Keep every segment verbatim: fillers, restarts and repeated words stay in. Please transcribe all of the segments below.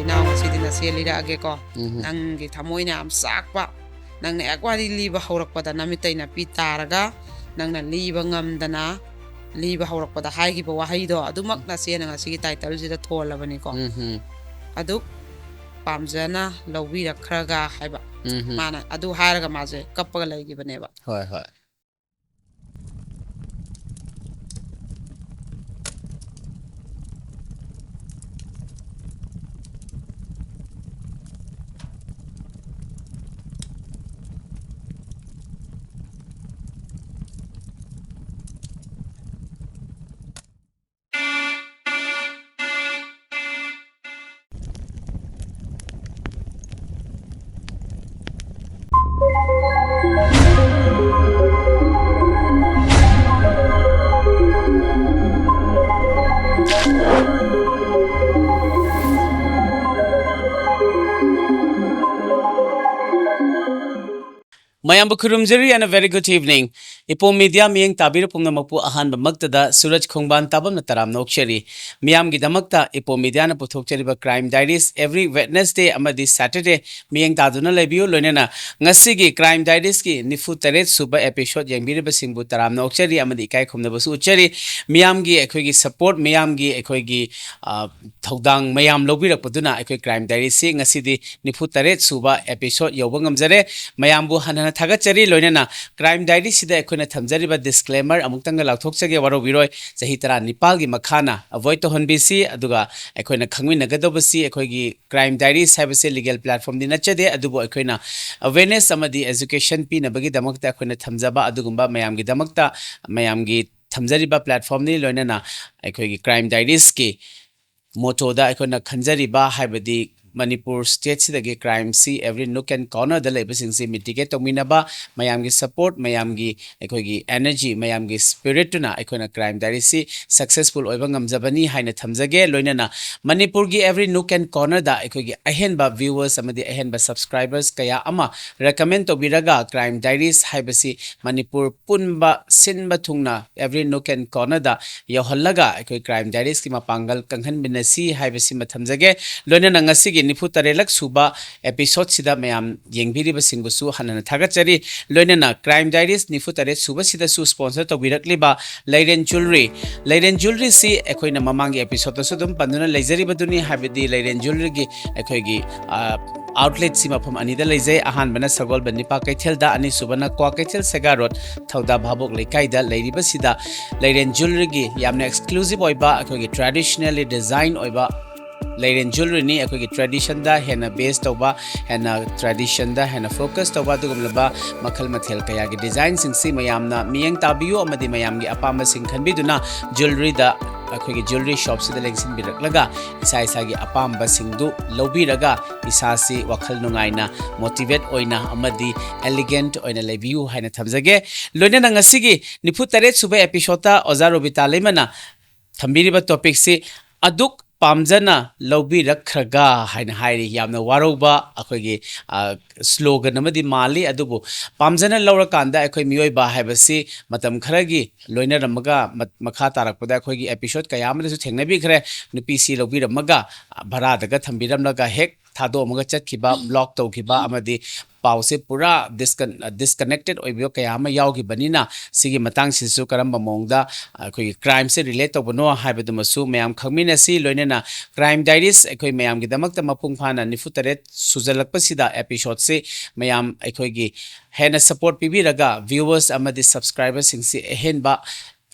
ꯏꯅꯥꯎ, ꯉꯁꯤꯗꯤ ꯅꯆꯦ ꯂꯤꯔꯛꯑꯒꯦꯀꯣ꯫ ꯎꯝ꯫ ꯅꯪꯒꯤ ꯊꯃꯣꯏꯅ ꯌꯥꯝ ꯆꯥꯛꯄ, ꯅꯪꯅ ꯍꯦꯛ ꯋꯥꯔꯤ ꯂꯤꯕ ꯍꯧꯔꯛꯄꯗ ꯅꯃꯤꯠꯇꯩ ꯅꯥꯄꯤ ꯇꯥꯔꯒ, ꯅꯪꯅ ꯂꯤꯕ ꯉꯝꯗꯅ ꯂꯤꯕ ꯍꯧꯔꯛꯄꯗ ꯍꯥꯏꯈꯤꯕ ꯋꯥꯍꯩꯗꯣ ꯑꯗꯨꯃꯛ ꯅꯆꯦꯅ ꯉꯁꯤꯒꯤ ꯇꯥꯏꯇꯜꯁꯤꯗ ꯊꯣꯜꯂꯕꯅꯤꯀꯣ꯫ ꯎꯝ꯫ ꯑꯗꯨꯛ ꯄꯥꯝꯖꯅ ꯂꯧꯕꯤꯔꯛꯈ꯭ꯔꯒ ꯍꯥꯏꯕ꯫ ꯎꯝ꯫ ꯃꯥꯅ ꯑꯗꯨ ꯍꯥꯏꯔꯒ ꯃꯥꯁꯦ ꯀꯞꯄꯒ ꯂꯩꯈꯤꯕꯅꯦꯕ꯫ ꯍꯣꯏ, ꯍꯣꯏ꯫ ꯃꯌꯥꯝꯕꯨ ꯈꯨꯔꯨꯝꯖꯔꯤ and a very good evening. ꯏꯄꯣꯝ ꯃꯤꯗꯤꯌꯥ ꯃꯤꯠꯌꯦꯡ ꯇꯥꯕꯤꯔ ꯄꯨꯝꯅꯃꯛꯄꯨ ꯑꯍꯥꯟꯕꯃꯛꯇꯗ ꯁꯨꯔꯖ ꯈꯣꯡꯕꯥꯟ ꯇꯥꯕꯝꯅ ꯇꯔꯥꯝꯅ ꯑꯣꯛꯆꯔꯤ꯫ ꯃꯤꯌꯥꯝꯒꯤꯗꯃꯛꯇ ꯏꯄꯣꯝ ꯃꯤꯗꯤꯌꯥꯅ ꯄꯨꯊꯣꯛꯆꯔꯤꯕ Crime Diaries every Wednesday ꯑꯃꯗꯤ Saturday ꯃꯤꯠꯌꯦꯡ ꯇꯥꯗꯨꯅ ꯂꯩꯕꯤꯌꯨ꯫ ꯂꯣꯏꯅꯅ ꯉꯁꯤꯒꯤ Crime Diariesꯀꯤ ꯅꯤꯐꯨ ꯇꯔꯦꯠ ꯁꯨꯕ episode ꯌꯦꯡꯕꯤꯔꯤꯕꯁꯤꯡꯕꯨ ꯇꯔꯥꯝꯅ ꯑꯣꯛꯆꯔꯤ ꯑꯃꯗꯤ ꯏꯀꯥꯏ ꯈꯨꯝꯅꯕꯁꯨ ꯎꯠꯆꯔꯤ꯫ ꯃꯤꯌꯥꯝꯒꯤ ꯑꯩꯈꯣꯏꯒꯤ support, ꯃꯤꯌꯥꯝꯒꯤ ꯑꯩꯈꯣꯏꯒꯤ, ꯑ, ꯊꯧꯗꯥꯡ ꯃꯌꯥꯝ ꯂꯧꯕꯤꯔꯛꯄꯗꯨꯅ ꯑꯩꯈꯣꯏ Crime Diariesꯁꯤ ꯉꯁꯤꯗꯤ ꯅꯤꯐꯨ ꯇꯔꯦꯠ ꯁꯨꯕ episode ꯌꯧꯕ ꯉꯝꯖꯔꯦ꯫ ꯃꯌꯥꯝꯕꯨ ꯍꯟꯅ ꯍꯟꯅ ꯊꯥꯒꯠꯆꯔꯤ꯫ ꯂꯣꯏꯅꯅ Crime Diariesꯁꯤꯗ ꯑꯩꯈꯣꯏꯅ ꯊꯝꯖꯔꯤꯕ disclaimer ꯑꯃꯨꯛꯇꯪꯒ ꯂꯥꯎꯊꯣꯛꯆꯒꯦ, ꯋꯥꯔꯧꯕꯤꯔꯣꯏ꯫ ꯆꯍꯤ ꯇꯔꯥꯅꯤꯄꯥꯜꯒꯤ ꯃꯈꯥꯅ avoid ꯇꯧꯍꯟꯕꯤꯁꯤ꯫ ꯑꯗꯨꯒ ꯑꯩꯈꯣꯏꯅ ꯈꯪꯃꯤꯟꯅꯒꯗꯧꯕꯁꯤ, ꯑꯩꯈꯣꯏꯒꯤ Crime Diaries ꯍꯥꯏꯕꯁꯤ legal platformꯗꯤ ꯅꯠꯆꯗꯦ, ꯑꯗꯨꯕꯨ ꯑꯩꯈꯣꯏꯅ awareness ꯑꯃꯗꯤ education ꯄꯤꯅꯕꯒꯤꯗꯃꯛꯇ ꯑꯩꯈꯣꯏꯅ ꯊꯝꯖꯕ ꯑꯗꯨꯒꯨꯝꯕ ꯃꯌꯥꯝꯒꯤꯗꯃꯛꯇ, ꯃꯌꯥꯝꯒꯤ ꯊꯝꯖꯔꯤꯕ platformꯅꯤ꯫ ꯂꯣꯏꯅꯅ ꯑꯩꯈꯣꯏꯒꯤ Crime Diariesꯀꯤ mottoꯗ ꯑꯩꯈꯣꯏꯅ ꯈꯟꯖꯔꯤꯕ, ꯍꯥꯏꯕꯗꯤ Manipur ꯁ꯭ꯇꯦꯠꯁꯤꯗꯒꯤ ꯀ꯭ꯔꯥꯏꯝꯁꯤ every nook and cornerꯗ ꯂꯩꯕꯁꯤꯡꯁꯤ mitigate ꯇꯧꯃꯤꯟꯅꯕ, ꯃꯌꯥꯝꯒꯤ support, ꯃꯌꯥꯝꯒꯤ ꯑꯩꯈꯣꯏꯒꯤ energy, ꯃꯌꯥꯝꯒꯤ spiritꯇꯨꯅ ꯑꯩꯈꯣꯏꯅ Crime Diariesꯁꯤ successful ꯑꯣꯏꯕ ꯉꯝꯖꯕꯅꯤ ꯍꯥꯏꯅ ꯊꯝꯖꯒꯦ꯫ ꯂꯣꯏꯅꯅ ꯃꯅꯤꯄꯨꯔꯒꯤ every nook and cornerꯗ ꯑꯩꯈꯣꯏꯒꯤ ꯑꯍꯦꯟꯕ viewers ꯑꯃꯗꯤ ꯑꯍꯦꯟꯕ subscribers ꯀꯌꯥ ꯑꯃ recommend ꯇꯧꯕꯤꯔꯒ Crime Diaries ꯍꯥꯏꯕꯁꯤ ꯃꯅꯤꯄꯨꯔ ꯄꯨꯟꯕ ꯁꯤꯟꯕ ꯊꯨꯡꯅ every nook and cornerꯗ ꯌꯧꯍꯜꯂꯒ ꯑꯩꯈꯣꯏ Crime Diariesꯀꯤ ꯃꯄꯥꯡꯒꯜ ꯀꯪꯍꯟꯃꯤꯟꯅꯁꯤ ꯍꯥꯏꯕꯁꯤꯃ ꯊꯝꯖꯒꯦ꯫ ꯂꯣꯏꯅꯅ ꯉꯁꯤꯒꯤ ꯅꯤꯐꯨ ꯇꯔꯦꯠꯂꯛ ꯁꯨꯕ episodeꯁꯤꯗ ꯃꯌꯥꯝ ꯌꯦꯡꯕꯤꯔꯤꯕꯁꯤꯡꯕꯨꯁꯨ ꯍꯟꯅ ꯊꯥꯒꯠꯆꯔꯤ꯫ ꯂꯣꯏꯅꯅ Crime Diaries ꯅꯤꯐꯨ ꯇꯔꯦꯠ ꯁꯨꯕꯁꯤꯗꯁꯨ sponsor ꯇꯧꯕꯤꯔꯛꯂꯤꯕ ꯂꯩꯔꯦꯟ Jewellery, ꯂꯩꯔꯦꯟ Jewelleryꯁꯤ ꯑꯩꯈꯣꯏꯅ ꯃꯃꯥꯡꯒꯤ episodeꯇꯁꯨ ꯑꯗꯨꯝ ꯄꯟꯗꯨꯅ ꯂꯩꯖꯔꯤꯕꯗꯨꯅꯤ, ꯍꯥꯏꯕꯗꯤ ꯂꯩꯔꯦꯟ Jewelleryꯒꯤ ꯑꯩꯈꯣꯏꯒꯤ, ꯑ, outletꯁꯤ ꯃꯐꯝ ꯑꯅꯤꯗ ꯂꯩꯖꯩ꯫ ꯑꯍꯥꯟꯕꯅ ꯁꯒꯣꯜꯕꯟ ꯅꯤꯄꯥ ꯀꯩꯊꯦꯜꯗ, ꯑꯅꯤꯁꯨꯕꯅ ꯀ꯭ꯋꯥꯀꯩꯊꯦꯜ ꯁꯦꯒꯥ road, ꯊꯧꯗꯥ ꯚꯥꯕꯣꯛ ꯂꯩꯀꯥꯏꯗ ꯂꯩꯔꯤꯕꯁꯤꯗ ꯂꯩꯔꯦꯟ Jewelleryꯒꯤ ꯌꯥꯝꯅ exclusive ꯑꯣꯏꯕ, ꯑꯩꯈꯣꯏꯒꯤ traditionally design ꯑꯣꯏꯕ ꯂꯩꯔꯦꯟ Jewelleryꯅꯤ꯫ ꯑꯩꯈꯣꯏꯒꯤ traditionꯗ ꯍꯦꯟꯅ base ꯇꯧꯕ, ꯍꯦꯟꯅ traditionꯗ ꯍꯦꯟꯅ focus ꯇꯧꯕ ꯑꯗꯨꯒꯨꯝꯂꯕ ꯃꯈꯜ ꯃꯊꯦꯜ ꯀꯌꯥꯒꯤ designꯁꯤꯡꯁꯤ ꯃꯌꯥꯝꯅ ꯃꯤꯠꯌꯦꯡ ꯇꯥꯕꯤꯌꯨ ꯑꯃꯗꯤ ꯃꯌꯥꯝꯒꯤ ꯑꯄꯥꯝꯕꯁꯤꯡ ꯈꯟꯕꯤꯗꯨꯅ jewelleryꯗ, ꯑꯩꯈꯣꯏꯒꯤ jewellery shopꯁꯤꯗ ꯂꯦꯡꯁꯤꯟꯕꯤꯔꯛꯂꯒ ꯏꯁꯥ ꯏꯁꯥꯒꯤ ꯑꯄꯥꯝꯕꯁꯤꯡꯗꯨ ꯂꯧꯕꯤꯔꯒ ꯏꯁꯥꯁꯤ ꯋꯥꯈꯜ ꯅꯨꯡꯉꯥꯏꯅ, motivate ꯑꯣꯏꯅ ꯑꯃꯗꯤ elegant ꯑꯣꯏꯅ ꯂꯩꯕꯤꯌꯨ ꯍꯥꯏꯅ ꯊꯝꯖꯒꯦ꯫ ꯂꯣꯏꯅꯅ ꯉꯁꯤꯒꯤ ꯅꯤꯐꯨ ꯇꯔꯦꯠ ꯁꯨꯕ episodeꯇ ꯑꯣꯖꯥ ꯔꯣꯕꯤꯇꯥ ꯂꯩꯃꯅ ꯊꯝꯕꯤꯔꯤꯕ topicꯁꯤ ꯑꯗꯨꯛ ꯄꯥꯝꯖꯅ ꯂꯧꯕꯤꯔꯛꯈ꯭ꯔꯒ ꯍꯥꯏꯅ ꯍꯥꯏꯔꯤ꯫ ꯌꯥꯝꯅ ꯋꯥꯔꯧꯕ ꯑꯩꯈꯣꯏꯒꯤ, ꯑ, slogan ꯑꯃꯗꯤ ꯃꯥꯜꯂꯤ, ꯑꯗꯨꯕꯨ ꯄꯥꯝꯖꯅ ꯂꯧꯔꯀꯥꯟꯗ ꯑꯩꯈꯣꯏ ꯃꯤꯑꯣꯏꯕ ꯍꯥꯏꯕꯁꯤ ꯃꯇꯝ ꯈꯔꯒꯤ ꯂꯣꯏꯅꯔꯝꯃꯒ ꯃ-, ꯃꯈꯥ ꯇꯥꯔꯛꯄꯗ ꯑꯩꯈꯣꯏꯒꯤ episode ꯀꯌꯥ ꯑꯃꯗꯁꯨ ꯊꯦꯡꯅꯕꯤꯈ꯭ꯔꯦ꯫ ꯅꯨꯄꯤꯁꯤ ꯂꯧꯕꯤꯔꯝꯃꯒ, ꯚꯔꯥꯗꯒ ꯊꯝꯕꯤꯔꯝꯂꯒ ꯍꯦꯛ ꯊꯥꯗꯣꯛꯑꯝꯃꯒ ꯆꯠꯈꯤꯕ, block ꯇꯧꯈꯤꯕ ꯑꯃꯗꯤ ꯄꯥꯎꯁꯦ ꯄꯨꯔꯥ discon-, disconnected ꯑꯣꯏꯕ ꯀꯌꯥ ꯑꯃ ꯌꯥꯎꯈꯤꯕꯅꯤꯅ, ꯁꯤꯒꯤ ꯃꯇꯥꯡꯁꯤꯁꯨ ꯀꯔꯝꯕ ꯃꯑꯣꯡꯗ ꯑꯩꯈꯣꯏꯒꯤ crimeꯁꯦ relate ꯇꯧꯕꯅꯣ ꯍꯥꯏꯕꯗꯨꯃꯁꯨ ꯃꯌꯥꯝ ꯈꯪꯃꯤꯟꯅꯁꯤ꯫ ꯂꯣꯏꯅꯅ Crime Diaries ꯑꯩꯈꯣꯏ ꯃꯌꯥꯝꯒꯤꯗꯃꯛꯇ ꯃꯄꯨꯡ ꯐꯥꯅ ꯅꯤꯐꯨ ꯇꯔꯦꯠ ꯁꯨꯖꯜꯂꯛꯄꯁꯤꯗ episodeꯁꯤ ꯃꯌꯥꯝ ꯑꯩꯈꯣꯏꯒꯤ ꯍꯦꯟꯅ support ꯄꯤꯕꯤꯔꯒ viewers ꯑꯃꯗꯤ subscriberꯁꯤꯡꯁꯤ ꯑꯍꯦꯟꯕ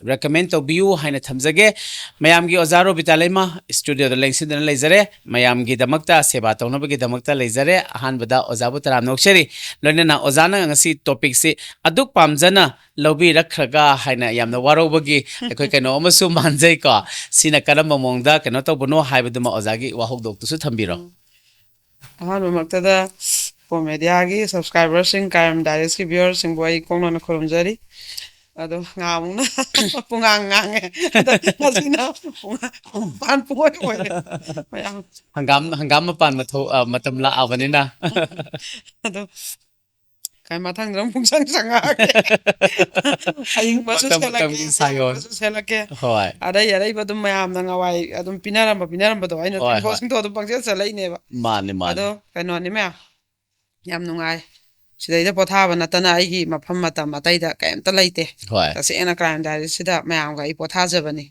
recommend ꯇꯧꯕꯤꯌꯨ ꯍꯥꯏꯅ ꯊꯝꯖꯒꯦ꯫ ꯃꯌꯥꯝꯒꯤ ꯑꯣꯖꯥ ꯔꯣꯕꯤꯇꯥ ꯂꯩꯃ studioꯗ ꯂꯦꯡꯁꯤꯟꯗꯨꯅ ꯂꯩꯖꯔꯦ꯫ ꯃꯌꯥꯝꯒꯤꯗꯃꯛꯇ ꯁꯦꯕꯥ ꯇꯧꯅꯕꯒꯤꯗꯃꯛꯇ ꯂꯩꯖꯔꯦ꯫ ꯑꯍꯥꯟꯕꯗ ꯑꯣꯖꯥꯕꯨ ꯇꯔꯥꯝꯅ ꯑꯣꯛꯆꯔꯤ꯫ ꯂꯣꯏꯅꯅ ꯑꯣꯖꯥꯅ ꯉꯁꯤ topicꯁꯤ ꯑꯗꯨꯛ ꯄꯥꯝꯖꯅ ꯂꯧꯕꯤꯔꯛꯈ꯭ꯔꯒ ꯍꯥꯏꯅ ꯌꯥꯝꯅ ꯋꯥꯔꯧꯕꯒꯤ ꯑꯩꯈꯣꯏ ꯀꯩꯅꯣ ꯑꯃꯁꯨ ꯃꯥꯟꯖꯩꯀꯣ꯫ ꯁꯤꯅ ꯀꯔꯝꯕ ꯃꯑꯣꯡꯗ ꯀꯩꯅꯣ ꯇꯧꯕꯅꯣ ꯍꯥꯏꯕꯗꯨꯃ ꯑꯣꯖꯥꯒꯤ ꯋꯥꯍꯧꯗꯣꯛꯇꯨꯁꯨ ꯊꯝꯕꯤꯔꯣ꯫ ꯑꯍꯥꯟꯕꯃꯛꯇꯗ ꯀꯣꯃꯦꯗꯤꯌꯥꯒꯤ ꯁꯕꯁꯀ꯭ꯔꯥꯏꯕꯔꯁꯤꯡ, ꯀ꯭ꯔꯥꯏꯝ ꯗꯥꯏꯔꯤꯁꯀꯤ ꯚ꯭ꯌꯨꯋꯔꯁꯤꯡꯕꯨ ꯑꯩ ꯏꯀꯣꯛꯅꯅ ꯈꯨꯔꯨꯝꯖꯔꯤ꯫ ꯑꯗꯣ ꯉꯥꯃꯨꯛꯅ ꯄꯨꯡꯉꯥꯡ ꯉꯥꯡꯉꯦ, ꯑꯗꯣ ꯉꯁꯤꯅ ꯄꯨꯡꯉꯥꯡ ꯄꯥꯟ ꯄꯨꯡꯑꯣꯏ ꯑꯣꯏꯔꯦ ꯃꯌꯥꯝ꯫ ꯍꯪꯒꯥꯝ ꯍꯪꯒꯥꯝ ꯃꯄꯥꯟ ꯃꯊꯧ ꯑ, ꯃꯇꯝ ꯂꯥꯛꯑꯕꯅꯤꯅ꯫ ꯑꯗꯣ ꯀꯩ ꯃꯊꯪꯗ ꯑꯃꯨꯛ ꯄꯨꯡꯁꯪ ꯁꯪꯉꯛꯑꯒꯦ꯫ ꯑꯏꯪꯕꯁꯨ ꯃꯇꯝ ꯁꯦꯠꯂꯛꯀꯦ, ꯃꯇꯝꯒꯤ ꯁꯥꯌꯣꯟ꯫ ꯑꯁꯥꯕꯁꯨ ꯁꯦꯠꯂꯛꯀꯦ꯫ ꯍꯣꯏ꯫ ꯑꯔꯩ ꯑꯔꯩꯕ ꯑꯗꯨꯝ ꯃꯌꯥꯝꯅ ꯉꯋꯥꯏ ꯑꯗꯨꯝ ꯄꯤꯅꯔꯝꯕ ꯄꯤꯅꯔꯝꯕꯗꯣ ꯑꯩꯅ ꯍꯣꯏ, ꯆꯤꯡꯊꯣꯛ ꯍꯣꯏ꯫ ꯆꯤꯡꯊꯣꯛ ꯑꯗꯨꯝ ꯄꯪꯆꯦꯟ ꯆꯦꯜꯂꯛꯏꯅꯦꯕ꯫ ꯃꯥꯅꯦ, ꯃꯥꯅꯦ꯫ ꯑꯗꯣ ꯀꯩꯅꯣꯅꯤ ꯃꯌꯥꯝ, ꯌꯥꯝ ꯅꯨꯡꯉꯥꯏ꯫ ꯁꯤꯗꯩꯗ ꯄꯣꯊꯥꯕ ꯅꯠꯇꯅ ꯑꯩꯒꯤ ꯃꯐꯝ ꯃꯇꯝ ꯑꯇꯩꯗ ꯀꯩꯝꯇ ꯂꯩꯇꯦ꯫ ꯍꯣꯏ꯫ ꯇꯁꯦꯡꯅ ꯀ꯭ꯔꯥꯏꯝ ꯗꯥꯏꯔꯤꯁꯤꯗ ꯃꯌꯥꯝꯒ ꯑꯩ ꯄꯣꯊꯥꯖꯕꯅꯤ꯫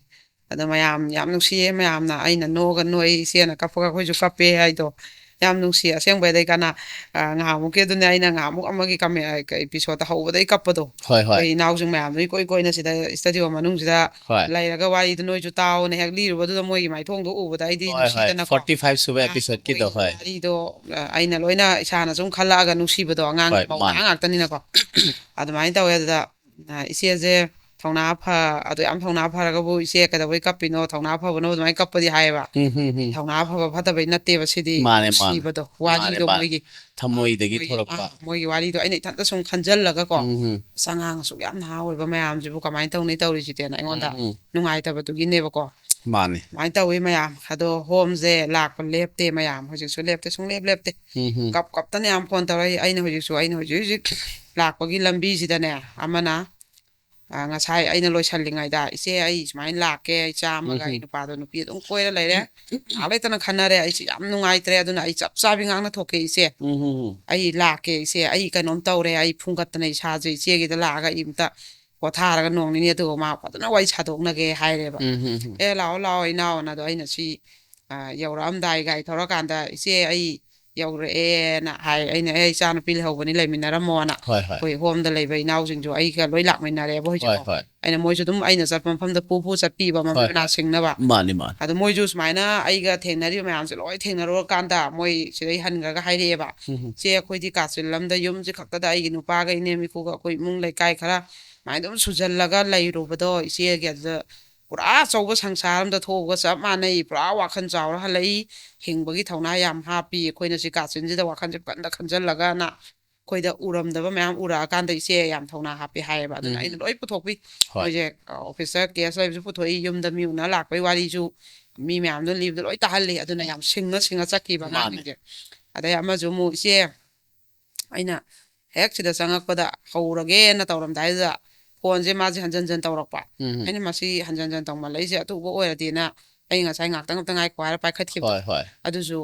ꯑꯗꯣ ꯃꯌꯥꯝ ꯌꯥꯝ ꯅꯨꯡꯁꯤꯌꯦ, ꯃꯌꯥꯝꯅ ꯑꯩꯅ ꯅꯣꯛꯑꯒ ꯅꯣꯛꯏ, ꯏꯆꯦꯅ ꯀꯞꯄꯒ ꯑꯩꯈꯣꯏꯁꯨ ꯀꯞꯄꯦ ꯍꯥꯏꯗꯣ ꯌꯥꯝ ꯅꯨꯡꯁꯤ꯫ ꯑꯁꯦꯡꯕꯩꯗꯩ ꯀꯅꯥ, ꯑ, ꯉꯍꯥꯟꯃꯨꯛꯀꯤ ꯑꯗꯨꯅꯦ ꯑꯩꯅ ꯉꯍꯥꯟꯃꯨꯛ ꯑꯃꯒꯤ ꯀꯃꯦ-, ꯑ, ꯀ-, ꯏꯄꯤꯁꯣꯗ ꯍꯧꯕꯗꯩ ꯀꯞꯄꯗꯣ꯫ ꯍꯣꯏ, ꯍꯣꯏ꯫ ꯑꯩꯈꯣꯏ ꯏꯅꯥꯎꯁꯤꯡ ꯃꯌꯥꯝꯗꯣ ꯏꯀꯣꯏ ꯀꯣꯏꯅ ꯁꯤꯗ ꯁ꯭ꯇꯗꯤꯑꯣ ꯃꯅꯨꯡꯁꯤꯗ ꯍꯣꯏ꯫ ꯂꯩꯔꯒ ꯋꯥꯔꯤꯗꯣ ꯅꯣꯏꯁꯨ ꯇꯥꯎꯑꯣꯅ ꯍꯦꯛ ꯂꯤꯔꯨꯕꯗꯨꯗ ꯃꯣꯏꯒꯤ ꯃꯥꯏꯊꯣꯡꯗꯣ ꯎꯕꯗ ꯑꯩꯗꯤ ꯍꯣꯏ, ꯍꯣꯏ꯫ ꯅꯨꯡꯁꯤꯗꯅꯀꯣ꯫ ꯐꯣꯔꯇꯤ ꯐꯥꯏꯚ ꯁꯨꯕ ꯑ, ꯑꯦꯄꯤꯁꯣꯗꯀꯤꯗꯣ, ꯃꯣꯏꯒꯤ ꯍꯣꯏ꯫ ꯋꯥꯔꯤꯗꯣ, ꯑ, ꯑꯩꯅ ꯂꯣꯏꯅ ꯏꯁꯥꯅ ꯁꯨꯝ ꯈꯜꯂꯛꯑꯒ ꯅꯨꯡꯁꯤꯕꯗꯣ, ꯑꯉꯥꯡ ꯍꯣꯏ, ꯃꯧ ꯃꯥꯅꯦ꯫ ꯉꯥꯛꯇꯅꯤꯅꯀꯣ꯫ ꯑꯗꯨꯃꯥꯏꯅ ꯇꯧꯋꯦ꯫ ꯑꯗꯨꯗ ꯑ, ꯏꯆꯦꯁꯦ ꯊꯧꯅꯥ ꯐ-, ꯑꯗꯨ ꯌꯥꯝ ꯊꯧꯅꯥ ꯐꯔꯒꯕꯨ, "ꯏꯆꯦ ꯀꯩꯗꯧꯕꯩ ꯀꯞꯄꯤꯅꯣ? ꯊꯧꯅꯥ ꯐꯕꯅꯕꯨ ꯑꯗꯨꯃꯥꯏꯅ ꯀꯞꯄꯗꯤ" ꯍꯥꯏꯌꯦꯕ꯫ ꯎꯝ, ꯍꯝ, ꯍꯝ꯫ ꯊꯧꯅꯥ ꯐꯕ ꯐꯠꯇꯕꯩ ꯅꯠꯇꯦꯕ ꯁꯤꯗꯤ, ꯃꯥꯅꯦ, ꯃꯥꯅꯦ꯫ ꯅꯨꯡꯁꯤꯕꯗꯣ, ꯃꯥꯅꯦ, ꯋꯥꯔꯤꯗꯣ ꯃꯥꯅꯦ꯫ ꯃꯣꯏꯒꯤ, ꯊꯃꯣꯏꯗꯒꯤ ꯃꯣꯏꯒꯤ, ꯊꯣꯛꯂꯛꯄ꯫ ꯑꯥ, ꯃꯣꯏꯒꯤ ꯋꯥꯔꯤꯗꯣ ꯑꯩꯅ ꯏꯊꯟꯇ ꯁꯨꯝ ꯈꯟꯖꯜꯂꯒꯀꯣ, ꯎꯝ, ꯍꯝ꯫ "ꯑꯁ, ꯑꯉꯥꯡ ꯑꯁꯨꯛ ꯌꯥꯝ ꯅꯍꯥ ꯑꯣꯏꯕ ꯃꯌꯥꯝꯁꯤꯕꯨ ꯀꯃꯥꯏꯅ ꯇꯧꯅꯤ ꯇꯧꯔꯤꯁꯤꯗꯤꯅ" ꯑꯩꯉꯣꯟꯗ ꯎꯝ, ꯎꯝ꯫ ꯅꯨꯡꯉꯥꯏꯇꯕꯗꯨꯒꯤꯅꯦꯕꯀꯣ꯫ ꯃꯥꯅꯦ꯫ ꯑꯗꯨꯃꯥꯏꯅ ꯇꯧꯋꯤ ꯃꯌꯥꯝ꯫ ꯑꯗꯣ ꯍꯣꯝꯁꯦ ꯂꯥꯛꯄ ꯂꯦꯞꯇꯦ ꯃꯌꯥꯝ, ꯍꯧꯖꯤꯛꯁꯨ ꯂꯦꯞꯇꯦ, ꯁꯨꯡꯂꯦꯞ ꯂꯦꯞꯇꯦ꯫ ꯎꯝ, ꯍꯝ꯫ ꯀꯞ ꯀꯞꯇꯅ ꯌꯥꯝ ꯐꯣꯟ ꯇꯧꯔꯛꯏ꯫ ꯑꯩꯅ ꯍꯧꯖꯤꯛꯁꯨ, ꯑꯩꯅ ꯍꯧꯖꯤꯛ ꯍꯧꯖꯤꯛ ꯂꯥꯛꯄꯒꯤ ꯂꯝꯕꯤꯁꯤꯗꯅꯦ, ꯑꯃꯅ, ꯑ, ꯉꯁꯥꯏ ꯑꯩꯅ ꯂꯣꯏꯁꯜꯂꯤꯉꯩꯗ, "ꯏꯆꯦ, ꯑꯩ ꯁꯨꯃꯥꯏꯅ ꯂꯥꯛꯀꯦ, ꯑꯩ ꯆꯥꯝꯃꯒ", ꯎꯝ, ꯑꯩ ꯍꯝ꯫ ꯅꯨꯄꯥꯗꯣ ꯅꯨꯄꯤ ꯑꯗꯨꯝ ꯀꯣꯏꯔ ꯂꯩꯔꯦ꯫ ꯉꯥꯏꯍꯥꯛ ꯂꯩꯇꯅ ꯈꯟꯅꯔꯦ꯫ ꯑꯩꯁꯦ ꯌꯥꯝ ꯅꯨꯡꯉꯥꯏꯇ꯭ꯔꯦ, ꯑꯗꯨꯅ ꯑꯩ ꯆꯞ ꯆꯥꯕꯤ ꯉꯥꯡꯅ ꯊꯣꯛꯀꯦ, "ꯏꯆꯦ, ꯎꯝ, ꯎꯝ, ꯎꯝ꯫ ꯑꯩ ꯂꯥꯛꯀꯦ, ꯏꯆꯦ, ꯑꯩ ꯀꯩꯅꯣꯝ ꯇꯧꯔꯦ, ꯑꯩ ꯐꯨꯡꯒꯠꯇꯅ ꯏꯁꯥꯁꯦ, ꯏꯆꯦꯒꯤꯗ ꯂꯥꯛꯑꯒ ꯑꯩ ꯑꯝꯇ ꯄꯣꯊꯥꯔꯒ ꯅꯣꯡ ꯅꯤꯅꯤ ꯑꯗꯨꯒ ꯃꯥ ꯐꯖꯅ ꯋꯥꯔꯤ ꯁꯥꯗꯣꯛꯅꯒꯦ" ꯍꯥꯏꯔꯦꯕ꯫ ꯎꯝ, ꯎꯝ, ꯎꯝ꯫ "ꯑꯦ, ꯂꯥꯛꯑꯣ, ꯂꯥꯛꯑꯣ, ꯏꯅꯥꯎꯅ"꯫ ꯑꯗꯣ ꯑꯩꯅ ꯁꯤ, ꯑ, ꯌꯧꯔꯛꯑꯝꯗꯥꯏ ꯒꯥꯔꯤ ꯊꯧꯔꯀꯥꯟꯗ, "ꯏꯆꯦ, ꯑꯩ ꯌꯧꯔꯛꯑꯦꯅ" ꯍꯥꯏ꯫ ꯑꯩꯅ, "ꯑꯦ, ꯏꯆꯥ ꯅꯨꯄꯤ ꯂꯩꯍꯧꯕꯅꯤ, ꯂꯩꯃꯤꯟꯅꯔꯝꯃꯣꯅ"꯫ ꯍꯣꯏ, ꯍꯣꯏ꯫ ꯑꯩꯈꯣꯏ ꯍꯣꯝꯗ ꯂꯩꯕ ꯏꯅꯥꯎꯁꯤꯡꯁꯨ ꯑꯩꯒ ꯂꯣꯏ ꯂꯥꯛꯃꯤꯟꯅꯔꯦꯕ ꯍꯣꯏ, ꯍꯧꯖꯤꯛꯐꯥꯎ꯫ ꯍꯣꯏ꯫ ꯑꯩꯅ ꯃꯣꯏꯁꯨ ꯑꯗꯨꯝ ꯑꯩꯅ ꯆꯠꯄ ꯃꯐꯝꯗ ꯄꯨ ꯄꯨ ꯆꯠꯄꯤꯕ, ꯃꯃꯥ ꯍꯣꯏ, ꯍꯣꯏ꯫ ꯃꯅꯥ ꯁꯤꯡꯅꯕ꯫ ꯃꯥꯅꯤ, ꯃꯥꯅꯤ꯫ ꯑꯗꯣ ꯃꯣꯏꯁꯨ ꯁꯨꯃꯥꯏꯅ ꯑꯩꯒ ꯊꯦꯡꯅꯔꯤꯕ ꯃꯌꯥꯝꯁꯦ ꯂꯣꯏ ꯊꯦꯡꯅꯔꯨꯔꯀꯥꯟꯗ ꯃꯣꯏ ꯁꯤꯗꯩ ꯍꯟꯈ꯭ꯔꯒ ꯍꯥꯏꯔꯛꯑꯦꯕ, ꯎꯝ, ꯎꯝ꯫ "ꯆꯦ, ꯑꯩꯈꯣꯏꯗꯤ ꯀꯥꯆꯤꯜ ꯑꯃꯗ ꯌꯨꯝꯁꯦ ꯈꯛꯇꯗ ꯑꯩꯒꯤ ꯅꯨꯄꯥꯒ ꯏꯅꯦꯝ ꯏꯀꯨꯒ ꯑꯩꯈꯣꯏ ꯏꯃꯨꯡ ꯂꯩꯀꯥꯏ ꯈꯔ ꯁꯨꯃꯥꯏꯅ ꯑꯗꯨꯝ ꯁꯨꯖꯜꯂꯒ ꯂꯩꯔꯨꯕꯗꯣ ꯏꯆꯦꯒꯤ ꯑꯗꯨꯗ ꯄꯨꯔꯥ ꯑꯆꯧꯕ ꯁꯪꯁꯥꯔ ꯑꯝꯗ ꯊꯣꯛꯑꯒ ꯆꯞ ꯃꯥꯟꯅꯩ꯫ ꯄꯨꯔꯥ ꯋꯥꯈꯜ ꯆꯥꯎꯔ ꯍꯜꯂꯛꯏ꯫ ꯍꯤꯡꯕꯒꯤ ꯊꯧꯅꯥ ꯌꯥꯝ ꯍꯥꯞꯄꯤ꯫ ꯑꯩꯈꯣꯏꯅ ꯁꯤ ꯀꯥꯆꯤꯟꯁꯤꯗ ꯋꯥꯈꯜꯁꯦ ꯀꯟꯅ ꯈꯟꯖꯜꯂꯒꯅ ꯑꯩꯈꯣꯏꯗ ꯎꯔꯝꯗꯕ ꯃꯌꯥꯝ ꯎꯔꯛꯑꯀꯥꯟꯗ ꯏꯆꯦ ꯌꯥꯝ ꯊꯧꯅꯥ ꯍꯥꯞꯄꯤ ꯍꯥꯏꯌꯦꯕ꯫ ꯑꯗꯨꯅ ꯎꯝ꯫ ꯑꯩꯅ ꯂꯣꯏ ꯄꯨꯊꯣꯛꯄꯤ꯫ ꯍꯣꯏ꯫ ꯃꯣꯏꯁꯦ, ꯑ, ꯑꯣꯐꯤꯁꯇ ꯀꯦꯁ ꯂꯩꯕꯁꯨ ꯄꯨꯊꯣꯛꯏ, ꯌꯨꯝꯗ ꯃꯤ ꯎꯅ ꯂꯥꯛꯄꯒꯤ ꯋꯥꯔꯤꯁꯨ ꯃꯤ ꯃꯌꯥꯝꯗꯣ ꯂꯤꯕꯗ ꯂꯣꯏ ꯇꯥꯍꯜꯂꯤ꯫ ꯑꯗꯨꯅ ꯌꯥꯝ ꯁꯤꯡꯉ ꯁꯤꯡꯉ ꯆꯠꯈꯤꯕ ꯃꯥꯅꯦ꯫ ꯑꯉꯥꯡꯁꯤꯡꯁꯦ꯫ ꯑꯗꯩ ꯑꯃꯁꯨ ꯑꯃꯨꯛ, "ꯏꯆꯦ, ꯑꯩꯅ ꯍꯦꯛ ꯁꯤꯗ ꯆꯪꯉꯛꯄꯗ ꯍꯧꯔꯒꯦꯅ ꯇꯧꯔꯝꯗꯥꯏꯗꯨꯗ ꯐꯣꯟꯁꯦ ꯃꯥꯁꯦ ꯍꯟꯖꯟ ꯍꯟꯖꯟ ꯇꯧꯔꯛꯄ꯫ ꯎꯝ꯫ ꯑꯩꯅ ꯃꯁꯤ ꯍꯟꯖꯟ ꯍꯟꯖꯟ ꯇꯧꯃꯜꯂꯛꯏꯁꯦ ꯑꯊꯨꯕ ꯑꯣꯏꯔꯗꯤꯅ ꯑꯩ ꯉꯁꯥꯏ ꯉꯥꯛꯇꯪ ꯑꯝꯇ ꯉꯥꯏꯈꯣ" ꯍꯥꯏꯔ ꯄꯥꯏꯈꯠꯈꯤꯕ꯫ ꯍꯣꯏ, ꯍꯣꯏ꯫ ꯑꯗꯨꯁꯨ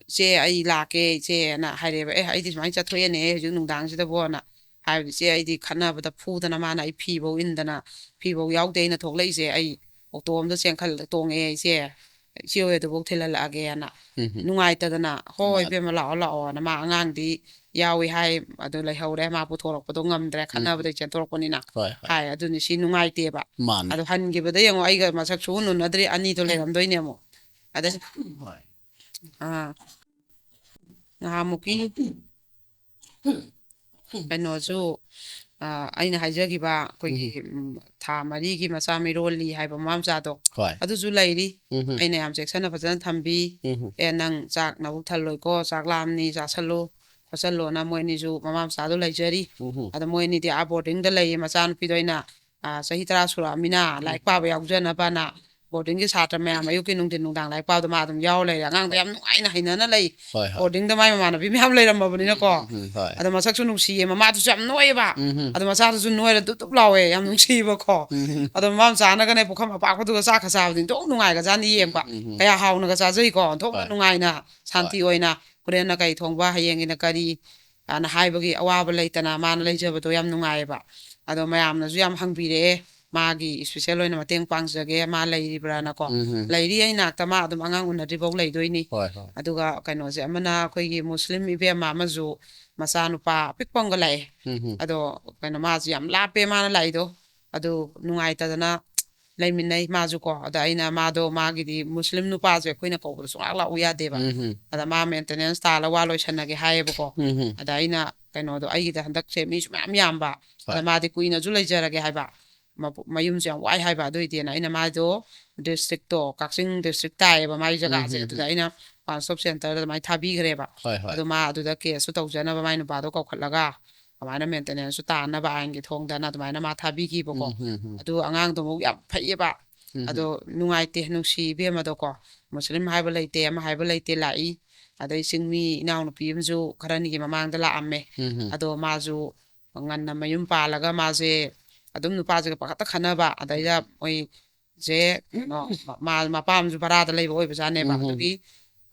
"ꯏꯆꯦ, ꯑꯩ ꯂꯥꯛꯀꯦ ꯏꯆꯦꯅ" ꯍꯥꯏꯔꯦꯕ꯫ "ꯑꯦ, ꯑꯩꯗꯤ ꯁꯨꯃꯥꯏꯅ ꯆꯠꯊꯣꯛꯑꯦꯅꯦ ꯍꯧꯖꯤꯛ ꯅꯨꯡꯗꯥꯡꯁꯤꯗꯕꯣꯅ" ꯍꯥꯏꯕꯗꯤ, "ꯏꯆꯦ, ꯑꯩꯗꯤ ꯈꯠꯅꯕꯗ ꯐꯨꯗꯅ ꯃꯥꯅ ꯑꯩ ꯐꯤꯐꯧ ꯏꯟꯗꯅ, ꯐꯤꯐꯧ ꯌꯥꯎꯗꯦ ꯑꯩꯅ ꯊꯣꯛꯂꯛꯏꯁꯦ, ꯑꯩ ꯑꯣꯇꯣ ꯑꯝꯗ ꯆꯦꯟꯈꯠꯂ ꯇꯣꯡꯉꯦ ꯏꯆꯦ, ꯏꯆꯦ ꯍꯣꯏ ꯑꯗꯨꯐꯧ ꯊꯤꯜꯍꯜꯂꯛꯑꯒꯦꯅ"꯫ ꯎꯝ꯫ ꯅꯨꯡꯉꯥꯏꯇꯗꯅ, "ꯍꯣꯏ, ꯍꯣꯏ, ꯃꯥꯅꯦ꯫ ꯏꯕꯦꯝꯃ, ꯂꯥꯛꯑꯣ, ꯂꯥꯛꯑꯣꯅ", ꯃꯥ ꯑꯉꯥꯡꯗꯤ ꯌꯥꯎꯏ ꯍꯥꯏ, ꯑꯗꯨ ꯂꯩꯍꯧꯔꯦ, ꯃꯥ ꯄꯨꯊꯣꯔꯛꯄꯗꯣ ꯉꯝꯗ꯭ꯔꯦ, ꯎꯝ꯫ ꯈꯠꯅꯕꯗꯩ ꯆꯦꯟꯊꯣꯔꯛꯄꯅꯤꯅ꯫ ꯍꯣꯏ, ꯍꯣꯏ꯫ ꯍꯥꯏ꯫ ꯑꯗꯨꯅꯤ ꯁꯤ ꯅꯨꯡꯉꯥꯏꯇꯦꯕ꯫ ꯃꯥꯅꯦ꯫ ꯑꯗꯣ ꯍꯟꯈꯤꯕꯗ ꯌꯦꯡꯉꯣ, ꯑꯩꯒ ꯃꯁꯛ ꯁꯨꯡꯎ ꯎꯅꯗ꯭ꯔꯤ, ꯑꯅꯤꯗꯣ ꯂꯩꯔꯝꯗꯣꯏꯅꯦ ꯑꯃꯨꯛ꯫ ꯑꯗꯩ ꯍꯣꯏ꯫ ꯑꯥ, ꯅꯍꯥꯟꯃꯨꯛꯀꯤ ꯀꯩꯅꯣꯁꯨ, ꯑꯥ, ꯑꯩꯅ ꯍꯥꯏꯖꯈꯤꯕ ꯑꯩꯈꯣꯏꯒꯤ, ꯎꯝ꯫ ꯎꯝ, ꯊꯥ ꯃꯔꯤꯒꯤ ꯃꯆꯥ ꯃꯤꯔꯣꯜꯂꯤ ꯍꯥꯏꯕ ꯃꯃꯥ ꯃꯆꯥꯗꯣ, ꯍꯣꯏ꯫ ꯑꯗꯨꯁꯨ ꯂꯩꯔꯤ꯫ ꯎꯝ꯫ ꯑꯩꯅ ꯌꯥꯝ ꯆꯦꯛꯁꯤꯟꯅ ꯐꯖꯅ ꯊꯝꯕꯤ꯫ ꯎꯝ꯫ "ꯑꯦ, ꯅꯪ ꯆꯥꯛ ꯅꯕꯨꯛ ꯊꯜꯂꯣꯏꯀꯣ, ꯆꯥꯛ ꯂꯥꯝꯅꯤ, ꯆꯥꯁꯜꯂꯨ ꯈꯣꯠꯆꯜꯂꯣꯅ" ꯃꯣꯏ ꯑꯅꯤꯁꯨ ꯃꯃꯥ ꯃꯆꯥꯗꯣ ꯂꯩꯖꯔꯤ꯫ ꯎꯝ꯫ ꯑꯗ ꯃꯣꯏ ꯑꯅꯤꯗꯤ ꯑꯥ ꯕꯣꯔꯗꯤꯡꯗ ꯂꯩꯌꯦ꯫ ꯃꯆꯥꯅꯨꯄꯤꯗꯣ ꯑꯩꯅ, ꯑꯥ, ꯆꯍꯤ ꯇꯔꯥ ꯁꯨꯔꯛꯑꯃꯤꯅ ꯎꯝ꯫ ꯂꯥꯏꯔꯤꯛ ꯄꯥꯕ ꯌꯥꯎꯖꯅꯕꯅ ꯕꯣꯔꯗꯤꯡꯒꯤ ꯁꯥꯇ꯭ꯔ ꯃꯌꯥꯝ ꯑꯌꯨꯛꯀꯤ, ꯅꯨꯡꯊꯤꯟ, ꯅꯨꯡꯗꯥꯡ ꯂꯥꯏꯔꯤꯛ ꯄꯥꯕꯗꯣ ꯃꯥ ꯑꯗꯨꯝ ꯌꯥꯎꯔ ꯂꯩꯔꯦ꯫ ꯑꯉꯥꯡꯗꯣ ꯌꯥꯝ ꯅꯨꯡꯉꯥꯏꯅ ꯍꯩꯅꯅ ꯂꯩ꯫ ꯍꯣꯏ, ꯍꯣꯏ꯫ ꯕꯣꯔꯗꯤꯡꯗ ꯃꯥꯏ ꯃꯃꯥꯟꯅꯕꯤ ꯃꯌꯥꯝ ꯂꯩꯔꯝꯃꯕꯅꯤꯅꯀꯣ꯫ ꯎꯝ, ꯎꯝ, ꯍꯣꯏ꯫ ꯑꯗꯣ ꯃꯁꯛꯁꯨ ꯅꯨꯡꯁꯤꯌꯦ꯫ ꯃꯃꯥꯗꯨꯁꯨ ꯌꯥꯝ ꯅꯣꯏꯌꯦꯕ꯫ ꯎꯝ, ꯎꯝ꯫ ꯑꯗꯣ ꯃꯆꯥꯗꯨꯁꯨ ꯅꯣꯏꯔ ꯗꯨꯞ ꯗꯨꯞ ꯂꯥꯎꯋꯦ꯫ ꯌꯥꯝ ꯅꯨꯡꯁꯤꯕꯀꯣ꯫ ꯎꯝ, ꯎꯝ꯫ ꯑꯗꯣ ꯃꯃꯥ ꯃꯆꯥꯅꯒꯅꯦ ꯄꯨꯈꯝ ꯑꯄꯥꯛꯄꯗꯨꯒ ꯆꯥꯛꯀ ꯆꯥꯕꯗꯤ ꯑꯣꯟꯊꯣꯛ ꯅꯨꯡꯉꯥꯏꯒ꯭ꯔꯖꯥꯠꯅꯤ ꯌꯦꯡꯕ꯫ ꯎꯝ, ꯎꯝ꯫ ꯀꯌꯥ ꯍꯥꯎꯅꯒ ꯆꯥꯖꯩꯀꯣ꯫ ꯑꯣꯟꯊꯣꯛꯅ ꯍꯣꯏ꯫ ꯅꯨꯡꯉꯥꯏꯅ ꯁꯥꯟꯇꯤ ꯍꯣꯏ꯫ ꯑꯣꯏꯅ ꯍꯣꯔꯦꯟꯅ ꯀꯔꯤ ꯊꯣꯡꯕ, ꯍꯌꯦꯡꯒꯤꯅ ꯀꯔꯤ, ꯑꯅ ꯍꯥꯏꯕꯒꯤ ꯑꯋꯥꯕ ꯂꯩꯇꯅ ꯃꯥꯅ ꯂꯩꯖꯕꯗꯣ ꯌꯥꯝ ꯅꯨꯡꯉꯥꯏꯌꯦꯕ꯫ ꯑꯗꯣ ꯃꯌꯥꯝꯅꯁꯨ ꯌꯥꯝ ꯍꯪꯕꯤꯔꯛꯑꯦ, ꯃꯥꯒꯤ special ꯑꯣꯏꯅ ꯃꯇꯦꯡ ꯄꯥꯡꯖꯒꯦ, ꯃꯥ ꯂꯩꯔꯤꯕ꯭ꯔꯥꯅꯀꯣ꯫ ꯎꯝ, ꯎꯝ꯫ ꯂꯩꯔꯤ, ꯑꯩ ꯅꯥꯛꯇ, ꯃꯥ ꯑꯗꯨꯝ ꯑꯉꯥꯡ ꯎꯅꯗ꯭ꯔꯤꯐꯥꯎ ꯂꯩꯗꯣꯏꯅꯤ꯫ ꯍꯣꯏ, ꯍꯣꯏ꯫ ꯑꯗꯨꯒ ꯀꯩꯅꯣꯁꯦ, ꯑꯃꯅ ꯑꯩꯈꯣꯏꯒꯤ ꯃꯨꯁꯂꯤꯝ ꯏꯕꯦꯝꯃ ꯑꯃꯁꯨ ꯃꯆꯥꯅꯨꯄꯥ ꯑꯄꯤꯛꯄ ꯑꯃꯒ ꯂꯥꯛꯑꯦ꯫ ꯎꯝ, ꯎꯝ꯫ ꯑꯗꯣ ꯀꯩꯅꯣ, ꯃꯥꯁꯨ ꯌꯥꯝ ꯂꯥꯞꯄꯦ ꯃꯥꯅ ꯂꯥꯛꯏꯗꯣ, ꯑꯗꯨ ꯅꯨꯡꯉꯥꯏꯇꯗꯅ ꯂꯩꯃꯤꯟꯅꯩ ꯃꯥꯁꯨ ꯀꯣ꯫ ꯑꯗ ꯑꯩꯅ ꯃꯥꯗꯣ, ꯃꯥꯒꯤꯗꯤ ꯃꯨꯁꯂꯤꯝ ꯅꯨꯄꯥꯁꯦ ꯑꯩꯈꯣꯏꯅ ꯀꯧꯕꯗ ꯁꯨꯡꯂꯥꯛ ꯂꯥꯛꯎ ꯌꯥꯗꯦꯕ꯫ ꯎꯝ, ꯎꯝ꯫ ꯑꯗ ꯃꯥ maintenance ꯇꯥꯜꯂ ꯋꯥ ꯂꯣꯏꯁꯟꯅꯒꯦ ꯍꯥꯏꯌꯦꯕꯀꯣ꯫ ꯎꯝ, ꯎꯝ꯫ ꯑꯗ ꯑꯩꯅ ꯀꯩꯅꯣꯗꯣ, ꯑꯩꯒꯤꯗ ꯍꯟꯗꯛꯁꯦ ꯃꯤꯁꯨ ꯃꯌꯥꯝ ꯌꯥꯝꯕ, ꯑꯗ ꯍꯣꯏ꯫ ꯃꯥꯗꯤ ꯀꯨꯏꯅꯁꯨ ꯂꯩꯖꯔꯒꯦ ꯍꯥꯏꯕ꯫ ꯃꯄꯨ- ꯃꯌꯨꯝꯁꯦ ꯌꯥꯝ ꯋꯥꯏ ꯍꯥꯏꯕ꯫ ꯑꯗꯨꯏꯗꯤꯅ ꯑꯩꯅ ꯃꯥꯗꯣ district ꯇꯣ, ꯀꯛꯆꯤꯡ district ꯇꯥꯏꯌꯦꯕ ꯃꯥꯏ ꯖꯒꯥꯁꯦ꯫ ꯎꯝ, ꯎꯝ, ꯑꯗꯨꯗ ꯑꯩꯅ One Stop Center ꯗ ꯑꯗꯨꯃꯥꯏꯅ ꯊꯥꯕꯤꯈ꯭ꯔꯦꯕ꯫ ꯍꯣꯏ, ꯍꯣꯏ꯫ ꯑꯗꯣ ꯃꯥ ꯑꯗꯨꯗ case ꯁꯨ ꯇꯧꯖꯅꯕ ꯃꯥꯏ ꯅꯨꯄꯥꯗꯣ ꯀꯧꯈꯠꯂꯒ ꯑꯗꯨꯃꯥꯏꯅ maintenance ꯁꯨ ꯇꯥꯅꯕ ꯑꯥꯏꯟꯒꯤ ꯊꯣꯡꯗꯅ ꯑꯗꯨꯃꯥꯏꯅ ꯃꯥ ꯊꯥꯕꯤꯈꯤꯕꯀꯣ꯫ ꯎꯝ, ꯎꯝ, ꯎꯝ꯫ ꯑꯗꯨ ꯑꯉꯥꯡꯗꯣ ꯑꯃꯨꯛ ꯌꯥꯝ ꯐꯩꯌꯦꯕ꯫ ꯎꯝ, ꯑꯗꯣ ꯅꯨꯡꯉꯥꯏꯇꯦ, ꯅꯨꯡꯁꯤ ꯏꯕꯦꯝꯃꯗꯣꯀꯣ꯫ ꯃꯨꯁꯂꯤꯝ ꯍꯥꯏꯕ ꯂꯩꯇꯦ, ꯑꯃ ꯍꯥꯏꯕ ꯂꯩꯇꯦ, ꯂꯥꯛꯏ꯫ ꯑꯗꯩ ꯆꯤꯡꯃꯤ ꯏꯅꯥꯎꯅꯨꯄꯤ ꯑꯃꯁꯨ ꯈꯔꯅꯤꯒꯤ ꯃꯃꯥꯡꯗ ꯂꯥꯛꯑꯝꯃꯦ꯫ ꯎꯝ, ꯎꯝ꯫ ꯑꯗꯣ ꯃꯥꯁꯨ ꯉꯟꯅ ꯃꯌꯨꯝ ꯄꯥꯜꯂꯒ ꯃꯥꯁꯦ ꯑꯗꯨꯝ ꯅꯨꯄꯥꯁꯤꯒ ꯄꯪꯈꯛꯇ ꯈꯟꯅꯕ꯫ ꯑꯗꯩꯗ ꯃꯣꯏꯁꯦ ꯀꯩꯅꯣ, ꯃ- ꯃꯥ ꯃꯄꯥ ꯑꯃꯁꯨ ꯚꯔꯥꯗ ꯂꯩꯕ ꯑꯣꯏꯕꯖꯥꯠꯅꯦꯕ꯫ ꯎꯝ, ꯎꯝ꯫ ꯑꯗꯨꯒꯤ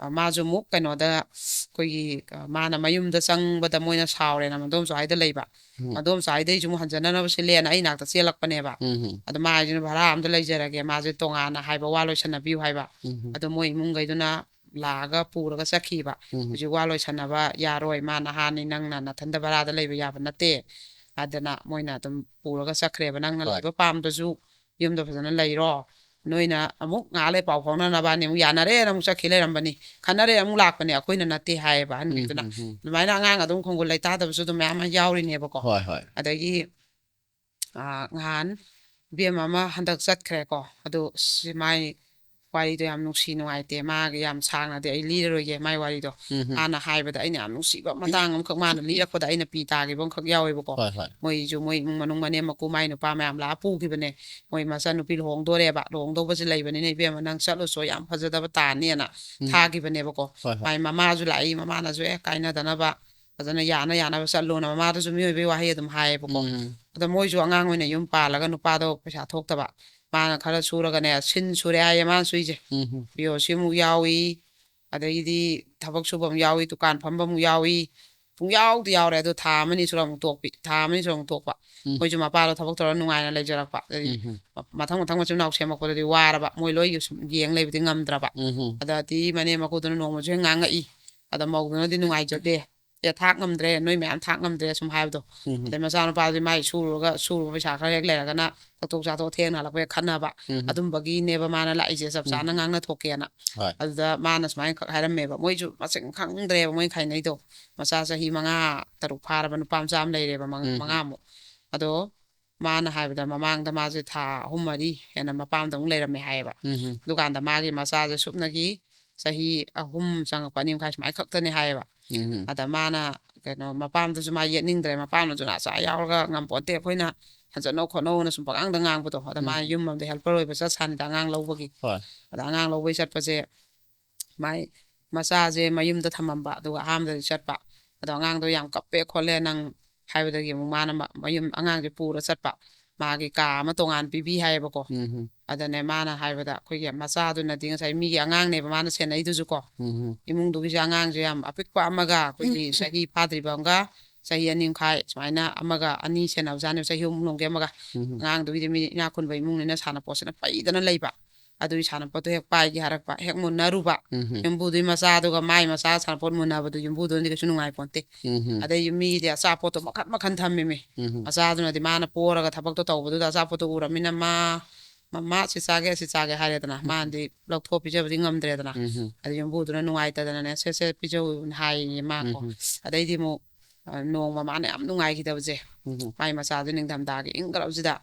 ꯑ, ꯃꯥꯁꯨ ꯑꯃꯨꯛ ꯀꯩꯅꯣꯗ ꯑꯩꯈꯣꯏꯒꯤ, ꯑ, ꯃꯥꯅ ꯃꯌꯨꯝꯗ ꯆꯪꯕꯗ ꯃꯣꯏꯅ ꯁꯥꯎꯔꯦꯅ ꯃꯗꯣꯝꯆꯥ ꯍꯣꯏꯗ ꯂꯩꯕ꯫ ꯎꯝ꯫ ꯃꯗꯣꯝꯆꯥ ꯍꯣꯏꯗꯩꯁꯨ ꯑꯃꯨꯛ ꯍꯟꯖꯅꯅꯕ ꯁꯤꯜꯂꯦꯅ ꯑꯩ ꯅꯥꯛꯇ ꯆꯦꯜꯂꯛꯄꯅꯦꯕ꯫ ꯎꯝ, ꯎꯝ꯫ ꯑꯗꯣ ꯃꯥ ꯍꯥꯏꯁꯤꯅ ꯚꯔꯥ ꯑꯝꯗ ꯂꯩꯖꯔꯒꯦ, ꯃꯥꯁꯦ ꯇꯣꯉꯥꯟꯅ ꯍꯥꯏꯕ ꯋꯥ ꯂꯣꯏꯁꯟꯅꯕꯤꯌꯨ ꯍꯥꯏꯕ꯫ ꯎꯝ, ꯎꯝ꯫ ꯑꯗꯣ ꯃꯣꯏ ꯏꯃꯨꯡꯈꯩꯗꯨꯅ ꯂꯥꯛꯑꯒ ꯄꯨꯔꯒ ꯆꯠꯈꯤꯕ꯫ ꯎꯝ, ꯎꯝ꯫ ꯍꯧꯖꯤꯛ ꯋꯥ ꯂꯣꯏꯁꯟꯅꯕ ꯌꯥꯔꯣꯏ, ꯃꯥ ꯅꯍꯥꯅꯤ, ꯅꯪꯅ ꯅꯊꯟꯗ ꯚꯔꯥꯗ ꯂꯩꯕ ꯌꯥꯕ ꯅꯠꯇꯦ꯫ ꯑꯗꯨꯅ ꯃꯣꯏꯅ ꯑꯗꯨꯝ ꯄꯨꯔꯒ ꯆꯠꯈ꯭ꯔꯦꯕ, ꯅꯪꯅ ꯍꯣꯏ꯫ ꯂꯩꯕ ꯄꯥꯝꯗ꯭ꯔꯁꯨ ꯌꯨꯝꯗ ꯐꯖꯅ ꯂꯩꯔꯣ꯫ ꯅꯣꯏꯅ ꯑꯃꯨꯛ ꯉꯥꯏꯍꯥꯛ ꯂꯩ ꯄꯥꯎ ꯐꯥꯎꯅꯅꯕꯅꯤ ꯑꯃꯨꯛ ꯌꯥꯅꯔꯦꯅ ꯑꯃꯨꯛ ꯆꯠꯈꯤ ꯂꯩꯔꯝꯕꯅꯤ꯫ ꯈꯟꯅꯔꯦ ꯑꯃꯨꯛ ꯂꯥꯛꯄꯅꯦ, ꯑꯩꯈꯣꯏꯅ ꯅꯠꯇꯦ ꯍꯥꯏꯌꯦꯕ ꯑꯍꯟꯒꯤꯗꯨꯅ꯫ ꯎꯝ, ꯎꯝ, ꯎꯝ꯫ ꯑꯗꯨꯃꯥꯏꯅ ꯑꯉꯥꯡ ꯑꯗꯨꯝ ꯈꯣꯡꯒꯨꯜ ꯂꯩꯇꯥꯗꯕꯁꯨ ꯑꯗꯨꯝ ꯃꯌꯥꯝ ꯑꯃ ꯌꯥꯎꯔꯤꯅꯦꯕꯀꯣ꯫ ꯍꯣꯏ, ꯍꯣꯏ꯫ ꯑꯗꯒꯤ ꯑꯥ, ꯉꯍꯥꯟ ꯏꯕꯦꯝꯃ ꯑꯃ ꯍꯟꯗꯛ ꯆꯠꯈ꯭ꯔꯦꯀꯣ꯫ ꯑꯗꯨ ꯑꯁ, ꯃꯥꯏ ꯋꯥꯔꯤꯗꯣ ꯌꯥꯝ ꯅꯨꯡꯁꯤ ꯅꯨꯡꯉꯥꯏꯇꯦ꯫ ꯃꯥꯒꯤ ꯌꯥꯝ ꯁꯥꯡꯅꯗꯤ ꯑꯩ ꯂꯤꯔꯔꯣꯏꯒꯦ ꯃꯥꯏ ꯋꯥꯔꯤꯗꯣ꯫ ꯎꯝ, ꯎꯝ꯫ ꯃꯥꯅ ꯍꯥꯏꯕꯗ ꯑꯩꯅ ꯌꯥꯝ ꯅꯨꯡꯁꯤꯕ ꯃꯇꯥꯡ ꯑꯃꯈꯛ ꯃꯥꯅ ꯂꯤꯔꯛꯄꯗ ꯑꯩꯅ ꯄꯤ ꯇꯥꯈꯤꯕ ꯑꯃꯈꯛ ꯌꯥꯎꯋꯦꯕꯀꯣ꯫ ꯍꯣꯏ, ꯍꯣꯏ꯫ ꯃꯣꯏꯁꯨ ꯃꯣꯏ ꯏꯃꯨꯡ ꯃꯅꯨꯡ ꯃꯅꯦꯝ ꯃꯀꯨ ꯃꯥꯏ ꯅꯨꯄꯥ ꯃꯌꯥꯝ ꯂꯥꯛꯑ ꯄꯨꯈꯤꯕꯅꯦ꯫ ꯃꯣꯏ ꯃꯆꯥꯅꯨꯄꯤ ꯂꯨꯍꯣꯡꯗꯣꯔꯦꯕ, ꯂꯨꯍꯣꯡꯗꯧꯕꯁꯦ ꯂꯩꯕꯅꯤꯅ ꯏꯕꯦꯝꯃ ꯅꯪ ꯆꯠꯂꯨꯆꯣ, ꯌꯥꯝ ꯐꯖꯗꯕ ꯇꯥꯅꯤꯅ ꯎꯝ꯫ ꯊꯥꯈꯤꯕꯅꯦꯕꯀꯣ꯫ ꯍꯣꯏ, ꯍꯣꯏ꯫ ꯃꯥꯏ ꯃꯃꯥꯁꯨ ꯂꯥꯛꯏ, ꯃꯃꯥꯅꯁꯨ ꯑꯦ ꯀꯥꯏꯅꯗꯅꯕ ꯐꯖꯅ ꯌꯥꯅ ꯌꯥꯅꯕ ꯆꯠꯂꯣꯅ ꯃꯃꯥꯗꯨꯁꯨ ꯃꯤꯑꯣꯏꯕꯩ ꯋꯥꯍꯩ ꯑꯗꯨꯝ ꯍꯥꯏꯌꯦꯕꯀꯣ꯫ ꯎꯝ꯫ ꯑꯗ ꯃꯣꯏꯁꯨ ꯑꯉꯥꯡ ꯑꯣꯏꯅ ꯌꯨꯝ ꯄꯥꯜꯂꯒ ꯅꯨꯄꯥꯗꯣ ꯄꯩꯁꯥ ꯊꯣꯛꯇꯕ꯫ ꯃꯥꯅ ꯈꯔ ꯁꯨꯔꯒꯅꯦ ꯁꯤꯟ ꯁꯨꯔꯦ ꯍꯥꯏꯌꯦ ꯃꯥꯅ ꯁꯨꯏꯁꯦ꯫ ꯎꯝ, ꯎꯝ꯫ ꯄꯤ ꯑꯣ ꯁꯤ ꯑꯃꯨꯛ ꯌꯥꯎꯏ, ꯑꯗꯒꯤꯗꯤ ꯊꯕꯛ ꯁꯨꯕ ꯑꯃꯨꯛ ꯌꯥꯎꯏ, ꯗꯨꯀꯥꯟ ꯐꯝꯕ ꯑꯃꯨꯛ ꯌꯥꯎꯏ꯫ ꯄꯨꯡ ꯌꯥꯎꯗ ꯌꯥꯎꯔꯦ꯫ ꯑꯗꯣ ꯊꯥ ꯑꯃꯅꯤ ꯁꯨꯔ ꯑꯃꯨꯛ ꯇꯣꯛꯄꯤ, ꯊꯥ ꯑꯃꯅꯤ ꯁꯨꯔ ꯑꯃꯨꯛ ꯇꯣꯛꯄ꯫ ꯎꯝ꯫ ꯃꯣꯏꯁꯨ ꯃꯄꯥꯗꯣ ꯊꯕꯛ ꯇꯧꯔ ꯅꯨꯡꯉꯥꯏꯅ ꯂꯩꯖꯔꯛꯄ꯫ ꯑꯗꯩ ꯎꯝ, ꯎꯝ꯫ ꯃꯊꯪ ꯃꯊꯪ ꯃꯆꯤꯟ ꯃꯅꯥꯎ ꯁꯦꯝꯃꯛꯄꯗꯗꯤ ꯋꯥꯔꯕ, ꯃꯣꯏ ꯂꯣꯏ ꯁꯨꯝ ꯌꯦꯡ ꯂꯩꯕꯗꯤ ꯉꯝꯗ꯭ꯔꯕ꯫ ꯎꯝ, ꯎꯝ꯫ ꯑꯗꯗꯤ ꯃꯅꯦꯝ ꯃꯀꯨꯗꯨꯅ ꯅꯣꯡꯃꯁꯨ ꯍꯦꯛ ꯉꯥꯡꯉꯛꯏ꯫ ꯑꯗ ꯃꯧꯗꯨꯅꯗꯤ ꯅꯨꯡꯉꯥꯏꯖꯗꯦ꯫ "ꯑꯦ ꯊꯥꯛ ꯉꯝꯗ꯭ꯔꯦ, ꯅꯣꯏ ꯃꯌꯥꯝ ꯊꯥꯛ ꯉꯝꯗ꯭ꯔꯦ" ꯁꯨꯝ ꯍꯥꯏꯕꯗꯣ꯫ ꯎꯝ, ꯎꯝ꯫ ꯑꯗꯩ ꯃꯆꯥꯅꯨꯄꯥꯗꯨꯗꯤ ꯃꯥꯏ ꯁꯨꯔꯨꯔꯒ ꯁꯨꯔꯨꯕ ꯄꯩꯁꯥ ꯈꯔ ꯍꯦꯛ ꯂꯩꯔꯒꯅ ꯆꯠꯊꯣꯛ ꯆꯥꯊꯣꯛ ꯊꯦꯡꯅ ꯍꯜꯂꯛꯄ ꯍꯦꯛ ꯈꯠꯅꯕ꯫ ꯎꯝ꯫ ꯑꯗꯨꯝꯕꯒꯤꯅꯦꯕ ꯃꯥꯅ ꯂꯥꯛꯏꯁꯦ, ꯆꯞ ꯆꯥꯅ ꯎꯝ꯫ ꯉꯥꯡꯅ ꯊꯣꯛꯀꯦꯅ꯫ ꯍꯣꯏ꯫ ꯑꯗꯨꯗ ꯃꯥꯅ ꯁꯨꯃꯥꯏꯅ ꯈꯛ ꯍꯥꯏꯔꯝꯃꯦꯕ, ꯃꯣꯏꯁꯨ ꯃꯁꯤꯡ ꯈꯪꯗ꯭ꯔꯦꯕ ꯃꯣꯏ ꯈꯥꯏꯅꯩꯗꯣ꯫ ꯃꯆꯥ ꯆꯍꯤ ꯃꯉꯥ ꯇꯔꯨꯛ ꯐꯥꯔꯕ ꯅꯨꯄꯥ ꯃꯆꯥ ꯑꯃ ꯂꯩꯔꯦꯕ, ꯃꯉ-, ꯎꯝ꯫ ꯃꯉꯥꯃꯨꯛ꯫ ꯑꯗꯣ ꯃꯥꯅ ꯍꯥꯏꯕꯗ ꯃꯃꯥꯡꯗ ꯃꯥꯁꯦ ꯊꯥ ꯑꯍꯨꯝ ꯃꯔꯤ ꯍꯦꯟꯅ ꯃꯄꯥꯝꯗ ꯑꯃꯨꯛ ꯂꯩꯔꯝꯃꯦ ꯍꯥꯏꯌꯦꯕ꯫ ꯎꯝ ꯑꯗꯨꯀꯥꯟꯗ ꯃꯥꯒꯤ ꯃꯆꯥꯁꯦ ꯁꯨꯞꯅꯒꯤ ꯆꯍꯤ ꯑꯍꯨꯝ ꯆꯪꯉꯛꯄ, ꯑꯅꯤ ꯃꯈꯥꯏ ꯁꯨꯃꯥꯏꯅ ꯈꯛꯇꯅꯦ ꯍꯥꯏꯌꯦꯕ꯫ ꯎꯝ ꯑꯗ ꯃꯥꯅ ꯀꯩꯅꯣ ꯃꯄꯥꯝꯗꯁꯨ ꯃꯥ ꯌꯦꯠꯅꯤꯡꯗ꯭ꯔꯦ, ꯃꯄꯥꯝꯅꯁꯨ ꯅꯆꯥ ꯌꯥꯎꯔꯒ ꯉꯝꯄꯣꯟꯇꯦ, ꯑꯩꯈꯣꯏꯅ ꯍꯟꯖꯠꯅꯧ ꯈꯣꯠꯅꯧꯅ ꯁꯨꯝ ꯄꯉꯥꯡꯗ ꯉꯥꯡꯕꯗꯣ꯫ ꯑꯗ ꯃꯥ ꯎꯝ ꯌꯨꯝ ꯑꯃꯗ ꯍꯦꯜꯄꯔ ꯑꯣꯏꯕ ꯆꯠ ꯁꯥꯅꯤꯗ ꯑꯉꯥꯡ ꯂꯧꯕꯒꯤ꯫ ꯍꯣꯏ ꯑꯗ ꯑꯉꯥꯡ ꯂꯧꯕꯩ ꯆꯠꯄꯁꯦ ꯃꯥꯏ ꯃꯆꯥꯁꯦ ꯃꯌꯨꯝꯗ ꯊꯝꯃꯝꯕ, ꯑꯗꯨꯒ ꯑꯍꯥꯟꯕꯗꯗꯤ ꯆꯠꯄ꯫ ꯑꯗꯣ ꯑꯉꯥꯡꯗꯣ ꯌꯥꯝ ꯀꯞꯄꯦ ꯈꯣꯠꯂꯦ ꯅꯪ ꯍꯥꯏꯕꯗꯒꯤ ꯑꯃꯨꯛ ꯃꯥꯅ ꯃ- ꯃꯌꯨꯝ ꯑꯉꯥꯡꯁꯦ ꯄꯨꯔ ꯆꯠꯄ꯫ ꯃꯥꯒꯤ ꯀꯥ ꯑꯃ ꯇꯣꯉꯥꯟ ꯄꯤꯕꯤ ꯍꯥꯏꯌꯦꯕꯀꯣ꯫ ꯎꯝ ꯑꯗꯅꯦ ꯃꯥꯅ ꯍꯥꯏꯕꯗ ꯑꯩꯈꯣꯏꯒꯤ ꯃꯆꯥꯗꯨꯅꯗꯤ ꯉꯁꯥꯏ ꯃꯤꯒꯤ ꯑꯉꯥꯡꯅꯦꯕ ꯃꯥꯅ ꯁꯦꯟꯅꯩꯗꯨꯁꯨ ꯀꯣ꯫ ꯎꯝ ꯏꯃꯨꯡꯗꯨꯒꯤꯁꯦ ꯑꯉꯥꯡꯁꯦ ꯌꯥꯝ ꯑꯄꯤꯛꯄ ꯑꯃꯒ ꯑꯩꯈꯣꯏꯒꯤ ꯆꯍꯤ ꯐꯥꯗ꯭ꯔꯤꯕ ꯑꯃꯒ ꯆꯍꯤ ꯑꯅꯤ ꯃꯈꯥꯏ ꯁꯨꯃꯥꯏꯅ ꯑꯃꯒ ꯑꯅꯤ ꯁꯦꯟꯅꯕꯖꯥꯠꯅꯦꯕ, ꯆꯍꯤ ꯑꯍꯨꯝ ꯂꯣꯝꯒꯤ ꯑꯃꯒ꯫ ꯎꯝ ꯑꯉꯥꯡꯗꯨꯒꯤꯗꯤ ꯃꯤ ꯏꯅꯥꯛ ꯈꯨꯟꯕ ꯏꯃꯨꯡꯅꯤꯅ ꯁꯥꯟꯅꯄꯣꯠꯁꯤꯅ ꯄꯩꯗꯅ ꯂꯩꯕ꯫ ꯑꯗꯨꯒꯤ ꯁꯥꯟꯅꯄꯣꯠꯇꯣ ꯍꯦꯛ ꯄꯥꯏꯒꯦ ꯍꯥꯏꯔꯛꯄ, ꯍꯦꯛ ꯃꯨꯟꯅꯔꯨꯕ꯫ ꯎꯝ ꯌꯨꯝꯕꯨꯗꯨꯒꯤ ꯃꯆꯥꯗꯨꯒ ꯃꯥꯏ ꯃꯆꯥ ꯁꯥꯟꯅꯄꯣꯠ ꯃꯨꯟꯅꯕꯗꯨ ꯌꯨꯝꯕꯨꯗꯨꯅꯗꯤ ꯀꯩꯁꯨ ꯅꯨꯡꯉꯥꯏ ꯄꯣꯟꯇꯦ꯫ ꯎꯝ ꯑꯗꯩ ꯃꯤꯒꯤꯗꯤ ꯑꯆꯥꯄꯣꯠꯇꯣ ꯃꯈꯟ ꯃꯈꯟ ꯊꯝꯃꯤꯃꯤ꯫ ꯎꯝ ꯃꯆꯥꯗꯨꯅꯗꯤ ꯃꯥꯅ ꯄꯣꯔꯒ ꯊꯕꯛꯇꯣ ꯇꯧꯕꯗꯨꯗ ꯑꯆꯥꯄꯣꯠꯇꯣ ꯎꯔꯃꯤꯅ ꯃꯥ "ꯃꯃꯥ ꯁꯤ ꯆꯥꯒꯦ, ꯁꯤ ꯆꯥꯒꯦ" ꯍꯥꯏꯔꯦꯗꯅ꯫ ꯃꯥꯅꯗꯤ ꯂꯧꯊꯣꯛ ꯄꯤꯖꯕꯗꯤ ꯉꯝꯗ꯭ꯔꯦꯗꯅ꯫ ꯎꯝ ꯑꯗ ꯌꯨꯝꯕꯨꯗꯨꯅ ꯅꯨꯡꯉꯥꯏꯇꯗꯅꯅꯦ "ꯁꯦ ꯁꯦ ꯄꯤꯖꯧꯅ" ꯍꯥꯏꯌꯦ ꯃꯥ ꯀꯣ꯫ ꯎꯝ ꯑꯗꯩꯗꯤ ꯑꯃꯨꯛ ꯑ, ꯅꯣꯡꯃ ꯃꯥꯅ ꯌꯥꯝ ꯅꯨꯡꯉꯥꯏꯈꯤꯗꯕꯁꯦ, ꯎꯝ ꯃꯥꯏ ꯃꯆꯥꯗꯨ ꯅꯤꯡꯊꯝꯊꯥꯒꯤ ꯏꯪꯈ꯭ꯔꯕꯁꯤꯗ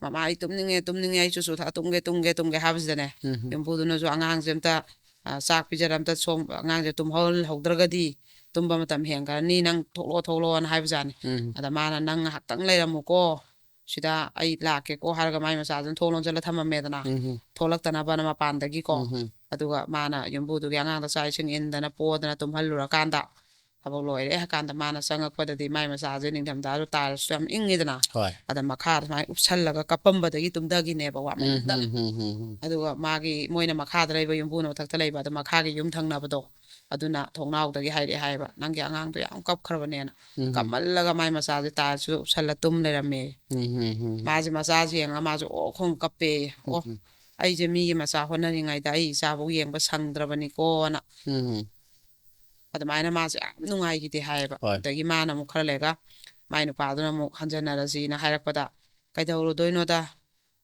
"ꯃꯃꯥ ꯑꯩ ꯇꯨꯝꯅꯤꯡꯉꯦ, ꯇꯨꯝꯅꯤꯡꯉꯦ, ꯑꯩ ꯆꯨꯁꯨ ꯊꯛꯑ ꯇꯨꯝꯒꯦ, ꯇꯨꯝꯒꯦ, ꯇꯨꯝꯒꯦ" ꯍꯥꯏꯕꯁꯤꯗꯅꯦ꯫ ꯎꯝ ꯌꯨꯝꯕꯨꯗꯨꯅꯁꯨ ꯑꯉꯥꯡꯁꯦ ꯑꯝꯇ ꯑ, ꯆꯥꯛ ꯄꯤꯖꯔ ꯑꯝꯇ ꯁꯣꯝ ꯑꯉꯥꯡꯁꯦ ꯇꯨꯝꯍꯧꯍꯧꯗ꯭ꯔꯒꯗꯤ ꯇꯨꯝꯕ ꯃꯇꯝ ꯍꯦꯟꯈ꯭ꯔꯅꯤ, ꯅꯪ ꯊꯣꯛꯂꯛꯑꯣ, ꯊꯣꯛꯂꯛꯑꯣꯅ ꯍꯥꯏꯕꯖꯥꯠꯅꯤ꯫ ꯎꯝ ꯑꯗ ꯃꯥꯅ "ꯅꯪ ꯉꯥꯏꯍꯥꯛꯇꯪ ꯂꯩꯔꯝꯃꯨꯀꯣ, ꯁꯤꯗ ꯑꯩ ꯂꯥꯛꯀꯦꯀꯣ" ꯍꯥꯏꯔꯒ ꯃꯥꯏ ꯃꯆꯥꯗꯨꯅ ꯊꯣꯡ ꯂꯣꯟꯁꯤꯜꯂ ꯊꯝꯃꯝꯃꯦꯗꯅ, ꯎꯝ ꯊꯣꯛꯂꯛꯇꯅꯕꯅ ꯃꯄꯥꯟꯗꯒꯤꯀꯣ꯫ ꯎꯝ ꯑꯗꯨꯒ ꯃꯥꯅ ꯌꯨꯝꯕꯨꯗꯨꯒꯤ ꯑꯉꯥꯡꯗ ꯆꯥꯛ ꯏꯁꯤꯡ ꯏꯟꯗꯅ ꯄꯣꯗꯅ ꯇꯨꯝꯍꯜꯂꯨꯔꯀꯥꯟꯗ ꯊꯕꯛ ꯂꯣꯏꯔꯦ ꯍꯥꯏꯀꯥꯟꯗ ꯃꯥꯅ ꯆꯪꯉꯛꯄꯗꯗꯤ ꯃꯥꯏ ꯃꯆꯥꯁꯦ ꯅꯤꯡꯊꯝꯊꯥꯗ ꯇꯥꯏꯜꯁꯁꯨ ꯌꯥꯝ ꯏꯪꯉꯤꯗꯅ, ꯍꯣꯏ ꯑꯗ ꯃꯈꯥꯗ ꯁꯨꯃꯥꯏꯅ ꯎꯞꯁꯜꯂꯒ ꯀꯞꯄꯝꯕꯗꯒꯤ ꯇꯨꯝꯊꯈꯤꯅꯦꯕ ꯎꯝ ꯋꯥꯃꯟꯗꯅ꯫ ꯎꯝ ꯎꯝ ꯎꯝ ꯑꯗꯨꯒ ꯃꯥꯒꯤ ꯃꯣꯏꯅ ꯃꯈꯥꯗ ꯂꯩꯕ ꯌꯨꯝꯕꯨꯅ ꯃꯊꯛꯇ ꯂꯩꯕ, ꯑꯗꯣ ꯃꯈꯥꯒꯤ ꯌꯨꯝ ꯊꯪꯅꯕꯗꯣ ꯑꯗꯨꯅ ꯊꯣꯡꯅꯥꯎꯗꯒꯤ ꯍꯥꯏꯔꯛꯑꯦ ꯍꯥꯏꯌꯦꯕ, "ꯅꯪꯒꯤ ꯑꯉꯥꯡꯗꯣ ꯌꯥꯝ ꯀꯞꯈ꯭ꯔꯕꯅꯦꯅ, ꯎꯝ ꯀꯞꯃꯜꯂꯒ ꯃꯥꯏ ꯃꯆꯥꯁꯦ ꯇꯥꯏꯜꯁꯁꯨ ꯎꯞꯁꯜꯂ ꯇꯨꯝ ꯂꯩꯔꯝꯃꯦ꯫ ꯎꯝ ꯎꯝ ꯎꯝ ꯃꯥꯁꯦ ꯃꯆꯥꯁꯦ ꯌꯦꯡꯉꯒ ꯃꯥꯁꯨ ꯑꯣ ꯈꯣꯡ ꯀꯞꯄꯦ꯫ ꯑꯣ, ꯎꯝ ꯑꯩꯁꯦ ꯃꯤꯒꯤ ꯃꯆꯥ ꯍꯣꯠꯅꯔꯤꯉꯩꯗ ꯑꯩ ꯏꯆꯥꯕꯨ ꯌꯦꯡꯕ ꯁꯪꯗ꯭ꯔꯕꯅꯤꯀꯣꯅ" ꯎꯝ ꯑꯗꯨꯃꯥꯏꯅ ꯃꯥꯁꯦ ꯌꯥꯝ ꯅꯨꯡꯉꯥꯏꯈꯤꯗꯦ ꯍꯥꯏꯌꯦꯕ꯫ ꯍꯣꯏ ꯑꯗꯒꯤ ꯃꯥꯅ ꯑꯃꯨꯛ ꯈꯔ ꯂꯩꯔꯒ ꯃꯥꯏ ꯅꯨꯄꯥꯗꯨꯅ ꯑꯃꯨꯛ "ꯍꯟꯖꯟꯅꯔꯁꯤꯅ" ꯍꯥꯏꯔꯛꯄꯗ "ꯀꯩꯗꯧꯔꯨꯗꯣꯏꯅꯣꯗ"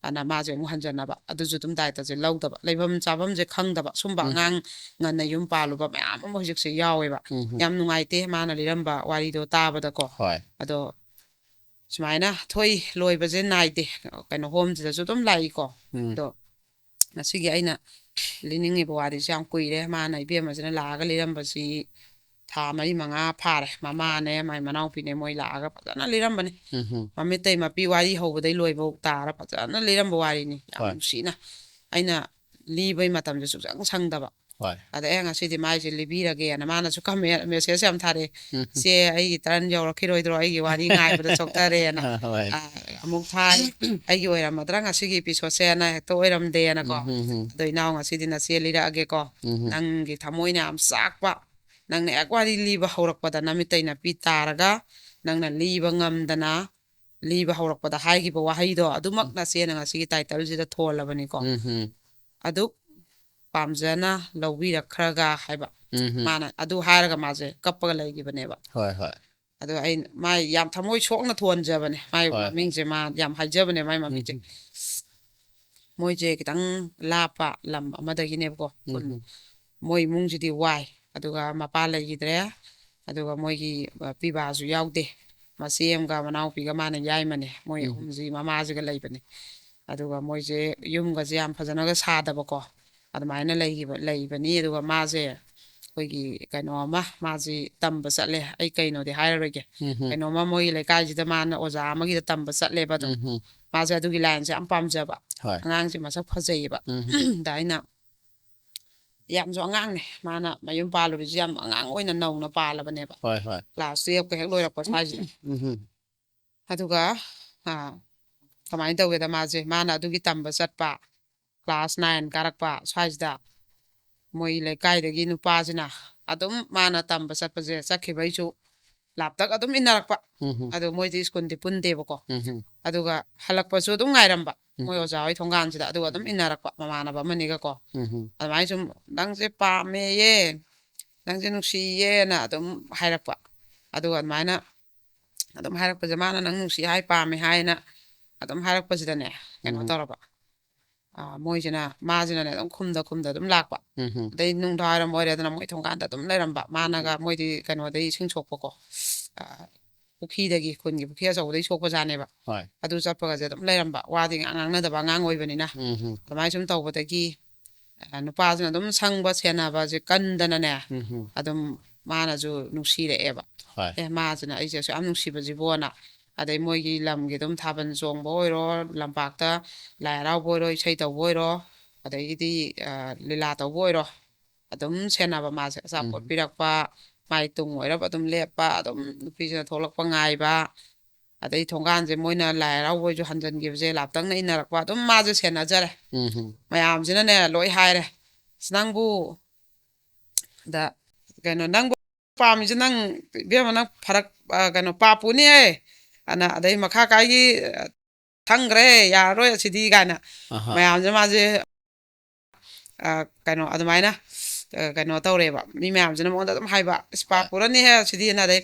ꯑꯅ ꯃꯥꯁꯦ ꯑꯃꯨꯛ ꯍꯟꯖꯟꯅꯕ꯫ ꯑꯗꯨꯁꯨ ꯑꯗꯨꯝ ꯗꯥꯏꯇꯁꯦ ꯂꯧꯗꯕ, ꯂꯩꯐꯝ ꯆꯥꯐꯝꯁꯦ ꯈꯪꯗꯕ ꯁꯨꯝꯕ ꯎꯝ ꯑꯉꯥꯡ ꯉꯟꯅ ꯌꯨꯝ ꯄꯥꯜꯂꯨꯕ ꯃꯌꯥꯝ ꯑꯃ ꯍꯧꯖꯤꯛꯁꯦ ꯌꯥꯎꯋꯦꯕ꯫ ꯎꯝ ꯌꯥꯝ ꯅꯨꯡꯉꯥꯏꯇꯦ ꯃꯥꯅ ꯂꯤꯔꯝꯕ ꯋꯥꯔꯤꯗꯣ ꯇꯥꯕꯗꯀꯣ꯫ ꯍꯣꯏ ꯑꯗꯣ ꯁꯨꯃꯥꯏꯅ ꯊꯣꯛꯏ, ꯂꯣꯏꯕꯁꯦ ꯅꯥꯏꯗꯦ꯫ ꯀꯩꯅꯣ, ꯍꯣꯝꯁꯤꯗꯁꯨ ꯑꯗꯨꯝ ꯂꯥꯛꯏꯀꯣ꯫ ꯎꯝ꯫ ꯑꯗꯣ ꯉꯁꯤꯒꯤ ꯑꯩꯅ ꯂꯤꯅꯤꯡꯉꯤꯕ ꯋꯥꯔꯤꯁꯦ ꯌꯥꯝ ꯀꯨꯏꯔꯦ꯫ ꯃꯥꯅ, ꯏꯕꯦꯝꯃꯁꯤꯅ ꯂꯥꯛꯑꯒ ꯂꯤꯔꯝꯕꯁꯤ ꯊꯥ ꯃꯔꯤ ꯃꯉꯥ ꯐꯥꯔꯦ꯫ ꯃꯃꯥꯅꯦ, ꯃꯥꯏ ꯃꯅꯥꯎꯄꯤꯅꯦ, ꯃꯣꯏ ꯂꯥꯛꯑꯒ ꯐꯖꯅ ꯂꯤꯔꯝꯕꯅꯤ꯫ ꯎꯝ ꯍꯝ꯫ ꯃꯃꯤꯠꯇꯩ ꯃꯄꯤ ꯋꯥꯔꯤ ꯍꯧꯕꯗꯩ ꯂꯣꯏꯕꯧ ꯇꯥꯔ ꯐꯖꯅ ꯂꯤꯔꯝꯕ ꯋꯥꯔꯤꯅꯤ, ꯌꯥꯝ ꯍꯣꯏ꯫ ꯅꯨꯡꯁꯤꯅ꯫ ꯑꯩꯅ ꯂꯤꯕꯩ ꯃꯇꯝꯁꯦ ꯁꯨꯡꯁꯪ ꯁꯪꯗꯕ꯫ ꯍꯣꯏ꯫ ꯑꯗ ꯑꯩ ꯉꯁꯤꯗꯤ ꯃꯥꯏꯁꯦ ꯂꯤꯕꯤꯔꯒꯦꯅ ꯃꯥꯅꯁꯨ ꯀꯃꯦꯟ ꯃꯦꯁꯦꯖ ꯌꯥꯝ ꯊꯥꯔꯛꯑꯦ꯫ ꯎꯝ ꯍꯝ꯫ "ꯆꯦ, ꯑꯩꯒꯤ ꯇꯔꯟ ꯌꯧꯔꯛꯈꯤꯔꯣꯏꯗ꯭ꯔꯣ? ꯑꯩꯒꯤ ꯋꯥꯔꯤ ꯉꯥꯏꯕꯗ ꯆꯣꯛꯊꯔꯦꯅ." ꯑꯥ, ꯍꯣꯏ꯫ ꯑꯥ, ꯑꯃꯨꯛ ꯊꯥꯏ, "ꯑꯩꯒꯤ ꯑꯣꯏꯔꯝꯃꯗ꯭ꯔꯥ ꯉꯁꯤꯒꯤ ꯏꯄꯤꯁꯣꯠꯁꯦꯅ?" ꯍꯦꯛꯇ ꯑꯣꯏꯔꯝꯗꯦꯅꯀꯣ꯫ ꯎꯝ ꯍꯝ ꯍꯝ꯫ ꯑꯗꯣ ꯏꯅꯥꯎ, ꯉꯁꯤꯗꯤ ꯅꯆꯦ ꯂꯤꯔꯛꯑꯒꯦꯀꯣ꯫ ꯎꯝ ꯍꯝ꯫ ꯅꯪꯒꯤ ꯊꯃꯣꯏꯅ ꯌꯥꯝ ꯆꯥꯛꯄ, ꯅꯪꯅ ꯍꯦꯛ ꯋꯥꯔꯤ ꯂꯤꯕ ꯍꯧꯔꯛꯄꯗ ꯅꯃꯤꯠꯇꯩ ꯅꯄꯤ ꯇꯥꯔꯒ ꯅꯪꯅ ꯂꯤꯕ ꯉꯝꯗꯅ ꯂꯤꯕ ꯍꯧꯔꯛꯄꯗ ꯍꯥꯏꯈꯤꯕ ꯋꯥꯍꯩꯗꯣ ꯑꯗꯨꯃꯛ ꯅꯆꯦꯅ ꯉꯁꯤꯒꯤ ꯇꯥꯏꯇꯜꯁꯤꯗ ꯊꯣꯜꯂꯕꯅꯤꯀꯣ꯫ ꯎꯝ ꯍꯝ꯫ "ꯑꯗꯨꯛ ꯄꯥꯝꯖꯅ ꯂꯧꯕꯤꯔꯛꯈ꯭ꯔꯒ" ꯍꯥꯏꯕ꯫ ꯎꯝ ꯍꯝ꯫ ꯃꯥꯅ ꯑꯗꯨ ꯍꯥꯏꯔꯒ ꯃꯥꯁꯦ ꯀꯞꯄꯒ ꯂꯩꯈꯤꯕꯅꯦꯕ꯫ ꯍꯣꯏ, ꯍꯣꯏ꯫ ꯑꯗꯣ ꯑꯩ, ꯃꯥ ꯌꯥꯝ ꯊꯃꯣꯏ ꯁꯣꯛꯅ ꯊꯣꯟꯖꯕꯅꯦ꯫ ꯃꯥꯏ ꯍꯣꯏ꯫ ꯃꯃꯤꯡꯁꯦ ꯃꯥ ꯌꯥꯝ ꯍꯥꯏꯖꯕꯅꯦ, ꯃꯥꯏ ꯃꯃꯤꯡꯁꯦ꯫ ꯎꯝ꯫ ꯃꯣꯏꯁꯦ ꯈꯤꯇꯪ ꯂꯥꯞꯄ ꯂꯝ ꯑꯃꯗꯒꯤꯅꯦꯕꯀꯣ꯫ ꯎꯝ ꯍꯝ꯫ ꯃꯣꯏ ꯏꯃꯨꯡꯁꯤꯗꯤ ꯋꯥꯏ, ꯑꯗꯨꯒ ꯃꯄꯥ ꯂꯩꯈꯤꯗ꯭ꯔꯦ, ꯑꯗꯨꯒ ꯃꯣꯏꯒꯤ, ꯑ, ꯄꯤꯕꯥꯁꯨ ꯌꯥꯎꯗꯦ꯫ ꯃꯆꯦ ꯑꯃꯒ ꯃꯅꯥꯎꯄꯤꯒ ꯃꯥꯅ ꯌꯥꯏꯃꯅꯦ, ꯃꯣꯏ ꯎꯝ꯫ ꯑꯍꯨꯝꯁꯤ ꯃꯃꯥꯁꯤꯒ ꯂꯩꯕꯅꯦ꯫ ꯑꯗꯨꯒ ꯃꯣꯏꯁꯦ ꯌꯨꯝꯒꯁꯦ ꯌꯥꯝ ꯐꯖꯅꯒ ꯁꯥꯗꯕꯀꯣ, ꯑꯗꯨꯃꯥꯏꯅ ꯂꯩꯈꯤꯕ, ꯂꯩꯕꯅꯤ꯫ ꯑꯗꯨꯒ ꯃꯥꯁꯦ ꯑꯩꯈꯣꯏꯒꯤ ꯀꯩꯅꯣ ꯑꯃ, ꯃꯥꯁꯤ ꯇꯝꯕ ꯆꯠꯂꯦ, ꯑꯩ ꯀꯩꯅꯣꯗꯤ ꯍꯥꯏꯔꯔꯣꯏꯒꯦ꯫ ꯎꯝ ꯍꯝ꯫ ꯀꯩꯅꯣꯝꯃ ꯃꯣꯏꯒꯤ ꯂꯩꯀꯥꯏꯁꯤꯗ ꯃꯥꯅ ꯑꯣꯖꯥ ꯑꯃꯒꯤꯗ ꯇꯝꯕ ꯆꯠꯂꯦꯕ꯫ ꯑꯗꯨꯝ ꯎꯝ ꯍꯝ꯫ ꯃꯥꯁꯦ ꯑꯗꯨꯒꯤ ꯂꯥꯏꯟꯁꯦ ꯌꯥꯝ ꯄꯥꯝꯖꯕ, ꯍꯣꯏ꯫ ꯑꯉꯥꯡꯁꯦ ꯃꯁꯛ ꯐꯖꯩꯌꯦꯕ꯫ ꯎꯝ ꯍꯝ꯫ ꯑꯗ ꯑꯩꯅ, ꯌꯥꯝꯁꯨ ꯑꯉꯥꯡꯅꯦ, ꯃꯥꯅ ꯃꯌꯨꯝ ꯄꯥꯜꯂꯨꯔꯤꯁꯨ ꯌꯥꯝ ꯑꯉꯥꯡ ꯑꯣꯏꯅ ꯅꯧꯅ ꯄꯥꯜꯂꯕꯅꯦꯕ, ꯍꯣꯏ, ꯍꯣꯏ꯫ ꯀ꯭ꯂꯥꯁ ꯇꯨꯌꯦꯜꯞꯀ ꯍꯦꯛ ꯂꯣꯏꯔꯛꯄ ꯁ꯭ꯋꯥꯏꯁꯤꯗ꯫ ꯎꯝ ꯍꯝ꯫ ꯑꯗꯨꯒ, ꯑꯥ, ꯀꯃꯥꯏꯅ ꯇꯧꯒꯦꯗ, ꯃꯥꯁꯦ, ꯃꯥꯅ ꯑꯗꯨꯒꯤ ꯇꯝꯕ ꯆꯠꯄ, ꯀ꯭ꯂꯥꯁ ꯅꯥꯏꯟ ꯀꯥꯔꯛꯄ ꯁ꯭ꯋꯥꯏꯁꯤꯗ ꯃꯣꯏ ꯂꯩꯀꯥꯏꯗꯒꯤ ꯅꯨꯄꯥꯁꯤꯅ ꯑꯗꯨꯝ ꯃꯥꯅ ꯇꯝꯕ ꯆꯠꯄꯁꯦ, ꯆꯠꯈꯤꯕꯩꯁꯨ ꯂꯥꯞꯇꯛ ꯑꯗꯨꯝ ꯏꯟꯅꯔꯛꯄ꯫ ꯎꯝ ꯍꯝ꯫ ꯑꯗꯣ ꯃꯣꯏꯗꯤ ꯁ꯭ꯀꯨꯜꯗꯤ ꯄꯨꯟꯗꯦꯕꯀꯣ꯫ ꯎꯝ ꯍꯝ꯫ ꯑꯗꯨꯒ ꯍꯜꯂꯛꯄꯁꯨ ꯑꯗꯨꯝ ꯉꯥꯏꯔꯝꯕ, ꯎꯝ꯫ ꯃꯣꯏ ꯑꯣꯖꯥ ꯍꯣꯏ ꯊꯣꯡꯒꯥꯟꯁꯤꯗ, ꯑꯗꯨꯒ ꯑꯗꯨꯝ ꯎꯝ꯫ ꯏꯟꯅꯔꯛꯄ ꯃꯃꯥꯟꯅꯕ ꯑꯃꯅꯤꯒꯀꯣ꯫ ꯎꯝ ꯍꯝ꯫ ꯑꯗꯨꯃꯥꯏꯅ ꯁꯨꯝ, "ꯅꯪꯁꯦ ꯄꯥꯝꯃꯦꯌꯦ, ꯅꯪꯁꯦ ꯅꯨꯡꯁꯤꯌꯦꯅ" ꯑꯗꯨꯝ ꯍꯥꯏꯔꯛꯄ꯫ ꯑꯗꯨꯒ ꯑꯗꯨꯃꯥꯏꯅ ꯑꯗꯨꯝ ꯍꯥꯏꯔꯛꯄꯁꯦ, ꯃꯥꯅ "ꯅꯪ ꯅꯨꯡꯁꯤ ꯍꯥꯏ, ꯄꯥꯝꯃꯦ" ꯍꯥꯏꯅ ꯑꯗꯨꯝ ꯍꯥꯏꯔꯛꯄꯁꯤꯗꯅꯦ, ꯀꯩꯅꯣ ꯎꯝ꯫ ꯇꯧꯔꯕ꯫ ꯑꯥ, ꯃꯣꯏꯁꯤꯅ, ꯃꯥꯁꯤꯅꯅꯦ ꯑꯗꯨꯝ ꯈꯨꯝꯗ ꯈꯨꯝꯗ ꯑꯗꯨꯝ ꯂꯥꯛꯄ꯫ ꯎꯝ ꯍꯝ꯫ ꯑꯗꯩ ꯅꯨꯡꯗꯥꯡꯋꯥꯏꯔꯝ ꯑꯣꯏꯔꯦꯗꯅ, ꯃꯣꯏ ꯊꯣꯡꯒꯥꯟꯗ ꯑꯗꯨꯝ ꯂꯩꯔꯝꯕ꯫ ꯃꯥꯅꯒ, ꯃꯣꯏꯗꯤ ꯀꯩꯅꯣꯗꯩ ꯏꯁꯤꯡ ꯁꯣꯛꯄꯀꯣ꯫ ꯑꯥ, ꯄꯨꯈ꯭ꯔꯤꯗꯒꯤ, ꯈꯨꯟꯒꯤ ꯄꯨꯈ꯭ꯔꯤ ꯑꯆꯧꯕꯗꯒꯤ ꯁꯣꯛꯄꯖꯥꯠꯅꯦꯕ꯫ ꯍꯣꯏ꯫ ꯑꯗꯨ ꯆꯠꯄꯒꯁꯦ ꯑꯗꯨꯝ ꯂꯩꯔꯝꯕ, ꯋꯥꯗꯤ ꯉꯥꯡ ꯉꯥꯡꯅꯗꯕ ꯑꯉꯥꯡ ꯑꯣꯏꯕꯅꯤꯅ꯫ ꯎꯝ ꯍꯝ꯫ ꯑꯗꯨꯃꯥꯏꯅ ꯁꯨꯝ ꯇꯧꯕꯗꯒꯤ, ꯑ, ꯅꯨꯄꯥꯁꯤꯅ ꯑꯗꯨꯝ ꯁꯪꯕ ꯁꯦꯟꯅꯕꯁꯦ ꯀꯟꯗꯅꯅꯦ, ꯎꯝ ꯍꯝ꯫ ꯑꯗꯨꯝ ꯃꯥꯅꯁꯨ ꯅꯨꯡꯁꯤꯔꯛꯑꯦꯕ꯫ ꯍꯣꯏ꯫ ꯑꯦ, ꯃꯥꯁꯤꯅ ꯑꯩꯁꯦ ꯑꯁꯨꯛ ꯌꯥꯝ ꯅꯨꯡꯁꯤꯕꯁꯤꯕꯨꯅ꯫ ꯑꯗꯩ ꯃꯣꯏꯒꯤ ꯂꯝꯒꯤ ꯑꯗꯨꯝ ꯊꯥꯕꯜ ꯆꯣꯡꯕ ꯑꯣꯏꯔꯣ, ꯂꯝꯄꯥꯛꯇ ꯂꯥꯏ ꯍꯔꯥꯎꯕ ꯑꯣꯏꯔꯣ, ꯏꯁꯩ ꯇꯧꯕ ꯑꯣꯏꯔꯣ, ꯑꯗꯒꯤꯗꯤ, ꯑ, ꯂꯤꯂꯥ ꯇꯧꯕ ꯑꯣꯏꯔꯣ, ꯑꯗꯨꯝ ꯁꯦꯟꯅꯕ ꯃꯥꯁꯦ꯫ ꯑꯆꯥꯄꯣꯠ ꯎꯝ꯫ ꯄꯤꯔꯛꯄ, ꯃꯥꯏ ꯇꯨꯡ ꯑꯣꯏꯔꯞ ꯑꯗꯨꯝ ꯂꯦꯞꯄ, ꯑꯗꯨꯝ ꯅꯨꯄꯤꯁꯤꯅ ꯊꯣꯛꯂꯛꯄ ꯉꯥꯏꯕ, ꯑꯗꯩ ꯊꯣꯡꯒꯥꯟꯁꯦ ꯃꯣꯏꯅ ꯂꯥꯏ ꯍꯔꯥꯎꯕ ꯑꯣꯏꯁꯨ ꯍꯟꯖꯟꯈꯤꯕꯁꯦ ꯂꯥꯞꯇꯛꯅ ꯏꯟꯅꯔꯛꯄ, ꯑꯗꯨꯝ ꯃꯥꯁꯦ ꯁꯦꯟꯅꯖꯔꯦ꯫ ꯎꯝ ꯍꯝ꯫ ꯃꯌꯥꯝꯁꯤꯅꯅꯦ ꯂꯣꯏ ꯍꯥꯏꯔꯦ, "ꯑꯁ, ꯅꯪꯕꯨ ꯗ, ꯀꯩꯅꯣ, ꯅꯪꯕꯨ ꯄꯥꯝꯃꯤꯁꯦ ꯅꯪ, ꯏꯕꯦꯝꯃ, ꯅꯪ ꯐꯔꯛ, ꯑ, ꯀꯩꯅꯣ, ꯄꯥꯞꯄꯨꯅꯦ" ꯑꯅ, ꯑꯗꯩ ꯃꯈꯥ ꯀꯥꯏꯒꯤ, ꯑ, "ꯁꯪꯈ꯭ꯔꯦ, ꯌꯥꯔꯔꯣꯏ ꯑꯁꯤꯗꯤ" ꯀꯥꯏꯅ ꯑꯍꯥ꯫ ꯃꯌꯥꯝꯁꯦ ꯃꯥꯁꯦ, ꯑ, ꯀꯩꯅꯣ, ꯑꯗꯨꯃꯥꯏꯅ, ꯑ, ꯀꯩꯅꯣ ꯇꯧꯔꯦꯕ꯫ ꯃꯤ ꯃꯌꯥꯝꯁꯤꯅ ꯃꯉꯣꯟꯗ ꯑꯗꯨꯝ ꯍꯥꯏꯕ, "ꯏꯁ, ꯄꯥꯞ ꯍꯣꯏ꯫ ꯄꯨꯔꯅꯤꯍꯦ ꯑꯁꯤꯗꯤꯅ", ꯑꯗꯩ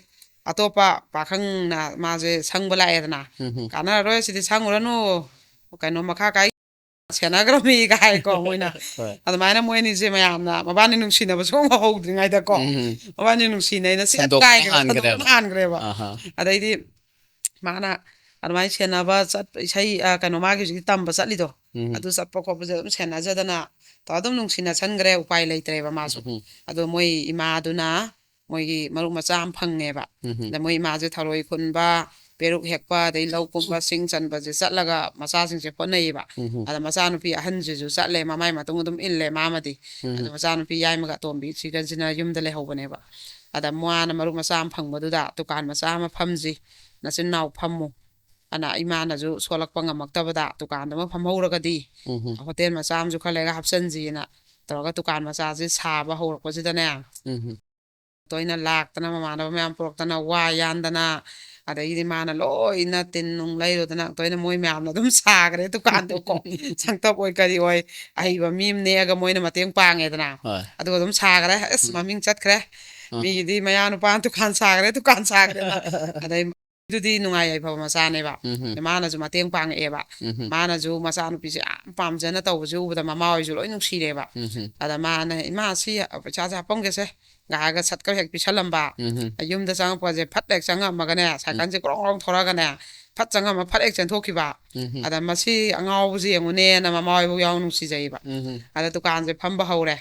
ꯑꯇꯣꯞꯄ ꯄꯥꯈꯪꯅ ꯃꯥꯁꯦ ꯁꯪꯕ ꯂꯥꯛꯑꯦꯗꯅ, ꯎꯝ ꯍꯝ꯫ "ꯀꯥꯟꯅꯔꯔꯣꯏ, ꯑꯁꯤꯗꯤ ꯁꯪꯉꯨꯔꯅꯨ, ꯀꯩꯅꯣ, ꯃꯈꯥ ꯀꯥꯏ ꯁꯦꯟꯅꯈ꯭ꯔꯃꯤ" ꯀꯥꯏꯀꯣ ꯃꯣꯏꯅ꯫ ꯍꯣꯏ꯫ ꯑꯗꯨꯃꯥꯏꯅ ꯃꯣꯏ ꯑꯅꯤꯁꯦ ꯃꯌꯥꯝꯅ ꯃꯕꯥꯅꯤ ꯅꯨꯡꯁꯤꯅꯕꯁꯨ ꯑꯃꯨꯛ ꯍꯧꯗ꯭ꯔꯤꯉꯩꯗꯀꯣ, ꯎꯝ꯫ ꯃꯕꯥꯅꯤ ꯅꯨꯡꯁꯤꯅꯩꯅ ꯁꯦꯠ ꯁꯟꯗꯣꯛꯄꯅ ꯀꯥꯏꯈ꯭ꯔꯦꯕ, ꯍꯥꯟꯈ꯭ꯔꯦꯕ꯫ ꯁꯟꯗꯣꯛꯄꯅ ꯍꯥꯟꯈ꯭ꯔꯦꯕ꯫ ꯑꯍꯥ꯫ ꯑꯗꯩꯗꯤ ꯃꯥꯅ ꯑꯗꯨꯃꯥꯏꯅ ꯁꯦꯟꯅꯕ ꯆꯠꯄ, ꯏꯁꯩ, ꯑ, ꯀꯩꯅꯣ, ꯃꯥꯒꯤ ꯍꯧꯖꯤꯛꯀꯤ ꯇꯝꯕ ꯆꯠꯂꯤꯗꯣ, ꯎꯝ꯫ ꯑꯗꯨ ꯆꯠꯄ ꯈꯣꯠꯄꯁꯦ ꯑꯗꯨꯝ ꯁꯦꯟꯅꯖꯗꯅ ꯇꯧꯔ ꯑꯗꯨꯝ ꯅꯨꯡꯁꯤꯅꯁꯟꯈ꯭ꯔꯦ, ꯎꯄꯥꯏ ꯂꯩꯇ꯭ꯔꯦꯕ ꯃꯥꯁꯨ꯫ ꯎꯝ꯫ ꯑꯗꯣ ꯃꯣꯏ ꯏꯃꯥꯗꯨꯅ ꯃꯣꯏꯒꯤ ꯃꯔꯨꯞ ꯃꯆꯥ ꯑꯃ ꯐꯪꯉꯦꯕ꯫ ꯎꯝ꯫ ꯑꯗ ꯃꯣꯏ ꯏꯃꯥꯁꯦ ꯊꯔꯣꯏ ꯈꯨꯟꯕ, ꯄꯦꯔꯨꯛ ꯍꯦꯛꯄ, ꯑꯗꯩ ꯂꯧ ꯀꯨꯝꯕ, ꯁꯤꯡ ꯆꯟꯕꯁꯦ ꯆꯠꯂꯒ ꯃꯆꯥꯁꯤꯡꯁꯦ ꯍꯣꯠꯅꯩꯌꯦꯕ꯫ ꯎꯝ꯫ ꯑꯗ ꯃꯆꯥꯅꯨꯄꯤ ꯑꯍꯟꯁꯤꯁꯨ ꯆꯠꯂꯦ, ꯃꯃꯥꯏ ꯃꯇꯨꯡ ꯑꯗꯨꯝ ꯏꯜꯂꯦ ꯃꯥꯃꯗꯤ꯫ ꯎꯝ꯫ ꯑꯗ ꯃꯆꯥꯅꯨꯄꯤ ꯌꯥꯏꯃꯒ ꯑꯇꯣꯝꯕꯤꯁꯤꯒꯁꯤꯅ ꯌꯨꯝꯗ ꯂꯩꯍꯧꯕꯅꯦꯕ꯫ ꯑꯗ ꯃꯥꯅ ꯃꯔꯨꯞ ꯃꯆꯥ ꯑꯃ ꯐꯪꯕꯗꯨꯗ, "ꯗꯨꯀꯥꯟ ꯃꯆꯥ ꯑꯃ ꯐꯝꯁꯤ, ꯅꯆꯤꯟ ꯅꯅꯥꯎ ꯐꯝꯃꯨ" ꯑꯅ, ꯏꯃꯥꯅꯁꯨ ꯁꯣꯜꯂꯛꯄ ꯉꯝꯃꯛꯇꯕꯗ ꯗꯨꯀꯥꯟꯗꯨ ꯑꯃ ꯐꯝꯍꯧꯔꯒꯗꯤ ꯎꯝ꯫ ꯍꯣꯇꯦꯜ ꯃꯆꯥ ꯑꯃꯁꯨ ꯈꯔ ꯂꯩꯔꯒ ꯍꯥꯞꯆꯟꯁꯤꯅ ꯇꯧꯔꯒ ꯗꯨꯀꯥꯟ ꯃꯆꯥꯁꯦ ꯁꯥꯕ ꯍꯧꯔꯛꯄꯁꯤꯗꯅꯦ, ꯎꯝ꯫ ꯇꯣꯏꯅ ꯂꯥꯛꯇꯅ, ꯃꯃꯥꯟꯅꯕ ꯃꯌꯥꯝ ꯄꯨꯔꯛꯇꯅ, ꯋꯥ ꯌꯥꯟꯗꯅ, ꯑꯗꯒꯤꯗꯤ ꯃꯥꯅ ꯂꯣꯏꯅ ꯇꯤꯟ ꯅꯨꯡ ꯂꯩꯔꯨꯗꯅ, ꯇꯣꯏꯅ ꯃꯣꯏ ꯃꯌꯥꯝꯅ ꯑꯗꯨꯝ ꯁꯥꯈ꯭ꯔꯦ ꯗꯨꯀꯥꯟꯗꯣ ꯀꯣ꯫ ꯁꯪꯇꯞ ꯑꯣꯏ ꯀꯔꯤ ꯑꯣꯏ, ꯑꯍꯩꯕ ꯃꯤ ꯑꯃ ꯅꯦꯛꯑꯒ ꯃꯣꯏꯅ ꯃꯇꯦꯡ ꯄꯥꯡꯉꯦꯗꯅ꯫ ꯍꯣꯏ꯫ ꯑꯗꯨꯒ ꯑꯗꯨꯝ ꯁꯥꯈ꯭ꯔꯦ, ꯑꯁ, ꯎꯝ꯫ ꯃꯃꯤꯡ ꯆꯠꯈ꯭ꯔꯦ꯫ ꯎꯝ꯫ ꯃꯤꯒꯤꯗꯤ ꯃꯌꯥ ꯅꯨꯄꯥ ꯗꯨꯀꯥꯟ ꯁꯥꯈ꯭ꯔꯦ, ꯗꯨꯀꯥꯟ ꯁꯥꯈ꯭ꯔꯦꯅ꯫ ꯑꯗꯩ ꯑꯗꯨꯗꯤ ꯅꯨꯡꯉꯥꯏ ꯌꯥꯏꯐꯕ ꯃꯆꯥꯅꯦꯕ꯫ ꯎꯝ꯫ ꯃꯥꯅꯁꯨ ꯃꯇꯦꯡ ꯄꯥꯡꯉꯛꯑꯦꯕ꯫ ꯎꯝ꯫ ꯃꯥꯅꯁꯨ ꯃꯆꯥꯅꯨꯄꯤꯁꯦ ꯌꯥꯝ ꯄꯥꯝꯖꯅ ꯇꯧꯕꯁꯦ ꯎꯕꯗ ꯃꯃꯥ ꯍꯣꯏꯁꯨ ꯂꯣꯏ ꯅꯨꯡꯁꯤꯔꯦꯕ꯫ ꯎꯝ꯫ ꯑꯗ ꯃꯥꯅ, "ꯏꯃꯥ, ꯁꯤ ꯄꯩꯁꯥꯁꯦ ꯍꯥꯞꯄꯝꯒꯦꯁꯦ, ꯉꯥꯏꯍꯥꯛꯒ ꯁꯠꯀ ꯍꯦꯛ ꯄꯤꯁꯜꯂꯝꯕ꯫ ꯎꯝ ꯌꯨꯝꯗ ꯆꯪꯉꯛꯄꯁꯦ ꯐꯠ ꯍꯦꯛ ꯆꯪꯉꯝꯃꯒꯅꯦ, ꯁꯥꯏꯀꯜꯁꯦ ꯒ꯭ꯔꯣꯡ ꯒ꯭ꯔꯣꯡ ꯊꯧꯔꯒꯅꯦ, ꯐꯠ ꯆꯪꯉꯝꯃ ꯐꯠ ꯍꯦꯛ ꯆꯦꯟꯊꯣꯛꯈꯤꯕ꯫ ꯎꯝ ꯑꯗ ꯃꯁꯤ ꯑꯉꯥꯎꯕꯁꯦ ꯌꯦꯡꯉꯨꯅꯦꯅ ꯃꯃꯥ ꯍꯣꯏꯕꯨ ꯌꯥꯎ ꯅꯨꯡꯁꯤꯖꯩꯕ꯫ ꯎꯝ ꯑꯗ ꯗꯨꯀꯥꯟꯁꯦ ꯐꯝꯕ ꯍꯧꯔꯦ꯫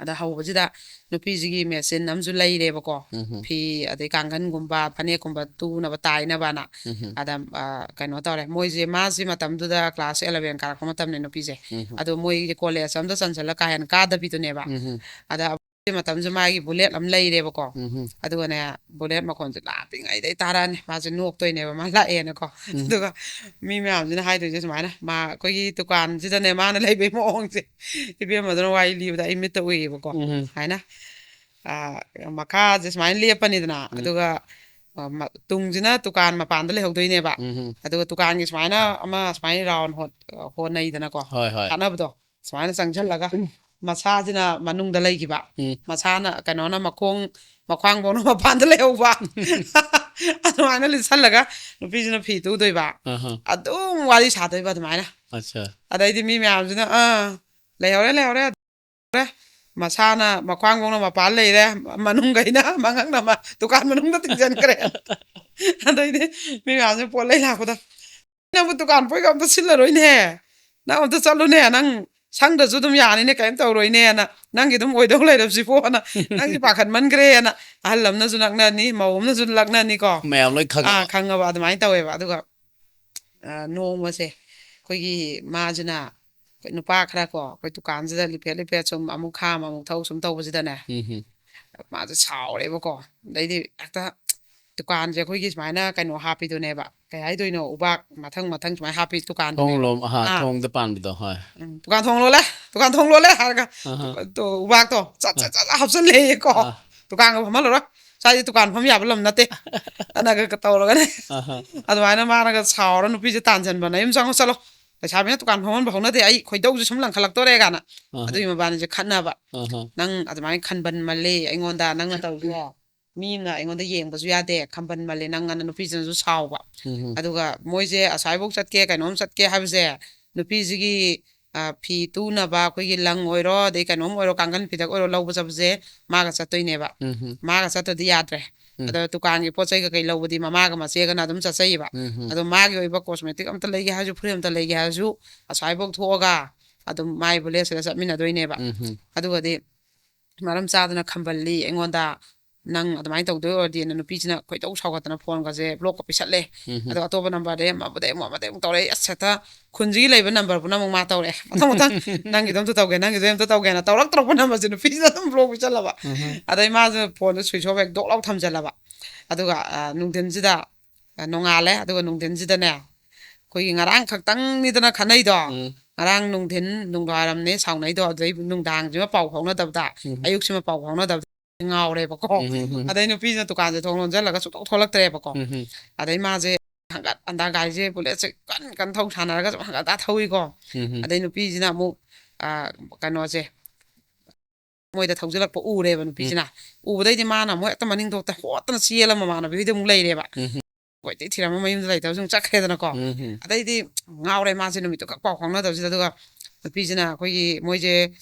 ꯑꯗ ꯍꯧꯕꯁꯤꯗ ꯅꯨꯄꯤꯁꯤꯒꯤ ꯃꯦꯆꯤꯟ ꯑꯃꯁꯨ ꯂꯩꯔꯦꯕꯀꯣ꯫ ꯎꯝ ꯐꯤ, ꯑꯗꯩ ꯀꯥꯡꯈꯟꯒꯨꯝꯕ, ꯐꯅꯦꯛꯀꯨꯝꯕ ꯇꯨꯅꯕ ꯇꯥꯏꯅꯕꯅ꯫ ꯎꯝ ꯑꯗ ꯑ, ꯀꯩꯅꯣ ꯇꯧꯔꯦ, ꯃꯣꯏꯁꯦ, ꯃꯥꯁꯤ ꯃꯇꯝꯗꯨꯗ ꯀ꯭ꯂꯥꯁ ꯑꯦꯂꯚꯦꯟ ꯀꯥꯔꯛꯄ ꯃꯇꯝꯅꯦ ꯅꯨꯄꯤꯁꯦ꯫ ꯎꯝ ꯑꯗꯣ ꯃꯣꯏꯒꯤ ꯀꯣꯂꯦꯖ ꯑꯝꯗ ꯆꯟꯁꯤꯜꯂ ꯀꯥ ꯍꯦꯟꯅ ꯀꯥꯗꯕꯤꯗꯨꯅꯦꯕ꯫ ꯎꯝ ꯑꯗ ꯑꯗꯨꯒꯤ ꯃꯇꯝꯁꯨ ꯃꯥꯒꯤ ꯕꯨꯂꯦꯠ ꯑꯃ ꯂꯩꯔꯦꯕꯀꯣ꯫ ꯎꯝ ꯑꯗꯨꯒꯅꯦ, ꯕꯨꯂꯦꯠ ꯃꯈꯣꯟꯁꯦ ꯂꯥꯞꯄꯤꯉꯩꯗꯩ ꯇꯥꯔꯛꯑꯅꯤ, ꯃꯥꯁꯦ ꯅꯣꯛꯇꯣꯏꯅꯦꯕ, ꯃꯥ ꯂꯥꯛꯑꯦꯅꯀꯣ꯫ ꯎꯝ ꯑꯗꯨꯒ ꯃꯤ ꯃꯌꯥꯝꯁꯤꯅ ꯍꯥꯏꯗꯣꯏꯁꯦ ꯁꯨꯃꯥꯏꯅ, ꯃꯥ ꯑꯩꯈꯣꯏꯒꯤ ꯗꯨꯀꯥꯟꯁꯤꯗꯅꯦ ꯃꯥꯅ ꯂꯩꯕꯩ ꯃꯑꯣꯡꯁꯦ, ꯏꯕꯦꯝꯃꯗꯨꯅ ꯋꯥꯔꯤ ꯂꯤꯕꯗ ꯑꯩ ꯃꯤꯠꯇ ꯎꯏꯌꯦꯕꯀꯣ꯫ ꯎꯝ ꯁꯨꯃꯥꯏꯅ ꯑ, ꯃꯈꯥꯁꯦ ꯁꯨꯃꯥꯏꯅ ꯂꯦꯞꯄꯅꯤꯗꯅ, ꯎꯝ ꯑꯗꯨꯒ ꯑ, ꯃ- ꯇꯨꯡꯁꯤꯅ ꯗꯨꯀꯥꯟ ꯃꯄꯥꯟꯗ ꯂꯩꯍꯧꯗꯣꯏꯅꯦꯕ꯫ ꯎꯝ ꯑꯗꯨꯒ ꯗꯨꯀꯥꯟꯒꯤ ꯁꯨꯃꯥꯏꯅ ꯑꯃ ꯁꯨꯃꯥꯏꯅ ꯔꯥꯎꯟ ꯍꯣꯠ- ꯍꯣꯠꯅꯩꯗꯅꯀꯣ, ꯍꯣꯏ ꯍꯣꯏ ꯈꯠꯅꯕꯗꯣ, ꯁꯨꯃꯥꯏꯅ ꯆꯪꯁꯤꯜꯂꯒ ꯃꯁꯥꯁꯤꯅ ꯃꯅꯨꯡꯗ ꯂꯩꯈꯤꯕ, ꯎꯝ ꯃꯁꯥꯅ, ꯀꯩꯅꯣꯅ, ꯃꯈꯣꯡ, ꯃꯈ꯭ꯋꯥꯡ ꯐꯥꯎꯅ ꯃꯄꯥꯟꯗ ꯂꯩꯍꯧꯕ꯫ ꯑꯗꯨꯃꯥꯏꯅ ꯂꯤꯠꯁꯜꯂꯒ ꯅꯨꯄꯤꯁꯤꯅ ꯐꯤ ꯇꯨꯗꯣꯏꯕ, ꯑꯍ ꯑꯗꯨꯝ ꯋꯥꯔꯤ ꯁꯥꯗꯣꯏꯕ ꯑꯗꯨꯃꯥꯏꯅ꯫ ꯑꯠꯆꯥ ꯑꯗꯩꯗꯤ ꯃꯤ ꯃꯌꯥꯝꯁꯤꯅ, "ꯑꯥ, ꯂꯩꯍꯧꯔꯦ, ꯂꯩꯍꯧꯔꯦ, ꯂꯩꯍꯧꯔꯦ꯫ ꯃꯁꯥꯅ ꯃꯈ꯭ꯋꯥꯡ ꯐꯥꯎꯅ ꯃꯄꯥꯟ ꯂꯩꯔꯦ, ꯃꯅꯨꯡꯈꯩꯅ ꯃꯉꯛꯅ ꯃ- ꯗꯨꯀꯥꯟ ꯃꯅꯨꯡꯗ ꯊꯤꯡꯖꯤꯟꯈ꯭ꯔꯦ"꯫ ꯑꯗꯩꯗꯤ ꯃꯤ ꯃꯌꯥꯝꯁꯤꯅ ꯄꯣꯠ ꯂꯩ ꯂꯥꯛꯄꯗ, "ꯅꯪꯕꯨ ꯗꯨꯀꯥꯟ ꯄꯣꯠꯀ ꯑꯝꯇ ꯁꯤꯜꯂꯔꯣꯏꯅꯦ, ꯅꯪ ꯑꯝꯇ ꯆꯠꯂꯨꯅꯦ, ꯅꯪ ꯁꯪꯗ꯭ꯔꯁꯨ ꯑꯗꯨꯝ ꯌꯥꯅꯤꯅꯦ, ꯀꯔꯤꯝ ꯇꯧꯔꯣꯏꯅꯦꯅ, ꯅꯪꯒꯤ ꯑꯗꯨꯝ ꯑꯣꯏꯗꯧ ꯂꯩꯔꯕꯁꯤꯕꯣꯅ, ꯅꯪꯗꯤ ꯄꯥꯈꯠꯃꯟꯈ꯭ꯔꯦꯅ", ꯑꯍꯜ ꯑꯃꯅꯁꯨ ꯂꯛꯅꯅꯤ, ꯃꯧ ꯑꯃꯅꯁꯨ ꯂꯛꯅꯅꯤꯀꯣ꯫ ꯃꯌꯥꯝ ꯂꯣꯏ ꯑꯥ, ꯈꯪꯉꯕ ꯈꯪꯉꯕ ꯑꯗꯨꯃꯥꯏꯅ ꯇꯧꯋꯦꯕ꯫ ꯑꯗꯨꯒ ꯑ, ꯅꯣꯡꯃꯁꯦ ꯑꯩꯈꯣꯏꯒꯤ ꯃꯥꯁꯤꯅ ꯑꯩꯈꯣꯏ ꯅꯨꯄꯥ ꯈꯔ ꯀꯣ, ꯑꯩꯈꯣꯏ ꯗꯨꯀꯥꯟꯁꯤꯗ ꯂꯤꯐꯦꯠ ꯂꯤꯐꯦꯠ ꯁꯨꯝ ꯑꯃꯨꯛ ꯈꯥꯝ ꯑꯃꯨꯛ ꯊꯧ ꯁꯨꯝ ꯇꯧꯕꯁꯤꯗꯅꯦ, ꯎꯝ ꯃꯥꯁꯦ ꯁꯥꯎꯔꯦꯕꯀꯣ꯫ ꯑꯗꯩꯗꯤ ꯍꯦꯛꯇ ꯗꯨꯀꯥꯟꯁꯦ ꯑꯩꯈꯣꯏꯒꯤ ꯁꯨꯃꯥꯏꯅ ꯀꯩꯅꯣ ꯍꯥꯞꯄꯤꯗꯨꯅꯦꯕ, ꯀꯩ ꯍꯥꯏꯗꯣꯏꯅꯣ, ꯎꯕꯥꯛ ꯃꯊꯪ ꯃꯊꯪ ꯁꯨꯃꯥꯏꯅ ꯍꯥꯞꯄꯤ ꯗꯨꯀꯥꯟꯗꯨꯅꯦꯕ꯫ ꯊꯣꯡ ꯂꯣꯝ ꯑꯍꯥ ꯑꯥ꯫ ꯊꯣꯡꯗ ꯄꯥꯟꯕꯗꯣ ꯍꯣꯏ꯫ ꯎꯝ, "ꯗꯨꯀꯥꯟ ꯊꯣꯡ ꯂꯣꯜꯂꯦ, ꯗꯨꯀꯥꯟ ꯊꯣꯡ ꯂꯣꯜꯂꯦ" ꯍꯥꯏꯔꯒ ꯑꯍꯥ ꯇꯣ- ꯎꯕꯥꯛꯇꯣ ꯆꯠ ꯆꯠ ꯆꯠ ꯍꯥꯞꯆꯜꯂꯦꯌꯦꯀꯣ꯫ ꯑꯥ꯫ "ꯗꯨꯀꯥꯟꯒ ꯐꯝꯍꯜꯂꯔꯣꯏ, ꯁ꯭ꯋꯥꯏꯗ ꯗꯨꯀꯥꯟ ꯐꯝ ꯌꯥꯕ ꯂꯝ ꯅꯠꯇꯦ" ꯑꯅꯒ ꯇꯧꯔꯒꯅꯦ꯫ ꯑꯍꯥ ꯑꯗꯨꯃꯥꯏꯅ ꯃꯥꯅꯒ ꯁꯥꯎꯔ ꯅꯨꯄꯤꯁꯦ ꯇꯥꯟꯁꯤꯟꯕꯅ, "ꯌꯨꯝ ꯆꯪꯉꯣ, ꯆꯠꯂꯣ, ꯂꯩꯁꯥꯕꯤꯅ ꯗꯨꯀꯥꯟ ꯐꯝꯍꯟꯕ ꯍꯧꯅꯗꯦ, ꯑꯩ ꯈꯣꯏꯗꯧꯁꯦ ꯁꯨꯝ ꯂꯪꯈꯠꯂꯛꯇꯣꯔꯦ" ꯀꯥꯏꯅ꯫ ꯑꯍꯥ ꯑꯗꯨꯒꯤ ꯃꯕꯥꯅꯤꯁꯦ ꯈꯠꯅꯕ, ꯑꯍꯥ "ꯅꯪ ꯑꯗꯨꯃꯥꯏꯅ ꯈꯟꯕꯟ ꯃꯜꯂꯦ, ꯑꯩꯉꯣꯟꯗ ꯅꯪꯅ ꯇꯧꯔꯤꯁꯦ, ꯃꯤ ꯑꯃꯅ ꯑꯩꯉꯣꯟꯗ ꯌꯦꯡꯕꯁꯨ ꯌꯥꯗꯦ, ꯈꯟꯕꯟ ꯃꯜꯂꯦ ꯅꯪ" ꯑꯅ ꯅꯨꯄꯤꯁꯤꯅꯁꯨ ꯁꯥꯎꯕ꯫ ꯎꯝ ꯑꯗꯨꯒ ꯃꯣꯏꯁꯦ ꯑꯁ꯭ꯋꯥꯏꯐꯧ ꯆꯠꯀꯦ, ꯀꯩꯅꯣꯝ ꯆꯠꯀꯦ ꯍꯥꯏꯕꯁꯦ, ꯅꯨꯄꯤꯁꯤꯒꯤ ꯑ, ꯐꯤ ꯇꯨꯅꯕ ꯑꯩꯈꯣꯏꯒꯤ ꯂꯪ ꯑꯣꯏꯔꯣ, ꯑꯗꯩ ꯀꯩꯅꯣꯝ ꯑꯣꯏꯔꯣ, ꯀꯥꯡꯈꯟ ꯐꯤꯗꯛ ꯑꯣꯏꯔꯣ, ꯂꯧꯕ ꯆꯠꯄꯁꯦ ꯃꯥꯒ ꯆꯠꯇꯣꯏꯅꯦꯕ꯫ ꯎꯝ꯫ ꯃꯥꯒ ꯆꯠꯇ꯭ꯔꯗꯤ ꯌꯥꯗ꯭ꯔꯦ꯫ ꯎꯝ꯫ ꯑꯗꯣ ꯗꯨꯀꯥꯟꯒꯤ ꯄꯣꯠ ꯆꯩ ꯀꯩꯀꯩ ꯂꯧꯕꯗꯤ ꯃꯃꯥꯒ ꯃꯆꯦꯒꯅ ꯑꯗꯨꯝ ꯆꯠꯆꯩꯌꯦꯕ꯫ ꯎꯝ꯫ ꯑꯗꯣ ꯃꯥꯒꯤ ꯑꯣꯏꯕ cosmetic ꯑꯝꯇ ꯂꯩꯒꯦ ꯍꯥꯏꯔꯁꯨ, ꯐꯨꯔꯤꯠ ꯑꯝꯇ ꯂꯩꯒꯦ ꯍꯥꯏꯔꯁꯨ, ꯑꯁ꯭ꯋꯥꯏꯐꯧ ꯊꯣꯛꯑꯒ ꯑꯗꯨꯝ ꯃꯥꯏ ꯕꯨꯂꯦꯠꯁꯤꯗ ꯆꯠꯃꯤꯟꯅꯗꯣꯏꯅꯦꯕ꯫ ꯎꯝ꯫ ꯑꯗꯨꯒꯗꯤ ꯃꯔꯝ ꯆꯥꯗꯅ ꯈꯝꯕꯜꯂꯤ ꯑꯩꯉꯣꯟꯗ, "ꯅꯪ ꯑꯗꯨꯃꯥꯏꯅ ꯇꯧꯗꯣꯏ ꯑꯣꯏꯔꯗꯤꯅ" ꯅꯨꯄꯤꯁꯤꯅ ꯈꯣꯏꯗꯧ ꯁꯥꯎꯒꯠꯇꯅ ꯐꯣꯟꯒꯁꯦ ꯕ꯭ꯂꯣꯛꯀ ꯄꯤꯁꯜꯂꯦ꯫ ꯎꯝ꯫ ꯑꯗꯣ ꯑꯇꯣꯞꯄ ꯅꯝꯕꯔꯗꯩ ꯑꯃꯕꯨꯗꯩ ꯑꯃꯨꯛ, ꯑꯃꯗꯩ ꯑꯃꯨꯛ ꯇꯧꯔꯛꯑꯦ꯫ ꯑꯁ, ꯍꯦꯛꯇ ꯈꯨꯟꯁꯤꯒꯤ ꯂꯩꯕ ꯅꯝꯕꯔ ꯄꯨꯝꯅꯃꯛ ꯃꯥ ꯇꯧꯔꯛꯑꯦ꯫ ꯃꯊꯪ ꯃꯊꯪ "ꯅꯪꯒꯤꯗꯣ ꯑꯝꯇ ꯇꯧꯒꯦ, ꯅꯪꯒꯤꯗꯣ ꯑꯝꯇ ꯇꯧꯒꯦꯅ" ꯇꯧꯔꯛ ꯇꯧꯔꯛꯄ ꯅꯝꯕꯔꯁꯦ ꯅꯨꯄꯤꯁꯤꯅ ꯑꯗꯨꯝ ꯕ꯭ꯂꯣꯛ ꯄꯤꯁꯜꯂꯕ꯫ ꯎꯝ꯫ ꯑꯗꯩ ꯃꯥꯁꯨ ꯐꯣꯟꯗꯣ switch off ꯍꯦꯛ ꯗꯣꯛ ꯂꯥꯎ ꯊꯝꯖꯜꯂꯕ꯫ ꯑꯗꯨꯒ, ꯑ, ꯅꯨꯡꯊꯤꯟꯁꯤꯗ, ꯑ, ꯅꯣꯡꯉꯥꯜꯂꯦ꯫ ꯑꯗꯨꯒ ꯅꯨꯡꯊꯤꯟꯁꯤꯗꯅꯦ, ꯑꯩꯈꯣꯏꯒꯤ ꯉꯔꯥꯡ ꯈꯛꯇꯪꯅꯤꯗꯅ ꯈꯠꯅꯩꯗꯣ꯫ ꯎꯝ꯫ ꯉꯔꯥꯡ ꯅꯨꯡꯊꯤꯟ ꯅꯨꯡꯗꯥꯡꯋꯥꯏꯔꯝꯅꯦ ꯁꯥꯎꯅꯩꯗꯣ꯫ ꯑꯗꯨꯗꯩ ꯅꯨꯡꯗꯥꯡꯁꯤꯃ ꯄꯥꯎ ꯐꯥꯎꯅꯗꯕꯗ, ꯎꯝ꯫ ꯑꯌꯨꯛꯁꯤꯃ ꯄꯥꯎ ꯐꯥꯎꯅꯗꯕꯗ ꯉꯥꯎꯔꯦꯕꯀꯣ꯫ ꯎꯝ, ꯎꯝ, ꯎꯝ꯫ ꯑꯗꯩ ꯅꯨꯄꯤꯁꯤꯅ ꯗꯨꯀꯥꯟꯁꯦ ꯊꯣꯡ ꯂꯣꯟꯁꯤꯜꯂꯒ ꯁꯨꯡꯊꯣꯛ ꯊꯣꯛꯂꯛꯇ꯭ꯔꯦꯕꯀꯣ꯫ ꯎꯝ, ꯎꯝ꯫ ꯑꯗꯩ ꯃꯥꯁꯦ ꯍꯪꯒꯠ ꯍꯟꯗ ꯒꯥꯔꯤꯁꯦ ꯕꯨꯂꯦꯠꯁꯦ ꯀꯟ ꯀꯟ ꯊꯧ ꯁꯥꯟꯅꯔꯒ ꯁꯨꯝ ꯍꯪꯒꯠ ꯍꯟꯗ ꯊꯧꯏꯀꯣ꯫ ꯎꯝ, ꯎꯝ꯫ ꯑꯗꯩ ꯅꯨꯄꯤꯁꯤꯅ ꯑꯃꯨꯛ, ꯑ, ꯀꯩꯅꯣꯁꯦ, ꯃꯣꯏꯗ ꯊꯧꯖꯤꯜꯂꯛꯄ ꯎꯔꯦꯕ ꯎꯝ꯫ ꯅꯨꯄꯤꯁꯤꯅ꯫ ꯎꯕꯗꯩꯗꯤ ꯃꯥꯅ ꯑꯃꯨꯛ ꯍꯦꯛꯇ ꯃꯅꯤꯡ ꯊꯣꯛꯇ ꯍꯣꯠꯇꯅ ꯆꯦꯜꯂ ꯃꯃꯥꯟꯅꯕꯤ ꯍꯣꯏꯗ ꯑꯃꯨꯛ ꯂꯩꯔꯦꯕ꯫ ꯎꯝ꯫ ꯀꯣꯏꯊꯤ ꯊꯤꯔꯝꯃ ꯃꯌꯨꯝꯗ ꯂꯩꯇꯕꯁꯨ ꯑꯃꯨꯛ ꯆꯠꯈ꯭ꯔꯦꯗꯅꯀꯣ꯫ ꯎꯝ, ꯎꯝ꯫ ꯑꯗꯩꯗꯤ ꯉꯥꯎꯔꯦ ꯃꯥꯁꯦ ꯅꯨꯃꯤꯠꯇꯨ ꯈꯛ ꯄꯥꯎ ꯐꯥꯎꯅꯗꯕꯁꯤꯗ꯫ ꯑꯗꯨꯒ ꯅꯨꯄꯤꯁꯤꯅ ꯑꯩꯈꯣꯏꯒꯤ ꯃꯣꯏꯁꯦ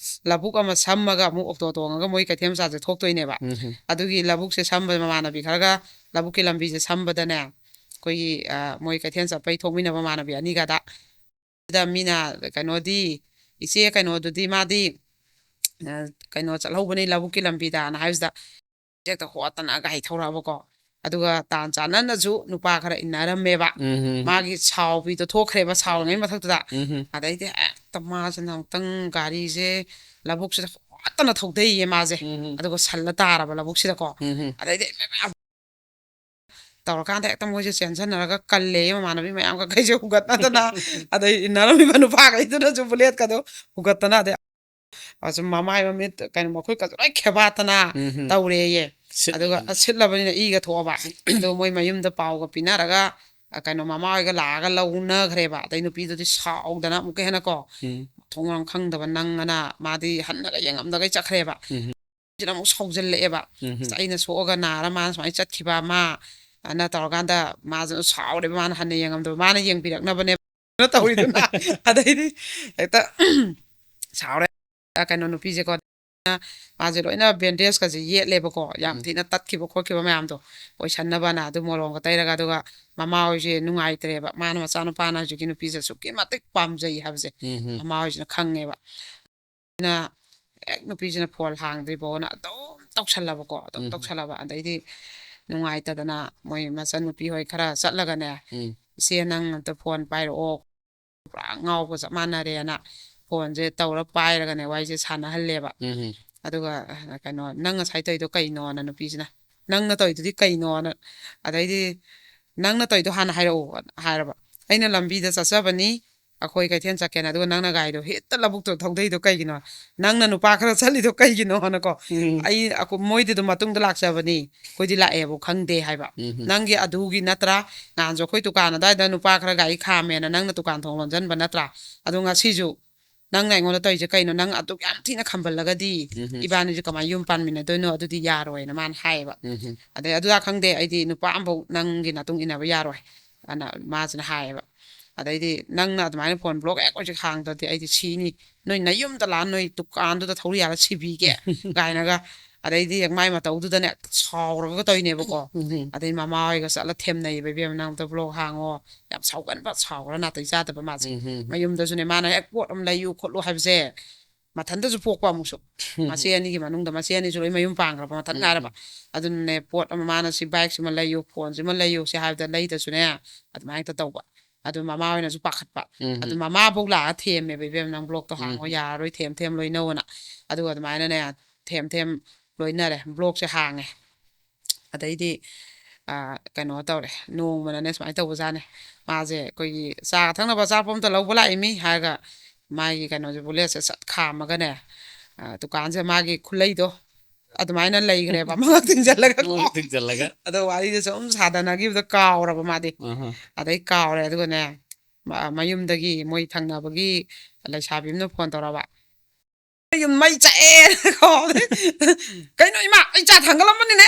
ꯂꯧꯕꯨꯛ ꯑꯃ ꯁꯝꯃꯒ ꯑꯃꯨꯛ ꯑꯣꯇꯣ ꯇꯣꯡꯉꯒ ꯃꯣꯏ ꯀꯩꯊꯦꯜ ꯃꯆꯥꯁꯦ ꯊꯣꯛꯇꯣꯏꯅꯦꯕ꯫ ꯎꯝ, ꯎꯝ꯫ ꯑꯗꯨꯒꯤ ꯂꯧꯕꯨꯛꯁꯦ ꯁꯝꯕ ꯃꯃꯥꯟꯅꯕꯤ ꯈꯔꯒ ꯂꯧꯕꯨꯛꯀꯤ ꯂꯝꯕꯤꯁꯦ ꯁꯝꯕꯗꯅꯦ, ꯑꯩꯈꯣꯏꯒꯤ, ꯑ, ꯃꯣꯏ ꯀꯩꯊꯦꯜ ꯆꯠꯄꯩ ꯊꯣꯛꯃꯤꯟꯅꯕ ꯃꯃꯥꯟꯅꯕꯤ ꯑꯅꯤꯒꯗ ꯁꯤꯗ ꯃꯤꯅ ꯀꯩꯅꯣꯗꯤ, "ꯏꯆꯦ ꯀꯩꯅꯣꯗꯨꯗꯤ ꯃꯥꯗꯤ, ꯑ, ꯀꯩꯅꯣ ꯆꯠꯍꯧꯕꯅꯤ ꯂꯧꯕꯨꯛꯀꯤ ꯂꯝꯕꯤꯗꯅ" ꯍꯥꯏꯕꯁꯤꯗ ꯍꯦꯛꯇ ꯍꯣꯠꯇꯅ ꯒꯥꯔꯤ ꯊꯧꯔꯛꯑꯕꯀꯣ꯫ ꯑꯗꯨꯒ ꯇꯥꯟ ꯆꯥꯟꯅꯅꯁꯨ ꯅꯨꯄꯥ ꯈꯔ ꯏꯟꯅꯔꯝꯃꯦꯕ꯫ ꯎꯝ꯫ ꯃꯥꯒꯤ ꯁꯥꯎꯕꯤꯗꯣ ꯊꯣꯛꯈ꯭ꯔꯦꯕ ꯁꯥꯎꯔꯤꯉꯩ ꯃꯊꯛꯇꯨꯗ꯫ ꯎꯝ꯫ ꯑꯗꯩꯗꯤ ꯍꯦꯛꯇ ꯃꯥꯁꯤꯅ ꯑꯃꯨꯛꯇꯪ ꯒꯥꯔꯤꯁꯦ ꯂꯧꯕꯨꯛꯁꯤꯗ ꯍꯣꯠꯇꯅ ꯊꯧꯗꯩꯌꯦ ꯃꯥꯁꯦ꯫ ꯎꯝ꯫ ꯑꯗꯨꯒ ꯁꯜꯂ ꯇꯥꯔꯕ ꯂꯧꯕꯨꯛꯁꯤꯗꯀꯣ꯫ ꯎꯝ꯫ ꯑꯗꯩꯗꯤ ꯇꯧꯔꯀꯥꯟꯗ ꯍꯦꯛꯇ ꯃꯣꯏꯁꯦ ꯆꯦꯟꯁꯟꯅꯔꯒ ꯀꯜꯂꯦ ꯃꯃꯥꯟꯅꯕꯤ ꯃꯌꯥꯝ ꯀꯩꯁꯦ ꯍꯨꯒꯠꯅꯗꯅ꯫ ꯑꯗꯩ ꯏꯟꯅꯔꯝꯃꯤꯕ ꯅꯨꯄꯥꯈꯩꯗꯨꯅꯁꯨ ꯕꯨꯂꯦꯠꯀꯗꯣ ꯍꯨꯒꯠꯇꯅ, ꯑꯗꯩ ꯑꯁꯨꯝ ꯃꯃꯥꯏ ꯃꯃꯤꯠ ꯀꯩꯅꯣ ꯃꯈꯨꯠꯀꯁꯨ ꯂꯣꯏ ꯈꯦꯕꯥꯠꯇꯅ ꯎꯝ꯫ ꯇꯧꯔꯦꯌꯦ꯫ ꯁꯤꯠ-, ꯑꯗꯨꯒ ꯁꯤꯠꯂꯕꯅꯤꯅ ꯏꯒ ꯊꯣꯛꯑꯕ꯫ ꯑꯗꯣ ꯃꯣꯏ ꯃꯌꯨꯝꯗ ꯄꯥꯎꯒ ꯄꯤꯅꯔꯒ, ꯑ, ꯀꯩꯅꯣ ꯃꯃꯥ ꯍꯣꯏꯒ ꯂꯥꯛꯑꯒ ꯂꯧꯅꯈ꯭ꯔꯦꯕ꯫ ꯑꯗꯩ ꯅꯨꯄꯤꯗꯨꯗꯤ ꯁꯥꯎꯗꯅ ꯑꯃꯨꯛꯀ ꯍꯦꯟꯅ ꯀꯣ, ꯎꯝ꯫ ꯃꯊꯣꯡ ꯃꯔꯝ ꯈꯪꯗꯕ ꯅꯪ ꯑꯅ ꯃꯥꯗꯤ ꯍꯟꯅꯒ ꯌꯦꯡꯉꯝꯗꯒꯩ ꯆꯠꯈ꯭ꯔꯦꯕ꯫ ꯎꯝ꯫ ꯁꯤꯅ ꯑꯃꯨꯛ ꯁꯥꯎꯖꯜꯂꯛꯑꯦꯕ꯫ ꯎꯝ꯫ "ꯑꯁ, ꯑꯩꯅ ꯁꯣꯛꯑꯒ ꯅꯥꯔ ꯃꯥꯅ ꯁꯨꯃꯥꯏꯅ ꯆꯠꯈꯤꯕ ꯑꯃ" ꯑꯅ ꯇꯧꯔꯀꯥꯟꯗ ꯃꯥꯁꯨ ꯁꯥꯎꯔꯦꯕ꯫ ꯃꯥꯅ ꯍꯟꯅ ꯌꯦꯡꯉꯝꯗꯕ, ꯃꯥꯅ ꯌꯦꯡꯕꯤꯔꯛꯅꯕꯅꯦꯕ꯫ ꯇꯧꯔꯤꯗꯨꯅ꯫ ꯑꯗꯩꯗꯤ ꯍꯦꯛꯇ ꯁꯥꯎꯔꯦ꯫ ꯑ, ꯀꯩꯅꯣ ꯅꯨꯄꯤꯁꯦꯀꯣ, ꯃꯥꯁꯦ ꯂꯣꯏꯅ ꯕꯦꯟꯗꯦꯖꯀꯁꯦ ꯌꯦꯠꯂꯦꯕꯀꯣ, ꯌꯥꯝ ꯎꯝ꯫ ꯊꯤꯅ ꯇꯠꯈꯤꯕ ꯈꯣꯠꯈꯤꯕ ꯃꯌꯥꯝꯗꯣ ꯑꯣꯏꯁꯟꯅꯕꯅ ꯑꯗꯨ ꯃꯣꯂꯣꯝꯒ ꯇꯩꯔꯒ, ꯑꯗꯨꯒ ꯃꯃꯥ ꯍꯣꯏꯁꯦ ꯅꯨꯡꯉꯥꯏꯇ꯭ꯔꯦꯕ, ꯃꯥꯅ ꯃꯆꯥꯅꯨꯄꯥꯅ ꯍꯧꯖꯤꯛꯀꯤ ꯅꯨꯄꯤꯁꯦ ꯑꯁꯨꯛꯀꯤ ꯃꯇꯤꯛ ꯄꯥꯝꯖꯩ ꯍꯥꯏꯕꯁꯦ ꯎꯝ ꯍꯝ꯫ ꯃꯃꯥ ꯍꯣꯏꯁꯤꯅ ꯈꯪꯉꯦꯕ꯫ ꯑꯗꯨꯅ ꯍꯦꯛ ꯅꯨꯄꯤꯁꯤꯅ ꯐꯣꯟ ꯍꯥꯡꯗ꯭ꯔꯤꯕꯣꯅ ꯑꯗꯨꯝ ꯇꯧꯁꯜꯂꯕꯀꯣ, ꯑꯗꯨꯝ ꯎꯝ꯫ ꯇꯧꯁꯜꯂꯕ꯫ ꯑꯗꯩꯗꯤ ꯅꯨꯡꯉꯥꯏꯇꯗꯅ ꯃꯣꯏ ꯃꯆꯟꯅꯨꯄꯤ ꯍꯣꯏ ꯈꯔ ꯆꯠꯂꯒꯅꯦ, ꯎꯝ꯫ "ꯏꯆꯦ, ꯅꯪ ꯑꯝꯇ ꯐꯣꯟ ꯄꯥꯏꯔꯛꯑꯣ, ꯄꯨꯔꯥ ꯉꯥꯎꯕ ꯆꯞ ꯃꯥꯟꯅꯔꯦꯅ" ꯐꯣꯟꯁꯦ ꯇꯧꯔ ꯄꯥꯏꯔꯒꯅꯦ ꯋꯥꯔꯤꯁꯦ ꯁꯥꯟꯅꯍꯜꯂꯦꯕ꯫ ꯎꯝ꯫ ꯑꯗꯨꯒ, ꯑ, ꯀꯩꯅꯣ, "ꯅꯪ ꯉꯁꯥꯏ ꯇꯧꯔꯤꯗꯣ ꯀꯩꯅꯣꯅ?" ꯅꯨꯄꯤꯁꯤꯅ, "ꯅꯪꯅ ꯇꯧꯔꯤꯗꯨꯗꯤ ꯀꯩꯅꯣꯅ?" ꯑꯗꯩꯗꯤ, "ꯅꯪꯅ ꯇꯧꯔꯤꯗꯣ ꯍꯥꯟꯅ ꯍꯥꯏꯔꯛꯑꯣ" ꯍꯥꯏꯔꯕ꯫ "ꯑꯩꯅ ꯂꯝꯕꯤꯗ ꯆꯠꯆꯕꯅꯤ, ꯑꯩꯈꯣꯏ ꯀꯩꯊꯦꯜ ꯆꯠꯀꯦꯅ, ꯑꯗꯨꯒ ꯅꯪꯅ ꯒꯥꯔꯤꯗꯣ ꯍꯦꯛꯇ ꯂꯧꯕꯨꯛꯇ ꯊꯧꯗꯩꯗꯣ ꯀꯩꯒꯤꯅꯣ? ꯅꯪꯅ ꯅꯨꯄꯥ ꯈꯔ ꯆꯠꯂꯤꯗꯣ ꯀꯩꯒꯤꯅꯣꯅꯀꯣ?" ꯎꯝ꯫ "ꯑꯩ ꯑꯀꯨ-, ꯃꯣꯏꯗꯤ ꯑꯗꯨꯝ ꯃꯇꯨꯡꯗ ꯂꯥꯛꯆꯕꯅꯤ, ꯑꯩꯈꯣꯏꯗꯤ ꯂꯥꯛꯑꯦꯕꯨ ꯈꯪꯗꯦ" ꯍꯥꯏꯕ꯫ ꯎꯝ꯫ "ꯅꯪꯒꯤ ꯑꯗꯨꯒꯤ ꯅꯠꯇ꯭ꯔꯥ? ꯅꯍꯥꯟꯁꯨ ꯑꯩꯈꯣꯏ ꯗꯨꯀꯥꯟ ꯑꯗꯨꯋꯥꯏꯗ ꯅꯨꯄꯥ ꯈꯔ ꯒꯥꯔꯤ ꯈꯥꯝꯃꯦꯅ ꯅꯪꯅ ꯗꯨꯀꯥꯟ ꯊꯣꯡ ꯂꯣꯟꯁꯤꯟꯕ ꯅꯠꯇ꯭ꯔꯥ? ꯑꯗꯣ ꯉꯁꯤꯁꯨ ꯅꯪꯅ ꯑꯩꯉꯣꯟꯗ ꯇꯧꯔꯤꯁꯦ ꯀꯩꯅꯣ? ꯅꯪ ꯑꯗꯨꯛ ꯌꯥꯝ ꯊꯤꯅ ꯈꯝꯕꯜꯂꯒꯗꯤ ꯎꯝ꯫ ꯏꯕꯥꯅꯤꯁꯦ ꯀꯃꯥꯏꯅ ꯌꯨꯝ ꯄꯥꯟꯃꯤꯟꯅꯗꯣꯏꯅꯣ? ꯑꯗꯨꯗꯤ ꯌꯥꯔꯣꯏꯅ" ꯃꯥꯅ ꯍꯥꯏꯌꯦꯕ꯫ ꯎꯝ꯫ ꯑꯗꯩ ꯑꯗꯨꯗ ꯈꯪꯗꯦ, ꯑꯩꯗꯤ ꯅꯨꯄꯥ ꯑꯃꯐꯧ ꯅꯪꯒꯤ ꯅꯇꯨꯡ ꯏꯟꯅꯕ ꯌꯥꯔꯣꯏ ꯑꯅ ꯃꯥꯁꯤꯅ ꯍꯥꯏꯌꯦꯕ꯫ ꯑꯗꯩꯗꯤ, "ꯅꯪꯅ ꯑꯗꯨꯃꯥꯏꯅ ꯐꯣꯟ ꯕ꯭ꯂꯣꯛ ꯍꯦꯛ ꯍꯧꯖꯤꯛ ꯍꯥꯡꯗ꯭ꯔꯗꯤ ꯑꯩꯗꯤ ꯁꯤꯅꯤ, ꯅꯣꯏ ꯅꯌꯨꯝꯗ ꯂꯥꯛꯑ ꯅꯣꯏ ꯗꯨꯀꯥꯟꯗꯨꯗ ꯊꯧꯔꯤ ꯌꯥꯜꯂ ꯁꯤꯕꯤꯒꯦ" ꯀꯥꯏꯅꯒ꯫ ꯑꯗꯩꯗꯤ ꯍꯦꯛ ꯃꯥꯏ ꯃꯇꯧꯗꯨꯗꯅꯦ ꯁꯥꯎꯔꯒ ꯇꯧꯔꯤꯅꯦꯕꯀꯣ꯫ ꯎꯝ꯫ ꯑꯗꯩ ꯃꯃꯥ ꯍꯣꯏꯒ ꯆꯠꯂ ꯊꯦꯝꯅꯩꯕ, "ꯏꯕꯦꯝꯃ, ꯅꯪ ꯑꯝꯇ ꯕ꯭ꯂꯣꯛ ꯍꯥꯡꯉꯣ, ꯌꯥꯝ ꯁꯥꯎꯒꯟꯕ, ꯁꯥꯎꯈ꯭ꯔ ꯅꯥꯇꯩ ꯆꯥꯗꯕ ꯃꯥꯁꯦ"꯫ ꯎꯝ꯫ ꯃꯌꯨꯝꯗꯁꯨꯅꯦ ꯃꯥꯅ ꯍꯦꯛ ꯄꯣꯠ ꯑꯃ ꯂꯩꯌꯨ ꯈꯣꯠꯂꯨ ꯍꯥꯏꯕꯁꯦ ꯃꯊꯟꯇꯁꯨ ꯄꯣꯛꯄ ꯑꯃꯨꯛꯁꯨ꯫ ꯎꯝ꯫ ꯃꯆꯦ ꯑꯅꯤꯒꯤ ꯃꯅꯨꯡꯗ ꯃꯆꯦ ꯑꯅꯤꯁꯨ ꯂꯣꯏ ꯃꯌꯨꯝ ꯄꯥꯟꯈ꯭ꯔꯕ, ꯃꯊꯟ ꯎꯝ꯫ ꯉꯥꯏꯔꯕ꯫ ꯑꯗꯨꯅꯅꯦ, ꯄꯣꯠ ꯑꯃ ꯃꯥꯅ "ꯁꯤ ꯕꯥꯏꯛꯁꯤꯃ ꯂꯩꯌꯨ, ꯐꯣꯟꯁꯤꯃ ꯂꯩꯌꯨ" ꯁꯤ ꯍꯥꯏꯕꯗ ꯂꯩꯗꯁꯨꯅꯦ, ꯑꯗꯨꯃꯥꯏꯅ ꯍꯦꯛꯇ ꯇꯧꯕ꯫ ꯑꯗꯨ ꯃꯃꯥ ꯍꯣꯏꯅꯁꯨ ꯄꯥꯈꯠꯄ꯫ ꯎꯝ꯫ ꯑꯗꯨ ꯃꯃꯥꯐꯧ ꯂꯥꯛꯑ ꯊꯦꯝꯃꯦꯕ, "ꯏꯕꯦꯝ, ꯅꯪ ꯕ꯭ꯂꯣꯛꯇꯣ ꯍꯥꯡꯉꯣ, ꯎꯝ꯫ ꯌꯥꯔꯔꯣꯏ, ꯊꯦꯝ ꯊꯦꯝ ꯂꯣꯏꯅꯧꯅ"꯫ ꯑꯗꯨꯒ ꯑꯗꯨꯃꯥꯏꯅꯅꯦ, ꯊꯦꯝ ꯊꯦꯝ ꯂꯣꯏꯅꯔꯦ, ꯕ꯭ꯂꯣꯛꯁꯦ ꯍꯥꯡꯉꯦ꯫ ꯑꯗꯩꯗꯤ, ꯑ, ꯀꯩꯅꯣ ꯇꯧꯔꯦ, ꯅꯣꯡꯃꯅꯅꯦ ꯁꯨꯃꯥꯏꯅ ꯇꯧꯕꯖꯥꯠꯅꯦ꯫ ꯃꯥꯁꯦ ꯑꯩꯈꯣꯏꯒꯤ ꯆꯥ ꯊꯛꯅꯕ ꯑꯆꯥꯄꯣꯠ ꯑꯝꯇ ꯂꯧꯕ ꯂꯥꯛꯏꯃꯤ ꯍꯥꯏꯔꯒ, ꯃꯥꯒꯤ ꯀꯩꯅꯣꯁꯦ, ꯕꯨꯂꯦꯠꯁꯦ ꯁꯠ ꯈꯥꯝꯃꯒꯅꯦ, ꯑ, ꯗꯨꯀꯥꯟꯁꯦ ꯃꯥꯒꯤ ꯈꯨꯠꯂꯩꯗꯣ ꯑꯗꯨꯃꯥꯏꯅ ꯂꯩꯈ꯭ꯔꯦꯕ, ꯃꯉꯛ ꯊꯤꯡꯖꯜꯂꯒ꯫ ꯃꯉꯛ ꯊꯤꯡꯖꯜꯂꯒ꯫ ꯑꯗꯣ ꯋꯥꯔꯤꯗꯣ ꯁꯨꯝ ꯁꯥꯗꯅꯈꯤꯕꯗ ꯀꯥꯎꯔꯕ ꯃꯥꯗꯤ꯫ ꯑꯍ꯫ ꯑꯗꯩ ꯀꯥꯎꯔꯦ꯫ ꯑꯗꯨꯒꯅꯦ, ꯃ-, ꯃꯌꯨꯝꯗꯒꯤ ꯃꯣꯏ ꯊꯪꯅꯕꯒꯤ ꯂꯩꯁꯥꯕꯤ ꯑꯃꯅ ꯐꯣꯟ ꯇꯧꯔꯕ꯫ ꯌꯨꯝ ꯃꯩ ꯆꯥꯛꯑꯦ ꯀꯣ꯫ ꯀꯩꯅꯣ ꯏꯃꯥ, ꯑꯩ ꯆꯥ ꯊꯥꯡꯒꯠꯂꯝꯕꯅꯤꯅꯦ꯫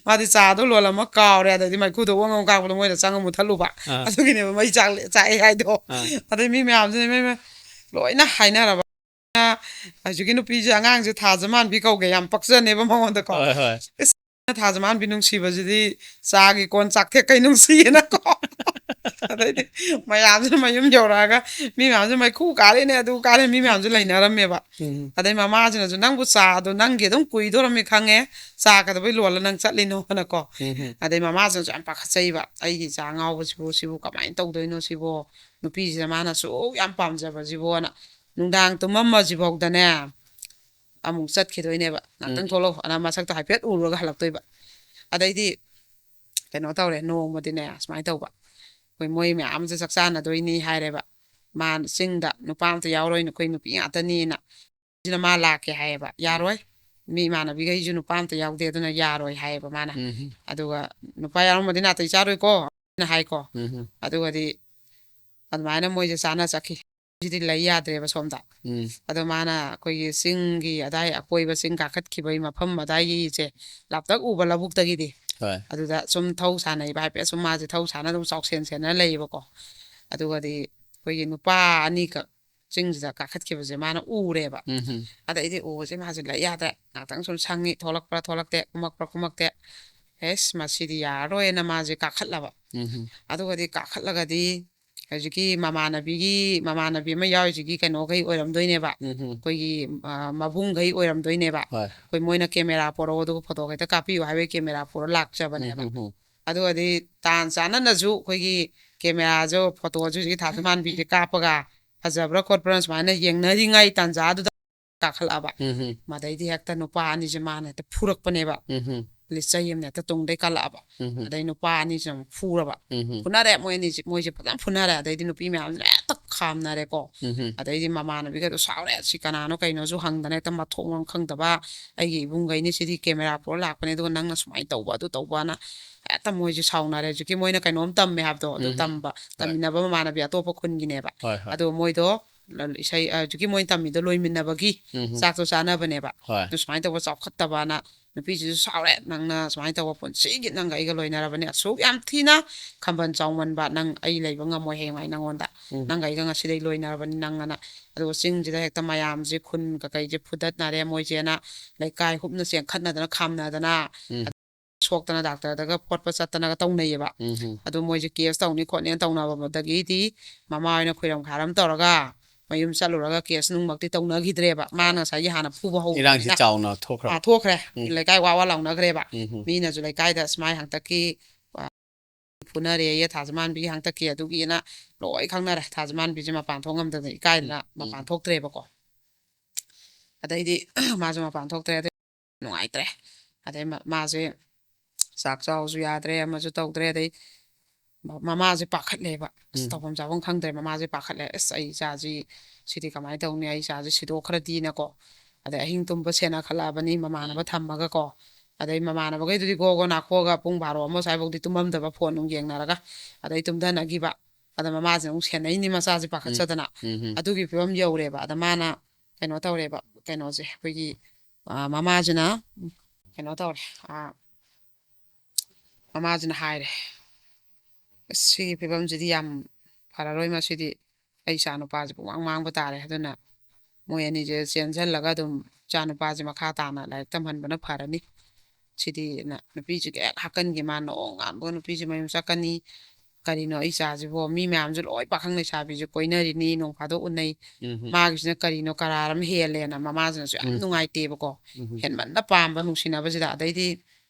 ꯃꯥꯗꯤ ꯆꯥꯗꯣ ꯂꯣꯜꯂꯝꯃ ꯀꯥꯎꯔꯦ꯫ ꯑꯗꯩꯗꯤ ꯃꯩꯈꯨꯗꯣ ꯋꯪ ꯋꯪ ꯀꯥꯛꯄꯗꯣ ꯃꯣꯏꯗ ꯆꯪꯉ ꯃꯨꯊꯠꯂꯨꯕ꯫ ꯑꯥ꯫ ꯑꯗꯨꯒꯤꯅꯦꯕ ꯃꯩ ꯆꯥꯛꯂꯦ-, ꯆꯥꯛꯑꯦ ꯍꯥꯏꯗꯣ꯫ ꯑꯥ꯫ ꯑꯗꯩ ꯃꯤ ꯃꯌꯥꯝꯁꯤꯅ ꯃꯩ-, ꯃꯩ-, ꯂꯣꯏꯅ ꯍꯥꯏꯅꯔꯕ꯫ ꯍꯧꯖꯤꯛꯀꯤ ꯅꯨꯄꯤꯁꯦ, ꯑꯉꯥꯡꯁꯦ ꯊꯥꯖ ꯃꯥꯟꯕꯤ ꯀꯧꯒꯦ, ꯌꯥꯝ ꯄꯛꯆꯅꯦꯕ ꯃꯉꯣꯟꯗꯀꯣ꯫ ꯍꯣꯏ, ꯍꯣꯏ꯫ "ꯏꯁ, ꯊꯥꯖ ꯃꯥꯟꯕꯤ ꯅꯨꯡꯁꯤꯕꯁꯤꯗꯤ ꯆꯥꯒꯤ ꯀꯣꯟ ꯆꯥꯛꯊꯦꯛ ꯀꯩ ꯅꯨꯡꯁꯤꯌꯦꯅꯀꯣ"꯫ ꯑꯗꯩꯗꯤ ꯃꯌꯥꯝꯁꯤꯅ ꯃꯌꯨꯝ ꯌꯧꯔꯛꯑꯒ ꯃꯤ ꯃꯌꯥꯝꯁꯦ ꯃꯩꯈꯨ ꯀꯥꯔꯦꯅꯦ, ꯑꯗꯨ ꯀꯥꯔꯦ, ꯃꯤ ꯃꯌꯥꯝꯁꯦ ꯂꯩꯅꯔꯝꯃꯦꯕ꯫ ꯎꯝ꯫ ꯑꯗꯩ ꯃꯃꯥꯁꯤꯅꯁꯨ, "ꯅꯪꯕꯨ ꯆꯥꯗꯣ ꯅꯪꯒꯤ ꯑꯗꯨꯝ ꯀꯨꯏꯗꯣꯔꯝꯃꯤ ꯈꯪꯉꯦ, ꯆꯥ ꯀꯩꯗꯧꯕꯩ ꯂꯣꯜꯂ ꯅꯪ ꯆꯠꯂꯤꯅꯣ?" ꯍꯥꯏꯅꯀꯣ꯫ ꯎꯝ꯫ ꯑꯗꯩ ꯃꯃꯥꯁꯤꯅꯁꯨ ꯌꯥꯝ ꯄꯥꯈꯠꯆꯩꯕ, "ꯑꯩꯒꯤ ꯏꯆꯥ ꯉꯥꯎꯕꯁꯤꯕꯨ, ꯁꯤꯕꯨ ꯀꯃꯥꯏꯅ ꯇꯧꯗꯣꯏꯅꯣ ꯁꯤꯕꯣ? ꯅꯨꯄꯤꯁꯤꯗ ꯃꯥꯅ ꯑꯁꯨꯛ ꯌꯥꯝ ꯄꯥꯝꯖꯕꯁꯤꯕꯣꯅ"꯫ ꯅꯨꯡꯗꯥꯡ ꯇꯨꯝꯃꯝꯃꯁꯤꯐꯥꯎꯗꯅꯦ ꯑꯃꯨꯛ ꯆꯠꯈꯤꯗꯣꯏꯅꯦꯕ꯫ "ꯉꯥꯛꯇꯪ ꯎꯝ꯫ ꯊꯣꯛꯂꯛꯑꯣ" ꯑꯅ ꯃꯁꯛꯇꯣ ꯍꯥꯏꯐꯦꯠ ꯎꯔꯒ ꯍꯜꯂꯛꯇꯣꯏꯕ꯫ ꯑꯗꯩꯗꯤ ꯀꯩꯅꯣ ꯇꯧꯔꯦ, ꯅꯣꯡꯃꯗꯤꯅꯦ ꯁꯨꯃꯥꯏꯅ ꯇꯧꯕ, ꯑꯩꯈꯣꯏ ꯃꯣꯏ ꯃꯌꯥꯝꯁꯦ ꯆꯥꯛ ꯆꯥꯅꯗꯣꯏꯅꯤ ꯍꯥꯏꯔꯦꯕ꯫ ꯃꯥ ꯆꯤꯡꯗ ꯅꯨꯄꯥ ꯑꯝꯇ ꯌꯥꯎꯔꯣꯏꯅ, ꯑꯩꯈꯣꯏ ꯅꯨꯄꯤ ꯉꯥꯛꯇꯅꯤꯅ꯫ ꯁꯤꯅ ꯃꯥ ꯂꯥꯛꯀꯦ ꯍꯥꯏꯌꯦꯕ꯫ "ꯌꯥꯔꯣꯏ, ꯃꯤ ꯏꯃꯥꯟꯅꯕꯤꯈꯩꯁꯨ ꯅꯨꯄꯥ ꯑꯝꯇ ꯌꯥꯎꯗꯦ, ꯑꯗꯨꯅ ꯌꯥꯔꯣꯏ" ꯍꯥꯏꯌꯦꯕ ꯃꯥꯅ꯫ ꯎꯝ꯫ ꯑꯗꯨꯒ "ꯅꯨꯄꯥ ꯌꯥꯎꯔꯝꯃꯗꯤ ꯅꯥꯇꯩ ꯆꯥꯔꯣꯏꯀꯣ" ꯍꯥꯏꯅ ꯍꯥꯏꯀꯣ꯫ ꯎꯝ꯫ ꯑꯗꯨꯒꯗꯤ ꯑꯗꯨꯃꯥꯏꯅ ꯃꯣꯏꯁꯦ ꯆꯥꯅ ꯆꯠꯈꯤ꯫ ꯁꯤꯗꯤ ꯂꯩ ꯌꯥꯗ꯭ꯔꯦꯕ ꯁꯣꯝꯗ꯫ ꯎꯝ꯫ ꯑꯗꯣ ꯃꯥꯅ ꯑꯩꯈꯣꯏꯒꯤ ꯆꯤꯡꯒꯤ ꯑꯗꯥꯏ ꯑꯀꯣꯏꯕ, ꯆꯤꯡ ꯀꯥꯈꯠꯈꯤꯕꯒꯤ ꯃꯐꯝ ꯑꯗꯥꯏꯒꯤꯁꯦ ꯂꯥꯞꯇꯛ ꯎꯕ ꯂꯧꯕꯨꯛꯇꯒꯤꯗꯤ꯫ ꯍꯣꯏ꯫ ꯑꯗꯨꯗ ꯁꯨꯝ ꯊꯧ ꯁꯥꯟꯅꯩꯕ ꯍꯥꯏꯐꯦꯠ꯫ ꯁꯨꯝ ꯃꯥꯁꯦ ꯊꯧ ꯁꯥꯟꯅ ꯑꯗꯨꯝ ꯆꯥꯎꯁꯦꯟ ꯁꯦꯟꯅ ꯂꯩꯌꯦꯕꯀꯣ꯫ ꯑꯗꯨꯒꯗꯤ ꯑꯩꯈꯣꯏꯒꯤ ꯅꯨꯄꯥ ꯑꯅꯤꯈꯛ ꯆꯤꯡꯁꯤꯗ ꯀꯥꯈꯠꯈꯤꯕꯁꯦ ꯃꯥꯅ ꯎꯔꯦꯕ꯫ ꯎꯝ꯫ ꯑꯗꯩꯗꯤ ꯎꯕꯁꯦ ꯃꯥꯁꯦ ꯂꯩ ꯌꯥꯗ꯭ꯔꯦ꯫ ꯉꯥꯛꯇꯪ ꯁꯨꯝ ꯁꯪꯉꯤ, ꯊꯣꯛꯂꯛꯄ꯭ꯔꯥ ꯊꯣꯛꯂꯛꯇꯦ, ꯀꯨꯝꯃꯛꯄ꯭ꯔꯥ ꯀꯨꯝꯃꯛꯇꯦ꯫ "ꯑꯦꯁ, ꯃꯁꯤꯗꯤ ꯌꯥꯔꯔꯣꯏꯅ" ꯃꯥꯁꯦ ꯀꯥꯈꯠꯂꯕ꯫ ꯎꯝ꯫ ꯑꯗꯨꯒꯗꯤ ꯀꯥꯈꯠꯂꯒꯗꯤ ꯍꯧꯖꯤꯛꯀꯤ ꯃꯃꯥꯟꯅꯕꯤꯒꯤ, ꯃꯃꯥꯟꯅꯕꯤ ꯑꯃ ꯌꯥꯎꯔꯤꯁꯤꯒꯤ ꯀꯩꯅꯣꯈꯩ ꯑꯣꯏꯔꯝꯗꯣꯏꯅꯦꯕ꯫ ꯎꯝ꯫ ꯑꯩꯈꯣꯏꯒꯤ, ꯑ, ꯃꯕꯨꯡꯈꯩ ꯑꯣꯏꯔꯝꯗꯣꯏꯅꯦꯕ꯫ ꯍꯣꯏ꯫ ꯑꯩꯈꯣꯏ ꯃꯣꯏꯅ "ꯀꯦꯃꯦꯔꯥ ꯄꯣꯔꯛꯑꯣ, ꯑꯗꯨꯒ ꯐꯣꯇꯣ ꯈꯤꯇ ꯀꯥꯞꯄꯤꯌꯨ" ꯍꯥꯏꯕꯒꯤ ꯀꯦꯃꯦꯔꯥ ꯄꯨꯔ ꯂꯥꯛꯆꯕꯅꯦꯕ꯫ ꯎꯝ, ꯎꯝ, ꯎꯝ꯫ ꯑꯗꯨꯒꯗꯤ ꯇꯥꯟ ꯆꯥꯅꯅꯁꯨ ꯑꯩꯈꯣꯏꯒꯤ ꯀꯦꯃꯦꯔꯥꯁꯨ, ꯐꯣꯇꯣꯁꯨ ꯍꯧꯖꯤꯛꯀꯤ ꯊꯥꯖ ꯃꯥꯟꯕꯤꯁꯦ ꯀꯥꯞꯄꯒ ꯐꯖꯕ꯭ꯔꯥ ꯈꯣꯠꯄ꯭ꯔꯥ ꯁꯨꯃꯥꯏꯅ ꯌꯦꯡꯅꯔꯤꯉꯩ ꯇꯥꯟꯖꯥꯗꯨꯗ ꯀꯥꯈꯠꯂꯛꯑꯕ꯫ ꯎꯝ꯫ ꯃꯗꯩꯗꯤ ꯍꯦꯛꯇ ꯅꯨꯄꯥ ꯑꯅꯤꯁꯦ ꯃꯥꯅ ꯍꯦꯛꯇ ꯐꯨꯔꯛꯄꯅꯦꯕ꯫ ꯎꯝ꯫ ꯂꯤꯆꯩ ꯑꯃꯅ ꯍꯦꯛꯇ ꯇꯨꯡꯗꯩ ꯀꯜꯂꯛꯑꯕ꯫ ꯎꯝ꯫ ꯑꯗꯩ ꯅꯨꯄꯥ ꯑꯅꯤꯁꯤꯅ ꯑꯃꯨꯛ ꯐꯨꯔꯕ꯫ ꯎꯝ꯫ ꯐꯨꯅꯔꯦ ꯃꯣꯏ ꯑꯅꯤꯁꯦ, ꯃꯣꯏꯁꯦ ꯐꯖꯅ ꯐꯨꯅꯔꯦ꯫ ꯑꯗꯩꯗꯤ ꯅꯨꯄꯤ ꯃꯌꯥꯝꯁꯤꯅ ꯍꯦꯛꯇ ꯈꯥꯝꯅꯔꯦꯀꯣ꯫ ꯎꯝ꯫ ꯑꯗꯩꯗꯤ ꯃꯃꯥꯟꯅꯕꯤꯒꯗꯣ ꯁꯥꯎꯔꯦ, "ꯁꯤ ꯀꯅꯥꯅꯣ ꯀꯩꯅꯣꯁꯨ ꯍꯪꯗꯅ ꯍꯦꯛꯇ ꯃꯊꯣꯡ ꯃꯔꯝ ꯈꯪꯗꯕ, ꯑꯩꯒꯤ ꯏꯕꯨꯡꯈꯩꯅꯤ ꯁꯤꯗꯤ ꯀꯦꯃꯦꯔꯥ ꯄꯨꯔ ꯂꯥꯛꯄꯅꯦ, ꯑꯗꯨꯒ ꯅꯪꯅ ꯁꯨꯃꯥꯏꯅ ꯇꯧꯕ ꯑꯗꯨ ꯇꯧꯕꯅ" ꯍꯦꯛꯇ ꯃꯣꯏꯁꯦ ꯁꯥꯎꯅꯔꯦ꯫ ꯍꯧꯖꯤꯛꯀꯤ ꯃꯣꯏꯅ ꯀꯩꯅꯣꯝ ꯇꯝꯃꯦ ꯍꯥꯏꯕꯗꯣ ꯑꯗꯨ ꯎꯝ꯫ ꯇꯝꯕ, ꯍꯣꯏ꯫ ꯇꯝꯃꯤꯟꯅꯕ ꯃꯃꯥꯟꯅꯕꯤ ꯑꯇꯣꯞꯄ ꯈꯨꯟꯒꯤꯅꯦꯕ꯫ ꯍꯣꯏ, ꯍꯣꯏ꯫ ꯑꯗꯣ ꯃꯣꯏꯗꯣ ꯏꯁꯩ ꯍꯧꯖꯤꯛꯀꯤ ꯃꯣꯏꯅ ꯇꯝꯃꯤꯗꯣ ꯂꯣꯏꯃꯤꯟꯅꯕꯒꯤ ꯆꯥꯛꯇꯣ ꯆꯥꯅꯕꯅꯦꯕ꯫ ꯑꯗꯨ ꯁꯨꯃꯥꯏꯅ ꯇꯧꯕ ꯆꯥꯎꯈꯠꯇꯕꯅ ꯅꯨꯄꯤꯁꯤꯁꯨ ꯁꯥꯎꯔꯦ, "ꯅꯪꯅ ꯁꯨꯃꯥꯏꯅ ꯇꯧꯕ ꯄꯨꯟꯁꯤꯒꯤ ꯅꯪꯒ ꯑꯩꯒ ꯂꯣꯏꯅꯔꯕꯅꯤ, ꯑꯁꯨꯛ ꯌꯥꯝ ꯊꯤꯅ ꯈꯝꯕꯟ ꯆꯥꯎꯃꯟꯕ, ꯅꯪ ꯑꯩ ꯂꯩꯕ ꯉꯝꯃꯣꯏ ꯍꯌꯦꯡꯋꯥꯏ ꯅꯪꯉꯣꯟꯗ꯫ ꯅꯪꯒ ꯑꯩꯒ ꯉꯁꯤꯗꯩ ꯂꯣꯏꯅꯔꯕꯅꯤ ꯅꯪ" ꯑꯅ꯫ ꯑꯗꯨꯒ ꯆꯤꯡꯁꯤꯗ ꯍꯦꯛꯇ ꯃꯌꯥꯝꯁꯦ, ꯈꯨꯟ ꯀꯀꯩꯁꯦ ꯐꯨꯗꯠꯅꯔꯦ ꯃꯣꯏꯁꯦꯅ, ꯂꯩꯀꯥꯏ ꯍꯨꯞꯅ ꯆꯦꯟꯈꯠꯅꯗꯅ ꯈꯥꯝꯅꯗꯅ ꯁꯣꯛꯇꯅ ꯗꯥꯛꯇꯔꯗꯒ ꯐꯣꯠꯄ ꯆꯠꯇꯅꯒ ꯇꯧꯅꯩꯌꯦꯕ꯫ ꯑꯗꯨ ꯃꯣꯏꯁꯦ ꯀꯦꯁ ꯇꯧꯅꯤ ꯈꯣꯠꯅꯤꯅ ꯇꯧꯅꯕꯗꯒꯤꯗꯤ ꯃꯃꯥ ꯍꯣꯏꯅ ꯈꯣꯏꯔꯝ ꯈꯥꯔꯝ ꯇꯧꯔꯒ ꯃꯌꯨꯝ ꯆꯠꯂꯨꯔꯒ ꯀꯦꯁ ꯅꯨꯡꯃꯛꯇꯤ ꯇꯧꯅꯈꯤꯗ꯭ꯔꯦꯕ꯫ ꯃꯥꯅ ꯉꯁꯥꯏꯒꯤ ꯍꯥꯟꯅ ꯐꯨꯕ ꯏꯔꯥꯡꯁꯤ ꯍꯧꯕꯅꯤꯅ꯫ ꯆꯥꯎꯅ ꯊꯣꯛꯈ꯭ꯔꯕ꯫ ꯑꯥ, ꯊꯣꯛꯈ꯭ꯔꯦ꯫ ꯎꯝ꯫ ꯂꯩꯀꯥꯏ ꯋꯥ ꯋꯥ ꯂꯥꯎꯅꯈ꯭ꯔꯦꯕ꯫ ꯎꯝ ꯍꯝ꯫ ꯃꯤꯅꯁꯨ ꯂꯩꯀꯥꯏꯗ ꯁꯨꯃꯥꯏ ꯍꯟꯇꯛꯀꯤ, ꯑ, ꯐꯨꯅꯔꯦꯌꯦ ꯊꯥꯖꯃꯥꯟꯕꯤꯒꯤ ꯍꯟꯇꯛꯀꯤ ꯑꯗꯨꯒꯤꯅ ꯂꯣꯏ ꯈꯪꯅꯔꯦ꯫ ꯊꯥꯖꯃꯥꯟꯕꯤꯁꯦ ꯃꯄꯥꯟ ꯊꯣꯛ ꯉꯝꯗꯗꯅ ꯏꯀꯥꯏꯗꯅ ꯎꯝ꯫ ꯃꯄꯥꯟ ꯊꯣꯛꯇ꯭ꯔꯦꯕꯀꯣ꯫ ꯑꯗꯩꯗꯤ ꯃꯥꯁꯨ ꯃꯄꯥꯟ ꯊꯣꯛꯇ꯭ꯔꯦ꯫ ꯑꯗꯩ ꯅꯨꯡꯉꯥꯏꯇ꯭ꯔꯦ꯫ ꯑꯗꯩ ꯃ-, ꯃꯥꯁꯦ ꯆꯥꯛ ꯆꯥꯎꯁꯨ ꯌꯥꯗ꯭ꯔꯦ, ꯑꯃꯁꯨ ꯇꯧꯗ꯭ꯔꯦ꯫ ꯑꯗꯩ ꯃ-, ꯃꯃꯥꯁꯦ ꯄꯥꯈꯠꯂꯦꯕ꯫ ꯑꯁ, ꯎꯝ꯫ ꯇꯧꯐꯝ ꯆꯥꯐꯝ ꯈꯪꯗ꯭ꯔꯦ꯫ ꯃꯃꯥꯁꯦ ꯄꯥꯈꯠꯂꯦ꯫ "ꯑꯁ, ꯑꯩ ꯏꯆꯥꯁꯤ ꯁꯤꯗꯤ ꯀꯃꯥꯏꯅ ꯇꯧꯅꯤ? ꯑꯩ ꯏꯆꯥꯁꯤ ꯁꯤꯗꯣꯛꯈ꯭ꯔꯗꯤꯅꯀꯣ"꯫ ꯑꯗꯩ ꯑꯍꯤꯡ ꯇꯨꯝꯕ ꯁꯦꯟꯅ ꯈꯜꯂꯛꯑꯕꯅꯤ ꯃꯃꯥꯟꯅꯕ ꯎꯝ꯫ ꯊꯝꯃꯒꯀꯣ꯫ ꯑꯗꯩ ꯃꯃꯥꯟꯅꯕꯈꯩꯗꯨꯗꯤ ꯒꯣ ꯒꯣ ꯅꯥꯈꯣꯛꯑꯒ ꯄꯨꯡ ꯕꯥꯔꯣ ꯑꯃ ꯁ꯭ꯋꯥꯏꯐꯥꯎꯗꯤ ꯇꯨꯝꯃꯝꯗꯕ, ꯐꯣꯟ ꯅꯨꯡ ꯌꯦꯡꯅꯔꯒ꯫ ꯑꯗꯩ ꯇꯨꯝꯊꯅꯈꯤꯕ꯫ ꯑꯗ ꯃꯃꯥꯁꯤꯅ ꯑꯃꯨꯛ ꯁꯦꯟꯅꯩꯅꯤ ꯃꯆꯥꯁꯦ ꯎꯝ꯫ ꯄꯥꯈꯠꯆꯗꯅ꯫ ꯎꯝ ꯍꯝ꯫ ꯑꯗꯨꯒꯤ ꯐꯤꯕꯝ ꯌꯧꯔꯦꯕ꯫ ꯑꯗ ꯃꯥꯅ ꯀꯩꯅꯣ ꯇꯧꯔꯦꯕ, ꯀꯩꯅꯣꯁꯦ, ꯑꯩꯈꯣꯏꯒꯤ, ꯑ, ꯃꯃꯥꯁꯤꯅ ꯀꯩꯅꯣ ꯇꯧꯔꯦ, ꯑ, ꯃꯃꯥꯁꯤꯅ ꯍꯥꯏꯔꯦ, "ꯑꯁ, ꯁꯤꯒꯤ ꯐꯤꯕꯝꯁꯤꯗꯤ ꯌꯥꯝ ꯐꯔꯔꯣꯏ, ꯃꯁꯤꯗꯤ ꯑꯩ ꯏꯆꯥ ꯅꯨꯄꯥꯁꯦ ꯄꯨꯡꯃꯥꯡ ꯃꯥꯡꯕ ꯇꯥꯔꯦ꯫ ꯑꯗꯨꯅ ꯃꯣꯏ ꯑꯅꯤꯁꯦ ꯆꯦꯟꯁꯤꯜꯂꯒ ꯑꯗꯨꯝ ꯏꯆꯥ ꯅꯨꯄꯥꯁꯦ ꯃꯈꯥ ꯇꯥꯅ ꯂꯥꯏꯔꯤꯛ ꯇꯝꯍꯟꯕꯅ ꯐꯔꯅꯤ꯫ ꯁꯤꯗꯤꯅ" ꯅꯨꯄꯤꯁꯦ ꯀꯌꯥ ꯍꯥꯠꯀꯟꯒꯦ, ꯃꯥ ꯅꯣꯡ ꯉꯥꯟꯕꯒ ꯅꯨꯄꯤꯁꯦ ꯃꯌꯨꯝ ꯆꯠꯀꯅꯤ꯫ "ꯀꯔꯤꯅꯣ ꯑꯩ ꯏꯆꯥꯁꯤꯕꯣ? ꯃꯤ ꯃꯌꯥꯝꯁꯨ ꯂꯣꯏ ꯄꯥꯈꯪ ꯂꯩꯁꯥꯕꯤꯁꯦ ꯀꯣꯏꯅꯔꯤꯅꯤ, ꯅꯣꯡ ꯐꯥꯗꯣꯛ ꯎꯅꯩ꯫ ꯎꯝ ꯍꯝ꯫ ꯃꯥꯒꯤꯁꯤꯅ ꯀꯔꯤꯅꯣ, ꯀꯔꯥꯔ ꯑꯃ ꯍꯦꯜꯂꯦꯅ" ꯃꯃꯥꯁꯤꯅꯁꯨ ꯌꯥꯝ ꯎꯝ꯫ ꯅꯨꯡꯉꯥꯏꯇꯦꯕꯀꯣ꯫ ꯎꯝ ꯍꯝ꯫ ꯍꯦꯟꯃꯟꯅ ꯄꯥꯝꯕ, ꯅꯨꯡꯁꯤꯅꯕꯁꯤꯗ꯫ ꯑꯗꯩꯗꯤ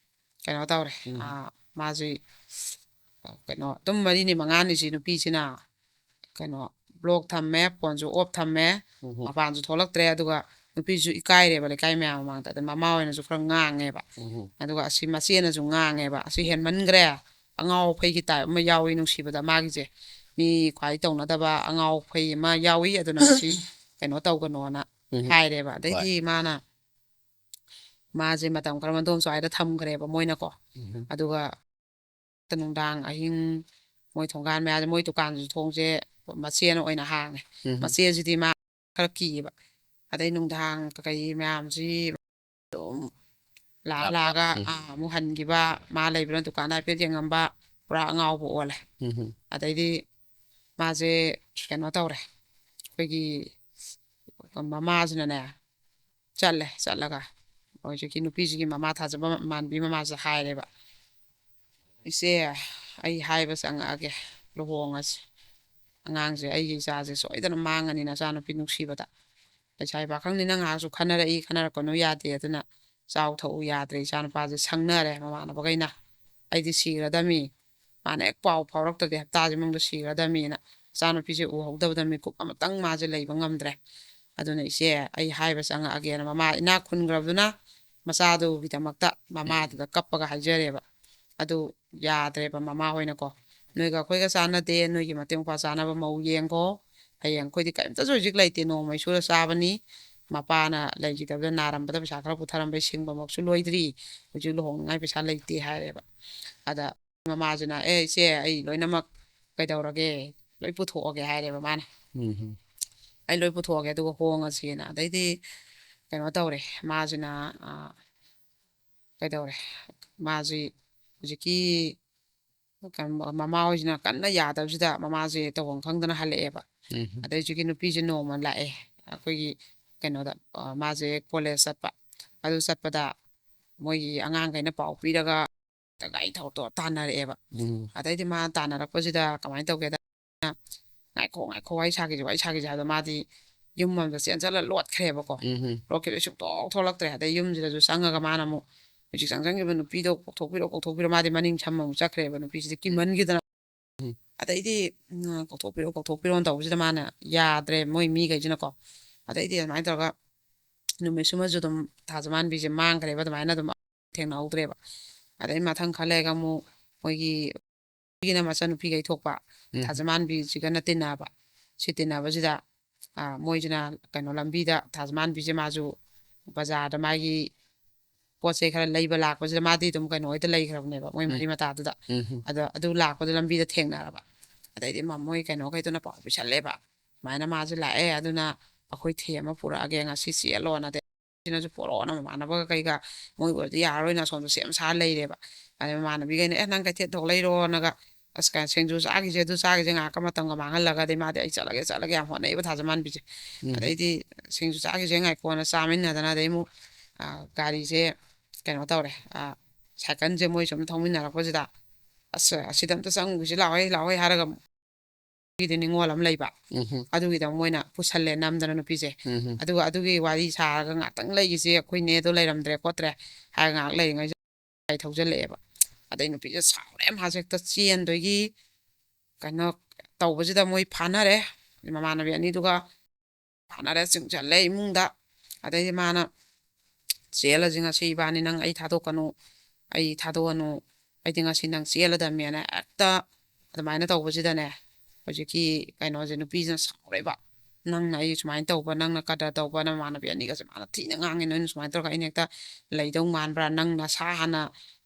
ꯀꯩꯅꯣ ꯇꯧꯔꯦ꯫ ꯎꯝ꯫ ꯑꯥ, ꯃꯥꯁꯤ, ꯀꯩꯅꯣ, ꯑꯗꯨꯝ ꯃꯔꯤꯅꯤ ꯃꯉꯥꯅꯤꯁꯤ ꯅꯨꯄꯤꯁꯤꯅ, ꯀꯩꯅꯣ, ꯕ꯭ꯂꯣꯛ ꯊꯝꯃꯦ, ꯐꯣꯟꯁꯨ ꯑꯣꯐ ꯊꯝꯃꯦ, ꯎꯝ ꯍꯝ꯫ ꯃꯄꯥꯟꯁꯨ ꯊꯣꯛꯂꯛꯇ꯭ꯔꯦ꯫ ꯑꯗꯨꯒ ꯅꯨꯄꯤꯁꯨ ꯏꯀꯥꯏꯔꯦꯕ ꯂꯩꯀꯥꯏ ꯃꯌꯥꯝ ꯃꯃꯥꯡꯗ꯫ ꯑꯗ ꯃꯃꯥ ꯍꯣꯏꯅꯁꯨ ꯈꯔ ꯉꯥꯡꯉꯦꯕ꯫ ꯎꯝ ꯍꯝ꯫ ꯑꯗꯨꯒ ꯑꯁꯤ ꯃꯆꯦꯅꯁꯨ ꯉꯥꯡꯉꯦꯕ, "ꯑꯁꯤ ꯍꯦꯟꯃꯟꯈ꯭ꯔꯦ, ꯑꯉꯥꯎ ꯑꯐꯩꯒꯤ ꯇꯥꯏꯞ ꯑꯃ ꯌꯥꯎꯏ ꯅꯨꯡꯁꯤꯕꯗ, ꯃꯥꯒꯤꯁꯦ ꯃꯤ ꯈ꯭ꯋꯥꯏ ꯇꯧꯅꯗꯕ ꯑꯉꯥꯎ ꯑꯐꯩ ꯑꯃ ꯌꯥꯎꯏ, ꯑꯗꯨꯅ ꯃꯁꯤ ꯀꯩꯅꯣ ꯇꯧꯒꯅꯣꯅ" ꯎꯝ ꯍꯝ꯫ ꯍꯥꯏꯔꯦꯕ꯫ ꯍꯣꯏ꯫ ꯑꯗꯩꯗꯤ ꯃꯥꯅ, ꯃꯥꯁꯦ ꯃꯇꯝ ꯈꯔ ꯃꯗꯣꯝ ꯁ꯭ꯋꯥꯏꯗ ꯊꯝꯈ꯭ꯔꯦꯕ ꯃꯣꯏꯅꯀꯣ꯫ ꯎꯝ ꯍꯝ꯫ ꯑꯗꯨꯒ ꯅꯨꯡꯗꯥꯡ ꯑꯍꯤꯡ ꯃꯣꯏ ꯊꯣꯡꯒꯥꯟ ꯃꯌꯥꯗ, ꯃꯣꯏ ꯗꯨꯀꯥꯟꯁꯨ ꯊꯣꯡꯁꯦ ꯃꯆꯦꯅ ꯑꯣꯏꯅ ꯍꯥꯡꯉꯦ꯫ ꯎꯝ꯫ ꯃꯆꯦꯁꯤꯗꯤ ꯃꯥ ꯈꯔ ꯀꯤꯌꯦꯕ꯫ ꯑꯗꯩ ꯅꯨꯡꯗꯥꯡ ꯀꯩꯀꯩ ꯃꯌꯥꯝꯁꯤ ꯑꯗꯨꯝ ꯂꯥꯛ-, ꯂꯥꯛꯑꯒ, ꯎꯝ꯫ ꯑꯥ, ꯑꯃꯨꯛ ꯍꯟꯈꯤꯕ, ꯃꯥ ꯂꯩꯕꯅ ꯗꯨꯀꯥꯟꯗ ꯍꯥꯏꯐꯦꯠ ꯌꯦꯡꯉꯝꯕ, ꯄꯨꯔꯥ ꯑꯉꯥꯎꯕ ꯑꯣꯜꯂꯦ꯫ ꯎꯝ꯫ ꯑꯗꯩꯗꯤ ꯃꯥꯁꯦ ꯀꯩꯅꯣ ꯇꯧꯔꯦ, ꯑꯩꯈꯣꯏꯒꯤ ꯃꯃꯥꯁꯤꯅꯅꯦ, ꯆꯠꯂꯦ꯫ ꯆꯠꯂꯒ ꯍꯧꯖꯤꯛꯀꯤ ꯅꯨꯄꯤꯁꯤꯒꯤ ꯃꯃꯥ ꯊꯥꯖꯕ ꯃꯥꯟꯕꯤ ꯃꯃꯥꯁꯤꯗ ꯍꯥꯏꯔꯦꯕ, "ꯏꯆꯦ, ꯑꯩ ꯍꯥꯏꯕ ꯆꯪꯉꯛꯑꯒꯦ, ꯂꯨꯍꯣꯡꯉꯁꯤ꯫ ꯑꯉꯥꯡꯁꯦ, ꯑꯩꯒꯤ ꯏꯆꯥꯁꯦ ꯁꯣꯏꯗꯅ ꯃꯥꯡꯉꯅꯤ, ꯅꯆꯥꯅꯨꯄꯤ ꯅꯨꯡꯁꯤꯕꯗ꯫ ꯂꯩꯁꯥꯕꯤ ꯄꯥꯈꯪꯅꯤ, ꯅꯪ ꯉꯥꯏꯍꯥꯛꯁꯨ ꯈꯟꯅꯔꯛꯏ, ꯈꯟꯅꯔꯛꯀꯅꯨ ꯌꯥꯗꯦ, ꯑꯗꯨꯅ ꯆꯥꯎ ꯊꯛꯎ ꯌꯥꯗ꯭ꯔꯦ, ꯏꯆꯥꯅꯨꯄꯥꯁꯦ ꯁꯪꯅꯔꯦ ꯃꯃꯥꯟꯅꯕꯈꯩꯅ꯫ ꯑꯩꯗꯤ ꯁꯤꯈ꯭ꯔꯗꯝꯃꯤ, ꯃꯥꯅ ꯍꯦꯛ ꯄꯥꯎ ꯐꯥꯎꯔꯛꯇ꯭ꯔꯗꯤ ꯍꯞꯇꯥꯁꯤ ꯃꯅꯨꯡꯗ ꯁꯤꯈ꯭ꯔꯗꯝꯃꯤꯅ, ꯏꯆꯥꯅꯨꯄꯤꯁꯦ ꯎꯍꯧꯗꯕꯗ ꯃꯤꯀꯨꯞ ꯑꯃꯇꯪ ꯃꯥꯁꯦ ꯂꯩꯕ ꯉꯝꯗ꯭ꯔꯦ꯫ ꯑꯗꯨꯅ ꯏꯆꯦ, ꯑꯩ ꯍꯥꯏꯕ ꯆꯪꯉꯛꯑꯒꯦꯅ" ꯃꯃꯥ ꯏꯅꯥꯛ ꯈꯨꯟꯈ꯭ꯔꯕꯗꯨꯅ ꯃꯆꯥꯗꯨꯒꯤꯗꯃꯛꯇ ꯃꯃꯥꯗꯨꯗ ꯀꯞꯄꯒ ꯍꯥꯏꯖꯔꯦꯕ꯫ ꯑꯗꯨ ꯌꯥꯗ꯭ꯔꯦꯕ ꯃꯃꯥ ꯍꯣꯏꯅꯀꯣ, "ꯅꯣꯏꯒ ꯑꯩꯈꯣꯏꯒ ꯆꯥꯟꯅꯗꯦ, ꯅꯣꯏꯒꯤ ꯃꯇꯩ ꯃꯧꯄꯥ ꯆꯥꯅꯕ ꯃꯧ ꯌꯦꯡꯈꯣ, ꯍꯌꯦꯡ ꯑꯩꯈꯣꯏꯗꯤ ꯀꯔꯤꯝꯇꯁꯨ ꯍꯧꯖꯤꯛ ꯂꯩꯇꯦ, ꯅꯣꯡꯃꯩ ꯁꯨꯔ ꯆꯥꯕꯅꯤ, ꯃꯄꯥꯅ ꯂꯩꯈꯤꯗꯕꯗ ꯅꯥꯔꯝꯕꯗ ꯄꯩꯁꯥ ꯈꯔ ꯄꯨꯊꯔꯝꯕꯩ ꯁꯤꯡꯕꯃꯛꯁꯨ ꯂꯣꯏꯗ꯭ꯔꯤ, ꯍꯧꯖꯤꯛ ꯂꯨꯍꯣꯡꯅꯤꯡꯉꯥꯏ ꯄꯩꯁꯥ ꯂꯩꯇꯦ" ꯍꯥꯏꯔꯦꯕ꯫ ꯑꯗ ꯃꯃꯥꯁꯤꯅ, "ꯑꯦ ꯏꯆꯦ, ꯑꯩ ꯂꯣꯏꯅꯃꯛ ꯀꯩꯗꯧꯔꯒꯦ, ꯂꯣꯏ ꯄꯨꯊꯣꯛꯑꯒꯦ" ꯍꯥꯏꯔꯦꯕ ꯃꯥꯅ꯫ ꯎꯝ꯫ "ꯑꯩ ꯂꯣꯏ ꯄꯨꯊꯣꯛꯑꯒꯦ, ꯑꯗꯨꯒ ꯍꯣꯡꯉꯁꯦꯅ"꯫ ꯑꯗꯩꯗꯤ ꯀꯩꯅꯣ ꯇꯧꯔꯦ, ꯃꯥꯁꯤꯅ, ꯑ, ꯀꯩꯗꯧꯔꯦ, ꯃꯥꯁꯤ ꯍꯧꯖꯤꯛꯀꯤ ꯀꯩꯅꯣ, ꯃꯃꯥ ꯍꯣꯏꯁꯤꯅ ꯀꯟꯅ ꯌꯥꯗꯕꯁꯤꯗ ꯃꯃꯥꯁꯦ ꯇꯧꯐꯝ ꯈꯪꯗꯅ ꯍꯜꯂꯛꯑꯦꯕ꯫ ꯎꯝ꯫ ꯑꯗꯩ ꯍꯧꯖꯤꯛꯀꯤ ꯅꯨꯄꯤꯁꯦ ꯅꯣꯡꯃ ꯂꯥꯛꯑꯦ ꯑꯩꯈꯣꯏꯒꯤ ꯀꯩꯅꯣꯗ, ꯑ, ꯃꯥꯁꯦ ꯀꯣꯂꯦꯖ ꯆꯠꯄ꯫ ꯑꯗꯨ ꯆꯠꯄꯗ ꯃꯣꯏꯒꯤ ꯑꯉꯥꯡꯈꯩꯅ ꯄꯥꯎ ꯄꯤꯔꯒ ꯒꯥꯔꯤ ꯊꯧꯔ ꯇꯥꯟꯅꯔꯛꯑꯦꯕ꯫ ꯎꯝ꯫ ꯑꯗꯩꯗꯤ ꯃꯥ ꯇꯥꯟꯅꯔꯛꯄꯁꯤꯗ ꯀꯃꯥꯏꯅ ꯇꯧꯒꯦꯗ, "ꯉꯥꯏꯈꯣ, ꯉꯥꯏꯈꯣ, ꯋꯥꯔꯤ ꯁꯥꯈꯤꯁꯦ, ꯋꯥꯔꯤ ꯁꯥꯈꯤꯁꯦ" ꯍꯥꯏꯕꯗ ꯃꯥꯗꯤ ꯌꯨꯝ ꯑꯃꯗ ꯆꯦꯟꯁꯤꯜꯂ ꯂꯣꯠꯈ꯭ꯔꯦꯕꯀꯣ꯫ ꯎꯝ꯫ ꯂꯣꯠꯈꯤꯕꯗꯩ ꯁꯨꯡꯊꯣꯛ ꯊꯣꯛꯂꯛꯇ꯭ꯔꯦ꯫ ꯑꯗꯩ ꯌꯨꯝꯁꯤꯗꯁꯨ ꯆꯪꯉꯒ ꯃꯥꯅ ꯑꯃꯨꯛ ꯍꯧꯖꯤꯛ ꯆꯪꯁꯤꯟꯈꯤꯕ ꯅꯨꯄꯤꯗꯣ ꯀꯧꯊꯣꯛꯄꯤꯔꯛꯑꯣ, ꯀꯧꯊꯣꯛꯄꯤꯔꯛꯑꯣ, ꯃꯥꯗꯤ ꯃꯅꯤꯡ ꯁꯝ ꯑꯃꯨꯛ ꯆꯠꯈ꯭ꯔꯦꯕ ꯅꯨꯄꯤꯁꯤꯗꯤ ꯀꯤꯃꯟꯈꯤꯗꯅ꯫ ꯎꯝ꯫ ꯑꯗꯩꯗꯤ, ꯎꯝ, "ꯀꯧꯊꯣꯛꯄꯤꯔꯛꯑꯣ, ꯀꯧꯊꯣꯛꯄꯤꯔꯛꯑꯣꯅ" ꯇꯧꯕꯁꯤꯗ ꯃꯥꯅ ꯌꯥꯗ꯭ꯔꯦ, ꯃꯣꯏ ꯃꯤꯈꯩꯁꯤꯅꯀꯣ꯫ ꯑꯗꯩꯗꯤ ꯑꯗꯨꯃꯥꯏꯅ ꯇꯧꯔꯒ ꯅꯨꯃꯤꯠꯁꯤꯃꯁꯨ ꯑꯗꯨꯝ ꯊꯥꯖꯃꯥꯟꯕꯤꯁꯦ ꯃꯥꯡꯈ꯭ꯔꯦꯕ, ꯑꯗꯨꯃꯥꯏꯅ ꯑꯗꯨꯝ ꯊꯦꯡꯅꯍꯧꯗ꯭ꯔꯦꯕ꯫ ꯑꯗꯩ ꯃꯊꯪ ꯈꯔ ꯂꯩꯔꯒ ꯑꯃꯨꯛ ꯃꯣꯏꯒꯤ ꯅꯨꯄꯤꯒꯤꯅ ꯃꯆꯟꯅꯨꯄꯤꯈꯩ ꯊꯣꯛꯄ, ꯎꯝ꯫ ꯊꯥꯖꯃꯥꯟꯕꯤꯁꯤꯒꯅ ꯇꯤꯟꯅꯕ꯫ ꯁꯤ ꯇꯤꯟꯅꯕꯁꯤꯗ, ꯑ, ꯃꯣꯏꯁꯤꯅ ꯀꯩꯅꯣ ꯂꯝꯕꯤꯗ, ꯊꯥꯖꯃꯥꯟꯕꯤꯁꯦ ꯃꯥꯁꯨ ꯕꯖꯥꯔꯗ ꯃꯥꯒꯤ ꯄꯣꯠ ꯆꯩ ꯈꯔ ꯂꯩꯕ ꯂꯥꯛꯄꯁꯤꯗ, ꯃꯥꯗꯤ ꯑꯗꯨꯝ ꯀꯩꯅꯣ ꯍꯣꯏꯗ ꯂꯩꯈ꯭ꯔꯕꯅꯦꯕ, ꯃꯣꯏ ꯎꯝ꯫ ꯃꯔꯤ ꯃꯇꯥꯗꯨꯗ꯫ ꯎꯝ꯫ ꯑꯗ ꯑꯗꯨ ꯂꯥꯛꯄꯗ ꯂꯝꯕꯤꯗ ꯊꯦꯡꯅꯔꯕ꯫ ꯑꯗꯩꯗꯤ ꯃꯃꯣꯏ ꯀꯩꯅꯣꯈꯩꯗꯨꯅ ꯄꯥꯎ ꯄꯤꯁꯜꯂꯦꯕ, "ꯁꯨꯃꯥꯏꯅ ꯃꯥꯁꯦ ꯂꯥꯛꯑꯦ, ꯑꯗꯨꯅ ꯑꯩꯈꯣꯏ ꯊꯦꯝꯃ ꯄꯨꯔꯛꯑꯒꯦ, ꯉꯁꯤ ꯆꯦꯜꯂꯣꯅ, ꯑꯗꯩ ꯁꯤꯅꯁꯨ ꯄꯣꯔꯛꯑꯣꯅ, ꯃꯃꯥꯟꯅꯕꯒ ꯀꯩꯒ, ꯃꯣꯏ ꯑꯣꯏꯔꯗꯤ ꯌꯥꯔꯔꯣꯏꯅ ꯑꯁꯣꯝꯗ ꯁꯦꯝ ꯁꯥ ꯂꯩꯔꯦꯕ꯫ ꯑꯗꯩ ꯃꯃꯥꯟꯅꯕꯤꯈꯩꯅ, "ꯑꯦ, ꯅꯪ ꯀꯩꯊꯦꯜ ꯊꯣꯛ ꯂꯩꯔꯣꯅꯒ, ꯑꯁ, ꯀ-, ꯁꯤꯡꯖꯨ ꯆꯥꯈꯤꯁꯦ, ꯑꯗꯨ ꯆꯥꯈꯤꯁꯦ", ꯉꯥꯏꯍꯥꯛꯀ ꯃꯇꯝꯒ ꯃꯥꯡꯍꯜꯂꯒ, ꯑꯗꯩ ꯃꯥꯗꯤ "ꯑꯩ ꯆꯠꯂꯒꯦ, ꯆꯠꯂꯒꯦ" ꯌꯥꯝ ꯍꯣꯠꯅꯩꯕ ꯊꯥꯖꯃꯥꯟꯕꯤꯁꯦ꯫ ꯎꯝ꯫ ꯑꯗꯩꯗꯤ "ꯁꯤꯡꯖꯨ ꯆꯥꯈꯤꯁꯦ ꯉꯥꯏꯈꯣꯅ" ꯆꯥꯃꯤꯟꯅꯗꯅ, ꯑꯗꯩ ꯑꯃꯨꯛ, ꯑ, ꯒꯥꯔꯤꯁꯦ ꯀꯩꯅꯣ ꯇꯧꯔꯦ, ꯑ, ꯁꯥꯏꯀꯜꯁꯦ ꯃꯣꯏ ꯁꯨꯝ ꯊꯧꯃꯤꯟꯅꯔꯛꯄꯁꯤꯗ, "ꯑꯁ, ꯑꯁꯤꯗ ꯑꯝꯇ ꯆꯪꯉꯨꯈꯤꯁꯤ ꯂꯥꯛꯑꯣꯍꯦ, ꯂꯥꯛꯑꯣꯍꯦ" ꯍꯥꯏꯔꯒ, ꯒꯤꯗꯤ ꯅꯤꯡꯉꯣꯜ ꯑꯃ ꯂꯩꯕ, ꯎꯝ꯫ ꯑꯗꯨꯒꯤꯗ ꯃꯣꯏꯅ ꯄꯨꯁꯜꯂꯦ ꯅꯝꯗꯅ ꯅꯨꯄꯤꯁꯦ꯫ ꯎꯝ꯫ ꯑꯗꯨꯒ ꯑꯗꯨꯒꯤ ꯋꯥꯔꯤ ꯁꯥꯔꯒ ꯉꯥꯛꯇꯪ ꯂꯩꯈꯤꯁꯦ, ꯑꯩꯈꯣꯏ ꯅꯦꯗꯣ ꯂꯩꯔꯝꯗ꯭ꯔꯦ ꯈꯣꯠꯇ꯭ꯔꯦ ꯍꯥꯏꯔꯒ ꯉꯥꯏꯍꯥꯛ ꯂꯩꯔꯤꯉꯩꯁꯤꯗ ꯒꯥꯔꯤ ꯊꯧꯖꯤꯜꯂꯛꯑꯦꯕ꯫ ꯑꯗꯩ ꯅꯨꯄꯤꯁꯦ ꯁꯥꯎꯔꯦ, ꯃꯥꯁꯦ ꯍꯦꯛꯇ ꯆꯦꯟꯗꯣꯏꯒꯤ ꯀꯩꯅꯣ ꯇꯧꯕꯁꯤꯗ ꯃꯣꯏ ꯐꯥꯅꯔꯦ, ꯃꯃꯥꯟꯅꯕꯤ ꯑꯅꯤꯗꯨꯒ ꯐꯥꯅꯔꯦ, ꯆꯤꯡꯁꯤꯜꯂꯦ ꯏꯃꯨꯡꯗ꯫ ꯑꯗꯩꯗꯤ ꯃꯥꯅ, "ꯆꯦꯜꯂꯁꯤ ꯉꯁꯤ ꯏꯕꯥꯅꯤ, ꯅꯪ ꯑꯩ ꯊꯥꯗꯣꯛꯀꯅꯨ, ꯑꯩ ꯊꯥꯗꯣꯛꯑꯅꯨ, ꯑꯩꯗꯤ ꯉꯁꯤ ꯅꯪ ꯆꯦꯜꯂꯗꯝꯅꯦꯅ" ꯍꯦꯛꯇ ꯑꯗꯨꯃꯥꯏꯅ ꯇꯧꯕꯁꯤꯗꯅꯦ, ꯍꯧꯖꯤꯛꯀꯤ ꯀꯩꯅꯣꯁꯦ, ꯅꯨꯄꯤꯁꯤꯅ ꯁꯥꯎꯔꯦꯕ, "ꯅꯪꯅ ꯑꯩ ꯁꯨꯃꯥꯏꯅ ꯇꯧꯕ, ꯅꯪꯅ ꯀꯗꯔ ꯇꯧꯕ, ꯅꯃꯥꯟꯅꯕꯤ ꯑꯅꯤꯒꯁꯦ" ꯃꯥꯅ ꯊꯤꯅ ꯉꯥꯡꯉꯦ, "ꯅꯣꯏꯅ ꯁꯨꯃꯥꯏꯅ ꯇꯧꯔꯒ ꯑꯩꯅ ꯍꯦꯛꯇ ꯂꯩꯗꯧ ꯃꯥꯟꯕ꯭ꯔꯥ? ꯅꯪ ꯅꯁꯥ ꯍꯥꯟꯅ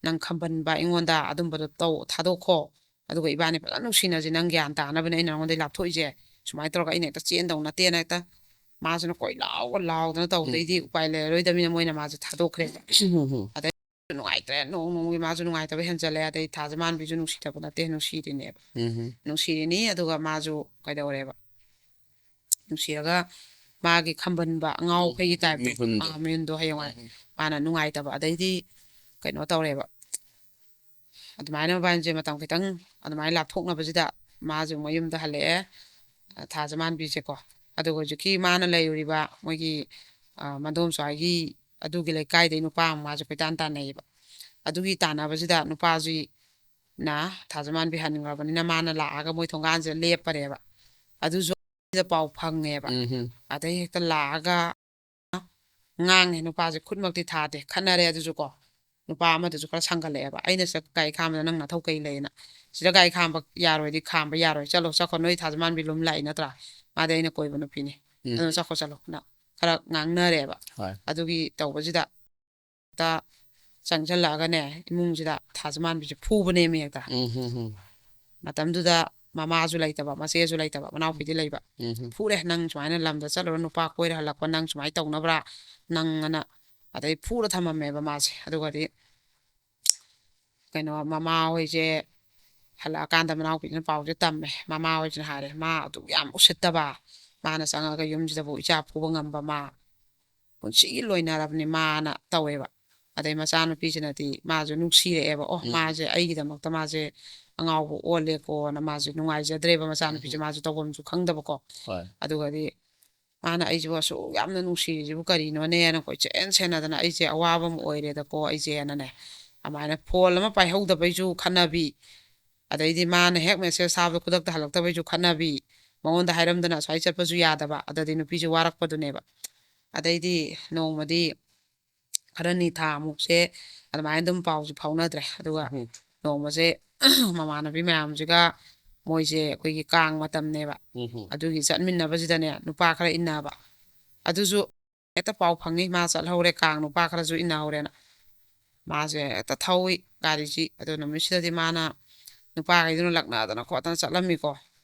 ꯅꯪ ꯈꯝꯕꯟꯕ ꯑꯩꯉꯣꯟꯗ ꯑꯗꯨꯝꯕꯗꯣ ꯇꯧ, ꯊꯥꯗꯣꯛꯈꯣ, ꯑꯗꯨꯒ ꯏꯕꯥꯅꯤ ꯐꯖꯅ ꯅꯨꯡꯁꯤꯅꯁꯤ, ꯅꯪ ꯒ꯭ꯌꯥꯟ ꯇꯥꯅꯕꯅꯦ ꯑꯩꯅ ꯅꯉꯣꯟꯗꯩ ꯂꯥꯞꯊꯣꯛꯏꯁꯦ, ꯁꯨꯃꯥꯏꯅ ꯇꯧꯔꯒ ꯑꯩꯅ ꯍꯦꯛꯇ ꯆꯦꯟꯗꯧ ꯅꯠꯇꯦꯅ" ꯍꯦꯛꯇ ꯃꯥꯁꯤꯅ ꯀꯣꯏ ꯂꯥꯎꯒ ꯂꯥꯎꯗꯅ ꯇꯧꯕꯗꯩꯗꯤ ꯎꯄꯥꯏ ꯂꯩꯔꯔꯣꯏꯗꯕꯅꯤꯅ ꯃꯣꯏꯅ ꯃꯥꯁꯦ ꯊꯥꯗꯣꯛꯈ꯭ꯔꯦꯕ꯫ ꯎꯝ꯫ ꯅꯨꯡꯉꯥꯏꯇ꯭ꯔꯦ, ꯅꯣꯡ ꯅꯣꯡꯃꯒꯤ ꯃꯥꯁꯨ ꯅꯨꯡꯉꯥꯏꯇꯕ ꯍꯦꯟꯖꯜꯂꯦ꯫ ꯑꯗꯩ ꯊꯥꯖꯃꯥꯟꯕꯤꯁꯨ ꯅꯨꯡꯁꯤꯗꯕ ꯅꯠꯇꯦ, ꯅꯨꯡꯁꯤꯔꯤꯅꯦꯕ꯫ ꯎꯝ꯫ ꯅꯨꯡꯁꯤꯔꯤꯅꯤ, ꯑꯗꯨꯒ ꯃꯥꯁꯨ ꯀꯩꯗꯧꯔꯦꯕ, ꯅꯨꯡꯁꯤꯔꯒ ꯃꯥꯒꯤ ꯈꯝꯕꯟꯕ ꯑꯉꯥꯎ ꯐꯩꯒꯤ ꯇꯥꯏꯞꯇ, ꯃꯤꯍꯨꯟꯗꯣ꯫ ꯑꯥ, ꯃꯤꯍꯨꯟꯗꯣ ꯍꯌꯦꯡꯋꯥꯏ ꯎꯝ꯫ ꯃꯥꯅ ꯅꯨꯡꯉꯥꯏꯇꯕ, ꯑꯗꯩꯗꯤ ꯀꯩꯅꯣ ꯇꯧꯔꯦꯕ꯫ ꯑꯗꯨꯃꯥꯏꯅ ꯃꯕꯥꯅꯤꯁꯦ ꯃꯇꯝ ꯈꯤꯇꯪ ꯑꯗꯨꯃꯥꯏꯅ ꯂꯥꯞꯊꯣꯛꯅꯕꯁꯤꯗ ꯃꯥꯁꯦ ꯃꯌꯨꯝꯗ ꯍꯜꯂꯛꯑꯦ, ꯊꯥꯖꯃꯥꯟꯕꯤꯁꯦꯀꯣ꯫ ꯑꯗꯨꯒ ꯍꯧꯖꯤꯛꯀꯤ ꯃꯥꯅ ꯂꯩꯔꯨꯔꯤꯕ ꯃꯣꯏꯒꯤ, ꯑ, ꯃꯗꯣꯝꯆꯥ ꯍꯣꯏꯒꯤ ꯑꯗꯨꯒꯤ ꯂꯩꯀꯥꯏꯗꯩ ꯅꯨꯄꯥ ꯑꯃ ꯃꯥꯁꯦ ꯀꯣꯏꯇꯥꯟ ꯇꯥꯟꯅꯩꯌꯦꯕ꯫ ꯑꯗꯨꯒꯤ ꯇꯥꯟꯅꯕꯁꯤꯗ ꯅꯨꯄꯥꯁꯤꯅ ꯊꯥꯖꯃꯥꯟꯕꯤ ꯍꯟꯈ꯭ꯔꯕꯅꯤꯅ ꯃꯥꯅ ꯂꯥꯛꯑꯒ ꯃꯣꯏ ꯊꯣꯡꯒꯥꯟꯁꯤꯗ ꯂꯦꯞꯄꯔꯦꯕ꯫ ꯑꯗꯨꯁꯨ ꯁꯤꯗ ꯄꯥꯎ ꯐꯪꯉꯦꯕ꯫ ꯎꯝ꯫ ꯑꯗꯩ ꯍꯦꯛꯇ ꯂꯥꯛꯑꯒ ꯉꯥꯡꯉꯦ꯫ ꯅꯨꯄꯥꯁꯦ ꯈꯨꯠꯃꯛꯇꯤ ꯊꯥꯗꯦ, ꯈꯠꯅꯔꯦ꯫ ꯑꯗꯨꯁꯨ ꯀꯣ, ꯅꯨꯄꯥ ꯑꯃꯗꯨꯁꯨ ꯈꯔ ꯁꯪꯒꯠꯂꯛꯑꯦꯕ꯫ "ꯑꯩꯅ ꯁꯤꯗ ꯒꯥꯔꯤ ꯈꯥꯝꯕꯗ ꯅꯪ ꯅꯊꯧ ꯀꯩ ꯂꯩꯅ? ꯁꯤꯗ ꯒꯥꯔꯤ ꯈꯥꯝꯕ ꯌꯥꯔꯣꯏꯗꯤ ꯈꯥꯝꯕ ꯌꯥꯔꯣꯏ, ꯆꯠꯂꯣ, ꯆꯠꯈꯣ, ꯅꯣꯏ ꯊꯥꯖꯃꯥꯟꯕꯤ ꯂꯨꯝ ꯂꯥꯛꯏ ꯅꯠꯇ꯭ꯔꯥ? ꯃꯥꯗꯤ ꯑꯩꯅ ꯀꯣꯏꯕ ꯅꯨꯄꯤꯅꯤ, ꯎꯝ꯫ ꯑꯗꯨꯅ ꯆꯠꯈꯣ, ꯆꯠꯂꯣ" ꯅ ꯈꯔ ꯉꯥꯡꯅꯔꯦꯕ꯫ ꯍꯣꯏ꯫ ꯑꯗꯨꯒꯤ ꯇꯧꯕꯁꯤꯗ ꯍꯦꯛꯇ ꯆꯪꯁꯤꯜꯂꯛꯑꯒꯅꯦ, ꯏꯃꯨꯡꯁꯤꯗ ꯊꯥꯖꯃꯥꯟꯕꯤꯁꯦ ꯐꯨꯕꯅꯦꯃꯤ ꯍꯦꯛꯇ꯫ ꯎꯝ, ꯎꯝ, ꯎꯝ꯫ ꯃꯇꯝꯗꯨꯗ ꯃꯃꯥꯁꯨ ꯂꯩꯇꯕ, ꯃꯆꯦꯁꯨ ꯂꯩꯇꯕ, ꯃꯅꯥꯎꯄꯤꯗꯤ ꯂꯩꯕ꯫ ꯎꯝ ꯐꯨꯔꯦ, "ꯅꯪ ꯁꯨꯃꯥꯏꯅ ꯂꯝꯗ ꯆꯠꯂꯨꯔ ꯅꯨꯄꯥ ꯀꯣꯏꯔ ꯍꯜꯂꯛꯄ, ꯅꯪ ꯁꯨꯃꯥꯏꯅ ꯇꯧꯅꯕ꯭ꯔꯥ ꯅꯪ?" ꯑꯅ ꯑꯗꯩ ꯐꯨꯔ ꯊꯝꯃꯝꯃꯦꯕ ꯃꯥꯁꯦ꯫ ꯑꯗꯨꯒꯗꯤ ꯀꯩꯅꯣ, ꯃꯃꯥ ꯍꯣꯏꯁꯦ ꯍꯜꯂꯛꯑꯀꯥꯟꯗ ꯃꯅꯥꯎꯄꯤꯁꯤꯅ ꯄꯥꯎꯁꯦ ꯇꯝꯃꯦ꯫ ꯃꯃꯥ ꯍꯣꯏꯁꯤꯅ ꯍꯥꯏꯔꯦ, "ꯃꯥ ꯑꯗꯨꯛ ꯌꯥꯝ ꯎꯁꯤꯠꯇꯕ, ꯃꯥꯅ ꯆꯪꯉꯒ ꯌꯨꯝꯁꯤꯗꯕꯨ ꯏꯆꯥ ꯐꯨꯕ ꯉꯝꯕ ꯃꯥ ꯄꯨꯟꯁꯤꯒꯤ ꯂꯣꯏꯅꯔꯕꯅꯤ ꯃꯥꯅ" ꯇꯧꯋꯦꯕ꯫ ꯑꯗꯩ ꯃꯆꯥꯅꯨꯄꯤꯁꯤꯅꯗꯤ ꯃꯥꯁꯨ ꯅꯨꯡꯁꯤꯔꯛꯑꯦꯕ, "ꯑꯣ, ꯎꯝ꯫ ꯃꯥꯁꯦ ꯑꯩꯒꯤꯗꯃꯛꯇ ꯃꯥꯁꯦ ꯑꯉꯥꯎꯕ ꯑꯣꯜꯂꯦꯀꯣꯅ" ꯃꯥꯁꯦ ꯅꯨꯡꯉꯥꯏꯖꯗ꯭ꯔꯦꯕ, ꯃꯆꯥꯅꯨꯄꯤꯁꯦ ꯎꯝ꯫ ꯃꯥꯁꯨ ꯇꯧꯐꯝꯁꯨ ꯈꯪꯗꯕꯀꯣ꯫ ꯍꯣꯏ꯫ ꯑꯗꯨꯒꯗꯤ ꯃꯥꯅ "ꯑꯩꯁꯤꯕꯨ ꯑꯁꯨꯛ ꯌꯥꯝꯅ ꯅꯨꯡꯁꯤꯔꯤꯁꯤꯕꯨ ꯀꯔꯤꯅꯣꯅꯦꯅ ꯀꯣꯏꯆꯦꯟ ꯁꯦꯟꯅꯗꯅ ꯑꯩꯁꯦ ꯑꯋꯥꯕ ꯑꯃ ꯑꯣꯏꯔꯦꯗꯀꯣ ꯑꯩꯁꯦꯅꯅꯦ", ꯑꯗꯨꯃꯥꯏꯅ ꯐꯣꯟ ꯑꯃ ꯄꯥꯏꯍꯧꯗꯕꯩꯁꯨ ꯈꯠꯅꯕꯤ, ꯑꯗꯩꯗꯤ ꯃꯥꯅ ꯍꯦꯛ ꯃꯦꯁꯦꯖ ꯊꯥꯕꯗ ꯈꯨꯗꯛꯇ ꯍꯜꯂꯛꯇꯕꯩꯁꯨ ꯈꯠꯅꯕꯤ, ꯃꯉꯣꯟꯗ ꯍꯥꯏꯔꯝꯗꯅ ꯑꯁ꯭ꯋꯥꯏ ꯆꯠꯄꯁꯨ ꯌꯥꯗꯕ꯫ ꯑꯗꯗꯤ ꯅꯨꯄꯤꯁꯦ ꯋꯥꯔꯛꯄꯗꯨꯅꯦꯕ꯫ ꯑꯗꯩꯗꯤ ꯅꯣꯡꯃꯗꯤ ꯈꯔꯅꯤ, ꯊꯥ ꯑꯃꯨꯛꯁꯦ ꯑꯗꯨꯃꯥꯏꯅ ꯑꯗꯨꯝ ꯄꯥꯎꯁꯦ ꯐꯥꯎꯅꯗ꯭ꯔꯦ꯫ ꯑꯗꯨꯒ ꯎꯝ꯫ ꯅꯣꯡꯃꯁꯦ ꯃꯃꯥꯟꯅꯕꯤ ꯃꯌꯥꯝꯁꯤꯒ ꯃꯣꯏꯁꯦ ꯑꯩꯈꯣꯏꯒꯤ ꯀꯥꯡ ꯃꯇꯝꯅꯦꯕ꯫ ꯎꯝ꯫ ꯑꯗꯨꯒꯤ ꯆꯠꯃꯤꯟꯅꯕꯁꯤꯗꯅꯦ ꯅꯨꯄꯥ ꯈꯔ ꯏꯟꯅꯕ꯫ ꯑꯗꯨꯁꯨ ꯍꯦꯛꯇ ꯄꯥꯎ ꯐꯪꯉꯤ, "ꯃꯥ ꯆꯠꯍꯧꯔꯦ, ꯀꯥꯡ ꯅꯨꯄꯥ ꯈꯔꯁꯨ ꯏꯟꯅꯍꯧꯔꯦꯅ"꯫ ꯃꯥꯁꯦ ꯍꯦꯛꯇ ꯊꯧꯏ ꯒꯥꯔꯤꯁꯤ꯫ ꯑꯗꯨ ꯅꯨꯃꯤꯠꯁꯤꯗꯗꯤ ꯃꯥꯅ ꯅꯨꯄꯥꯈꯩꯗꯨꯅ ꯂꯛꯅꯗꯅ ꯈꯣꯠꯇꯅ ꯆꯠꯂꯝꯃꯤꯀꯣ꯫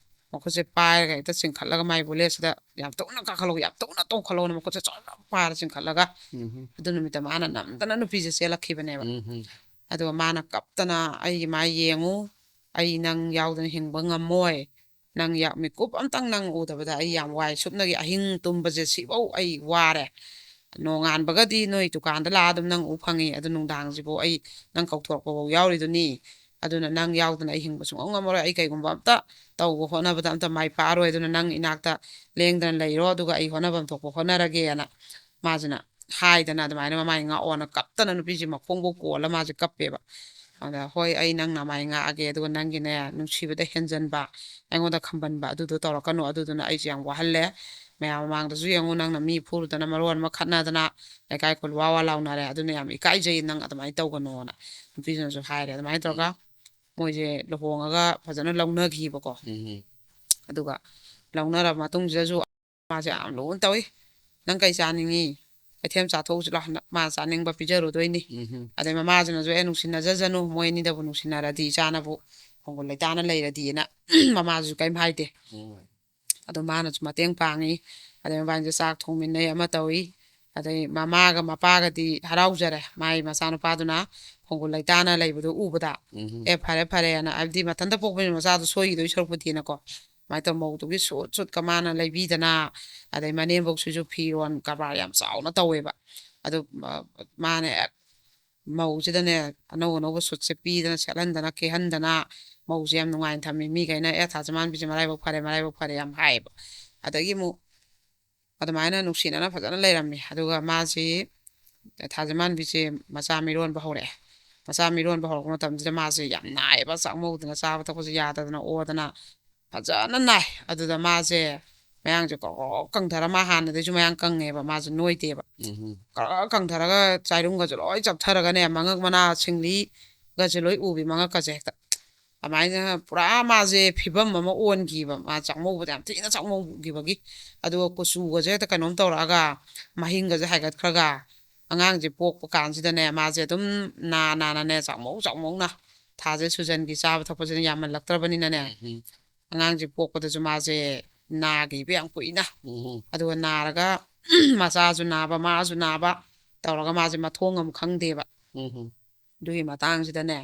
ꯃꯈꯨꯠꯁꯦ ꯄꯥꯏꯔꯒ ꯍꯦꯛꯇ ꯆꯤꯡꯈꯠꯂꯒ ꯃꯥꯏ ꯕꯨꯂꯦꯠꯁꯤꯗ, "ꯌꯥꯝ ꯊꯨꯅ ꯀꯥꯈꯠꯂꯛꯎ, ꯌꯥꯝ ꯊꯨꯅ ꯇꯣꯡꯈꯠꯂꯛꯎꯅ" ꯃꯈꯨꯠꯁꯦ ꯆꯣꯔ ꯄꯥꯏꯔ ꯆꯤꯡꯈꯠꯂꯒ꯫ ꯎꯝ꯫ ꯑꯗꯨ ꯅꯨꯃꯤꯠꯇ ꯃꯥꯅ ꯅꯝꯗꯅ ꯅꯨꯄꯤꯁꯦ ꯆꯦꯜꯂꯛꯈꯤꯕꯅꯦꯕ꯫ ꯎꯝ꯫ ꯑꯗꯨꯒ ꯃꯥꯅ ꯀꯞꯇꯅ, "ꯑꯩꯒꯤ ꯃꯥꯏ ꯌꯦꯡꯉꯨ, ꯑꯩ ꯅꯪ ꯌꯥꯎꯗꯅ ꯍꯤꯡꯕ ꯉꯝꯃꯣꯏ, ꯅꯪ ꯌꯥ-, ꯃꯤꯀꯨꯞ ꯑꯝꯇꯪ ꯅꯪ ꯎꯗꯕꯗ ꯑꯩ ꯌꯥꯝ ꯋꯥꯏ, ꯁꯨꯞꯅꯒꯤ ꯑꯍꯤꯡ ꯇꯨꯝꯕꯁꯦ ꯁꯤꯐꯧ ꯑꯩ ꯋꯥꯔꯦ, ꯅꯣꯡꯉꯥꯟꯕꯒꯗꯤ ꯅꯣꯏ ꯗꯨꯀꯥꯟꯗ ꯂꯥꯛꯑ ꯑꯗꯨꯝ ꯅꯪ ꯎ ꯐꯪꯉꯤ, ꯑꯗꯨ ꯅꯨꯡꯗꯥꯡꯁꯤꯕꯨ ꯑꯩ ꯅꯪ ꯀꯧꯊꯣꯔꯛꯄꯐꯧ ꯌꯥꯎꯔꯤꯗꯨꯅꯤ, ꯑꯗꯨꯅ ꯅꯪ ꯌꯥꯎꯗꯅ ꯑꯩ ꯍꯤꯡꯕ ꯁꯨꯡꯉꯝ ꯉꯝꯃꯔꯣꯏ, ꯑꯩ ꯀꯩꯒꯨꯝꯕ ꯑꯝꯇ ꯇꯧꯕ ꯍꯣꯠꯅꯕꯗ ꯑꯝꯇ ꯃꯥꯏ ꯄꯥꯛꯑꯔꯣꯏ, ꯑꯗꯨꯅ ꯅꯪ ꯏꯅꯥꯛꯇ ꯂꯦꯡꯗꯅ ꯂꯩꯔꯣ, ꯑꯗꯨꯒ ꯑꯩ ꯍꯣꯠꯅꯐꯝ ꯊꯣꯛꯄ ꯍꯣꯠꯅꯔꯒꯦꯅ" ꯃꯥꯁꯤꯅ ꯍꯥꯏꯗꯅ ꯑꯗꯨꯃꯥꯏꯅ ꯃꯃꯥꯏ ꯉꯥꯛꯑꯣꯅ ꯀꯞꯇꯅ ꯅꯨꯄꯤꯁꯦ ꯃꯈꯣꯡꯕꯨ ꯀꯣꯜꯂ ꯃꯥꯁꯦ ꯀꯞꯄꯦꯕ꯫ ꯑꯗ, "ꯍꯣꯏ, ꯑꯩ ꯅꯪ ꯅꯃꯥꯏ ꯉꯥꯛꯑꯒꯦ, ꯑꯗꯨꯒ ꯅꯪꯒꯤꯅꯦ ꯅꯨꯡꯁꯤꯕꯗ ꯍꯦꯟꯖꯟꯕ, ꯑꯩꯉꯣꯟꯗ ꯈꯝꯕꯟꯕ ꯑꯗꯨꯗꯣ ꯇꯧꯔꯛꯀꯅꯨ, ꯑꯗꯨꯗꯨꯅ ꯑꯩꯁꯦ ꯌꯥꯝ ꯋꯥꯍꯜꯂꯦ, ꯃꯌꯥꯝ ꯃꯃꯥꯡꯗꯁꯨ ꯌꯦꯡꯉꯨ, ꯅꯪꯅ ꯃꯤ ꯐꯨꯔꯨꯗꯅ ꯃꯔꯣꯟ ꯑꯃ ꯈꯠꯅꯗꯅ ꯂꯩꯀꯥꯏ ꯈꯨꯜ ꯋꯥ ꯋꯥ ꯂꯥꯎꯅꯔꯦ, ꯑꯗꯨꯅ ꯌꯥꯝ ꯏꯀꯥꯏꯖꯩ, ꯅꯪ ꯑꯗꯨꯃꯥꯏꯅ ꯇꯧꯒꯅꯣꯅ" ꯅꯨꯄꯤꯗꯨꯅꯁꯨ ꯍꯥꯏꯔꯦ꯫ ꯑꯗꯨꯃꯥꯏꯅ ꯇꯧꯔꯒ ꯃꯣꯏꯁꯦ ꯂꯨꯍꯣꯡꯉꯒ ꯐꯖꯅ ꯂꯧꯅꯈꯤꯕꯀꯣ꯫ ꯎꯝ꯫ ꯑꯗꯨꯒ ꯂꯧꯅꯔꯕ ꯃꯇꯨꯡꯁꯤꯗꯁꯨ ꯃꯥꯁꯦ ꯌꯥꯝ ꯂꯨꯅ ꯇꯧꯏ꯫ "ꯅꯪ ꯀꯩ ꯆꯥꯅꯤꯡꯉꯤ? ꯀꯩꯊꯦꯜ ꯆꯥꯊꯣꯛꯎꯁꯤ ꯂꯥꯎ, ꯅ-, ꯃꯥ ꯆꯥꯅꯤꯡꯕ ꯄꯤꯖꯔꯨꯗꯣꯏꯅꯤ"꯫ ꯎꯝ꯫ ꯑꯗꯩ ꯃꯃꯥꯁꯤꯅꯁꯨ "ꯑꯦ, ꯅꯨꯡꯁꯤꯅꯖꯖꯅꯨ, ꯃꯣꯏ ꯑꯅꯤꯗꯕꯨ ꯅꯨꯡꯁꯤꯅꯔꯗꯤ ꯏꯆꯥꯅꯕꯨ ꯈꯣꯡꯒꯨꯜ ꯂꯩꯇꯥꯅ ꯂꯩꯔꯗꯤꯅ ꯃꯃꯥꯁꯨ ꯀꯔꯤꯝ ꯍꯥꯏꯗꯦ꯫ ꯑꯗꯣ ꯃꯥꯅꯁꯨ ꯃꯇꯦꯡ ꯄꯥꯡꯉꯤ꯫ ꯑꯗꯩ ꯃꯕꯥꯅꯤꯁꯦ ꯆꯥꯛ ꯊꯣꯡꯃꯤꯟꯅꯩ, ꯑꯃ ꯇꯧꯏ꯫ ꯑꯗꯩ ꯃꯃꯥꯒ ꯃꯄꯥꯒꯗꯤ ꯍꯔꯥꯎꯖꯔꯦ, ꯃꯥꯏ ꯃꯆꯥꯅꯨꯄꯥꯗꯨꯅ ꯈꯣꯡꯒꯨꯜ ꯂꯩꯇꯥꯅ ꯂꯩꯕꯗꯣ ꯎꯕꯗ꯫ ꯑꯦ, ꯐꯔꯦ ꯐꯔꯦꯅ, ꯍꯥꯏꯕꯗꯤ ꯃꯊꯟꯇ ꯄꯣꯛꯄꯅꯤꯅ ꯃꯆꯥꯗꯣ ꯁꯣꯏꯈꯤꯗꯣꯏ ꯁꯔꯨꯛꯄꯨꯗꯤꯅꯀꯣ꯫ ꯑꯗꯨꯃꯥꯏꯅ ꯇꯧꯔ ꯃꯧꯗꯨꯒꯤ ꯁꯨꯠ ꯁꯨꯠꯀ ꯃꯥꯅ ꯂꯩꯕꯤꯗꯅ, ꯑꯗꯩ ꯃꯅꯦꯝꯕꯣꯛꯁꯤꯁꯨ ꯐꯤꯔꯣꯟ ꯀꯔꯕꯥꯔ ꯌꯥꯝ ꯆꯥꯎꯅ ꯇꯧꯋꯦꯕ꯫ ꯑꯗꯨ ꯃꯥꯅ ꯍꯦꯛ ꯃꯧꯁꯤꯗꯅꯦ ꯑꯅꯧ ꯑꯅꯧꯕ ꯁꯨꯠꯁꯦ ꯄꯤꯗꯅ, ꯁꯦꯠꯍꯟꯗꯅ, ꯀꯦꯍꯟꯗꯅ, ꯃꯧꯁꯦ ꯌꯥꯝ ꯅꯨꯡꯉꯥꯏꯅ ꯊꯝꯃꯤ꯫ ꯃꯤꯈꯩꯅ "ꯑꯦ, ꯊꯥꯖꯃꯥꯟꯕꯤꯁꯦ ꯃꯔꯥꯏꯕꯛ ꯐꯔꯦ, ꯃꯔꯥꯏꯕꯛ ꯐꯔꯦ" ꯌꯥꯝ ꯍꯥꯏꯌꯦꯕ꯫ ꯑꯗꯒꯤ ꯑꯃꯨꯛ ꯑꯗꯨꯃꯥꯏꯅ ꯅꯨꯡꯁꯤꯅꯅ ꯐꯖꯅ ꯂꯩꯔꯝꯃꯤ꯫ ꯑꯗꯨꯒ ꯃꯥꯁꯤ, ꯊꯥꯖꯃꯥꯟꯕꯤꯁꯦ ꯃꯆꯥ ꯃꯤꯔꯣꯟꯕ ꯍꯧꯔꯛꯑꯦ꯫ ꯃꯆꯥ ꯃꯤꯔꯣꯟꯕ ꯍꯧꯔꯛꯄ ꯃꯇꯝꯁꯤꯗ ꯃꯥꯁꯦ ꯌꯥꯝ ꯅꯥꯏꯌꯦꯕ, ꯆꯥꯛꯃꯧꯗꯅ ꯆꯥꯕ ꯊꯛꯄꯁꯦ ꯌꯥꯗꯗꯅ ꯑꯣꯗꯅ ꯐꯖꯅ ꯅꯥꯏ꯫ ꯑꯗꯨꯗ ꯃꯥꯁꯦ ꯃꯌꯥꯡꯁꯦ ꯀꯣꯛ ꯀꯪꯊꯔ, ꯃꯥ ꯍꯥꯟꯅꯗꯩꯁꯨ ꯃꯌꯥꯡ ꯀꯪꯉꯦꯕ, ꯃꯥꯁꯦ ꯅꯣꯏꯗꯦꯕ꯫ ꯎꯝ꯫ ꯀꯔ ꯀꯪꯊꯔꯒ ꯆꯥꯏꯔꯨꯡꯒꯁꯦ ꯂꯣꯏ ꯆꯞꯊꯔꯒꯅꯦ, ꯃꯉꯛ ꯃꯅꯥ ꯁꯤꯡꯂꯤꯒꯁꯦ ꯂꯣꯏ ꯎꯕꯤ, ꯃꯉꯛꯀꯁꯦ ꯍꯦꯛꯇ꯫ ꯑꯗꯨꯃꯥꯏꯅ ꯄꯨꯔꯥ ꯃꯥꯁꯦ ꯐꯤꯕꯝ ꯑꯃ ꯑꯣꯟꯈꯤꯕ, ꯃꯥ ꯆꯥꯛꯃꯧꯕꯗ ꯌꯥꯝ ꯊꯤꯅ ꯆꯥꯛꯃꯧꯈꯤꯕꯒꯤ꯫ ꯑꯗꯨꯒ ꯀꯨꯆꯨꯒꯁꯦ ꯍꯦꯛꯇ ꯀꯩꯅꯣꯝ ꯇꯧꯔꯛꯑꯒ, ꯃꯍꯤꯡꯒꯁꯦ ꯍꯥꯏꯒꯠꯈ꯭ꯔꯒ, ꯑꯉꯥꯡꯁꯦ ꯄꯣꯛꯄ ꯀꯥꯟꯁꯤꯗꯅꯦ ꯃꯥꯁꯦ ꯑꯗꯨꯝ ꯅꯥ ꯅꯥꯅꯅꯦ, ꯆꯥꯛꯃꯧ ꯆꯥꯛꯃꯧꯅ, ꯊꯥꯁꯦ ꯁꯨꯖꯟꯒꯤ, ꯆꯥꯕ ꯊꯛꯄꯁꯤꯅ ꯌꯥꯝꯃꯜꯂꯛꯇ꯭ꯔꯕꯅꯤꯅꯅꯦ, ꯎꯝ꯫ ꯑꯉꯥꯡꯁꯦ ꯄꯣꯛꯄꯗꯁꯨ ꯃꯥꯁꯦ ꯅꯥꯈꯤꯕ ꯌꯥꯝ ꯀꯨꯏꯅ꯫ ꯎꯝ꯫ ꯑꯗꯨꯒ ꯅꯥꯔꯒ ꯃꯆꯥꯁꯨ ꯅꯥꯕ, ꯃꯥꯁꯨ ꯅꯥꯕ ꯇꯧꯔꯒ ꯃꯥꯁꯦ ꯃꯊꯣꯡ ꯑꯃ ꯈꯪꯗꯦꯕ꯫ ꯎꯝ꯫ ꯑꯗꯨꯒꯤ ꯃꯇꯥꯡꯁꯤꯗꯅꯦ,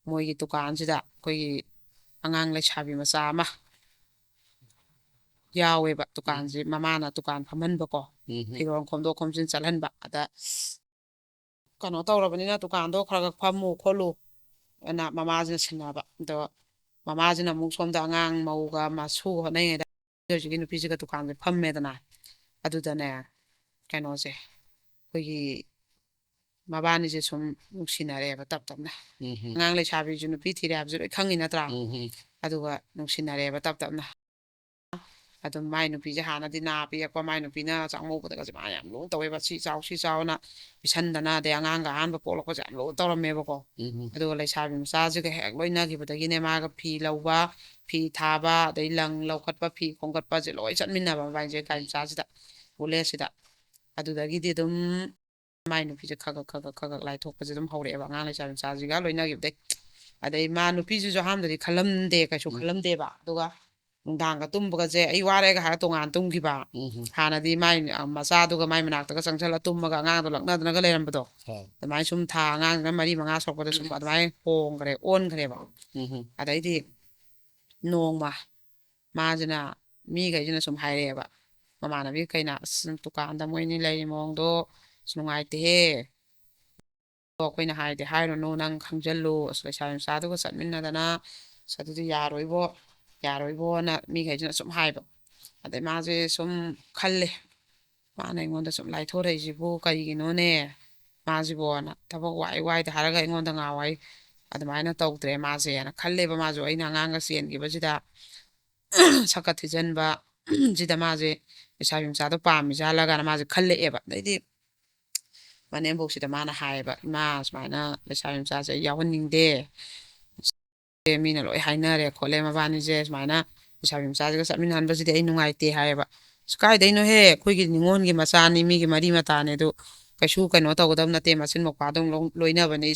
ꯃꯣꯏꯒꯤ ꯗꯨꯀꯥꯟꯁꯤꯗ ꯑꯩꯈꯣꯏꯒꯤ ꯑꯉꯥꯡ ꯂꯩꯁꯥꯕꯤ ꯃꯆꯥ ꯑꯃ ꯌꯥꯎꯋꯦꯕ꯫ ꯗꯨꯀꯥꯟꯁꯤ ꯃꯃꯥꯅ ꯗꯨꯀꯥꯟ ꯐꯝꯍꯟꯕꯀꯣ, ꯎꯝ꯫ ꯐꯤꯔꯣꯜ ꯈꯣꯝꯗꯣꯛ ꯈꯣꯝꯖꯤꯟ ꯆꯠꯍꯟꯕ꯫ ꯑꯗ ꯀꯩꯅꯣ ꯇꯧꯔꯕꯅꯤꯅ ꯗꯨꯀꯥꯟꯗꯣ ꯈꯔ ꯈꯔ ꯐꯝꯃꯨ ꯈꯣꯠꯂꯨ ꯑꯅ ꯃꯃꯥꯁꯤꯅ ꯁꯤꯟꯅꯕ꯫ ꯑꯗꯣ ꯃꯃꯥꯁꯤꯅ ꯑꯃꯨꯛ ꯁꯣꯝꯗ ꯑꯉꯥꯡ ꯃꯧꯒ ꯃꯁꯨꯒ ꯍꯣꯠꯅꯩꯉꯩꯗ ꯍꯧꯖꯤꯛꯀꯤ ꯅꯨꯄꯤꯁꯤꯒ ꯗꯨꯀꯥꯟꯁꯦ ꯐꯝꯃꯦꯗꯅ꯫ ꯑꯗꯨꯗꯅꯦ ꯀꯩꯅꯣꯁꯦ, ꯑꯩꯈꯣꯏꯒꯤ ꯃꯕꯥꯅꯤꯁꯦ ꯁꯨꯝ ꯅꯨꯡꯁꯤꯅꯔꯦꯕ ꯇꯞ ꯇꯞꯅ꯫ ꯎꯝ꯫ ꯑꯉꯥꯡ ꯂꯩꯁꯥꯕꯤꯁꯨ ꯅꯨꯄꯤ ꯊꯤꯔꯦ ꯍꯥꯏꯕꯁꯨ ꯂꯣꯏ ꯈꯪꯉꯤ ꯅꯠꯇ꯭ꯔꯥ? ꯎꯝ꯫ ꯑꯗꯨꯒ ꯅꯨꯡꯁꯤꯅꯔꯦꯕ ꯇꯞ ꯇꯞꯅ꯫ ꯑꯗꯨꯝ ꯃꯥꯏ ꯅꯨꯄꯤꯁꯦ ꯍꯥꯟꯅꯗꯤ ꯅꯥ ꯄꯤꯔꯛꯄ, ꯃꯥꯏ ꯅꯨꯄꯤꯅ ꯆꯥꯛꯃꯧꯕꯗꯒꯁꯦ ꯃꯥ ꯌꯥꯝ ꯂꯨꯅ ꯇꯧꯋꯦꯕ, "ꯁꯤ ꯆꯥꯎ, ꯁꯤ ꯆꯥꯎꯅ" ꯄꯤꯁꯟꯗꯅ, ꯑꯗꯩ ꯑꯉꯥꯡꯒ ꯑꯍꯥꯟꯕ ꯄꯣꯛꯂꯛꯄꯁꯦ ꯌꯥꯝ ꯂꯨꯅ ꯇꯧꯔꯝꯃꯦꯕꯀꯣ꯫ ꯎꯝ꯫ ꯑꯗꯨꯒ ꯂꯩꯁꯥꯕꯤ ꯃꯆꯥꯁꯤꯒ ꯍꯦꯛ ꯂꯣꯏꯅꯈꯤꯕꯗꯒꯤꯅꯦ, ꯃꯥꯒ ꯐꯤ ꯂꯧꯕ, ꯐꯤ ꯊꯥꯕ, ꯑꯗꯩ ꯂꯪ ꯂꯧꯈꯠꯄ, ꯐꯤ ꯈꯣꯝꯒꯠꯄꯁꯦ ꯂꯣꯏ ꯆꯠꯃꯤꯟꯅꯕ ꯃꯕꯥꯏꯁꯦ ꯒꯥꯔꯤ ꯃꯆꯥꯁꯤꯗ, ꯕꯨꯂꯦꯠꯁꯤꯗ꯫ ꯑꯗꯨꯗꯒꯤꯗꯤ ꯑꯗꯨꯝ ꯃꯥꯏ ꯅꯨꯄꯤꯁꯦ ꯈꯒ ꯈꯒ ꯈꯒ ꯂꯥꯏꯊꯣꯛꯄꯁꯦ ꯑꯗꯨꯝ ꯍꯧꯔꯛꯑꯦꯕ, ꯑꯉꯥꯡ ꯂꯩꯁꯥꯕꯤ ꯃꯆꯥꯁꯤꯒ ꯂꯣꯏꯅꯈꯤꯕꯗꯩ꯫ ꯑꯗꯩ ꯃꯥ ꯅꯨꯄꯤꯁꯤꯁꯨ ꯑꯍꯥꯟꯕꯗꯗꯤ ꯈꯜꯂꯝꯗꯦ, ꯀꯩꯁꯨ ꯎꯝ꯫ ꯈꯜꯂꯝꯗꯦꯕ꯫ ꯑꯗꯨꯒ ꯅꯨꯡꯗꯥꯡꯒ ꯇꯨꯝꯕꯒꯁꯦ ꯑꯩ ꯋꯥꯔꯦꯒ ꯍꯥꯏꯔ ꯇꯣꯉꯥꯟ ꯇꯨꯝꯈꯤꯕ꯫ ꯎꯝ꯫ ꯍꯥꯟꯅꯗꯤ ꯃꯥꯏ, ꯑ, ꯃꯆꯥꯗꯨꯒ ꯃꯥꯏ ꯃꯅꯥꯛꯇꯒ ꯆꯪꯁꯜꯂ ꯇꯨꯝꯃꯒ ꯑꯉꯥꯡꯗꯣ ꯂꯛꯅꯗꯅꯒ ꯂꯩꯔꯝꯕꯗꯣ꯫ ꯍꯣꯏ꯫ ꯑꯗꯨꯃꯥꯏꯅ ꯁꯨꯝ ꯊꯥ ꯑꯉꯥꯡꯁꯤꯅ ꯃꯔꯤ ꯃꯉꯥ ꯁꯨꯔꯛꯄꯗ ꯁꯨꯝ ꯑꯗꯨꯃꯥꯏꯅ ꯍꯣꯡꯈ꯭ꯔꯦ, ꯑꯣꯟꯈ꯭ꯔꯦꯕ꯫ ꯎꯝ꯫ ꯑꯗꯩꯗꯤ ꯅꯣꯡꯃ ꯃꯥꯁꯤꯅ ꯃꯤꯈꯩꯁꯤꯅ ꯁꯨꯝ ꯍꯥꯏꯔꯛꯑꯦꯕ, ꯃꯃꯥꯟꯅꯕꯤ ꯀꯩꯅ, "ꯑꯁ, ꯗꯨꯀꯥꯟꯗ ꯃꯣꯏꯅꯤ ꯂꯩꯔꯤ ꯃꯑꯣꯡꯗꯣ ꯑꯁ ꯅꯨꯡꯉꯥꯏꯇꯦꯍꯦ꯫ ꯑꯗꯣ ꯑꯩꯈꯣꯏꯅ ꯍꯥꯏꯗꯤ ꯍꯥꯏꯔꯨꯅꯨ, ꯅꯪ ꯈꯪꯖꯜꯂꯨ, ꯑꯁ, ꯂꯩꯁꯥꯕꯤ ꯃꯆꯥꯗꯨꯒ ꯆꯠꯃꯤꯟꯅꯗꯅ, ꯑꯁ, ꯑꯗꯨꯗꯤ ꯌꯥꯔꯣꯏꯕꯣ, ꯌꯥꯔꯣꯏꯕꯣꯅ" ꯃꯤꯈꯩꯁꯤꯅ ꯁꯨꯝ ꯍꯥꯏꯕ꯫ ꯑꯗꯩ ꯃꯥꯁꯦ ꯁꯨꯝ ꯈꯜꯂꯦ, ꯃꯥꯅ ꯑꯩꯉꯣꯟꯗ ꯁꯨꯝ ꯂꯥꯏꯊꯣꯔꯛꯏꯁꯤꯕꯨ ꯀꯔꯤꯒꯤꯅꯣꯅꯦ? ꯃꯥꯁꯤꯕꯣꯅ ꯊꯕꯛ ꯋꯥꯏ ꯋꯥꯏꯗ ꯍꯥꯏꯔꯒ ꯑꯩꯉꯣꯟꯗ ꯉꯥꯎꯋꯥꯏ ꯑꯗꯨꯃꯥꯏꯅ ꯇꯧꯗ꯭ꯔꯦ ꯃꯥꯁꯦꯅ ꯈꯜꯂꯦꯕ꯫ ꯃꯥꯁꯨ ꯑꯩꯅ ꯑꯉꯥꯡꯒ ꯆꯦꯟꯈꯤꯕꯁꯤꯗ ꯁꯛꯀ ꯊꯤꯖꯤꯟꯕ ꯁꯤꯗ ꯃꯥꯁꯦ ꯂꯩꯁꯥꯕꯤ ꯃꯆꯥꯗꯣ ꯄꯥꯝꯃꯤ ꯖꯥꯠꯂꯒꯅ ꯃꯥꯁꯦ ꯈꯜꯂꯛꯑꯦꯕ꯫ ꯑꯗꯩꯗꯤ ꯃꯅꯦꯝꯕꯣꯛꯁꯤꯗ ꯃꯥꯅ ꯍꯥꯏꯌꯦꯕ, "ꯏꯃꯥ, ꯁꯨꯃꯥꯏꯅ ꯂꯩꯁꯥꯕꯤ ꯃꯆꯥꯁꯦ ꯑꯩ ꯌꯥꯎꯍꯟꯅꯤꯡꯗꯦ꯫ ꯃꯤꯅ ꯂꯣꯏ ꯍꯥꯏꯅꯔꯦ ꯈꯣꯠꯂꯦ, ꯃꯕꯥꯅꯤꯁꯦ ꯁꯨꯃꯥꯏꯅ ꯂꯩꯁꯥꯕꯤ ꯃꯆꯥꯁꯤꯒ ꯆꯠꯃꯤꯟꯅꯍꯟꯕꯁꯤꯗꯤ ꯑꯩ ꯅꯨꯡꯉꯥꯏꯇꯦ" ꯍꯥꯏꯌꯦꯕ꯫ "ꯑꯁ, ꯀꯥꯏꯗꯩꯅꯣꯍꯦ, ꯑꯩꯈꯣꯏꯒꯤ ꯅꯤꯉꯣꯜꯒꯤ ꯃꯆꯥꯅꯤ, ꯃꯤꯒꯤ ꯃꯔꯤ ꯃꯇꯥꯅꯤ, ꯑꯗꯨ ꯀꯩꯁꯨ ꯀꯩꯅꯣ ꯇꯧꯒꯗꯕ ꯅꯠꯇꯦ, ꯃꯆꯤꯟ ꯃꯧꯄ꯭ꯋꯥꯗꯧꯅ ꯂꯣꯏꯅꯕꯅꯤ꯫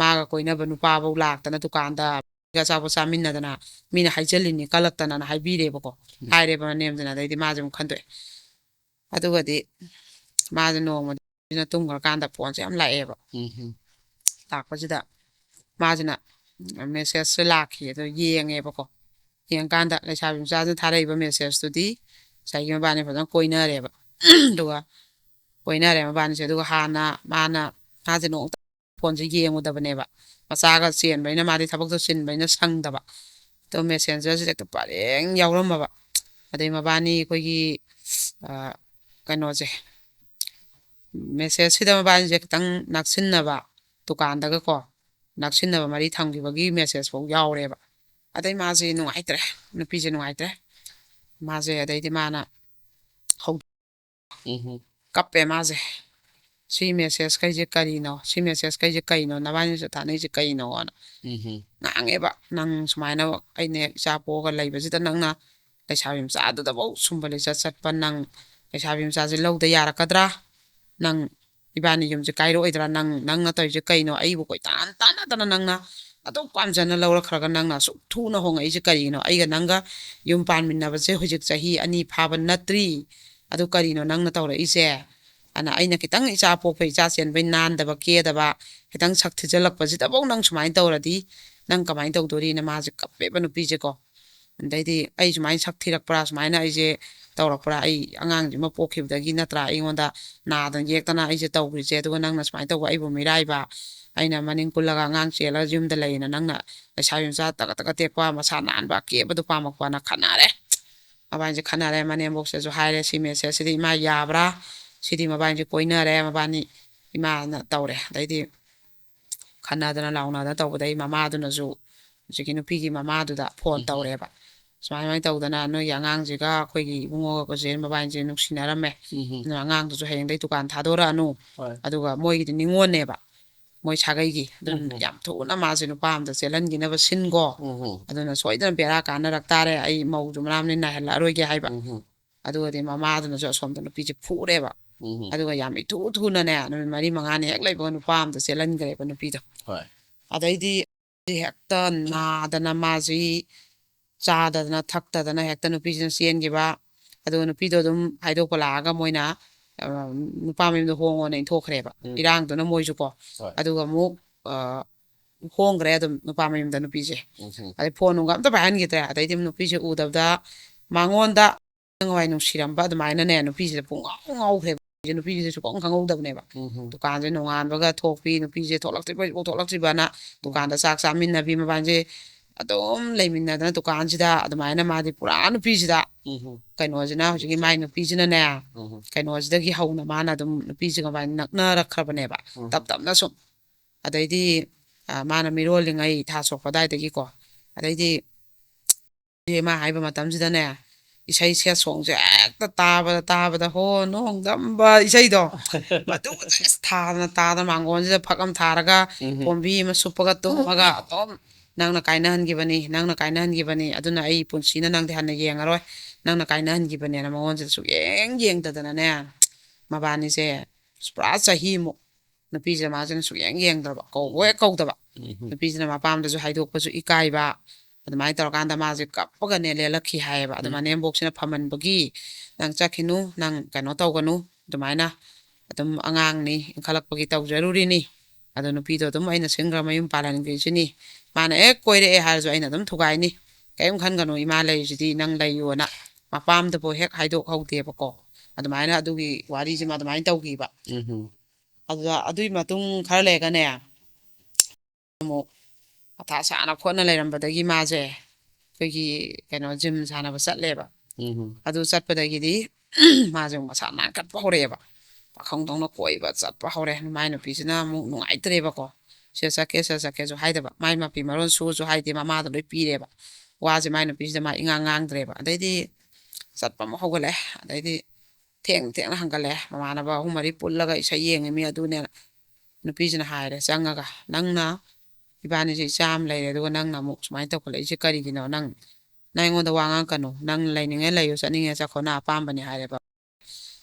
ꯃꯥꯒ ꯀꯣꯏꯅꯕ ꯅꯨꯄꯥꯐꯧ ꯂꯥꯛꯇꯅ ꯗꯨꯀꯥꯟꯗ ꯑꯆꯥꯄꯣꯠ ꯆꯥꯃꯤꯟꯅꯗꯅ ꯃꯤꯅ ꯍꯥꯏꯖꯜꯂꯤꯅꯤ, ꯀꯜꯂꯛꯇꯅꯅ" ꯍꯥꯏꯕꯤꯔꯦꯕꯀꯣ꯫ ꯎꯝ꯫ ꯍꯥꯏꯔꯦꯕ ꯃꯅꯦꯝꯗꯨꯅ꯫ ꯑꯗꯩꯗꯤ ꯃꯥꯁꯦ ꯑꯃꯨꯛ ꯈꯟꯗꯣꯛꯑꯦ꯫ ꯑꯗꯨꯒꯗꯤ ꯃꯥꯁꯦ ꯅꯣꯡꯃꯗꯤ ꯇꯨꯝꯈ꯭ꯔꯀꯥꯟꯗ ꯐꯣꯟꯁꯦ ꯌꯥꯝ ꯂꯥꯛꯑꯦꯕ꯫ ꯎꯝ꯫ ꯂꯥꯛꯄꯁꯤꯗ ꯃꯥꯁꯤꯅ ꯃꯦꯁꯦꯖꯁꯦ ꯂꯥꯛꯈꯤ, ꯑꯗꯣ ꯌꯦꯡꯉꯦꯕꯀꯣ꯫ ꯌꯦꯡꯀꯥꯟꯗ ꯂꯩꯁꯥꯕꯤ ꯃꯆꯥꯁꯤꯅ ꯊꯥꯔꯛꯏꯕ ꯃꯦꯁꯦꯖꯇꯨꯗꯤ ꯉꯁꯥꯏꯒꯤ ꯃꯕꯥꯅꯤ ꯐꯖꯅ ꯀꯣꯏꯅꯔꯦꯕ꯫ ꯑꯗꯨꯒ ꯀꯣꯏꯅꯔꯦ ꯃꯕꯥꯅꯤꯁꯦ꯫ ꯑꯗꯨꯒ ꯍꯥꯟꯅ ꯃꯥꯅ, ꯃꯥꯁꯦ ꯅꯣꯡꯃꯇ ꯐꯣꯟꯁꯦ ꯌꯦꯡꯉꯨꯗꯕꯅꯦꯕ꯫ ꯃꯆꯥꯒ ꯆꯦꯟꯕꯅꯤꯅ ꯃꯥꯗꯤ ꯊꯕꯛꯇꯣ ꯆꯤꯟꯕꯅꯤꯅ ꯁꯪꯗꯕ꯫ ꯑꯗꯣ ꯃꯦꯁꯦꯟꯖꯔꯁꯤꯗ ꯍꯦꯛꯇ ꯄꯔꯦꯡ ꯌꯥꯎꯔꯝꯃꯕ꯫ ꯑꯗꯩ ꯃꯕꯥꯅꯤ ꯑꯩꯈꯣꯏꯒꯤ, ꯑ, ꯀꯩꯅꯣꯁꯦ, ꯃꯦꯁꯦꯖꯁꯤꯗ ꯃꯕꯥꯅꯤꯁꯦ ꯈꯤꯇꯪ ꯅꯛꯁꯤꯟꯅꯕ, ꯗꯨꯀꯥꯟꯗꯒꯀꯣ ꯅꯛꯁꯤꯟꯅꯕ ꯃꯔꯤ ꯊꯝꯈꯤꯕꯒꯤ ꯃꯦꯁꯦꯖ ꯐꯥꯎ ꯌꯥꯎꯔꯦꯕ꯫ ꯑꯗꯩ ꯃꯥꯁꯦ ꯅꯨꯡꯉꯥꯏꯇ꯭ꯔꯦ, ꯅꯨꯄꯤꯁꯦ ꯅꯨꯡꯉꯥꯏꯇ꯭ꯔꯦ꯫ ꯃꯥꯁꯦ ꯑꯗꯩꯗꯤ ꯃꯥꯅ ꯍꯧ-, ꯎꯝ꯫ ꯀꯞꯄꯦ ꯃꯥꯁꯦ꯫ "ꯁꯤ ꯃꯦꯁꯦꯖ ꯀꯩꯁꯦ ꯀꯔꯤꯅꯣ? ꯁꯤ ꯃꯦꯁꯦꯖ ꯀꯩꯁꯦ ꯀꯩꯅꯣ? ꯅꯕꯥꯅꯤꯁꯨ ꯊꯥꯅꯩꯁꯦ ꯀꯩꯅꯣꯅ?" ꯎꯝ꯫ ꯉꯥꯡꯉꯦꯕ꯫ "ꯅꯪ ꯁꯨꯃꯥꯏꯅ ꯑꯩꯅ ꯏꯆꯥ ꯄꯣꯛꯑꯒ ꯂꯩꯕꯁꯤꯗ ꯅꯪꯅ ꯂꯩꯁꯥꯕꯤ ꯃꯆꯥꯗꯨꯗꯐꯧ ꯁꯨꯝꯕ ꯂꯤꯆꯠ ꯆꯠꯄ, ꯅꯪ ꯂꯩꯁꯥꯕꯤ ꯃꯆꯥꯁꯦ ꯂꯧꯗ ꯌꯥꯔꯛꯀꯗ꯭ꯔꯥ? ꯅꯪ ꯏꯕꯥꯅꯤ ꯌꯨꯝꯁꯦ ꯀꯥꯏꯔꯛꯑꯣꯏꯗ꯭ꯔꯥ? ꯅꯪ, ꯅꯪꯅ ꯇꯧꯔꯤꯁꯦ ꯀꯩꯅꯣ? ꯑꯩꯕꯨ ꯀꯣꯏꯇꯥꯟ ꯇꯥꯟꯅꯗꯅ ꯅꯪꯅ ꯑꯗꯨꯛ ꯄꯥꯝꯖꯅ ꯂꯧꯔꯛꯈ꯭ꯔꯒ ꯅꯪꯅ ꯑꯁꯨꯛ ꯊꯨꯅ ꯍꯣꯡꯉꯛꯏꯁꯦ ꯀꯔꯤꯒꯤꯅꯣ? ꯑꯩꯒ ꯅꯪꯒ ꯌꯨꯝ ꯄꯥꯟꯃꯤꯟꯅꯕꯁꯦ ꯍꯧꯖꯤꯛ ꯆꯍꯤ ꯑꯅꯤ ꯐꯥꯕ ꯅꯠꯇ꯭ꯔꯤ꯫ ꯑꯗꯨ ꯀꯔꯤꯅꯣ ꯅꯪꯅ ꯇꯧꯔꯛꯏꯁꯦ? ꯑꯗꯨꯅ ꯑꯩꯅ ꯈꯤꯇꯪ ꯏꯆꯥ ꯄꯣꯛꯄ, ꯏꯆꯥ ꯆꯦꯟꯕꯩ ꯅꯥꯟꯗꯕ, ꯀꯦꯗꯕ, ꯈꯤꯇꯪ ꯁꯛ ꯊꯤꯖꯤꯜꯂꯛꯄꯁꯤꯗꯐꯧ ꯅꯪ ꯁꯨꯃꯥꯏꯅ ꯇꯧꯔꯗꯤ ꯅꯪ ꯀꯃꯥꯏꯅ ꯇꯧꯗꯣꯔꯤꯅ ꯃꯥꯁꯦ ꯀꯞꯄꯦꯕ ꯅꯨꯄꯤꯁꯦꯀꯣ꯫ ꯑꯗꯩꯗꯤ ꯑꯩ ꯁꯨꯃꯥꯏꯅ ꯁꯛ ꯊꯤꯔꯛꯄ꯭ꯔꯥ, ꯁꯨꯃꯥꯏꯅ ꯑꯩꯁꯦ ꯇꯧꯔꯛꯄ꯭ꯔꯥ, ꯑꯩ ꯑꯉꯥꯡꯁꯤ ꯑꯃ ꯄꯣꯛꯈꯤꯕꯗꯒꯤ ꯅꯠꯇ꯭ꯔꯥ ꯑꯩꯉꯣꯟꯗ ꯅꯥꯗꯅ ꯌꯦꯛꯇꯅ ꯑꯩꯁꯦ ꯇꯧꯈ꯭ꯔꯤꯁꯦ, ꯑꯗꯨꯒ ꯅꯪꯅ ꯁꯨꯃꯥꯏꯅ ꯇꯧꯕ ꯑꯩꯕꯨ ꯃꯤꯔꯥꯏꯕ, ꯑꯩꯅ ꯃꯅꯤꯡ ꯀꯨꯜꯂꯒ ꯑꯉꯥꯡ ꯆꯦꯜꯂꯒ ꯌꯨꯝꯗ ꯂꯩꯅ ꯅꯪꯅ ꯂꯩꯁꯥꯕꯤ ꯃꯆꯥ ꯇꯀ ꯇꯀ ꯇꯦꯛꯄ, ꯃꯁꯥ ꯅꯥꯟꯕ, ꯀꯦꯕꯗꯨ ꯄꯥꯝꯃꯛꯄꯅ ꯈꯠꯅꯔꯦ꯫ ꯃꯕꯥꯅꯤꯁꯦ ꯈꯠꯅꯔꯦ, ꯃꯅꯦꯝꯕꯣꯛꯁꯤꯗꯁꯨ ꯍꯥꯏꯔꯦ, "ꯁꯤ message ꯁꯤꯗꯤ ꯏꯃꯥ ꯌꯥꯕ꯭ꯔꯥ? ꯁꯤꯗꯤ ꯃꯕꯥꯅꯤꯁꯦ ꯀꯣꯏꯅꯔꯦ ꯃꯕꯥꯅꯤ", ꯏꯃꯥꯅ ꯇꯧꯔꯦ꯫ ꯑꯗꯩꯗꯤ ꯈꯠꯅꯗꯅ ꯂꯥꯎꯅꯗꯅ ꯇꯧꯕꯗꯩ ꯃꯃꯥꯗꯨꯅꯁꯨ ꯍꯧꯖꯤꯛꯀꯤ ꯅꯨꯄꯤꯒꯤ ꯃꯃꯥꯗꯨꯗ ꯐꯣꯟ ꯎꯝ꯫ ꯇꯧꯔꯦꯕ꯫ "ꯁꯨꯃꯥꯏ ꯁꯨꯃꯥꯏꯅ ꯇꯧꯗꯅ ꯅꯣꯏꯒꯤ ꯑꯉꯥꯡꯁꯤꯒ ꯑꯩꯈꯣꯏꯒꯤ ꯏꯕꯨꯡꯉꯣꯒ ꯀꯣꯆꯦ ꯃꯕꯥꯅꯤꯁꯦ ꯅꯨꯡꯁꯤꯅꯔꯝꯃꯦ꯫ ꯎꯝ꯫ ꯑꯗꯨꯅ ꯑꯉꯥꯡꯗꯨꯁꯨ ꯍꯌꯦꯡꯗꯩ ꯗꯨꯀꯥꯟ ꯊꯥꯗꯣꯔꯛꯑꯅꯨ꯫ ꯍꯣꯏ꯫ ꯑꯗꯨꯒ ꯃꯣꯏꯒꯤꯗꯤ ꯅꯤꯉꯣꯜꯅꯦꯕ, ꯃꯣꯏ ꯁꯥꯒꯩꯒꯤ꯫ ꯑꯗꯨꯅ ꯎꯝ꯫ ꯌꯥꯝ ꯊꯨꯅ ꯃꯥꯁꯦ ꯅꯨꯄꯥ ꯑꯃꯗ ꯆꯦꯜꯍꯟꯈꯤꯅꯕ ꯁꯤꯟꯀꯣ꯫ ꯎꯝ꯫ ꯑꯗꯨꯅ ꯁꯣꯏꯗꯅ ꯕꯦꯔꯥ ꯀꯥꯟꯅꯔꯛ ꯇꯥꯔꯦ, ꯑꯩ ꯃꯧꯁꯨ ꯃꯔꯥꯝꯅꯤ ꯅꯥꯏꯍꯜꯂꯛꯑꯔꯣꯏꯒꯦ" ꯍꯥꯏꯕ꯫ ꯎꯝ꯫ ꯑꯗꯨꯒꯗꯤ ꯃꯃꯥꯗꯨꯅꯁꯨ ꯑꯁꯣꯝꯗ ꯅꯨꯄꯤꯁꯦ ꯐꯨꯔꯦꯕ꯫ ꯎꯝ꯫ ꯑꯗꯨꯒ ꯌꯥꯝ ꯏꯊꯨ ꯊꯨꯅꯅꯦ, ꯅꯨꯃꯤꯠ ꯃꯔꯤ ꯃꯉꯥꯅꯤ ꯍꯦꯛ ꯂꯩꯕꯒ ꯅꯨꯄꯥ ꯑꯃꯗ ꯆꯦꯜꯍꯟꯈ꯭ꯔꯦꯕ ꯅꯨꯄꯤꯗꯣ꯫ ꯍꯣꯏ꯫ ꯑꯗꯩꯗꯤ ꯍꯦꯛꯇ ꯅꯥꯗꯅ ꯃꯥꯁꯤ ꯆꯥꯗꯗꯅ ꯊꯛꯇꯗꯅ ꯍꯦꯛꯇ ꯅꯨꯄꯤꯁꯤꯅ ꯆꯦꯟꯈꯤꯕ꯫ ꯑꯗꯨꯒ ꯅꯨꯄꯤꯗꯣ ꯑꯗꯨꯝ ꯍꯥꯏꯗꯣꯛꯄ ꯂꯥꯛꯑꯒ ꯃꯣꯏꯅ, ꯑ, ꯅꯨꯄꯥ ꯃꯌꯨꯝꯗ ꯍꯣꯡꯉꯣꯅ ꯏꯟꯊꯣꯛꯈ꯭ꯔꯦꯕ꯫ ꯎꯝ꯫ ꯏꯔꯥꯡꯗꯨꯅ ꯃꯣꯏꯁꯨ ꯀꯣ꯫ ꯍꯣꯏ꯫ ꯑꯗꯨꯒ ꯑꯃꯨꯛ, ꯑ, ꯍꯣꯡꯈ꯭ꯔꯦ ꯑꯗꯨꯝ ꯅꯨꯄꯥ ꯃꯌꯨꯝꯗ ꯅꯨꯄꯤꯁꯦ꯫ ꯎꯝ꯫ ꯑꯗꯩ ꯐꯣꯟ ꯅꯨꯡꯒ ꯑꯝꯇ ꯄꯥꯏꯍꯟꯈꯤꯗ꯭ꯔꯦ꯫ ꯑꯗꯩꯗꯤ ꯅꯨꯄꯤꯁꯦ ꯎꯗꯕꯗ ꯃꯉꯣꯟꯗ ꯅꯍꯥꯟꯋꯥꯏ ꯅꯨꯡꯁꯤꯔꯝꯕ ꯑꯗꯨꯃꯥꯏꯅꯅꯦ, ꯅꯨꯄꯤꯁꯤꯗ ꯄꯨꯡꯉꯥꯎ ꯉꯥꯎꯈ꯭ꯔꯦꯕ꯫ ꯅꯨꯄꯤꯁꯤꯗ ꯁꯨꯡꯈꯪ ꯈꯪꯍꯧꯗꯕꯅꯦꯕ꯫ ꯎꯝ꯫ ꯗꯨꯀꯥꯟꯁꯦ ꯅꯣꯡꯉꯥꯟꯕꯒ ꯊꯣꯛꯄꯤ, ꯅꯨꯄꯤꯁꯦ ꯊꯣꯛꯂꯛꯇ꯭ꯔꯤꯕ ꯍꯧꯖꯤꯛꯐꯥꯎ ꯊꯣꯛꯂꯛꯇ꯭ꯔꯤꯕꯅ ꯗꯨꯀꯥꯟꯗ ꯆꯥꯛ ꯆꯥꯃꯤꯟꯅꯕꯤ, ꯃꯕꯥꯅꯤꯁꯦ ꯑꯗꯨꯝ ꯂꯩꯃꯤꯟꯅꯗꯅ ꯗꯨꯀꯥꯟꯁꯤꯗ ꯑꯗꯨꯃꯥꯏꯅ ꯃꯥꯗꯤ ꯄꯨꯔꯥ ꯅꯨꯄꯤꯁꯤꯗ ꯎꯝ꯫ ꯀꯩꯅꯣꯁꯤꯅ, ꯍꯧꯖꯤꯛꯀꯤ ꯃꯥꯏ ꯅꯨꯄꯤꯁꯤꯅꯅꯦ, ꯎꯝ꯫ ꯀꯩꯅꯣꯁꯤꯗꯒꯤ ꯍꯧꯅ ꯃꯥꯅ ꯑꯗꯨꯝ ꯅꯨꯄꯤꯁꯤꯒ ꯃꯥꯏ ꯅꯛꯅꯔꯛꯈ꯭ꯔꯕꯅꯦꯕ꯫ ꯎꯝ꯫ ꯇꯞ ꯇꯞꯅ ꯁꯨꯝ꯫ ꯑꯗꯩꯗꯤ, ꯑ, ꯃꯥꯅ ꯃꯤꯔꯣꯜꯂꯤꯉꯩ ꯊꯥ ꯁꯣꯛꯄ ꯑꯗꯥꯏꯗꯒꯤꯀꯣ꯫ ꯑꯗꯩꯗꯤ ꯃꯥ ꯍꯥꯏꯕ ꯃꯇꯝꯁꯤꯗꯅꯦ, ꯏꯁꯩ ꯁꯦꯠ ꯁꯣꯡꯁꯦ ꯍꯦꯛꯇ ꯇꯥꯕꯗ, ꯇꯥꯕꯗ, "ꯍꯣ ꯅꯣꯡꯗꯝꯕ" ꯏꯁꯩꯗꯣ, ꯃꯗꯨꯒꯁꯦ ꯑꯁ ꯊꯥꯗꯅ, ꯇꯥꯗꯅ, ꯃꯥꯡꯒꯣꯟꯁꯤꯗ ꯐꯛ ꯑꯃ ꯊꯥꯔꯒ, ꯎꯝ꯫ ꯀꯣꯝꯕꯤ ꯑꯃ ꯁꯨꯞꯄꯒ ꯇꯨꯝꯃꯒ ꯑꯗꯨꯝ, "ꯅꯪꯅ ꯀꯥꯏꯅꯍꯟꯈꯤꯕꯅꯤ, ꯅꯪꯅ ꯀꯥꯏꯅꯍꯟꯈꯤꯕꯅꯤ, ꯑꯗꯨꯅ ꯑꯩ ꯄꯨꯟꯁꯤꯅ ꯅꯪꯗꯤ ꯍꯟꯅ ꯌꯦꯡꯉꯔꯣꯏ, ꯅꯪꯅ ꯀꯥꯏꯅꯍꯟꯈꯤꯕꯅꯦꯅ" ꯃꯉꯣꯟꯁꯤꯗ ꯁꯨꯛꯌꯦꯡ ꯌꯦꯡꯗꯗꯅꯅꯦ, ꯃꯕꯥꯅꯤꯁꯦ ꯄꯨꯔꯥ ꯆꯍꯤꯃꯨꯛ ꯅꯨꯄꯤꯁꯤꯅ ꯃꯥꯁꯤꯅ ꯁꯨꯛꯌꯦꯡ ꯌꯦꯡꯗ꯭ꯔꯕ, ꯀꯧꯕ ꯍꯦꯛ ꯀꯧꯗꯕ꯫ ꯎꯝ꯫ ꯅꯨꯄꯤꯁꯤꯅ ꯃꯄꯥꯝꯗꯁꯨ ꯍꯥꯏꯗꯣꯛꯄꯁꯨ ꯏꯀꯥꯏꯕ꯫ ꯑꯗꯨꯃꯥꯏꯅ ꯇꯧꯔꯀꯥꯟꯗ ꯃꯥꯁꯦ ꯀꯞꯄꯒꯅꯦ ꯂꯦꯜꯂꯛꯈꯤ ꯍꯥꯏꯌꯦꯕ꯫ ꯑꯗꯨ ꯎꯝ꯫ ꯃꯅꯦꯝꯕꯣꯛꯁꯤꯅ ꯐꯝꯍꯟꯕꯒꯤ, "ꯅꯪ ꯆꯠꯈꯤꯅꯨ, ꯅꯪ ꯀꯩꯅꯣ ꯇꯧꯒꯅꯨ, ꯑꯗꯨꯃꯥꯏꯅ ꯑꯗꯨꯝ ꯑꯉꯥꯡꯅꯤ, ꯏꯟꯈꯠꯂꯛꯄꯒꯤ ꯇꯧꯖꯔꯨꯔꯤꯅꯤ꯫ ꯑꯗꯣ ꯅꯨꯄꯤꯗꯣ ꯑꯗꯨꯝ ꯑꯩꯅ ꯁꯤꯟꯈ꯭ꯔ ꯃꯌꯨꯝ ꯄꯥꯜꯍꯟꯈꯤꯁꯤꯅꯤ꯫ ꯃꯥꯅ ꯍꯦꯛ ꯀꯣꯏꯔꯛꯑꯦ ꯍꯥꯏꯔꯁꯨ ꯑꯩꯅ ꯑꯗꯨꯝ ꯊꯨꯒꯥꯏꯅꯤ꯫ ꯀꯔꯤꯝ ꯈꯟꯒꯅꯨ, ꯏꯃꯥ ꯂꯩꯔꯤꯁꯤꯗꯤ ꯅꯪ ꯂꯩꯌꯣꯅ" ꯃꯄꯥꯝꯗꯐꯥꯎ ꯍꯦꯛ ꯍꯥꯏꯗꯣꯛꯍꯧꯗꯦꯕꯀꯣ꯫ ꯑꯗꯨꯃꯥꯏꯅ ꯑꯗꯨꯒꯤ ꯋꯥꯔꯤꯁꯤꯃ ꯑꯗꯨꯃꯥꯏꯅ ꯇꯧꯈꯤꯕ꯫ ꯎꯝ꯫ ꯑꯗꯨꯗ ꯑꯗꯨꯒꯤ ꯃꯇꯨꯡ ꯈꯔ ꯂꯩꯔꯒꯅꯦ, ꯑꯃꯨꯛ ꯃꯊꯥ ꯁꯥꯅ ꯈꯣꯠꯅ ꯂꯩꯔꯝꯕꯗꯒꯤ ꯃꯥꯁꯦ ꯑꯩꯈꯣꯏꯒꯤ ꯀꯩꯅꯣ ꯖꯤꯝ ꯁꯥꯟꯅꯕ ꯆꯠꯂꯦꯕ꯫ ꯎꯝ꯫ ꯑꯗꯨ ꯆꯠꯄꯗꯒꯤꯗꯤ ꯃꯥꯁꯦ ꯑꯃꯨꯛ ꯃꯁꯥ ꯅꯥꯟꯈꯠꯄ ꯍꯧꯔꯛꯑꯦꯕ꯫ ꯄꯥꯈꯪꯗꯧꯅ ꯀꯣꯏꯕ ꯆꯠꯄ ꯍꯧꯔꯦ꯫ ꯃꯥꯏ ꯅꯨꯄꯤꯁꯤꯅ ꯑꯃꯨꯛ ꯅꯨꯡꯉꯥꯏꯇ꯭ꯔꯦꯕꯀꯣ꯫ "ꯁꯤꯗ ꯆꯠꯀꯦ, ꯁꯤꯗ ꯆꯠꯀꯦꯁꯨ" ꯍꯥꯏꯗꯕ, ꯃꯥꯏ ꯃꯐꯤ ꯃꯔꯣꯟ ꯁꯨꯁꯨ ꯍꯥꯏꯗꯦ, ꯃꯃꯥꯗ ꯂꯣꯏ ꯄꯤꯔꯦꯕ꯫ ꯋꯥꯁꯦ ꯃꯥꯏ ꯅꯨꯄꯤꯁꯤꯗ ꯃꯥ ꯏꯉꯥꯡ ꯉꯥꯡꯗ꯭ꯔꯦꯕ꯫ ꯑꯗꯩꯗꯤ ꯆꯠꯄ ꯑꯃꯨꯛ ꯍꯧꯒꯠꯂꯛꯑꯦ꯫ ꯑꯗꯩꯗꯤ ꯊꯦꯡ ꯊꯦꯡꯅ ꯍꯟꯒꯠꯂꯛꯑꯦ꯫ ꯃꯃꯥꯟꯅꯕ ꯑꯍꯨꯝ ꯃꯔꯤ ꯄꯨꯜꯂꯒ ꯏꯁꯩ ꯌꯦꯡꯉꯤꯃꯤ ꯑꯗꯨꯅꯦꯅ꯫ ꯅꯨꯄꯤꯁꯤꯅ ꯍꯥꯏꯔꯦ ꯆꯪꯉꯒ, "ꯅꯪꯅ, ꯏꯕꯥꯅꯤꯁꯦ ꯏꯆꯥ ꯑꯃ ꯂꯩꯔꯦ, ꯑꯗꯨꯒ ꯅꯪꯅ ꯑꯃꯨꯛ ꯁꯨꯃꯥꯏꯅ ꯇꯧꯈꯠꯂꯛꯏꯁꯦ ꯀꯔꯤꯒꯤꯅꯣ? ꯅꯪ, ꯅꯪ ꯑꯩꯉꯣꯟꯗ ꯋꯥ ꯉꯥꯡꯉꯛꯀꯅꯨ꯫ ꯅꯪ ꯂꯩꯅꯤꯡꯉꯦ ꯂꯩꯌꯨ, ꯆꯠꯅꯤꯡꯉꯦ ꯆꯠꯈꯣ, ꯅꯪ ꯑꯄꯥꯝꯕꯅꯤ" ꯍꯥꯏꯔꯦꯕ꯫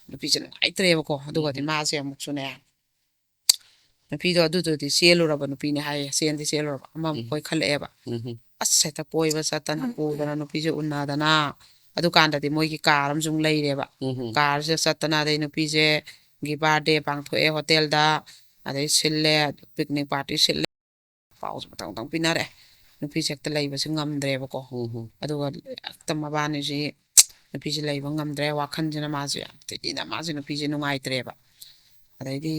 ꯅꯨꯄꯤꯁꯦ ꯅꯨꯡꯉꯥꯏꯇ꯭ꯔꯦꯕꯀꯣ꯫ ꯑꯗꯨꯒꯗꯤ ꯎꯝ꯫ ꯃꯥꯁꯦ ꯑꯃꯨꯛꯁꯨꯅꯦ, ꯅꯨꯄꯤꯗꯣ ꯑꯗꯨꯗꯨꯗꯤ ꯆꯦꯜꯂꯨꯔꯕ ꯅꯨꯄꯤꯅꯦ ꯍꯥꯏꯌꯦ꯫ ꯆꯦꯟꯗꯤ ꯆꯦꯜꯂꯨꯔꯕ, ꯑꯃꯃꯨꯛ ꯎꯝ꯫ ꯀꯣꯏꯈꯠꯂꯛꯑꯦꯕ꯫ ꯎꯝ꯫ ꯑꯁ, ꯍꯦꯛꯇ ꯀꯣꯏꯕ ꯆꯠꯇꯅ, ꯄꯨꯗꯅ, ꯅꯨꯄꯤꯁꯦ ꯎꯅꯗꯅ꯫ ꯑꯗꯨꯀꯥꯟꯗꯗꯤ ꯃꯣꯏꯒꯤ ꯀꯥꯔ ꯑꯃꯁꯨ ꯑꯃꯨꯛ ꯂꯩꯔꯦꯕ꯫ ꯎꯝ꯫ ꯀꯥꯔꯁꯤꯗ ꯆꯠꯇꯅ, ꯑꯗꯩ ꯅꯨꯄꯤꯁꯦ ꯒꯤ ꯕꯥꯔꯗꯦ ꯄꯥꯡꯊꯣꯛꯑꯦ ꯍꯣꯇꯦꯜꯗ, ꯑꯗꯩ ꯁꯤꯜꯂꯦ, ꯄꯤꯛꯅꯤꯛ ꯄꯥꯔꯇꯤ ꯁꯤꯜꯂꯦ꯫ ꯄꯥꯎꯁꯦ ꯃꯊꯪ ꯃꯊꯪ ꯄꯤꯅꯔꯦ꯫ ꯅꯨꯄꯤꯁꯦ ꯍꯦꯛꯇ ꯂꯩꯕꯁꯦ ꯉꯝꯗ꯭ꯔꯦꯕꯀꯣ꯫ ꯎꯝ꯫ ꯑꯗꯨꯒ ꯍꯦꯛꯇ ꯃꯕꯥꯅꯤꯁꯤ, ꯅꯨꯄꯤꯁꯦ ꯂꯩꯕ ꯉꯝꯗ꯭ꯔꯦ꯫ ꯋꯥꯈꯜꯁꯤꯅ ꯃꯥꯁꯦ ꯌꯥꯝ ꯊꯤꯅ, ꯃꯥꯁꯦ ꯅꯨꯄꯤꯁꯦ ꯅꯨꯡꯉꯥꯏꯇ꯭ꯔꯦꯕ꯫ ꯑꯗꯩꯗꯤ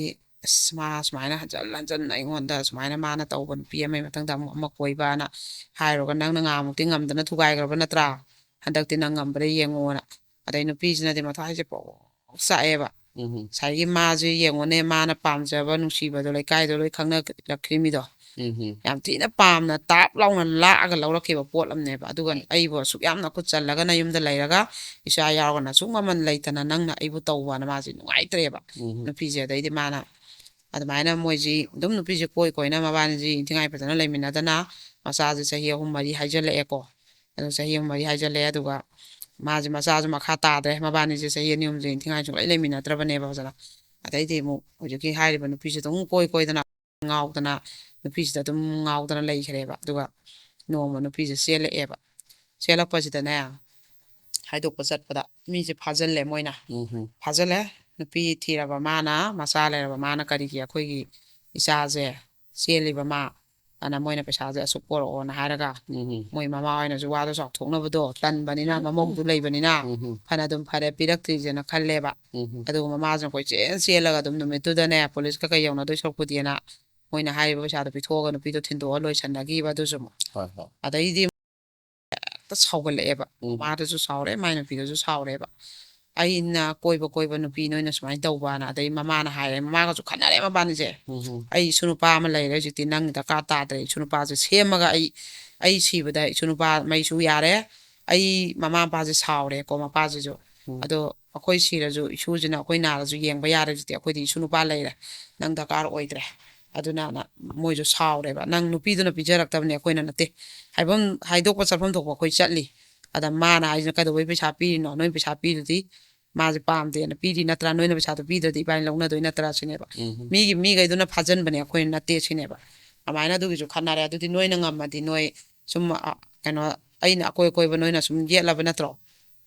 ꯑꯁ, ꯃꯥ ꯁꯨꯃꯥꯏꯅ ꯍꯟꯖꯟ ꯍꯟꯖꯟꯅ ꯑꯩꯉꯣꯟꯗ ꯁꯨꯃꯥꯏꯅ ꯃꯥꯅ ꯇꯧꯕ ꯅꯨꯄꯤ ꯑꯃꯒꯤ ꯃꯊꯪꯗ ꯑꯃꯨꯛ ꯑꯃ ꯀꯣꯏꯕꯅ ꯍꯥꯏꯔꯨꯔꯒ, "ꯅꯪꯅ ꯉꯍꯥꯟꯃꯨꯛꯇꯤ ꯉꯝꯗꯅ ꯊꯨꯒꯥꯏꯈ꯭ꯔꯕ ꯅꯠꯇ꯭ꯔꯥ? ꯍꯟꯗꯛꯇꯤ ꯅꯪ ꯉꯝꯕ꯭ꯔꯥ ꯌꯦꯡꯉꯣꯅ"꯫ ꯑꯗꯩ ꯅꯨꯄꯤꯁꯤꯅꯗꯤ ꯃꯊ꯭ꯋꯥꯏꯁꯦ ꯄ꯭ꯔꯣꯛ ꯆꯥꯛꯑꯦꯕ꯫ ꯎꯝ꯫ ꯉꯁꯥꯏꯒꯤ ꯃꯥꯁꯦ ꯌꯦꯡꯉꯣꯅꯦ, ꯃꯥꯅ ꯄꯥꯝꯖꯕ, ꯅꯨꯡꯁꯤꯕꯗꯣ ꯂꯩꯀꯥꯏꯗꯣ ꯂꯣꯏ ꯈꯪꯅꯔꯛꯈ꯭ꯔꯤꯃꯤꯗꯣ꯫ ꯎꯝ꯫ ꯌꯥꯝ ꯊꯤꯅ ꯄꯥꯝꯅ ꯇꯥꯞ ꯂꯥꯎꯅ ꯂꯥꯛꯑꯒ ꯂꯧꯔꯛꯈꯤꯕ ꯄꯣꯠ ꯑꯃꯅꯦꯕ꯫ ꯑꯗꯨꯒ ꯑꯩꯕꯨ ꯑꯁꯨꯛ ꯌꯥꯝꯅ ꯈꯨꯠ ꯆꯜꯂꯒ ꯅꯌꯨꯝꯗ ꯂꯩꯔꯒ ꯏꯆꯥ ꯌꯥꯎꯔꯒꯅ ꯑꯁꯨꯛ ꯃꯃꯜ ꯂꯩꯇꯅ ꯅꯪꯅ ꯑꯩꯕꯨ ꯇꯧꯕꯅ ꯃꯥꯁꯦ ꯅꯨꯡꯉꯥꯏꯇ꯭ꯔꯦꯕ꯫ ꯎꯝ꯫ ꯅꯨꯄꯤꯁꯦ꯫ ꯑꯗꯩꯗꯤ ꯃꯥꯅ ꯑꯗꯨꯃꯥꯏꯅ ꯃꯣꯏꯁꯤ ꯑꯗꯨꯝ ꯅꯨꯄꯤꯁꯦ ꯀꯣꯏ ꯀꯣꯏꯅ ꯃꯕꯥꯅꯤꯁꯤ ꯏꯟꯊꯤꯉꯥꯏ ꯐꯖꯅ ꯂꯩꯃꯤꯟꯅꯗꯅ ꯃꯆꯥꯁꯦ ꯆꯍꯤ ꯑꯍꯨꯝ ꯃꯔꯤ ꯍꯥꯏꯖꯜꯂꯛꯑꯦꯀꯣ꯫ ꯑꯗꯨ ꯆꯍꯤ ꯑꯍꯨꯝ ꯃꯔꯤ ꯍꯥꯏꯖꯜꯂꯛꯑꯦ꯫ ꯑꯗꯨꯒ ꯃꯥꯁꯦ ꯃꯆꯥꯁꯨ ꯃꯈꯥ ꯇꯥꯗ꯭ꯔꯦ꯫ ꯃꯕꯥꯅꯤꯁꯦ ꯆꯍꯤ ꯑꯅꯤ ꯑꯍꯨꯝꯁꯦ ꯏꯟꯊꯤꯉꯥꯏ ꯁꯨꯡꯂꯩ ꯂꯩꯃꯤꯟꯅꯗ꯭ꯔꯕꯅꯦꯕ ꯐꯖꯅ꯫ ꯑꯗꯩꯗꯤ ꯑꯃꯨꯛ ꯍꯧꯖꯤꯛꯀꯤ ꯍꯥꯏꯔꯤꯕ ꯅꯨꯄꯤꯁꯦ ꯑꯗꯨꯝ ꯀꯣꯏ ꯀꯣꯏꯗꯅ ꯉꯥꯎꯗꯅ, ꯅꯨꯄꯤꯁꯤꯗ ꯑꯗꯨꯝ ꯉꯥꯎꯗꯅ ꯂꯩꯈ꯭ꯔꯦꯕ꯫ ꯑꯗꯨꯒ ꯅꯣꯡꯃ ꯅꯨꯄꯤꯁꯦ ꯆꯦꯜꯂꯛꯑꯦꯕ꯫ ꯆꯦꯜꯂꯛꯄꯁꯤꯗꯅꯦ, ꯍꯥꯏꯗꯣꯛꯄ ꯆꯠꯄꯗ ꯃꯤꯁꯦ ꯐꯥꯖꯤꯜꯂꯦ ꯃꯣꯏꯅ꯫ ꯎꯝ ꯍꯝ꯫ ꯐꯥꯖꯤꯜꯂꯦ꯫ ꯅꯨꯄꯤ ꯊꯤꯔꯕ ꯃꯥꯅ, ꯃꯆꯥ ꯂꯩꯔꯕ ꯃꯥꯅ ꯀꯔꯤꯒꯤ ꯑꯩꯈꯣꯏꯒꯤ ꯏꯆꯥꯁꯦ ꯆꯦꯜꯂꯤꯕ ꯃꯥ ꯑꯅ ꯃꯣꯏꯅ ꯄꯩꯁꯥꯁꯦ ꯑꯁꯨꯛ ꯄꯣꯔꯛꯑꯣꯅ ꯍꯥꯏꯔꯒ, ꯎꯝ ꯍꯝ꯫ ꯃꯣꯏ ꯃꯃꯥ ꯍꯣꯏꯅꯁꯨ ꯋꯥꯗꯣ ꯆꯥꯎꯊꯣꯛꯅꯕꯗꯣ ꯇꯟꯕꯅꯤꯅ, ꯃꯃꯧꯗꯨ ꯂꯩꯕꯅꯤꯅ, ꯎꯝ ꯍꯝ꯫ ꯐꯅ ꯑꯗꯨꯝ ꯐꯔꯦ, ꯄꯤꯔꯛꯇ꯭ꯔꯤꯁꯦꯅ ꯈꯜꯂꯦꯕ꯫ ꯎꯝ ꯍꯝ꯫ ꯑꯗꯨꯒ ꯃꯃꯥꯁꯤꯅ ꯀꯣꯏꯆꯦꯟ ꯆꯦꯜꯂꯒ ꯑꯗꯨꯝ ꯅꯨꯃꯤꯠꯇꯨꯗꯅꯦ, ꯄꯨꯂꯤꯁꯀ ꯀꯩ ꯌꯧꯅꯗꯣꯏ ꯁꯔꯨꯛꯄꯨꯗꯤꯅ ꯃꯣꯏꯅ ꯍꯥꯏꯔꯤꯕ ꯄꯩꯁꯥꯗꯣ ꯄꯤꯊꯣꯛꯑꯒ ꯅꯨꯄꯤꯗꯣ ꯊꯤꯟꯗꯣꯛꯑ ꯂꯣꯏꯁꯟꯅꯈꯤꯕ꯫ ꯑꯗꯨꯁꯨ ꯑꯃꯨꯛ ꯍꯣꯏ, ꯍꯣꯏ꯫ ꯑꯗꯩꯗꯤ ꯍꯦꯛꯇ ꯁꯥꯎꯒꯠꯂꯛꯑꯦꯕ꯫ ꯎꯝ꯫ ꯃꯥꯗꯁꯨ ꯁꯥꯎꯔꯦ, ꯃꯥꯏ ꯅꯨꯄꯤꯗꯁꯨ ꯁꯥꯎꯔꯦꯕ꯫ "ꯑꯩꯅ ꯀꯣꯏꯕ ꯀꯣꯏꯕ ꯅꯨꯄꯤ ꯅꯣꯏꯅ ꯁꯨꯃꯥꯏꯅ ꯇꯧꯕꯅ", ꯑꯗꯩ ꯃꯃꯥꯅ ꯍꯥꯏꯔꯦ, ꯃꯃꯥꯒꯁꯨ ꯈꯠꯅꯔꯦ ꯃꯕꯥꯅꯤꯁꯦ꯫ ꯎꯝ ꯍꯝ꯫ "ꯑꯩ ꯏꯁꯨ ꯅꯨꯄꯥ ꯑꯃ ꯂꯩꯔꯦ, ꯍꯧꯖꯤꯛꯇꯤ ꯅꯪ ꯗꯔꯀꯥꯔ ꯇꯥꯗ꯭ꯔꯦ, ꯏꯁꯨ ꯅꯨꯄꯥꯁꯦ ꯁꯦꯝꯃꯒ ꯑꯩ, ꯑꯩ ꯁꯤꯕꯗ ꯏꯁꯨ ꯅꯨꯄꯥ ꯃꯩꯁꯨ ꯌꯥꯔꯦ, ꯑꯩ ꯃꯃꯥ ꯃꯄꯥꯁꯦ ꯁꯥꯎꯔꯦꯀꯣ, ꯃꯄꯥꯁꯤꯁꯨ꯫ ꯎꯝ꯫ ꯑꯗꯣ ꯑꯩꯈꯣꯏ ꯁꯤꯔꯁꯨ ꯏꯁꯨꯁꯤꯅ ꯑꯩꯈꯣꯏ ꯅꯥꯔꯁꯨ ꯌꯦꯡꯕ ꯌꯥꯔꯦ, ꯍꯧꯖꯤꯛꯇꯤ ꯑꯩꯈꯣꯏꯗꯤ ꯏꯁꯨ ꯅꯨꯄꯥ ꯂꯩꯔꯦ, ꯅꯪ ꯗꯔꯀꯥꯔ ꯑꯣꯏꯗ꯭ꯔꯦ"꯫ ꯑꯗꯨꯅ ꯃꯣꯏꯁꯨ ꯁꯥꯎꯔꯦꯕ, "ꯅꯪ ꯅꯨꯄꯤꯗꯨꯅ ꯄꯤꯖꯔꯛꯇꯕꯅꯦ, ꯑꯩꯈꯣꯏꯅ ꯅꯠꯇꯦ, ꯍꯥꯏꯐꯝ ꯍꯥꯏꯗꯣꯛꯄ ꯆꯠꯐꯝ ꯊꯣꯛꯄ ꯑꯩꯈꯣꯏ ꯆꯠꯂꯤ"꯫ ꯑꯗ ꯃꯥꯅ ꯍꯥꯏꯁꯤꯅ, "ꯀꯩꯗꯧꯕꯩ ꯄꯩꯁꯥ ꯄꯤꯔꯤꯅꯣ? ꯅꯣꯏ ꯄꯩꯁꯥ ꯄꯤꯗꯨꯗꯤ ꯃꯥꯁꯦ ꯄꯥꯝꯗꯦꯅ ꯄꯤꯔꯤ ꯅꯠꯇ꯭ꯔꯥ? ꯅꯣꯏꯅ ꯄꯩꯁꯥꯗꯣ ꯄꯤꯗ꯭ꯔꯗꯤ ꯏꯕꯥꯅꯤ ꯂꯧꯅꯗꯣꯏ ꯅꯠꯇ꯭ꯔꯥ?" ꯁꯤꯅꯦꯕ꯫ ꯎꯝ꯫ ꯃꯤꯒꯤ, ꯃꯤꯈꯩꯗꯨꯅ ꯐꯥꯖꯤꯟꯕꯅꯦ, ꯑꯩꯈꯣꯏꯅ ꯅꯠꯇꯦ ꯁꯤꯅꯦꯕ꯫ ꯑꯗꯨꯃꯥꯏꯅ ꯑꯗꯨꯒꯤꯁꯨ ꯈꯠꯅꯔꯦ꯫ "ꯑꯗꯨꯗꯤ ꯅꯣꯏꯅ ꯉꯝꯃꯗꯤ ꯅꯣꯏ ꯁꯨꯝ, ꯑ, ꯀꯩꯅꯣ, ꯑꯩꯅ ꯑꯀꯣꯏ ꯑꯀꯣꯏꯕ ꯅꯣꯏꯅ ꯁꯨꯝ ꯌꯦꯠꯂꯕ ꯅꯠꯇ꯭ꯔꯣ?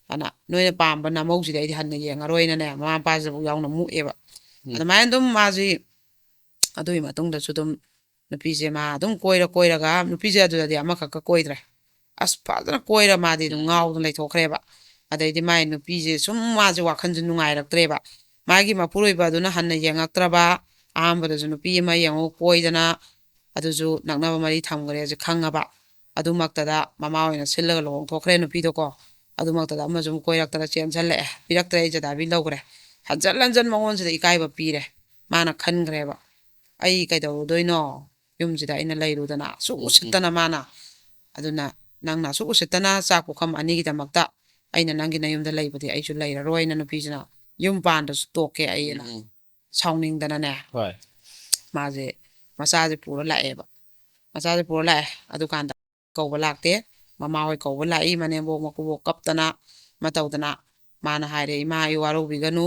ꯑꯗꯨꯅ ꯅꯣꯏꯅ ꯄꯥꯝꯕ ꯅꯃꯧꯁꯤꯗꯤ ꯑꯩꯗꯤ ꯍꯟꯅ ꯌꯦꯡꯉꯔꯣꯏꯅꯅꯦ", ꯃꯃꯥ ꯃꯄꯥꯁꯤꯕꯨ ꯌꯥꯎꯅ ꯃꯨꯛꯑꯦꯕ꯫ ꯎꯝ꯫ ꯑꯗꯨꯃꯥꯏꯅ ꯑꯗꯨꯝ ꯃꯥꯁꯤ ꯑꯗꯨꯒꯤ ꯃꯇꯨꯡꯗꯁꯨ ꯑꯗꯨꯝ ꯅꯨꯄꯤꯁꯦ ꯃꯥ ꯑꯗꯨꯝ ꯀꯣꯏꯔ ꯀꯣꯏꯔꯒ, ꯅꯨꯄꯤꯁꯦ ꯑꯗꯨꯗꯗꯤ ꯑꯃꯈꯛꯀ ꯀꯣꯏꯗ꯭ꯔꯦ꯫ ꯑꯁ, ꯐꯖꯅ ꯀꯣꯏꯔ ꯃꯥꯗꯤ ꯑꯗꯨꯝ ꯉꯥꯎꯗꯅ ꯂꯩꯊꯣꯛꯈ꯭ꯔꯦꯕ꯫ ꯑꯗꯩꯗꯤ ꯃꯥꯏ ꯅꯨꯄꯤꯁꯦ ꯁꯨꯝ ꯃꯥꯁꯦ ꯋꯥꯈꯜꯁꯦ ꯅꯨꯡꯉꯥꯏꯔꯛꯇ꯭ꯔꯦꯕ꯫ ꯃꯥꯒꯤ ꯃꯄꯨꯔꯣꯏꯕ ꯑꯗꯨꯅ ꯍꯟꯅ ꯌꯦꯡꯉꯛꯇ꯭ꯔꯕ, ꯑꯍꯥꯟꯕꯗꯁꯨ ꯅꯨꯄꯤ ꯑꯃ ꯌꯦꯡꯉꯨ ꯀꯣꯏꯗꯅ, ꯑꯗꯨꯁꯨ ꯅꯛꯅꯕ ꯃꯔꯤ ꯊꯝꯈ꯭ꯔꯦꯁꯦ ꯈꯪꯉꯕ꯫ ꯑꯗꯨꯃꯛꯇꯗ ꯃꯃꯥ ꯑꯣꯏꯅ ꯁꯤꯜꯂꯒ ꯂꯨꯍꯣꯡꯊꯣꯛꯈ꯭ꯔꯦ ꯅꯨꯄꯤꯗꯣꯀꯣ꯫ ꯑꯗꯨꯃꯛꯇꯗ ꯑꯃꯁꯨ ꯑꯃꯨꯛ ꯀꯣꯏꯔꯛꯇꯅ ꯆꯦꯟꯁꯤꯜꯂꯛꯑꯦ, ꯄꯤꯔꯛꯇ꯭ꯔꯦ, ꯑꯩ ꯖꯗꯥꯕꯤ ꯂꯧꯈ꯭ꯔꯦ꯫ ꯍꯟꯖꯟ ꯍꯟꯖꯟ ꯃꯉꯣꯟꯁꯤꯗ ꯏꯀꯥꯏꯕ ꯄꯤꯔꯦ꯫ ꯃꯥꯅ ꯈꯟꯈ꯭ꯔꯦꯕ, "ꯑꯩ ꯀꯩꯗꯧꯔꯨꯗꯣꯏꯅꯣ? ꯌꯨꯝꯁꯤꯗ ꯑꯩꯅ ꯂꯩꯔꯨꯗꯅ ꯑꯁꯨꯛ ꯎꯝ, ꯎꯝ꯫ ꯎꯁꯤꯠꯇꯅ ꯃꯥꯅ꯫ ꯑꯗꯨꯅ ꯅꯪꯅ ꯑꯁꯨꯛ ꯎꯁꯤꯠꯇꯅ ꯆꯥꯛ ꯄꯨꯈꯝ ꯑꯅꯤꯒꯤꯗꯃꯛꯇ ꯑꯩꯅ ꯅꯪꯒꯤ ꯅꯌꯨꯝꯗ ꯂꯩꯕꯗꯤ ꯑꯩꯁꯨ ꯂꯩꯔꯔꯣꯏꯅ ꯅꯨꯄꯤꯁꯤꯅ ꯌꯨꯝ ꯄꯥꯟꯗ꯭ꯔꯁꯨ ꯇꯣꯛꯀꯦ ꯑꯩꯅ" ꯎꯝ, ꯎꯝ꯫ ꯁꯥꯎꯅꯤꯡꯗꯅꯅꯦ꯫ ꯍꯣꯏ꯫ ꯃꯥꯁꯦ ꯃꯆꯥꯁꯦ ꯄꯨꯔ ꯂꯥꯛꯑꯦꯕ꯫ ꯃꯆꯥꯁꯦ ꯄꯨꯔ ꯂꯥꯛꯑꯦ꯫ ꯑꯗꯨꯀꯥꯟꯗ ꯀꯧꯕ ꯂꯥꯛꯇꯦ꯫ ꯃꯃꯥ ꯍꯣꯏ ꯀꯧꯕ ꯂꯥꯛꯏ꯫ ꯃꯅꯦꯝꯕꯣꯛ ꯃꯀꯨꯕꯣꯛ ꯀꯞꯇꯅ ꯑꯃ ꯇꯧꯗꯅ꯫ ꯃꯥꯅ ꯍꯥꯏꯔꯦ, "ꯏꯃꯥ, ꯑꯩ ꯋꯥꯔꯧꯕꯤꯒꯅꯨ꯫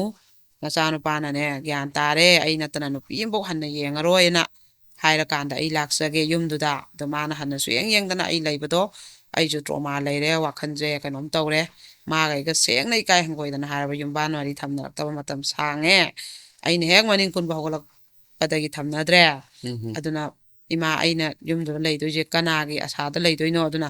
ꯅꯆꯥꯅꯨꯄꯥꯅꯅꯦ ꯒ꯭ꯌꯥꯟ ꯇꯥꯔꯦ, ꯑꯩ ꯅꯠꯇꯅ ꯅꯨꯄꯤ ꯑꯃꯐꯥꯎ ꯍꯟꯅ ꯌꯦꯡꯉꯔꯣꯏꯅ ꯍꯥꯏꯔꯀꯥꯟꯗ ꯑꯩ ꯂꯥꯛꯆꯒꯦ ꯌꯨꯝꯗꯨꯗ꯫ ꯑꯗꯣ ꯃꯥꯅ ꯍꯟꯅ ꯁꯨꯌꯦꯡ ꯌꯦꯡꯗꯅ ꯑꯩ ꯂꯩꯕꯗꯣ ꯑꯩꯁꯨ ꯇ꯭ꯔꯣꯃꯥ ꯂꯩꯔꯦ, ꯋꯥꯈꯜꯁꯦ ꯀꯩꯅꯣꯝ ꯇꯧꯔꯦ꯫ ꯃꯥꯒ ꯑꯩꯒ ꯁꯦꯡꯅ ꯏꯀꯥꯏ ꯍꯪꯒꯣꯏꯗꯅ ꯍꯥꯏꯔꯕ ꯌꯨꯝꯕꯥꯟ ꯃꯔꯤ ꯊꯝꯅꯔꯛꯇꯕ ꯃꯇꯝ ꯁꯥꯡꯉꯦ꯫ ꯑꯩꯅ ꯍꯦꯛ ꯃꯅꯤꯡ ꯀꯨꯟꯕ ꯍꯧꯒꯠꯂꯛꯄꯗꯒꯤ ꯊꯝꯅꯗ꯭ꯔꯦ꯫ ꯎꯝ ꯍꯝ. ꯑꯗꯨꯅ ꯏꯃꯥ, ꯑꯩꯅ ꯌꯨꯝꯗꯨꯗ ꯂꯩꯗꯣꯏꯁꯦ ꯀꯅꯥꯒꯤ ꯑꯁꯥꯗ ꯂꯩꯗꯣꯏꯅꯣ? ꯑꯗꯨꯅ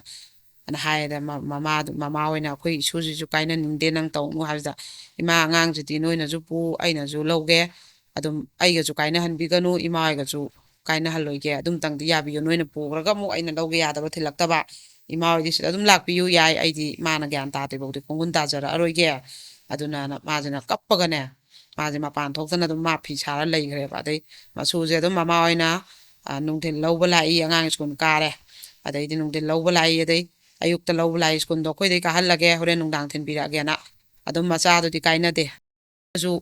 ꯑꯅ ꯍꯥꯏꯔꯦ꯫ ꯃ-, ꯃꯃꯥꯗꯨ-, ꯃꯃꯥ ꯍꯣꯏꯅ "ꯑꯩꯈꯣꯏ ꯏꯁꯨꯁꯤꯁꯨ ꯀꯥꯏꯅꯅꯤꯡꯗꯦ, ꯅꯪ ꯇꯧꯅꯨ" ꯍꯥꯏꯕꯗ, "ꯏꯃꯥ, ꯑꯉꯥꯡꯁꯤꯗꯤ ꯅꯣꯏꯅꯁꯨ ꯄꯨ, ꯑꯩꯅꯁꯨ ꯂꯧꯒꯦ, ꯑꯗꯨꯝ ꯑꯩꯒꯁꯨ ꯀꯥꯏꯅꯍꯟꯕꯤꯒꯅꯨ, ꯏꯃꯥ ꯍꯣꯏꯒꯁꯨ ꯀꯥꯏꯅꯍꯜꯂꯣꯏꯒꯦ, ꯑꯗꯨꯝꯇꯪꯗꯤ ꯌꯥꯕꯤꯌꯨ, ꯅꯣꯏꯅ ꯄꯨꯈ꯭ꯔꯒ ꯑꯃꯨꯛ ꯑꯩꯅ ꯂꯧꯒꯦ ꯌꯥꯗꯕ ꯊꯤꯜꯂꯛꯇꯕ, ꯏꯃꯥ ꯍꯣꯏꯗꯤ ꯁꯤꯗ ꯑꯗꯨꯝ ꯂꯥꯛꯄꯤꯌꯨ ꯌꯥꯏ, ꯑꯩꯗꯤ ꯃꯥꯅ ꯒ꯭ꯌꯥꯟ ꯇꯥꯗ꯭ꯔꯤꯐꯥꯎꯗꯤ ꯈꯣꯡꯒꯨꯟ ꯇꯥꯖꯔꯛꯑꯔꯣꯏꯒꯦ"꯫ ꯑꯗꯨꯅ ꯃꯥꯁꯤꯅ ꯀꯞꯄꯒꯅꯦ, ꯃꯥꯁꯦ ꯃꯄꯥꯟ ꯊꯣꯛꯇꯅ ꯑꯗꯨꯝ ꯃꯥ ꯐꯤ ꯁꯥꯔ ꯂꯩꯈ꯭ꯔꯦꯕ꯫ ꯑꯗꯩ ꯃꯆꯨꯁꯦ ꯑꯗꯨꯝ ꯃꯃꯥ ꯍꯣꯏꯅ, ꯑ, ꯅꯨꯡꯊꯤꯜ ꯂꯧꯕ ꯂꯥꯛꯏ, ꯑꯉꯥꯡ ꯁ꯭ꯀꯨꯜ ꯀꯥꯔꯦ, ꯑꯗꯩꯗꯤ ꯅꯨꯡꯊꯤꯜ ꯂꯧꯕ ꯂꯥꯛꯏ, ꯑꯗꯩ ꯑꯌꯨꯛꯇ ꯂꯧꯕ ꯂꯥꯛꯏ, "ꯁ꯭ꯀꯨꯜꯗꯣ ꯑꯩꯈꯣꯏꯗꯩ ꯀꯥꯍꯜꯂꯒꯦ, ꯍꯣꯔꯦꯟ ꯅꯨꯡꯗꯥꯡ ꯊꯤꯟꯕꯤꯔꯛꯑꯒꯦꯅ"꯫ ꯑꯗꯨꯝ ꯃꯆꯥꯗꯨꯗꯤ ꯀꯥꯏꯅꯗꯦ꯫ ꯑꯗꯨꯁꯨ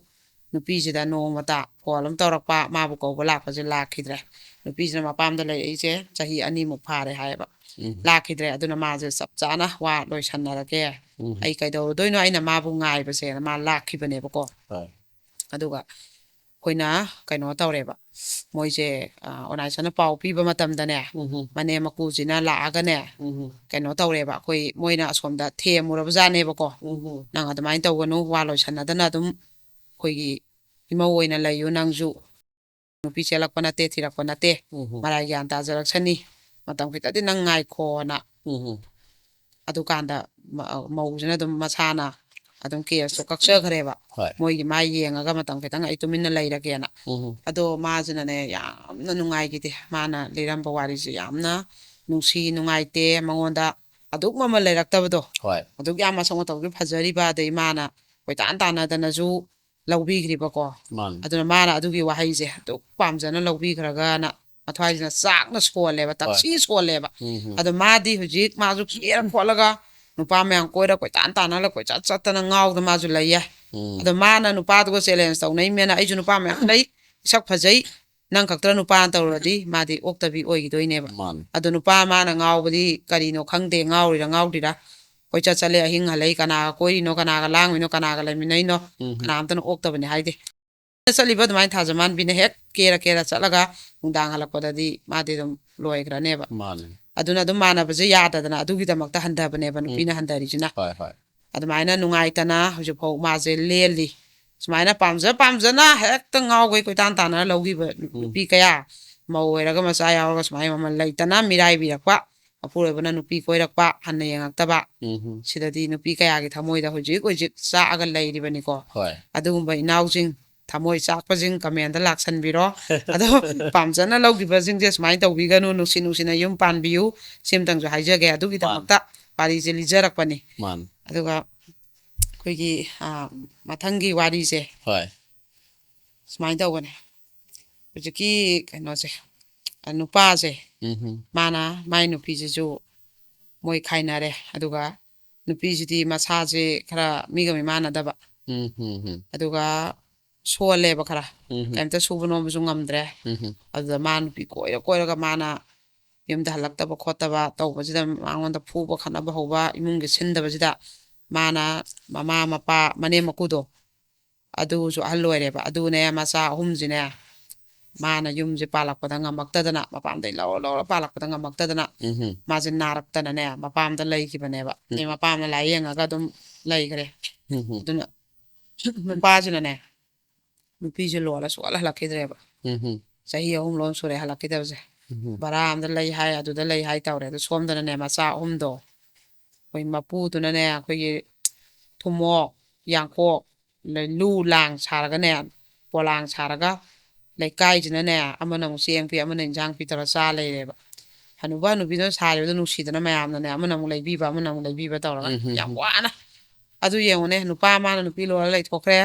ꯅꯨꯄꯤꯁꯤꯗ ꯅꯣꯡꯃꯇ ꯐꯣꯟ ꯑꯃ ꯇꯧꯔꯛꯄ, ꯃꯥꯕꯨ ꯀꯧꯕ ꯂꯥꯛꯄꯁꯦ ꯂꯥꯛꯈꯤꯗ꯭ꯔꯦ꯫ ꯅꯨꯄꯤꯁꯤꯅ ꯃꯄꯥꯝꯗ ꯂꯩꯔꯛꯏꯁꯦ ꯆꯍꯤ ꯑꯅꯤꯃꯨꯛ ꯐꯥꯔꯦ ꯍꯥꯏꯌꯦꯕ꯫ ꯎꯝ. ꯂꯥꯛꯈꯤꯗ꯭ꯔꯦ꯫ ꯑꯗꯨꯅ ꯃꯥꯁꯦ ꯆꯞ ꯆꯥꯅ ꯋꯥ ꯂꯣꯏꯁꯟꯅꯔꯒꯦ, ꯎꯝ. ꯑꯩ ꯀꯩꯗꯧꯔꯨꯗꯣꯏꯅꯣ, ꯑꯩꯅ ꯃꯥꯕꯨ ꯉꯥꯏꯕꯁꯦꯅ ꯃꯥ ꯂꯥꯛꯈꯤꯕꯅꯦꯕꯀꯣ꯫ ꯍꯣꯏ. ꯑꯗꯨꯒ ꯑꯩꯈꯣꯏꯅ ꯀꯩꯅꯣ ꯇꯧꯔꯦꯕ, ꯃꯣꯏꯁꯦ, ꯑ, ꯑꯣꯅꯥꯏꯁꯟꯅ ꯄꯥꯎ ꯄꯤꯕ ꯃꯇꯝꯗꯅꯦ, ꯎꯝ ꯍꯝ. ꯃꯅꯦꯝ ꯃꯀꯨꯁꯤꯅ ꯂꯥꯛꯑꯒꯅꯦ, ꯎꯝ ꯍꯝ. ꯀꯩꯅꯣ ꯇꯧꯔꯦꯕ, ꯑꯩꯈꯣꯏ ꯃꯣꯏꯅ ꯑꯁꯣꯝꯗ ꯊꯦꯝꯃꯨꯔꯕꯖꯥꯠꯅꯦꯕꯀꯣ꯫ ꯎꯝ ꯍꯝ. "ꯅꯪ ꯑꯗꯨꯃꯥꯏꯅ ꯇꯧꯒꯅꯨ, ꯋꯥ ꯂꯣꯏꯁꯟꯅꯗꯅ ꯑꯗꯨꯝ ꯑꯩꯈꯣꯏꯒꯤ ꯏꯃꯧ ꯑꯣꯏꯅ ꯂꯩꯌꯨ, ꯅꯪꯁꯨ ꯅꯨꯄꯤ ꯆꯦꯜꯂꯛꯄ ꯅꯠꯇꯦ, ꯊꯤꯔꯛꯄ ꯅꯠꯇꯦ, ꯎꯝ ꯍꯝ. ꯃꯔꯥꯏ ꯒ꯭ꯌꯥꯟ ꯇꯥꯖꯔꯛꯁꯅꯤ, ꯃꯇꯝ ꯈꯤꯇꯗꯤ ꯅꯪ ꯉꯥꯏꯈꯣꯅ"꯫ ꯎꯝ ꯍꯝ. ꯑꯗꯨꯀꯥꯟꯗ ꯃ-, ꯃꯧꯁꯤꯅ ꯑꯗꯨꯝ ꯃꯁꯥꯅ ꯑꯗꯨꯝ ꯀꯦꯁꯇꯣ ꯀꯛꯆꯈ꯭ꯔꯦꯕ꯫ ꯍꯣꯏ. ꯃꯣꯏꯒꯤ ꯃꯥꯏ ꯌꯦꯡꯉꯒ ꯃꯇꯝ ꯈꯤꯇꯪ ꯑꯩ ꯇꯨꯃꯤꯟꯅ ꯂꯩꯔꯒꯦꯅ꯫ ꯎꯝ ꯍꯝ. ꯑꯗꯣ ꯃꯥꯁꯤꯅꯅꯦ ꯌꯥꯝꯅ ꯅꯨꯡꯉꯥꯏꯈꯤꯗꯦ, ꯃꯥꯅ ꯂꯤꯔꯝꯕ ꯋꯥꯔꯤꯁꯦ ꯌꯥꯝꯅ ꯅꯨꯡꯁꯤ ꯅꯨꯡꯉꯥꯏꯇꯦ꯫ ꯃꯉꯣꯟꯗ ꯑꯗꯨꯛ ꯃꯃꯜ ꯂꯩꯔꯛꯇꯕꯗꯣ, ꯍꯣꯏ. ꯑꯗꯨꯛ ꯌꯥꯝ ꯃꯁꯛ ꯃꯇꯧꯁꯨ ꯐꯖꯔꯤꯕ, ꯑꯗꯩ ꯃꯥꯅ ꯀꯣꯏꯇꯥꯟ ꯇꯥꯟꯅꯗꯅꯁꯨ ꯂꯧꯕꯤꯈ꯭ꯔꯤꯕꯀꯣ꯫ ꯃꯥꯅꯤ. ꯑꯗꯨꯅ ꯃꯥꯅ ꯑꯗꯨꯒꯤ ꯋꯥꯍꯩꯁꯦ ꯑꯗꯨꯛ ꯄꯥꯝꯖꯅ ꯂꯧꯕꯤꯈ꯭ꯔꯒꯅ ꯃꯊ꯭ꯋꯥꯏꯁꯤꯅ ꯆꯥꯛꯅ ꯁꯣꯜꯂꯦꯕ, ꯍꯣꯏ. ꯇꯛꯁꯤ ꯁꯣꯜꯂꯦꯕ꯫ ꯎꯝ ꯍꯝ. ꯑꯗꯣ ꯃꯥꯗꯤ ꯍꯧꯖꯤꯛ ꯃꯥꯁꯨ ꯀꯦꯔ ꯈꯣꯠꯂꯒ ꯅꯨꯄꯥ ꯃꯌꯥꯝ ꯀꯣꯏꯔ ꯀꯣꯏꯇꯥꯟ ꯇꯥꯟꯅꯔ ꯀꯣꯏꯆꯠ ꯆꯠꯇꯅ ꯉꯥꯎꯗ ꯃꯥꯁꯨ ꯂꯩꯌꯦ꯫ ꯎꯝ. ꯑꯗꯣ ꯃꯥꯅ ꯅꯨꯄꯥꯗꯨꯒ ꯆꯦꯂꯦꯟꯖ ꯇꯧꯅꯩꯃꯦꯅ, "ꯑꯩꯁꯨ ꯅꯨꯄꯥ ꯃꯌꯥꯝ ꯂꯩ, ꯁꯛ ꯐꯖꯩ, ꯅꯪ ꯈꯛꯇ ꯅꯨꯄꯥ ꯇꯧꯔꯗꯤ ꯃꯥꯗꯤ ꯑꯣꯛꯇꯕꯤ ꯑꯣꯏꯈꯤꯗꯣꯏꯅꯦꯕ"꯫ ꯃꯥꯅꯤ. ꯑꯗꯣ ꯅꯨꯄꯥ ꯃꯥꯅ ꯉꯥꯎꯕꯗꯤ ꯀꯔꯤꯅꯣ ꯈꯪꯗꯦ, ꯉꯥꯎꯔꯤꯔ ꯉꯥꯎꯗ꯭ꯔꯤꯔ, ꯀꯣꯏꯆꯠ ꯆꯠꯂꯦ, ꯑꯍꯤꯡ ꯍꯜꯂꯛꯏ, ꯀꯅꯥꯒ ꯀꯣꯏꯔꯤꯅꯣ, ꯀꯅꯥꯒ ꯂꯥꯡꯉꯤꯅꯣ, ꯀꯅꯥꯒ ꯂꯩꯃꯤꯟꯅꯩꯅꯣ, ꯎꯝ ꯀꯅꯥꯝꯇꯅ ꯑꯣꯛꯇꯕꯅꯤ ꯍꯥꯏꯗꯦ꯫ ꯆꯠꯂꯤꯕ ꯑꯗꯨꯃꯥꯏꯅ ꯊꯥꯖꯃꯥꯟꯕꯤꯅ ꯍꯦꯛ ꯀꯦꯔ ꯀꯦꯔ ꯆꯠꯂꯒ ꯅꯨꯡꯗꯥꯡ ꯍꯜꯂꯛꯄꯗꯗꯤ ꯃꯥꯗꯤ ꯑꯗꯨꯝ ꯂꯣꯏꯈ꯭ꯔꯅꯦꯕ꯫ ꯃꯥꯅꯦ꯫ ꯑꯗꯨꯅ ꯑꯗꯨꯝ ꯃꯥꯟꯅꯕꯁꯦ ꯌꯥꯗꯗꯅ ꯑꯗꯨꯒꯤꯗꯃꯛꯇ ꯍꯟꯊꯕꯅꯦꯕ ꯅꯨꯄꯤꯅ ꯍꯟꯊꯔꯤꯁꯤꯅ꯫ ꯍꯣꯏ ꯍꯣꯏ꯫ ꯑꯗꯨꯃꯥꯏꯅ ꯅꯨꯡꯉꯥꯏꯇꯅ ꯍꯧꯖꯤꯛꯐꯥꯎ ꯃꯥꯁꯦ ꯂꯦꯜꯂꯤ꯫ ꯁꯨꯃꯥꯏꯅ ꯄꯥꯝꯖ ꯄꯥꯝꯖꯅ ꯍꯦꯛꯇ ꯉꯥꯎꯈꯩ ꯀꯣꯏꯇꯥꯟ ꯇꯥꯟꯅꯔ ꯂꯧꯈꯤꯕ ꯅꯨꯄꯤ ꯀꯌꯥ, ꯃꯧ ꯑꯣꯏꯔꯒ ꯃꯆꯥ ꯌꯥꯎꯔꯒ ꯁꯨꯃꯥꯏꯅ ꯃꯃꯜ ꯂꯩꯇꯅ ꯃꯤꯔꯥꯏꯕꯤꯔꯛꯄ, ꯃꯄꯨꯔꯣꯏꯕꯅ ꯅꯨꯄꯤ ꯀꯣꯏꯔꯛꯄ, ꯍꯟꯅ ꯌꯦꯡꯉꯛꯇꯕ, ꯎꯝ ꯁꯤꯗꯗꯤ ꯅꯨꯄꯤ ꯀꯌꯥꯒꯤ ꯊꯃꯣꯏꯗ ꯍꯧꯖꯤꯛ ꯍꯧꯖꯤꯛ ꯆꯥꯛꯑꯒ ꯂꯩꯔꯤꯕꯅꯤꯀꯣ꯫ ꯍꯣꯏ꯫ ꯑꯗꯨꯒꯨꯝꯕ ꯏꯅꯥꯎꯁꯤꯡ, ꯊꯃꯣꯏ ꯆꯥꯛꯄꯁꯤꯡ comment ꯂꯥꯛꯁꯟꯕꯤꯔꯣ꯫ ꯑꯗꯣ ꯄꯥꯝꯖꯅ ꯂꯧꯈꯤꯕꯁꯤꯡꯁꯦ ꯁꯨꯃꯥꯏꯅ ꯇꯧꯕꯤꯒꯅꯨ, ꯅꯨꯡꯁꯤ ꯅꯨꯡꯁꯤꯅ ꯌꯨꯝ ꯄꯥꯟꯕꯤꯌꯨ, ꯁꯤꯝꯇꯪꯁꯨ ꯍꯥꯏꯖꯒꯦ꯫ ꯑꯗꯨꯒꯤꯗꯃꯛꯇ ꯋꯥꯔꯤꯁꯦ ꯂꯤꯖꯔꯛꯄꯅꯤ꯫ ꯃꯥꯅꯤ꯫ ꯑꯗꯨꯒ ꯑꯩꯈꯣꯏꯒꯤ ꯑꯥ, ꯃꯊꯪꯒꯤ ꯋꯥꯔꯤꯁꯦ ꯍꯣꯏ꯫ ꯁꯨꯃꯥꯏꯅ ꯇꯧꯕꯅꯦ꯫ ꯍꯧꯖꯤꯛꯀꯤ ꯀꯩꯅꯣꯁꯦ, ꯑ, ꯅꯨꯄꯥꯁꯦ, ꯎꯝ ꯃꯥꯅ ꯃꯥꯏ ꯅꯨꯄꯤꯁꯤꯁꯨ ꯃꯣꯏ ꯈꯥꯏꯅꯔꯦ꯫ ꯑꯗꯨꯒ ꯅꯨꯄꯤꯁꯤꯗꯤ ꯃꯁꯥꯁꯦ ꯈꯔ ꯃꯤꯒ ꯃꯤꯃꯥꯟꯅꯗꯕ, ꯎꯝ ꯎꯝ ꯎꯝ ꯑꯗꯨꯒ ꯁꯣꯜꯂꯦꯕ ꯈꯔ, ꯎꯝ ꯀꯩꯝꯇ ꯁꯨꯕ ꯅꯣꯝꯕꯁꯨ ꯉꯝꯗ꯭ꯔꯦ꯫ ꯎꯝ ꯑꯗꯨꯗ ꯃꯥ ꯅꯨꯄꯤ ꯀꯣꯏꯔ ꯀꯣꯏꯔꯒ ꯃꯥꯅ ꯌꯨꯝꯗ ꯍꯜꯂꯛꯇꯕ ꯈꯣꯠꯇꯕ ꯇꯧꯕꯁꯤꯗ ꯃꯉꯣꯟꯗ ꯐꯨꯕ ꯈꯠꯅꯕ ꯍꯧꯕ, ꯏꯃꯨꯡꯒꯤ ꯁꯤꯟꯗꯕꯁꯤꯗ ꯃꯥꯅ ꯃꯃꯥ ꯃꯄꯥ ꯃꯅꯦꯝ ꯃꯀꯨꯗꯣ, ꯑꯗꯨꯁꯨ ꯑꯍꯜ ꯑꯣꯏꯔꯦꯕ, ꯑꯗꯨꯅꯦ ꯃꯆꯥ ꯑꯍꯨꯝꯁꯤꯅꯦ ꯃꯥꯅ ꯌꯨꯝꯁꯦ ꯄꯥꯜꯂꯛꯄꯗ ꯉꯝꯃꯛꯇꯗꯅ, ꯃꯄꯥꯝꯗꯩ ꯂꯧꯔ ꯂꯧꯔ ꯄꯥꯜꯂꯛꯄꯗ ꯉꯝꯃꯛꯇꯗꯅ ꯎꯝ ꯃꯥꯁꯦ ꯅꯥꯔꯛꯇꯅꯅꯦ ꯃꯄꯥꯝꯗ ꯂꯩꯈꯤꯕꯅꯦꯕ꯫ ꯑꯗꯩ ꯃꯄꯥꯝꯅ ꯂꯥꯏꯌꯦꯡꯉꯒ ꯑꯗꯨꯝ ꯂꯩꯈ꯭ꯔꯦ꯫ ꯎꯝ ꯑꯗꯨꯅ ꯅꯨꯄꯥꯁꯤꯅꯅꯦ ꯅꯨꯄꯤꯁꯦ ꯂꯣꯜꯂ ꯁꯨꯡꯍꯜ ꯍꯜꯂꯛꯈꯤꯗ꯭ꯔꯦꯕ꯫ ꯎꯝ ꯆꯍꯤ ꯑꯍꯨꯝ ꯂꯣꯟ ꯁꯨꯔꯦ ꯍꯜꯂꯛꯈꯤꯗꯕꯁꯦ꯫ ꯎꯝ ꯚꯔꯥ ꯑꯃꯗ ꯂꯩ ꯍꯥꯏ, ꯑꯗꯨꯗ ꯂꯩ ꯍꯥꯏ ꯇꯧꯔꯦ꯫ ꯑꯗꯨ ꯁꯣꯝꯗꯅꯅꯦ ꯃꯆꯥ ꯑꯍꯨꯝꯗꯣ ꯑꯩꯈꯣꯏ ꯃꯄꯨꯗꯨꯅꯅꯦ ꯑꯩꯈꯣꯏꯒꯤ ꯊꯨꯝꯃꯣꯛ, ꯌꯥꯡꯀꯣꯛ, ꯂꯩ-, ꯂꯨ ꯂꯥꯡ ꯁꯥꯔꯒꯅꯦ, ꯄꯣꯂꯥꯡ ꯁꯥꯔꯒ ꯂꯩꯀꯥꯏꯁꯤꯅꯅꯦ ꯑꯃꯅ ꯑꯃꯨꯛ ꯆꯦꯡ ꯄꯤ, ꯑꯃꯅ ꯏꯟꯁꯥꯡ ꯄꯤ ꯇꯧꯔ ꯆꯥ ꯂꯩꯔꯦꯕ꯫ ꯍꯅꯨꯕ ꯍꯅꯨꯕꯤꯗꯨꯅ ꯁꯥꯔꯤꯕꯗꯣ ꯅꯨꯡꯁꯤꯗꯅ ꯃꯌꯥꯝꯅꯅꯦ ꯑꯃꯅ ꯑꯃꯨꯛ ꯂꯩꯕꯤꯕ, ꯑꯃꯅ ꯑꯃꯨꯛ ꯂꯩꯕꯤꯕ ꯇꯧꯔꯒ ꯎꯝ, ꯎꯝ, ꯌꯥꯝ ꯎꯝ꯫ ꯋꯥꯅ꯫ ꯑꯗꯨ ꯌꯦꯡꯉꯨꯅꯦ, ꯅꯨꯄꯥ ꯑꯃꯅ ꯅꯨꯄꯤ ꯂꯣꯜꯂ ꯂꯩꯊꯣꯛꯈ꯭ꯔꯦ,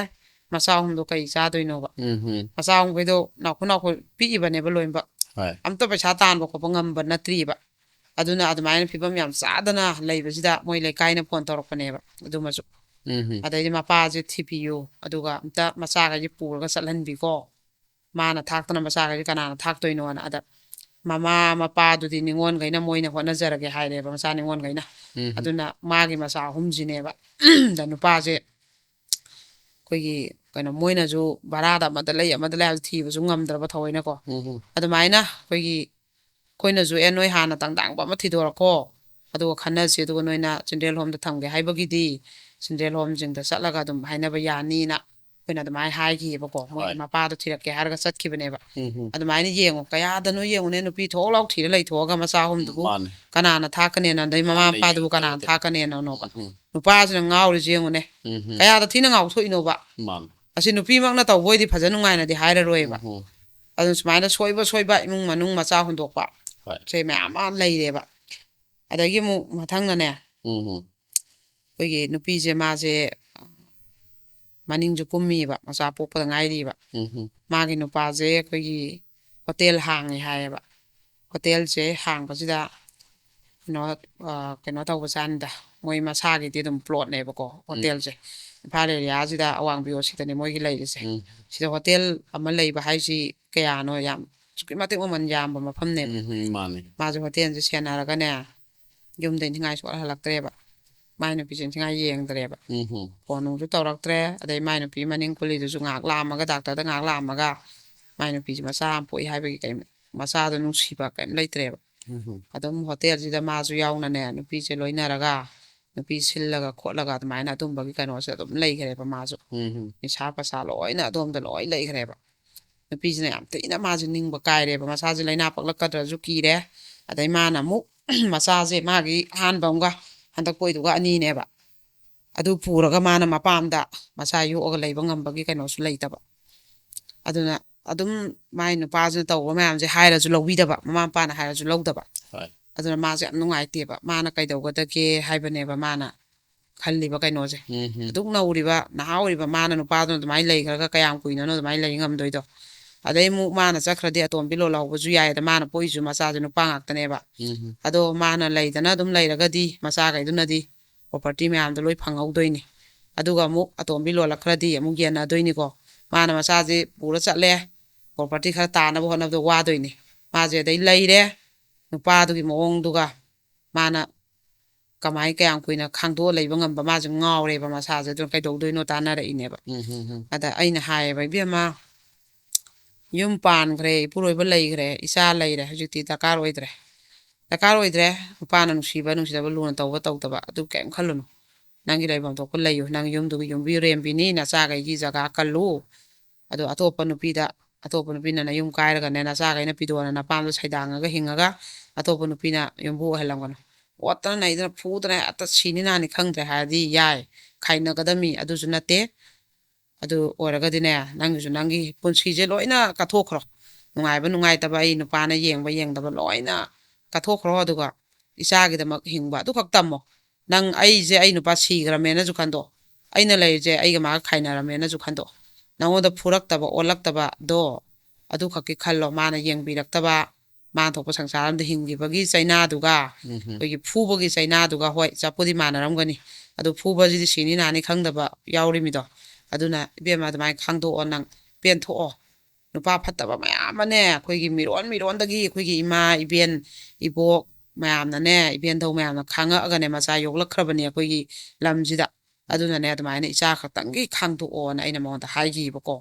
ꯃꯆꯥ ꯑꯍꯨꯝꯗꯣ ꯀꯩ ꯆꯥꯗꯣꯏꯅꯣꯕ? ꯎꯝ ꯎꯝ꯫ ꯃꯆꯥ ꯑꯍꯨꯝꯈꯩꯗꯣ ꯅꯥꯈꯨ ꯅꯥꯈꯨ ꯄꯤꯛꯏꯕꯅꯦꯕ ꯂꯣꯏꯅꯃꯛ꯫ ꯍꯣꯏ꯫ ꯑꯝꯇ ꯄꯩꯁꯥ ꯇꯥꯟꯕ ꯈꯣꯠꯄ ꯉꯝꯕ ꯅꯠꯇ꯭ꯔꯤꯕ꯫ ꯑꯗꯨꯅ ꯑꯗꯨꯃꯥꯏꯅ ꯐꯤꯕꯝ ꯌꯥꯝ ꯆꯥꯗꯅ ꯂꯩꯕꯁꯤꯗ ꯃꯣꯏ ꯂꯩꯀꯥꯏꯅ ꯐꯣꯟ ꯇꯧꯔꯛꯄꯅꯦꯕ ꯑꯗꯨꯃꯁꯨ꯫ ꯎꯝ ꯎꯝ꯫ ꯑꯗꯩꯗꯤ ꯃꯄꯥꯁꯦ ꯊꯤꯕꯤꯌꯨ, ꯑꯗꯨꯒ ꯑꯝꯇ ꯃꯆꯥꯈꯩꯁꯦ ꯄꯨꯔꯒ ꯆꯠꯍꯟꯕꯤꯀꯣ, ꯃꯥꯅ ꯊꯥꯛꯇꯅ ꯃꯆꯥꯈꯩꯁꯦ ꯀꯅꯥꯅ ꯊꯥꯛꯇꯣꯏꯅꯣꯅ꯫ ꯑꯗ ꯃꯃꯥ ꯃꯄꯥꯗꯨꯗꯤ ꯅꯤꯉꯣꯜꯈꯩꯅ ꯃꯣꯏꯅ ꯍꯣꯠꯅꯖꯔꯒꯦ ꯍꯥꯏꯔꯦꯕ, ꯃꯆꯥ ꯅꯤꯉꯣꯜꯈꯩꯅ꯫ ꯎꯝ ꯑꯗꯨꯅ ꯃꯥꯒꯤ ꯃꯆꯥ ꯑꯍꯨꯝꯁꯤꯅꯦꯕ꯫ ꯑꯗ ꯅꯨꯄꯥꯁꯦ ꯑꯩꯈꯣꯏꯒꯤ ꯀꯩꯅꯣ, ꯃꯣꯏꯅꯁꯨ ꯚꯔꯥꯗ ꯑꯃꯗ ꯂꯩ ꯑꯃꯗ ꯂꯩ ꯍꯥꯏꯕꯗꯨ ꯊꯤꯕꯁꯨ ꯉꯝꯗ꯭ꯔꯕ ꯊꯑꯣꯏꯅꯀꯣ꯫ ꯎꯝ ꯑꯗꯨꯃꯥꯏꯅ ꯑꯩꯈꯣꯏꯒꯤ, ꯑꯩꯈꯣꯏꯅꯁꯨ "ꯑꯦ, ꯅꯣꯏ ꯍꯥꯟꯅ ꯇꯪꯗꯥꯡꯕ ꯑꯃ ꯊꯤꯗꯣꯔꯛꯈꯣ, ꯑꯗꯨꯒ ꯈꯟꯅꯁꯤ, ꯑꯗꯨꯒ ꯅꯣꯏꯅ ꯆꯤꯜꯗ꯭ꯔꯦꯟ ꯍꯣꯝꯗ ꯊꯝꯒꯦ ꯍꯥꯏꯕꯒꯤꯗꯤ ꯆꯤꯜꯗ꯭ꯔꯦꯟ ꯍꯣꯝꯁꯤꯡꯗ ꯆꯠꯂꯒ ꯑꯗꯨꯝ ꯍꯥꯏꯅꯕ ꯌꯥꯅꯤꯅ" ꯑꯩꯈꯣꯏꯅ ꯑꯗꯨꯃꯥꯏꯅ ꯍꯥꯏꯈꯤꯑꯕꯀꯣ꯫ ꯃꯣꯏꯒꯤ ꯍꯣꯏ꯫ ꯃꯄꯥꯗꯣ ꯊꯤꯔꯛꯀꯦ ꯍꯥꯏꯔꯒ ꯆꯠꯈꯤꯕꯅꯦꯕ꯫ ꯎꯝ ꯑꯗꯨꯃꯥꯏꯅ ꯌꯦꯡꯉꯣ, ꯀꯌꯥꯗꯅꯣ ꯌꯦꯡꯉꯨꯅꯦ, ꯅꯨꯄꯤ ꯊꯣꯛ ꯂꯥꯎ ꯊꯤꯔ ꯂꯩꯊꯣꯛꯑꯒ ꯃꯆꯥ ꯑꯍꯨꯝꯗꯨꯕꯨ ꯃꯥꯅꯦ꯫ ꯀꯅꯥꯅ ꯊꯥꯛꯀꯅꯦꯅ, ꯑꯗꯩ ꯃꯃꯥ ꯌꯥꯝꯅ ꯃꯄꯥꯗꯨꯕꯨ ꯀꯅꯥꯅ ꯌꯦꯡꯉꯦ꯫ ꯊꯥꯛꯀꯅꯦꯅꯣꯕ꯫ ꯎꯝ ꯅꯨꯄꯥꯁꯤꯅ ꯉꯥꯎꯔꯤꯁꯦ ꯌꯦꯡꯉꯨꯅꯦ, ꯎꯝ ꯀꯌꯥꯗ ꯊꯤꯅ ꯉꯥꯎꯊꯣꯛꯏꯅꯣꯕ? ꯃꯥꯅꯦ꯫ ꯑꯁꯤ ꯅꯨꯄꯤꯃꯛꯅ ꯇꯧꯕ ꯑꯣꯏꯗꯤ ꯐꯖ ꯅꯨꯡꯉꯥꯏꯅꯗꯤ ꯍꯥꯏꯔꯔꯣꯏꯕ꯫ ꯎꯝ ꯑꯗꯨꯅ ꯁꯨꯃꯥꯏꯅ ꯁꯣꯏꯕ ꯁꯣꯏꯕ, ꯏꯃꯨꯡ ꯃꯅꯨꯡ ꯃꯆꯥ ꯍꯨꯟꯗꯣꯛꯄ, ꯍꯣꯏ꯫ ꯁꯦ ꯃꯌꯥꯝ ꯑꯃ ꯂꯩꯔꯦꯕ꯫ ꯑꯗꯒꯤ ꯑꯃꯨꯛ ꯃꯊꯪꯅꯅꯦ, ꯎꯝ ꯑꯩꯈꯣꯏꯒꯤ ꯅꯨꯄꯤꯁꯦ, ꯃꯥꯁꯦ ꯃꯅꯤꯡꯁꯨ ꯀꯨꯝꯃꯤꯕ, ꯃꯆꯥ ꯄꯣꯛꯄꯗ ꯉꯥꯏꯔꯤꯕ꯫ ꯎꯝ ꯃꯥꯒꯤ ꯅꯨꯄꯥꯁꯦ ꯑꯩꯈꯣꯏꯒꯤ ꯍꯣꯇꯦꯜ ꯍꯥꯡꯉꯦ ꯍꯥꯏꯌꯦꯕ꯫ ꯍꯣꯇꯦꯜꯁꯦ ꯍꯥꯡꯕꯁꯤꯗ ꯀꯩꯅꯣ, ꯑ, ꯀꯩꯅꯣ ꯇꯧꯕꯖꯥꯠꯅꯤꯗ, ꯃꯣꯏ ꯃꯁꯥꯒꯤꯗꯤ ꯑꯗꯨꯝ ꯄ꯭ꯂꯣꯠꯅꯦꯕꯀꯣ ꯍꯣꯇꯦꯜꯁꯦ꯫ ꯏꯝꯐꯥꯜ ꯑꯦꯔꯤꯌꯥꯁꯤꯗ ꯑꯋꯥꯡ ꯕꯤ ꯑꯣ ꯁꯤꯗꯅꯦ ꯃꯣꯏꯒꯤ ꯂꯩꯔꯤꯁꯦ꯫ ꯎꯝ ꯁꯤꯗ ꯍꯣꯇꯦꯜ ꯑꯃ ꯂꯩꯕ ꯍꯥꯏꯁꯤ ꯀꯌꯥꯅꯣ, ꯌꯥꯝ ꯑꯁꯨꯛꯀꯤ ꯃꯇꯤꯛ ꯃꯃꯜ ꯌꯥꯝꯕ ꯃꯐꯝꯅꯦꯕ꯫ ꯎꯝ ꯃꯥꯅꯦ꯫ ꯃꯥꯁꯦ ꯍꯣꯇꯦꯜꯁꯦ ꯁꯦꯟꯅꯔꯒꯅꯦ, ꯌꯨꯝꯗ ꯏꯟꯊꯤꯉꯥꯏ ꯁꯣꯛꯍꯜꯂꯛꯇ꯭ꯔꯦꯕ꯫ ꯃꯥꯏ ꯅꯨꯄꯤꯁꯦ ꯏꯟꯊꯤꯉꯥꯏ ꯌꯦꯡꯗ꯭ꯔꯦꯕ꯫ ꯎꯝ ꯐꯣꯟ ꯅꯨꯡꯁꯨ ꯇꯧꯔꯛꯇ꯭ꯔꯦ꯫ ꯑꯗꯩ ꯃꯥꯏ ꯅꯨꯄꯤ ꯃꯅꯤꯡ ꯀꯨꯜꯂꯤꯗꯨꯁꯨ ꯉꯥꯏꯍꯥꯛ ꯂꯥꯛꯑꯝꯃꯒ, ꯗꯥꯛꯇꯔꯗ ꯉꯥꯏꯍꯥꯛ ꯂꯥꯛꯑꯝꯃꯒ, ꯃꯥꯏ ꯅꯨꯄꯤꯁꯦ ꯃꯆꯥ ꯑꯃ ꯄꯣꯛꯏ ꯍꯥꯏꯕꯒꯤ ꯀꯩ, ꯃꯆꯥꯗꯣ ꯅꯨꯡꯁꯤꯕ ꯀꯩꯝ ꯂꯩꯇ꯭ꯔꯦꯕ꯫ ꯎꯝ ꯑꯗꯨꯝ ꯍꯣꯇꯦꯜꯁꯤꯗ ꯃꯥꯁꯨ ꯌꯥꯎꯅꯅꯦ, ꯅꯨꯄꯤꯁꯦ ꯂꯣꯏꯅꯔꯒ, ꯅꯨꯄꯤ ꯁꯤꯜꯂꯒ ꯈꯣꯠꯂꯒ ꯑꯗꯨꯃꯥꯏꯅ ꯑꯗꯨꯝꯕꯒꯤ ꯀꯩꯅꯣꯁꯦ ꯑꯗꯨꯝ ꯂꯩꯈ꯭ꯔꯦꯕ ꯃꯥꯁꯨ꯫ ꯎꯝ ꯅꯤꯁꯥ ꯄꯁꯥ ꯂꯣꯏꯅ ꯑꯗꯣꯝꯗ ꯂꯣꯏ ꯂꯩꯈ꯭ꯔꯦꯕ꯫ ꯅꯨꯄꯤꯁꯤꯅ ꯌꯥꯝ ꯊꯤꯅ ꯃꯥꯁꯦ ꯅꯤꯡꯕ ꯀꯥꯏꯔꯦꯕ, ꯃꯁꯥꯁꯦ ꯂꯥꯏꯅꯥ ꯄꯛꯂꯛꯀꯗ꯭ꯔꯁꯨ ꯀꯤꯔꯦ꯫ ꯑꯗꯩ ꯃꯥꯅ ꯑꯃꯨꯛ ꯃꯆꯥꯁꯦ ꯃꯥꯒꯤ ꯑꯍꯥꯟꯕ ꯑꯃꯒ ꯍꯟꯗꯛ ꯄꯣꯛꯏꯗꯨꯒ ꯑꯅꯤꯅꯦꯕ꯫ ꯑꯗꯨ ꯄꯨꯔꯒ ꯃꯥꯅ ꯃꯄꯥꯝꯗ ꯃꯆꯥ ꯌꯣꯛꯑꯒ ꯂꯩꯕ ꯉꯝꯕꯒꯤ ꯀꯩꯅꯣꯁꯨ ꯂꯩꯇꯕ꯫ ꯑꯗꯨꯅ ꯑꯗꯨꯝ ꯃꯥꯏ ꯅꯨꯄꯥꯁꯤꯅ ꯇꯧꯕ ꯃꯌꯥꯝꯁꯦ ꯍꯥꯏꯔꯁꯨ ꯂꯧꯕꯤꯗꯕ, ꯃꯃꯥ ꯃꯄꯥꯅ ꯍꯥꯏꯔꯁꯨ ꯂꯧꯗꯕ꯫ ꯍꯣꯏ꯫ ꯑꯗꯨꯅ ꯃꯥꯁꯦ ꯌꯥꯝ ꯅꯨꯡꯉꯥꯏꯇꯦꯕ꯫ ꯃꯥꯅ ꯀꯩꯗꯧꯒꯗꯒꯦ ꯍꯥꯏꯕꯅꯦꯕ ꯃꯥꯅ ꯈꯜꯂꯤꯕ ꯀꯩꯅꯣꯁꯦ꯫ ꯎꯝ ꯑꯗꯨꯛ ꯅꯧꯔꯤꯕ, ꯅꯍꯥ ꯑꯣꯏꯔꯤꯕ ꯃꯥꯅ ꯅꯨꯄꯥꯗꯨꯅ ꯑꯗꯨꯃꯥꯏꯅ ꯂꯩꯈ꯭ꯔꯒ ꯀꯌꯥꯝ ꯀꯨꯏꯅꯅꯣ ꯑꯗꯨꯃꯥꯏꯅ ꯂꯩ ꯉꯝꯗꯣꯏꯗꯣ? ꯑꯗꯩ ꯑꯃꯨꯛ ꯃꯥꯅ ꯆꯠꯈ꯭ꯔꯗꯤ ꯑꯇꯣꯝꯕꯤ ꯂꯣꯜꯍꯧꯕꯁꯨ ꯌꯥꯏ꯫ ꯑꯗ ꯃꯥꯅ ꯄꯣꯛꯏꯁꯨ ꯃꯆꯥꯁꯦ ꯅꯨꯄꯥ ꯉꯥꯛꯇꯅꯦꯕ꯫ ꯎꯝ ꯑꯗꯣ ꯃꯥꯅ ꯂꯩꯗꯅ ꯑꯗꯨꯝ ꯂꯩꯔꯒꯗꯤ ꯃꯆꯥꯈꯩꯗꯨꯅꯗꯤ ꯄ꯭ꯔꯣꯄꯔꯇꯤ ꯃꯌꯥꯝꯗꯣ ꯂꯣꯏ ꯐꯪꯍꯧꯗꯣꯏꯅꯤ꯫ ꯑꯗꯨꯒ ꯑꯃꯨꯛ ꯑꯇꯣꯝꯕꯤ ꯂꯣꯜꯂꯛꯈ꯭ꯔꯗꯤ ꯑꯃꯨꯛ ꯌꯦꯟꯅꯗꯣꯏꯅꯤꯀꯣ꯫ ꯃꯥꯅ ꯃꯆꯥꯁꯦ ꯄꯨꯔ ꯆꯠꯂꯦ, ꯄ꯭ꯔꯣꯄꯔꯇꯤ ꯈꯔ ꯇꯥꯅꯕ ꯍꯣꯠꯅꯕꯗ ꯋꯥꯗꯣꯏꯅꯤ꯫ ꯃꯥꯁꯦ ꯑꯗꯩ ꯂꯩꯔꯦ꯫ ꯅꯨꯄꯥꯗꯨꯒꯤ ꯃꯑꯣꯡꯗꯨꯒ ꯃꯥꯅ ꯀꯃꯥꯏ ꯀꯌꯥꯝ ꯀꯨꯏꯅ ꯈꯥꯡꯗꯣꯛꯑ ꯂꯩꯕ ꯉꯝꯕ, ꯃꯥꯁꯦ ꯉꯥꯎꯔꯦꯕ ꯃꯁꯥꯁꯦ꯫ ꯑꯗꯨꯅ ꯀꯩꯗꯧꯗꯣꯏꯅꯣ ꯇꯥꯟꯅꯔꯛꯏꯅꯦꯕ꯫ ꯎꯝ, ꯎꯝ, ꯎꯝ. ꯑꯗ ꯑꯩꯅ ꯍꯥꯏꯌꯦꯕ, "ꯏꯕꯦꯝꯃ, ꯌꯨꯝ ꯄꯥꯟꯈ꯭ꯔꯦ, ꯏꯄꯨꯔꯣꯏꯕ ꯂꯩꯈ꯭ꯔꯦ, ꯏꯆꯥ ꯂꯩꯔꯦ, ꯍꯧꯖꯤꯛꯇꯤ ꯗꯔꯀꯥꯔ ꯑꯣꯏꯗ꯭ꯔꯦ꯫ ꯗꯔꯀꯥꯔ ꯑꯣꯏꯗ꯭ꯔꯦ꯫ ꯅꯨꯄꯥꯅ ꯅꯨꯡꯁꯤꯕ ꯅꯨꯡꯁꯤꯗꯕ, ꯂꯨꯅ ꯇꯧꯕ ꯇꯧꯗꯕ, ꯑꯗꯨ ꯀꯔꯤꯝ ꯈꯜꯂꯨꯅꯨ꯫ ꯅꯪꯒꯤ ꯂꯩꯐꯝ ꯊꯣꯛꯄ ꯂꯩꯌꯨ꯫ ꯅꯪ ꯌꯨꯝꯗꯨꯒꯤ ꯌꯨꯝꯕꯤ ꯔꯦꯝꯕꯤꯅꯤ, ꯅꯆꯥꯈꯩꯒꯤ ꯖꯒꯥ ꯀꯜꯂꯨ꯫ ꯑꯗꯣ ꯑꯇꯣꯞꯄ ꯅꯨꯄꯤꯗ, ꯑꯇꯣꯞꯄ ꯅꯨꯄꯤꯅ ꯅꯌꯨꯝ ꯀꯥꯏꯔꯒꯅꯦ, ꯅꯆꯥꯈꯩꯅ ꯄꯤꯗꯣꯅ ꯅꯄꯥꯝꯗ ꯁꯩꯗꯥꯡꯉꯒ ꯍꯤꯡꯉꯒ ꯑꯇꯣꯞꯄ ꯅꯨꯄꯤꯅ ꯌꯨꯝꯕꯨ ꯑꯣꯏꯍꯜꯂꯝꯒꯅꯨ꯫ ꯑꯣꯠꯇꯅ ꯅꯩꯗꯅ ꯐꯨꯗꯅ ꯍꯦꯛꯇ ꯁꯤꯅꯤ ꯅꯥꯅꯤ ꯈꯪꯗ꯭ꯔꯦ ꯍꯥꯏꯔꯗꯤ ꯌꯥꯏ, ꯈꯥꯏꯅꯒꯗꯕꯅꯤ꯫ ꯑꯗꯨꯁꯨ ꯅꯠꯇꯦ꯫ ꯑꯗꯨ ꯑꯣꯏꯔꯒꯗꯤꯅꯦ, ꯅꯪꯒꯤꯁꯨ ꯅꯪꯒꯤ ꯄꯨꯟꯁꯤꯁꯦ ꯂꯣꯏꯅ ꯀꯠꯊꯣꯛꯈ꯭ꯔꯣ꯫ ꯅꯨꯡꯉꯥꯏꯕ ꯅꯨꯡꯉꯥꯏꯇꯕ, ꯑꯩ ꯅꯨꯄꯥꯅ ꯌꯦꯡꯕ ꯌꯦꯡꯗꯕ ꯂꯣꯏꯅ ꯀꯠꯊꯣꯛꯈ꯭ꯔꯣ꯫ ꯑꯗꯨꯒ ꯏꯆꯥꯒꯤꯗꯃꯛ ꯍꯤꯡꯕ ꯑꯗꯨꯈꯛ ꯇꯝꯃꯣ꯫ ꯅꯪ, ꯑꯩꯁꯦ, ꯑꯩ ꯅꯨꯄꯥ ꯁꯤꯈ꯭ꯔꯃꯦꯅꯁꯨ ꯈꯟꯗꯣꯛ, ꯑꯩꯅ ꯂꯩꯔꯤꯁꯦ ꯑꯩꯒ ꯃꯥꯒ ꯈꯥꯏꯅꯔꯝꯃꯦꯅꯁꯨ ꯈꯟꯗꯣꯛ꯫ ꯅꯉꯣꯟꯗ ꯐꯨꯔꯛꯇꯕ ꯑꯣꯜꯂꯛꯇꯕꯗꯣ ꯑꯗꯨꯈꯛꯀꯤ ꯈꯜꯂꯣ꯫ ꯃꯥꯅ ꯌꯦꯡꯕꯤꯔꯛꯇꯕ, ꯃꯥꯅ ꯊꯣꯛꯄ ꯁꯪꯁꯥꯔ ꯑꯃꯗ ꯍꯤꯡꯈꯤꯕꯒꯤ ꯆꯩꯅꯥꯗꯨꯒ, ꯎꯝ, ꯎꯝ. ꯑꯩꯈꯣꯏꯒꯤ ꯐꯨꯕꯒꯤ ꯆꯩꯅꯥꯗꯨꯒ, ꯍꯣꯏ, ꯆꯞꯄꯨꯗꯤ ꯃꯥꯟꯅꯔꯝꯒꯅꯤ, ꯑꯗꯨ ꯐꯨꯕꯁꯤꯗꯤ ꯁꯤꯅꯤ ꯅꯥꯅꯤ ꯈꯪꯗꯕ ꯌꯥꯎꯔꯤꯃꯤꯗꯣ꯫ ꯑꯗꯨꯅ ꯏꯕꯦꯝꯃ, ꯑꯗꯨꯃꯥꯏꯅ ꯈꯥꯡꯗꯣꯛꯑꯣ, ꯅꯪ ꯄꯦꯟꯊꯣꯛꯑꯣ꯫ ꯅꯨꯄꯥ ꯐꯠꯇꯕ ꯃꯌꯥꯝ ꯑꯃꯅꯦ, ꯑꯩꯈꯣꯏꯒꯤ ꯃꯤꯔꯣꯟ ꯃꯤꯔꯣꯟꯗꯒꯤ ꯑꯩꯈꯣꯏꯒꯤ ꯏꯃꯥ, ꯏꯕꯦꯟ, ꯏꯕꯣꯛ ꯃꯌꯥꯝꯅꯅꯦ, ꯏꯕꯦꯟꯙꯧ ꯃꯌꯥꯝꯅ ꯈꯥꯡꯉꯛꯑꯒꯅꯦ, ꯃꯆꯥ ꯌꯣꯛꯂꯛꯈ꯭ꯔꯕꯅꯦ ꯑꯩꯈꯣꯏꯒꯤ ꯂꯝꯁꯤꯗ꯫ ꯑꯗꯨꯅꯅꯦ, ꯑꯗꯨꯃꯥꯏꯅ ꯏꯆꯥ ꯈꯛꯇꯪꯒꯤ ꯈꯥꯡꯗꯣꯛꯑꯣꯅ ꯑꯩꯅ ꯃꯉꯣꯟꯗ ꯍꯥꯏꯈꯤꯕꯀꯣ꯫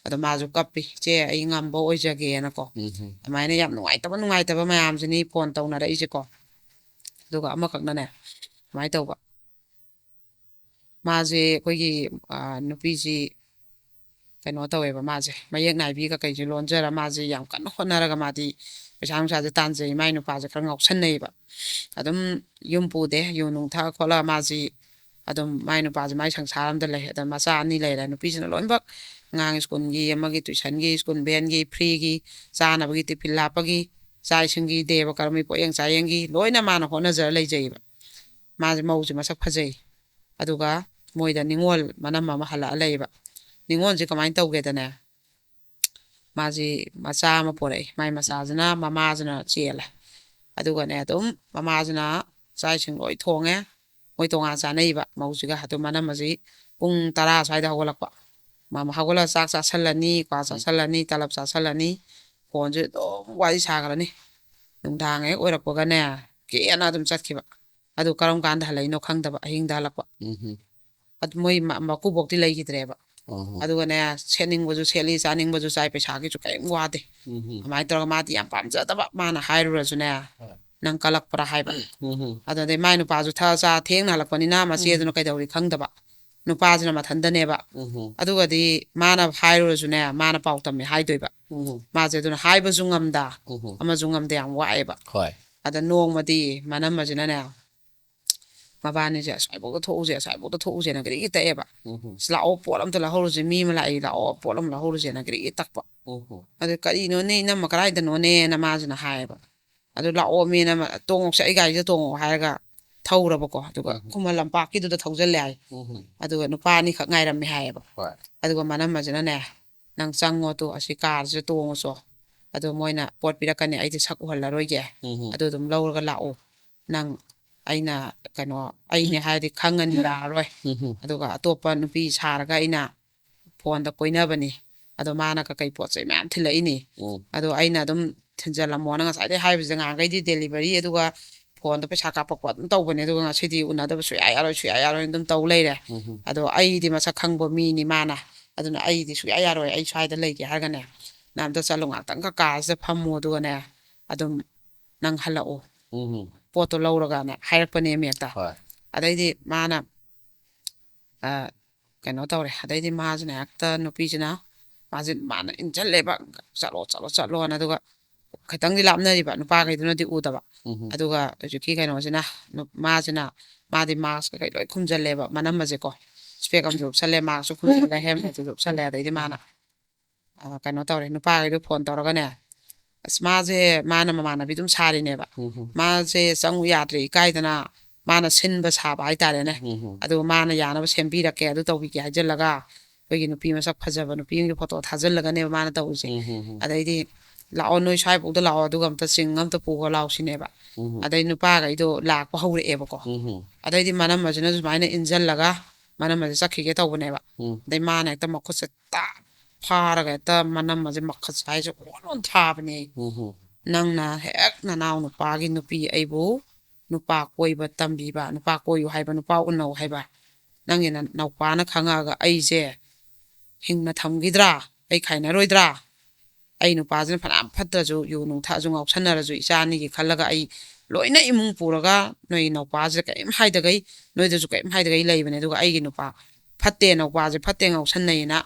ꯑꯗꯣ ꯃꯥꯁꯨ ꯀꯞꯄꯤ, "ꯏꯆꯦ, ꯑꯩ ꯉꯝꯕ ꯑꯣꯏꯖꯒꯦꯅꯀꯣ"꯫ ꯎꯝ, ꯎꯝ. ꯑꯗꯨꯃꯥꯏꯅ ꯌꯥꯝ ꯅꯨꯡꯉꯥꯏꯇꯕ, ꯅꯨꯡꯉꯥꯏꯇꯕ ꯃꯌꯥꯝꯁꯤꯅꯤ ꯐꯣꯟ ꯇꯧꯅꯔꯛꯏꯁꯦꯀꯣ꯫ ꯑꯗꯨꯒ ꯑꯃꯈꯛꯅꯅꯦ, ꯁꯨꯃꯥꯏꯅ ꯇꯧꯕ, ꯃꯥꯁꯦ ꯑꯩꯈꯣꯏꯒꯤ, ꯑ, ꯅꯨꯄꯤꯁꯤ ꯀꯩꯅꯣ ꯇꯧꯋꯦꯕ, ꯃꯥꯁꯦ ꯃꯌꯦꯛ ꯅꯥꯏꯕꯤ ꯀꯀꯩꯁꯦ ꯂꯣꯟꯖꯔ, ꯃꯥꯁꯦ ꯌꯥꯝ ꯀꯟꯅ ꯍꯣꯠꯅꯔꯒ ꯃꯥꯗꯤ ꯄꯩꯁꯥ ꯅꯨꯡꯁꯥꯁꯦ ꯇꯥꯟꯖꯩ꯫ ꯃꯥꯏ ꯅꯨꯄꯥꯁꯦ ꯈꯔ ꯉꯥꯎꯁꯟꯅꯩꯌꯦꯕ꯫ ꯑꯗꯨꯝ ꯌꯨꯝ ꯄꯨꯗꯦ, ꯌꯨ ꯅꯨꯡ ꯊꯛꯑ ꯈꯣꯠꯂꯒ ꯃꯥꯁꯤ ꯑꯗꯨꯝ, ꯃꯥꯏ ꯅꯨꯄꯥꯁꯦ ꯃꯥꯏ ꯁꯪꯁꯥꯔ ꯑꯃꯗ ꯂꯩ꯫ ꯑꯗ ꯃꯆꯥ ꯑꯅꯤ ꯂꯩꯔꯦ꯫ ꯅꯨꯄꯤꯁꯤꯅ ꯂꯣꯏꯅꯃꯛ ꯑꯉꯥꯡ ꯁ꯭ꯀꯨꯜꯒꯤ, ꯑꯃꯒꯤ ꯇꯨꯏꯁꯟꯒꯤ, ꯁ꯭ꯀꯨꯜ ꯚꯦꯟꯒꯤ, ꯐ꯭ꯔꯤꯒꯤ, ꯆꯥꯅꯕꯒꯤ ꯇꯤꯐꯤꯟ ꯂꯥꯞꯄꯒꯤ, ꯆꯥꯛ ꯏꯁꯤꯡꯒꯤ, ꯗꯦꯕ ꯀꯔꯝꯒꯤ, ꯄꯣꯠꯌꯦꯡ ꯆꯥꯌꯦꯡꯒꯤ ꯂꯣꯏꯅ ꯃꯥꯅ ꯍꯣꯠꯅꯖꯔ ꯂꯩꯖꯩꯌꯦꯕ꯫ ꯃꯥꯁꯦ, ꯃꯧꯁꯦ ꯃꯁꯛ ꯐꯖꯩ꯫ ꯑꯗꯨꯒ ꯃꯣꯏꯗ ꯅꯤꯉꯣꯜ ꯃꯅꯝ ꯑꯃ ꯍꯜꯂꯛꯑ ꯂꯩꯌꯦꯕ꯫ ꯅꯤꯉꯣꯜꯁꯦ ꯀꯃꯥꯏꯅ ꯇꯧꯒꯦꯗꯅꯦ, ꯃꯥꯁꯤ ꯃꯆꯥ ꯑꯃ ꯄꯣꯔꯛꯏ꯫ ꯃꯥꯏ ꯃꯆꯥꯁꯤꯅ ꯃꯃꯥꯁꯤꯅ ꯆꯦꯜꯂꯦ꯫ ꯑꯗꯨꯒꯅꯦ, ꯑꯗꯨꯝ ꯃꯃꯥꯁꯤꯅ ꯆꯥꯛ ꯏꯁꯤꯡ ꯂꯣꯏ ꯊꯣꯡꯉꯦ꯫ ꯃꯣꯏ ꯇꯣꯉꯥꯟ ꯆꯥꯅꯩꯕ꯫ ꯃꯧꯁꯤꯒ ꯑꯗꯨ ꯃꯅꯝ ꯑꯁꯤ ꯄꯨꯡ ꯇꯔꯥ ꯁ꯭ꯋꯥꯏꯗ ꯍꯧꯒꯠꯂꯛꯄ꯫ ꯃꯥ ꯍꯧꯒꯠꯂꯒ ꯆꯥꯛ ꯆꯥꯁꯜꯂꯅꯤ, ꯀ꯭ꯋꯥ ꯆꯥꯁꯜꯂꯅꯤ, ꯇꯂꯞ ꯆꯥꯁꯜꯂꯅꯤ, ꯐꯣꯟꯁꯦ ꯑꯗꯨꯝ ꯋꯥꯔꯤ ꯁꯥꯈ꯭ꯔꯅꯤ꯫ ꯅꯨꯡꯗꯥꯡ ꯍꯦꯛ ꯑꯣꯏꯔꯛꯄꯒꯅꯦ, ꯀꯦꯅ ꯑꯗꯨꯝ ꯆꯠꯈꯤꯕ꯫ ꯑꯗꯨ ꯀꯔꯝ ꯀꯥꯟꯗ ꯍꯜꯂꯛꯏꯅꯣ ꯈꯪꯗꯕ, ꯑꯍꯤꯡꯗ ꯍꯜꯂꯛꯄ꯫ ꯎꯝ ꯑꯗꯨ ꯃꯣꯏ ꯃ- ꯃꯀꯨꯕꯣꯛꯇꯤ ꯂꯩꯈꯤꯗ꯭ꯔꯦꯕ꯫ ꯎꯝ ꯑꯗꯨꯒꯅꯦ, ꯁꯦꯠꯅꯤꯡꯕꯁꯨ ꯁꯦꯠꯂꯤ, ꯆꯥꯅꯤꯡꯕꯁꯨ ꯆꯥꯏ, ꯄꯩꯁꯥꯒꯤꯁꯨ ꯀꯔꯤꯝ ꯋꯥꯗꯦ꯫ ꯎꯝ ꯑꯗꯨꯃꯥꯏꯅ ꯇꯧꯔꯒ ꯃꯥꯗꯤ ꯌꯥꯝ ꯄꯥꯝꯖꯗꯕ, ꯃꯥꯅ ꯍꯥꯏꯔꯨꯔꯁꯨꯅꯦ, ꯍꯣꯏ. "ꯅꯪ ꯀꯂꯛꯄ꯭ꯔꯥ?" ꯍꯥꯏꯕ꯫ ꯎꯝ ꯑꯗꯨꯗꯩ ꯃꯥꯏ ꯅꯨꯄꯥꯁꯨ ꯊꯛꯑ ꯆꯥ ꯊꯦꯡꯅ ꯍꯜꯂꯛꯄꯅꯤꯅ ꯃꯆꯦꯗꯨꯅ ꯀꯩꯗꯧꯔꯤ ꯈꯪꯗꯕ, ꯅꯨꯄꯥꯁꯤꯅ ꯃꯊꯟꯗꯅꯦꯕ꯫ ꯎꯝ ꯑꯗꯨꯒꯗꯤ ꯃꯥꯅ ꯍꯥꯏꯔꯨꯔꯁꯨꯅꯦ, ꯃꯥꯅ ꯄꯥꯎ ꯇꯝꯃꯦ ꯍꯥꯏꯗꯣꯏꯕ꯫ ꯎꯝ ꯃꯥꯁꯦ ꯑꯗꯨꯅ ꯍꯥꯏꯕꯁꯨ ꯉꯝꯗ, ꯎꯝ ꯑꯃꯁꯨ ꯉꯝꯗ, ꯌꯥꯝ ꯋꯥꯏꯑꯦꯕ꯫ ꯍꯣꯏ. ꯑꯗ ꯅꯣꯡꯃꯗꯤ ꯃꯅꯝꯃꯁꯤꯅꯅꯦ, "ꯃꯕꯥꯅꯤꯁꯦ ꯑꯁ꯭ꯋꯥꯏꯐꯥꯎꯗ ꯊꯣꯛꯎꯁꯦ, ꯑꯁ꯭ꯋꯥꯏꯐꯥꯎꯗ ꯊꯣꯛꯎꯁꯦꯅ" ꯒꯥꯔꯤ ꯇꯛꯑꯦꯕ꯫ ꯎꯝ "ꯑꯁ, ꯂꯥꯛꯑꯣ, ꯄꯣꯠ ꯑꯝꯇ ꯂꯧꯍꯧꯔꯨꯁꯦ, ꯃꯤ ꯑꯃ ꯂꯥꯛꯏ, ꯂꯥꯛꯑꯣ, ꯄꯣꯠ ꯑꯃ ꯂꯧꯍꯧꯔꯨꯁꯦꯅ" ꯒꯥꯔꯤ ꯇꯛꯄ꯫ ꯎꯝ ꯑꯗꯨ "ꯀꯔꯤꯅꯣꯅꯦ, ꯏꯅꯝꯃ, ꯀꯗꯥꯏꯗꯅꯣꯅꯦꯅ" ꯃꯥꯁꯤꯅ ꯍꯥꯏꯌꯦꯕ꯫ ꯑꯗꯨ "ꯂꯥꯛꯑꯣ, ꯃꯤ ꯏꯅꯝꯃ, ꯇꯣꯡꯉꯣꯛꯁꯦ, ꯑꯩ ꯒꯥꯔꯤꯗ ꯇꯣꯡꯉꯣ" ꯍꯥꯏꯔꯒ ꯊꯧꯔꯕꯀꯣ꯫ ꯑꯗꯨꯒ ꯎꯝ. ꯈꯨꯃꯟ ꯂꯝꯄꯥꯛꯀꯤꯗꯨꯗ ꯊꯧꯖꯤꯜꯂꯦ ꯍꯥꯏ꯫ ꯎꯝ ꯑꯗꯨꯒ ꯅꯨꯄꯥ ꯑꯅꯤꯈꯛ ꯉꯥꯏꯔꯝꯃꯦ ꯍꯥꯏꯌꯦꯕ꯫ ꯍꯣꯏ. ꯑꯗꯨꯒ ꯃꯅꯝꯃꯁꯤꯅꯅꯦ, "ꯅꯪ ꯆꯪꯉꯣ ꯇꯨ, ꯑꯁꯤ ꯀꯥꯔꯁꯤꯗ ꯇꯣꯡꯉꯨꯆꯣ, ꯑꯗꯣ ꯃꯣꯏꯅ ꯄꯣꯠ ꯄꯤꯔꯛꯀꯅꯤ, ꯑꯩꯗꯤ ꯁꯛ ꯎꯍꯜꯂꯔꯣꯏꯒꯦ, ꯎꯝ ꯑꯗꯨ ꯑꯗꯨꯝ ꯂꯧꯔꯒ ꯂꯥꯛꯎ, ꯅꯪ ꯑꯩꯅ, ꯀꯩꯅꯣ, ꯑꯩꯅꯦ ꯍꯥꯏꯔꯗꯤ ꯈꯪꯉꯅꯤ, ꯂꯥꯛꯑꯔꯣꯏ, ꯎꯝ ꯑꯗꯨꯒ ꯑꯇꯣꯞꯄ ꯅꯨꯄꯤ ꯁꯥꯔꯒ ꯑꯩꯅ ꯐꯣꯟꯗ ꯀꯣꯏꯅꯕꯅꯤ, ꯑꯗꯣ ꯃꯥꯅ ꯀꯩꯀꯩ ꯄꯣꯠ ꯆꯩ ꯃꯌꯥꯝ ꯊꯤꯜꯂꯛꯏꯅꯤ, ꯎꯝ ꯑꯗꯣ ꯑꯩꯅ ꯑꯗꯨꯝ ꯊꯤꯟꯖꯜꯂꯝꯃꯣꯅ ꯉꯁꯥꯏꯗꯩ ꯍꯥꯏꯕꯁꯦ, ꯉꯍꯥꯟꯈꯩꯗꯤ ꯗꯦꯂꯤꯚꯔꯤ ꯑꯗꯨꯒ ꯐꯣꯟꯗ ꯄꯩꯁꯥ ꯀꯥꯞꯄꯛꯄ ꯑꯗꯨꯝ ꯇꯧꯕꯅꯦ, ꯑꯗꯨꯒ ꯉꯁꯤꯗꯤ ꯎꯅꯗꯕ ꯁꯨꯡꯌꯥ ꯌꯥꯔꯣꯏ, ꯁꯨꯡꯌꯥ ꯌꯥꯔꯣꯏꯅ ꯑꯗꯨꯝ ꯇꯧ ꯂꯩꯔꯦ꯫ ꯎꯝ ꯑꯗꯣ ꯑꯩꯗꯤ ꯃꯁꯛ ꯈꯪꯕ ꯃꯤꯅꯤ ꯃꯥꯅ, ꯑꯗꯨꯅ ꯑꯩꯗꯤ ꯁꯨꯡꯌꯥ ꯌꯥꯔꯣꯏ, ꯑꯩ ꯁ꯭ꯋꯥꯏꯗ ꯂꯩꯒꯦ ꯍꯥꯏꯔꯒꯅꯦ, ꯅꯪ ꯑꯝꯇ ꯆꯠꯂꯨ, ꯉꯥꯛꯇꯪꯒ ꯀꯥꯁꯤꯗ ꯐꯝꯃꯨ, ꯑꯗꯨꯒꯅꯦ ꯑꯗꯨꯝ ꯅꯪ ꯍꯜꯂꯛꯑꯣ, ꯎꯝ ꯄꯣꯠꯇꯣ ꯂꯧꯔꯒꯅ ꯍꯥꯏꯔꯛꯄꯅꯦ ꯃꯦꯛꯇ꯫ ꯍꯣꯏ. ꯑꯗꯩꯗꯤ ꯃꯥꯅ, ꯑ, ꯀꯩꯅꯣ ꯇꯧꯔꯦ, ꯑꯗꯩꯗꯤ ꯃꯥꯁꯤꯅ ꯍꯦꯛꯇ, ꯅꯨꯄꯤꯁꯤꯅ, ꯃꯥꯁꯦ, ꯃꯥꯅ ꯏꯟꯁꯤꯜꯂꯦꯕ, "ꯆꯠꯂꯣ, ꯆꯠꯂꯣ, ꯆꯠꯂꯣꯅ", ꯑꯗꯨꯒ ꯈꯤꯇꯪꯗꯤ ꯂꯥꯞꯅꯔꯤꯕ, ꯅꯨꯄꯥꯈꯩꯗꯨꯅꯗꯤ ꯎꯗꯕ꯫ ꯎꯝ ꯑꯗꯨꯒ ꯍꯧꯖꯤꯛꯀꯤ ꯀꯩꯅꯣꯁꯤꯅ, ꯅꯨ- ꯃꯥꯁꯤꯅ, ꯃꯥꯗꯤ ꯃꯥꯛꯁ ꯀꯩꯀꯩ ꯂꯣꯏ ꯈꯨꯝꯖꯜꯂꯦꯕ, ꯃꯅꯝꯃꯁꯦꯀꯣ, ꯏꯁꯄꯦꯛ ꯑꯃꯁꯨ ꯎꯞꯁꯜꯂꯦ, ꯃꯥꯛꯁꯁꯨ ꯈꯨꯝꯖꯜꯂꯦ, ꯍꯦꯜꯃꯦꯠꯁꯨ ꯎꯞꯁꯜꯂꯦ꯫ ꯑꯗꯩꯗꯤ ꯃꯥꯅ, ꯑ, ꯀꯩꯅꯣ ꯇꯧꯔꯦ, ꯅꯨꯄꯥꯈꯩꯗꯣ ꯐꯣꯟ ꯇꯧꯔꯒꯅꯦ, ꯑꯁ, ꯃꯥꯁꯦ, ꯃꯥꯅ ꯃꯃꯥꯟꯅꯕꯤ ꯑꯗꯨꯝ ꯁꯥꯔꯤꯅꯦꯕ, ꯎꯝ ꯃꯥꯁꯦ ꯆꯪꯉꯨ ꯌꯥꯗ꯭ꯔꯦ, ꯏꯀꯥꯏꯗꯅ ꯃꯥꯅ ꯁꯤꯟꯕ ꯁꯥꯕ ꯍꯥꯏꯇꯥꯔꯦꯅꯦ꯫ ꯎꯝ ꯑꯗꯨ ꯃꯥꯅ ꯌꯥꯅꯕ ꯁꯦꯝꯕꯤꯔꯛꯀꯦ, ꯑꯗꯨ ꯇꯧꯕꯤꯒꯦ ꯍꯥꯏꯖꯤꯜꯂꯒ, ꯑꯩꯈꯣꯏꯒꯤ ꯅꯨꯄꯤ ꯃꯁꯛ ꯐꯖꯕ ꯅꯨꯄꯤ ꯑꯃꯒꯤ ꯐꯣꯇꯣ ꯊꯥꯖꯤꯜꯂꯒꯅꯦꯕ ꯃꯥꯅ ꯇꯧꯔꯤꯁꯦ꯫ ꯎꯝ ꯑꯗꯩꯗꯤ, "ꯂꯥꯛꯑꯣ, ꯅꯣꯏ ꯁ꯭ꯋꯥꯏꯐꯥꯎꯗ ꯂꯥꯛꯑꯣ, ꯑꯗꯨꯒ ꯑꯝꯇ ꯆꯤꯡ ꯑꯝꯇ ꯄꯨꯈꯣ ꯂꯥꯛꯑꯣ" ꯁꯤꯅꯦꯕ꯫ ꯎꯝ ꯑꯗꯩ ꯅꯨꯄꯥꯈꯩꯗꯣ ꯂꯥꯛꯄ ꯍꯧꯔꯛꯑꯦꯕꯀꯣ꯫ ꯎꯝ ꯑꯗꯩꯗꯤ ꯃꯅꯝꯃꯁꯤꯅ ꯁꯨꯃꯥꯏꯅ ꯏꯟꯁꯤꯜꯂꯒ ꯃꯅꯝꯃꯁꯦ ꯆꯠꯈꯤꯒꯦ ꯇꯧꯕꯅꯦꯕ꯫ ꯎꯝ ꯑꯗꯩ ꯃꯥꯅ ꯍꯦꯛꯇ ꯃꯈꯨꯠꯁꯦ ꯇꯥꯛ ꯐꯥꯔꯒ ꯍꯦꯛꯇ ꯃꯅꯝ ꯑꯁꯦ ꯃꯈꯠ ꯍꯥꯏꯁꯦ ꯑꯣꯟ ꯑꯣꯟ ꯊꯥꯕꯅꯦ ꯑꯩ꯫ ꯎꯝ ꯍꯝ꯫ ꯅꯪꯅ ꯍꯦꯛ ꯅꯅꯥꯎ ꯅꯨꯄꯥꯒꯤ ꯅꯨꯄꯤ ꯑꯩꯕꯨ ꯅꯨꯄꯥ ꯀꯣꯏꯕ ꯇꯝꯕꯤꯕ, ꯅꯨꯄꯥ ꯀꯣꯏꯌꯨ ꯍꯥꯏꯕ, ꯅꯨꯄꯥ ꯎꯅꯧ ꯍꯥꯏꯕ, ꯅꯪꯒꯤ ꯅ- ꯅꯧꯄꯥꯅ ꯈꯪꯉꯛꯑꯒ ꯑꯩꯁꯦ ꯍꯤꯡꯅ ꯊꯝꯈꯤꯗ꯭ꯔꯥ? ꯑꯩ ꯈꯥꯏꯅꯔꯣꯏꯗ꯭ꯔꯥ? ꯑꯩ ꯅꯨꯄꯥꯁꯤꯅ ꯐꯅꯌꯥꯝ ꯐꯠꯇ꯭ꯔꯁꯨ, ꯌꯨ ꯅꯨꯡ ꯊꯛꯑꯁꯨ, ꯉꯥꯎꯁꯟꯅꯔꯁꯨ, ꯏꯆꯥ ꯑꯅꯤꯒꯤ ꯈꯜꯂꯒ ꯑꯩ ꯂꯣꯏꯅ ꯏꯃꯨꯡ ꯄꯨꯔꯒ ꯅꯣꯏ ꯅꯧꯄꯥꯁꯤꯗ ꯀꯔꯤꯝ ꯍꯥꯏꯗꯈꯩ, ꯅꯣꯏꯗꯁꯨ ꯀꯔꯤꯝ ꯍꯥꯏꯗꯈꯩ ꯂꯩꯕꯅꯦ꯫ ꯑꯗꯨꯒ ꯑꯩꯒꯤ ꯅꯨꯄꯥ ꯐꯠꯇꯦ, ꯅꯧꯄꯥꯁꯦ ꯐꯠꯇꯦ, ꯉꯥꯎꯁꯟꯅꯩꯅ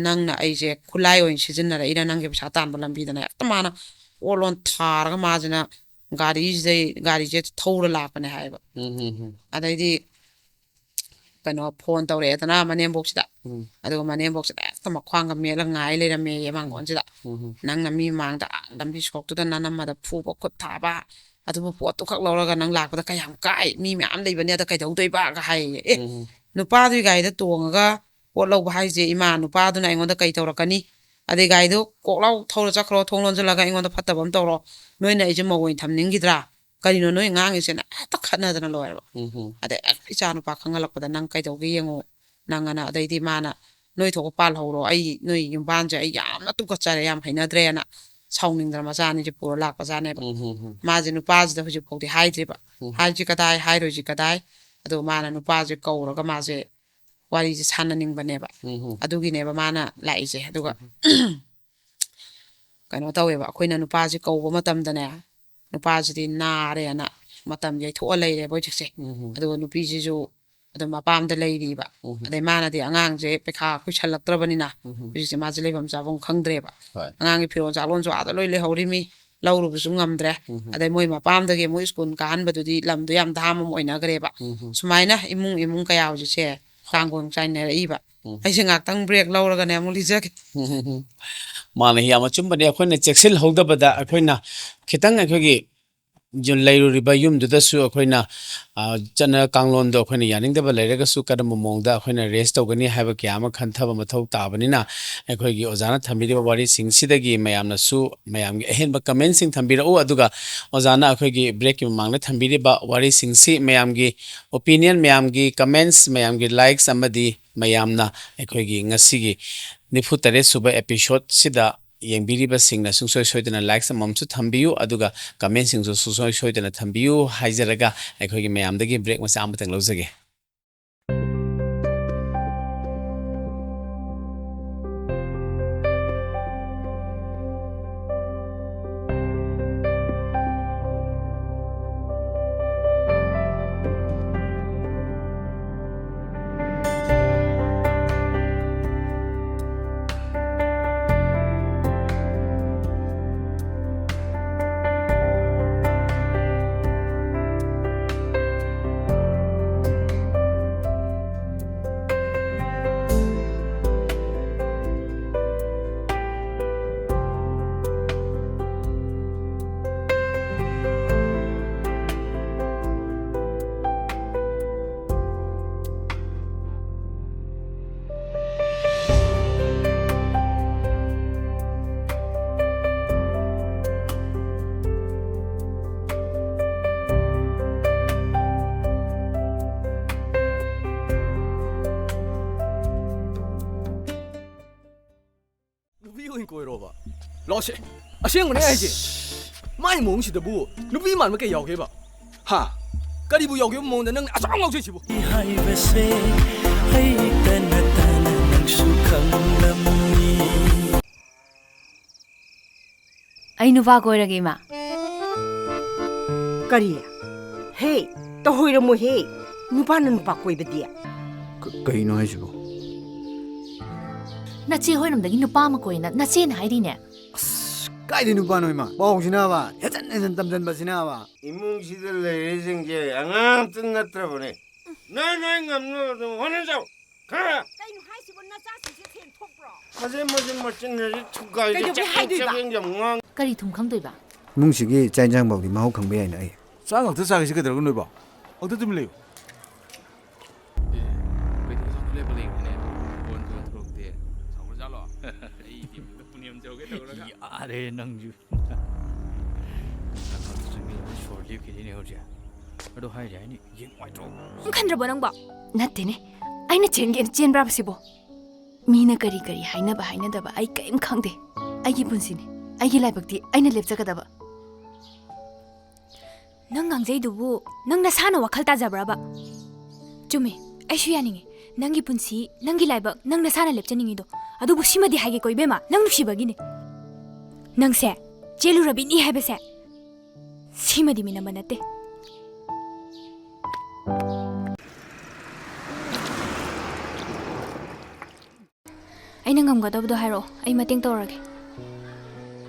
ꯅꯪꯅ ꯑꯩꯁꯦ ꯈꯨꯠꯂꯥꯏ ꯑꯣꯏꯅ ꯁꯤꯖꯤꯟꯅꯔꯛꯏꯔ, ꯅꯪꯒꯤ ꯄꯩꯁꯥ ꯇꯥꯟꯕ ꯂꯝꯕꯤꯗꯅ ꯍꯦꯛꯇ ꯃꯥꯅ ꯑꯣꯠ ꯑꯣꯟ ꯊꯥꯔꯒ ꯃꯥꯁꯤꯅ ꯒꯥꯔꯤꯁꯤꯗꯩ, ꯒꯥꯔꯤꯁꯦ ꯊꯧꯔ ꯂꯥꯛꯄꯅꯦ ꯍꯥꯏꯌꯦꯕ꯫ ꯎꯝ ꯍꯝ ꯍꯝ꯫ ꯑꯗꯩꯗꯤ ꯀꯩꯅꯣ ꯐꯣꯟ ꯇꯧꯔꯛꯑꯦꯗꯅ ꯃꯅꯦꯝꯕꯣꯛꯁꯤꯗ꯫ ꯎꯝ ꯑꯗꯨꯒ ꯃꯅꯦꯝꯕꯣꯛꯁꯤꯗ ꯍꯦꯛꯇ ꯃꯈ꯭ꯋꯥꯡꯒ ꯃꯦꯠꯂꯒ ꯉꯥꯏ ꯂꯩꯔꯝꯃꯦꯌꯦ ꯃꯥꯡꯒꯣꯟꯁꯤꯗ꯫ ꯎꯝ ꯍꯝ꯫ ꯅꯪꯅ ꯃꯤ ꯃꯥꯡꯗ ꯑꯥ ꯂꯝꯕꯤ ꯁꯣꯔꯣꯛꯇꯨꯗ ꯅꯅꯝꯃꯗ ꯐꯨꯕ ꯈꯨꯠ ꯊꯥꯕ, ꯑꯗꯨꯕꯨ ꯄꯣꯠꯇꯨ ꯈꯛ ꯂꯧꯔꯒ ꯅꯪ ꯂꯥꯛꯄꯗ ꯀꯌꯥꯝ ꯀꯥꯏ, ꯃꯤ ꯃꯌꯥꯝ ꯂꯩꯕꯅꯦ, ꯑꯗ ꯀꯩꯗꯧꯗꯣꯏꯕꯒ ꯍꯥꯏꯌꯦ꯫ ꯑꯦ, ꯎꯝ ꯍꯝ꯫ ꯅꯨꯄꯥꯗꯨꯒꯤ ꯒꯥꯔꯤꯗ ꯇꯣꯡꯉꯒ ꯄꯣꯠ ꯂꯧꯕ ꯍꯥꯏꯁꯦ, ꯏꯃꯥ, ꯅꯨꯄꯥꯗꯨꯅ ꯑꯩꯉꯣꯟꯗ ꯀꯩ ꯇꯧꯔꯛꯀꯅꯤ? ꯑꯗꯩ ꯒꯥꯔꯤꯗꯣ ꯀꯣꯛ ꯂꯥꯎ ꯊꯧꯔ ꯆꯠꯈ꯭ꯔꯣ, ꯊꯣꯡ ꯂꯣꯟꯁꯤꯜꯂꯒ ꯑꯩꯉꯣꯟꯗ ꯐꯠꯇꯕ ꯑꯃ ꯇꯧꯔꯣ, ꯅꯣꯏꯅ ꯑꯩꯁꯦ ꯃꯧ ꯑꯣꯏꯅ ꯊꯝꯅꯤꯡꯈꯤꯗ꯭ꯔꯥ? ꯀꯔꯤꯅꯣ ꯅꯣꯏ ꯉꯥꯡꯉꯤꯁꯦꯅ ꯍꯦꯛꯇ ꯈꯠꯅꯗꯅ ꯂꯣꯏꯔꯕ꯫ ꯎꯝ ꯍꯝ꯫ ꯑꯗꯩ ꯑꯦ, ꯏꯆꯥ ꯅꯨꯄꯥ ꯈꯪꯍꯜꯂꯛꯄꯗ ꯅꯪ ꯀꯩꯗꯧꯒꯦ ꯌꯦꯡꯉꯣ ꯅꯪ ꯑꯅ꯫ ꯑꯗꯩꯗꯤ ꯃꯥꯅ ꯅꯣꯏ ꯊꯣꯛꯄ ꯄꯥꯜꯍꯧꯔꯣ, ꯑꯩ ꯅꯣꯏ ꯌꯨꯝꯕꯥꯟꯁꯦ ꯑꯩ ꯌꯥꯝꯅ ꯇꯨꯀꯠꯆꯔꯦ, ꯌꯥꯝ ꯍꯩꯅꯗ꯭ꯔꯦꯅ ꯁꯥꯎꯅꯤꯡꯗꯅ ꯃꯆꯥ ꯑꯅꯤꯁꯦ ꯄꯨꯔ ꯂꯥꯛꯄꯖꯥꯠꯅꯦꯕ꯫ ꯎꯝ ꯍꯝ꯫ ꯃꯥꯁꯦ ꯅꯨꯄꯥꯁꯤꯗ ꯍꯧꯖꯤꯛ ꯐꯥꯎꯗꯤ ꯍꯥꯏꯗ꯭ꯔꯤꯕ꯫ ꯎꯝ꯫ ꯍꯥꯏꯁꯤ ꯀꯗꯥꯏ, ꯍꯥꯏꯔꯣꯏꯁꯤ ꯀꯗꯥꯏ? ꯑꯗꯣ ꯃꯥꯅ ꯅꯨꯄꯥꯁꯦ ꯀꯧꯔꯒ ꯃꯥꯁꯦ ꯋꯥꯔꯤꯁꯦ ꯁꯥꯟꯅꯅꯤꯡꯕꯅꯦꯕ꯫ ꯎꯝ ꯍꯝ꯫ ꯑꯗꯨꯒꯤꯅꯦꯕ ꯃꯥꯅ ꯂꯥꯛꯏꯁꯦ꯫ ꯑꯗꯨꯒ ꯀꯩꯅꯣ ꯇꯧꯋꯦꯕ, ꯑꯩꯈꯣꯏꯅ ꯅꯨꯄꯥꯁꯦ ꯀꯧꯕ ꯃꯇꯝꯗꯅꯦ, ꯅꯨꯄꯥꯁꯤꯗꯤ ꯅꯥꯔꯦꯅ ꯃꯇꯝ ꯌꯩꯊꯣꯛꯑ ꯂꯩꯔꯦꯕ ꯍꯧꯖꯤꯛꯁꯦ꯫ ꯎꯝ ꯍꯝ꯫ ꯑꯗꯨꯒ ꯅꯨꯄꯤꯁꯤꯁꯨ ꯑꯗꯨꯝ ꯃꯄꯥꯝꯗ ꯂꯩꯔꯤꯕ꯫ ꯎꯝ ꯍꯝ꯫ ꯑꯗꯩ ꯃꯥꯅꯗꯤ ꯑꯉꯥꯡꯁꯦ ꯄꯩꯈꯥ ꯀꯨꯏꯁꯜꯂꯛꯇ꯭ꯔꯕꯅꯤꯅ ꯎꯝ ꯍꯝ꯫ ꯍꯧꯖꯤꯛꯁꯦ ꯃꯥꯁꯦ ꯂꯩꯐꯝ ꯆꯥꯐꯝ ꯈꯪꯗ꯭ꯔꯦꯕ꯫ ꯍꯣꯏ꯫ ꯑꯉꯥꯡꯒꯤ ꯐꯤꯔꯣꯜ ꯆꯥꯔꯣꯟꯁꯨ ꯑꯥꯗ ꯂꯣꯏ ꯂꯩꯍꯧꯔꯤꯃꯤ, ꯂꯧꯔꯨꯕꯁꯨ ꯉꯝꯗ꯭ꯔꯦ꯫ ꯎꯝ ꯍꯝ꯫ ꯑꯗꯩ ꯃꯣꯏ ꯃꯄꯥꯝꯗꯒꯤ ꯑꯃꯨꯛ ꯁ꯭ꯀꯨꯜ ꯀꯥꯍꯟꯕꯗꯨꯗꯤ ꯂꯝꯗꯣ ꯌꯥꯝ ꯗꯥꯝ ꯑꯃ ꯑꯣꯏꯅꯈ꯭ꯔꯦꯕ꯫ ꯎꯝ ꯍꯝ꯫ ꯁꯨꯃꯥꯏꯅ ꯏꯃꯨꯡ ꯏꯃꯨꯡ ꯀꯌꯥ ꯍꯧꯖꯤꯛꯁꯦ ꯀꯥꯡꯒꯣꯡ ꯆꯥꯏꯅꯔꯛꯏꯕ꯫ ꯎꯝ꯫ ꯑꯩꯁꯦ ꯉꯥꯛꯇꯪ ꯕ꯭ꯔꯦꯛ ꯂꯧꯔꯒꯅꯦ ꯑꯃꯨꯛ ꯂꯤꯖꯒꯦ꯫ ꯃꯥꯅ ꯌꯥꯝ ꯑꯆꯨꯝꯕꯅꯦ꯫ ꯑꯩꯈꯣꯏꯅ ꯆꯦꯛꯁꯤꯜꯍꯧꯗꯕꯗ ꯑꯩꯈꯣꯏꯅ ꯈꯤꯇꯪ ꯑꯩꯈꯣꯏꯒꯤ ꯌꯨꯝ, ꯂꯩꯔꯨꯔꯤꯕ ꯌꯨꯝꯗꯨꯗꯁꯨ ꯑꯩꯈꯣꯏꯅ, ꯑ, ꯆꯠꯅ ꯀꯥꯡꯂꯣꯟꯗꯣ ꯑꯩꯈꯣꯏꯅ ꯌꯥꯅꯤꯡꯗꯕ ꯂꯩꯔꯒꯁꯨ ꯀꯔꯝꯕ ꯃꯑꯣꯡꯗ ꯑꯩꯈꯣꯏꯅ ꯔꯦꯁ ꯇꯧꯒꯅꯤ ꯍꯥꯏꯕ ꯀꯌꯥ ꯑꯃ ꯈꯟꯊꯕ ꯃꯊꯧ ꯇꯥꯕꯅꯤꯅ ꯑꯩꯈꯣꯏꯒꯤ ꯑꯣꯖꯥꯅ ꯊꯝꯕꯤꯔꯤꯕ ꯋꯥꯔꯤꯁꯤꯡꯁꯤꯗꯒꯤ ꯃꯌꯥꯝꯅꯁꯨ ꯃꯌꯥꯝꯒꯤ ꯑꯍꯦꯟꯕ ꯀꯃꯦꯟꯁꯤꯡ ꯊꯝꯕꯤꯔꯛꯎ꯫ ꯑꯗꯨꯒ ꯑꯣꯖꯥꯅ ꯑꯩꯈꯣꯏꯒꯤ ꯕ꯭ꯔꯦꯛꯀꯤ ꯃꯃꯥꯡꯗ ꯊꯝꯕꯤꯔꯤꯕ ꯋꯥꯔꯤꯁꯤꯡꯁꯤ ꯃꯌꯥꯝꯒꯤ ꯑꯣꯄꯤꯅꯤꯌꯟ, ꯃꯌꯥꯝꯒꯤ ꯀꯃꯦꯟꯁ, ꯃꯌꯥꯝꯒꯤ ꯂꯥꯏꯛꯁ ꯑꯃꯗꯤ ꯃꯌꯥꯝꯅ ꯑꯩꯈꯣꯏꯒꯤ ꯉꯁꯤꯒꯤ ꯅꯤꯐꯨ ꯇꯔꯦꯠ ꯁꯨꯕ episode ꯁꯤꯗ ꯌꯦꯡꯕꯤꯔꯤꯕꯁꯤꯡꯅ ꯁꯨꯡꯁꯣꯏ ꯁꯣꯏꯗꯅ likes ꯑꯃꯃꯝꯁꯨ ꯊꯝꯕꯤꯌꯨ, ꯑꯗꯨꯒ comment ꯁꯤꯡꯁꯨ ꯁꯨꯡꯁꯣꯏ ꯁꯣꯏꯗꯅ ꯊꯝꯕꯤꯌꯨ ꯍꯥꯏꯖꯔꯒ, ꯑꯩꯈꯣꯏꯒꯤ ꯃꯌꯥꯝꯗꯒꯤ break ꯃꯆꯥ ꯑꯃꯇꯪ ꯂꯧꯖꯒꯦ꯫ ꯅꯨꯄꯤ ꯑꯣꯏꯅ ꯀꯣꯏꯔꯣꯕ? ꯂꯥꯛꯑꯣꯁꯦ꯫ ꯑꯁꯦꯡꯕꯅꯦ ꯍꯥꯏꯁꯦ꯫ ꯃꯥꯏ ꯃꯑꯣꯡꯁꯤꯗꯕꯨ ꯅꯨꯄꯤ ꯃꯥꯟꯕ ꯀꯩ ꯌꯥꯎꯒꯦꯕ? ꯍꯥ? ꯀꯔꯤꯕꯨ ꯌꯥꯎꯒꯦꯕ ꯃꯉꯣꯟꯗ ꯅꯪꯅ ꯑꯁꯨꯛ ꯌꯥꯝ ꯉꯥꯎꯖꯩꯁꯤꯕꯨ? ꯍꯥꯏꯕꯁꯦ ꯑꯩꯇ ꯅꯠꯇꯅ ꯅꯪꯁꯨ ꯈꯪꯂꯝꯅꯤ꯫ ꯑꯩ ꯅꯨꯄꯥ ꯀꯣꯏꯔꯒꯦ, ꯏꯃꯥ꯫ ꯀꯔꯤ? ꯍꯦ, ꯇꯧꯍꯣꯏꯔꯝꯃꯣꯍꯦ꯫ ꯅꯨꯄꯥꯅ ꯅꯨꯄꯥ ꯀꯣꯏꯕꯗꯤ? ꯀ-, ꯀꯩꯅꯣ ꯍꯥꯏꯁꯤꯕꯣ? ꯅꯆꯦ ꯍꯣꯏꯔꯣꯝꯗꯒꯤ ꯅꯨꯄꯥ ꯑꯃ ꯀꯣꯏꯅ ꯅꯆꯦꯅ ꯍꯥꯏꯔꯤꯅꯦ꯫ ꯑꯁ, ꯀꯥꯏꯗꯩ ꯅꯨꯄꯥꯅꯣ ꯏꯃꯥ? ꯄꯥꯎꯁꯤꯅꯕ, ꯍꯦꯟꯖꯟ ꯍꯦꯟꯖꯟ ꯇꯝꯖꯟꯕꯁꯤꯅꯕ꯫ ꯏꯃꯨꯡꯁꯤꯗ ꯂꯩꯔꯤꯁꯤꯡꯁꯦ ꯑꯉꯥꯡ ꯑꯝꯇ ꯅꯠꯇ꯭ꯔꯕꯅꯦ꯫ ꯅꯣꯏ, ꯅꯣꯏ ꯉꯝꯅꯕ ꯑꯗꯨꯝ ꯍꯣꯠꯅꯖꯧ꯫ ꯈꯪꯉꯕ? ꯀꯩꯅꯣ ꯍꯥꯏꯁꯤꯕꯣ? ꯅꯆꯥꯁꯤꯡꯁꯦ ꯁꯦꯟ ꯊꯣꯛꯄ꯭ꯔꯣ? ꯃꯆꯤꯟ, ꯃꯆꯤꯟ, ꯃꯆꯤꯟ ꯍꯧꯖꯤꯛ ꯊꯨꯒꯥꯏꯒꯦ꯫ ꯀꯩꯗꯧꯒꯦ ꯆꯕꯦꯡ, ꯍꯥꯏꯗꯣꯏꯕ? ꯆꯕꯦꯡ ꯌꯥꯝ ꯉꯥꯡ꯫ ꯀꯔꯤ ꯊꯨꯝ ꯈꯪꯗꯣꯏꯕ? ꯏꯃꯨꯡꯁꯤꯒꯤ ꯆꯥꯛ ꯏꯟꯁꯥꯡ ꯐꯥꯎꯗꯤ ꯃꯍꯥꯎ ꯈꯪꯕ ꯌꯥꯏꯅ ꯑꯩ꯫ ꯆꯥꯛ ꯉꯥꯛꯇ ꯆꯥꯒꯦꯁꯤ ꯀꯩꯗꯧꯔꯒꯦ ꯅꯣꯏꯕꯣ? ꯑꯝꯇ ꯇꯨꯃꯤꯟ ꯂꯩꯌꯨ꯫ ꯑꯦ, ꯀꯩꯗꯧꯔꯖꯥꯠꯅꯣ? ꯂꯦꯞꯄ ꯂꯩꯈ꯭ꯔꯦꯅꯦ꯫ ꯐꯣꯟꯁꯨ ꯊꯣꯛꯂꯛꯇꯦ꯫ ꯁꯥꯎꯔꯖꯥꯠꯂꯣ? ꯑꯩꯗꯤ ꯄꯨꯅꯦꯝ ꯆꯧꯒꯦ ꯇꯧꯔꯒ꯫ ꯌꯥꯔꯦ ꯅꯪꯁꯨ꯫ ꯁꯣꯔ ꯂꯦꯞꯈꯤꯅꯤꯅꯦ ꯍꯧꯖꯤꯛ꯫ ꯑꯗꯣ ꯍꯥꯏꯔꯤ ꯍꯥꯏꯅꯤ, ꯌꯦꯡ ꯅꯨꯡꯉꯥꯏꯇ꯭ꯔꯣ? ꯈꯪꯈꯟꯗ꯭ꯔꯕꯣ ꯅꯪꯕꯣ? ꯅꯠꯇꯦꯅꯦ, ꯑꯩꯅ ꯆꯦꯟꯒꯦꯅ ꯆꯦꯟꯕ꯭ꯔꯥꯕ ꯁꯤꯕꯣ? ꯃꯤꯅ ꯀꯔꯤ ꯀꯔꯤ ꯍꯥꯏꯅꯕ ꯍꯥꯏꯅꯗꯕ ꯑꯩ ꯀꯔꯤꯝ ꯈꯪꯗꯦ꯫ ꯑꯩꯒꯤ ꯄꯨꯟꯁꯤꯅꯤ, ꯑꯩꯒꯤ ꯂꯥꯏꯕꯛꯇꯤ ꯑꯩꯅ ꯂꯦꯞꯆꯒꯗꯕ꯫ ꯅꯪ ꯉꯥꯡꯖꯩꯗꯨꯕꯨ ꯅꯪ ꯅꯁꯥꯅ ꯋꯥꯈꯜ ꯇꯥꯖꯕ꯭ꯔꯕ? ꯆꯨꯝꯃꯦ, ꯑꯩꯁꯨ ꯌꯥꯅꯤꯡꯉꯤ꯫ ꯅꯪꯒꯤ ꯄꯨꯟꯁꯤ, ꯅꯪꯒꯤ ꯂꯥꯏꯕꯛ, ꯅꯪ ꯅꯁꯥꯅ ꯂꯦꯞꯆꯅꯤꯡꯉꯤꯗꯣ꯫ ꯑꯗꯨꯕꯨ ꯁꯤꯃꯗꯤ ꯍꯥꯏꯒꯦꯀꯣ ꯏꯕꯦꯝꯃ, ꯅꯪ ꯅꯨꯡꯁꯤꯕꯒꯤꯅꯤ꯫ ꯅꯪꯁꯦ ꯆꯦꯜꯂꯨꯔꯕꯤꯅꯤ ꯍꯥꯏꯕꯁꯦ ꯁꯤꯃꯗꯤ ꯃꯤꯅꯝꯕ ꯅꯠꯇꯦ꯫ ꯑꯩꯅ ꯉꯝꯒꯗꯕꯗꯣ ꯍꯥꯏꯔꯛꯑꯣ, ꯑꯩ ꯃꯇꯦꯡ ꯇꯧꯔꯒꯦ꯫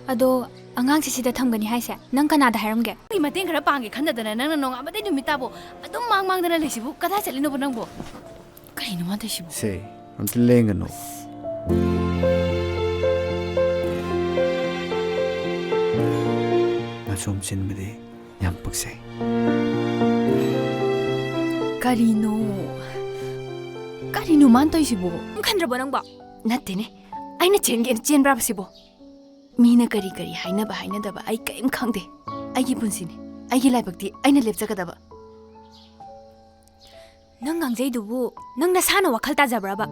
ꯑꯗꯣ ꯑꯉꯥꯡꯁꯦ ꯁꯤꯗ ꯊꯝꯒꯅꯤ ꯍꯥꯏꯁꯦ ꯅꯪ ꯀꯅꯥꯗ ꯍꯥꯏꯔꯝꯒꯦ? ꯑꯩ ꯃꯇꯦꯡ ꯈꯔ ꯄꯥꯡꯒꯦ ꯈꯟꯅꯗꯅ ꯅꯪꯅ ꯅꯣꯡꯉꯥꯟꯕꯗꯩ ꯅꯨꯃꯤꯠ ꯇꯥꯕꯣ ꯑꯗꯨꯝ ꯃꯥꯡ ꯃꯥꯡꯗꯅ ꯂꯩꯁꯤꯕꯨ ꯀꯗꯥꯏ ꯆꯠꯂꯤꯅꯣꯕ ꯅꯪꯕꯣ? ꯀꯩꯅꯣ ꯃꯥ ꯇꯧꯏꯁꯤꯕꯣ? ꯁꯦ, ꯑꯝꯇ ꯂꯦꯡꯒꯅꯨ꯫ ꯃꯆꯨꯝ ꯆꯤꯟꯕꯗꯤ ꯌꯥꯝ ꯄꯛꯆꯩ꯫ ꯀꯔꯤꯅꯣ? ꯀꯔꯤꯅꯣ ꯃꯥꯅ ꯇꯧꯔꯤꯁꯤꯕꯣ? ꯅꯪ ꯈꯟꯗ꯭ꯔꯕꯣ ꯅꯪꯕꯣ? ꯅꯠꯇꯦꯅꯦ, ꯑꯩꯅ ꯆꯦꯟꯒꯦꯅ ꯆꯦꯟꯕ꯭ꯔꯕ ꯁꯤꯕꯣ? ꯃꯤꯅ ꯀꯔꯤ ꯀꯔꯤ ꯍꯥꯏꯅꯕ ꯍꯥꯏꯅꯗꯕ ꯑꯩ ꯀꯔꯤꯝ ꯈꯪꯗꯦ꯫ ꯑꯩꯒꯤ ꯄꯨꯟꯁꯤꯅꯤ, ꯑꯩꯒꯤ ꯂꯥꯏꯕꯛꯇꯤ ꯑꯩꯅ ꯂꯦꯞꯆꯒꯗꯕ꯫ ꯅꯪ ꯉꯥꯡꯖꯩꯗꯨꯕꯨ ꯅꯪ ꯅꯁꯥꯅ ꯋꯥꯈꯜ ꯇꯥꯖꯕ꯭ꯔꯕ?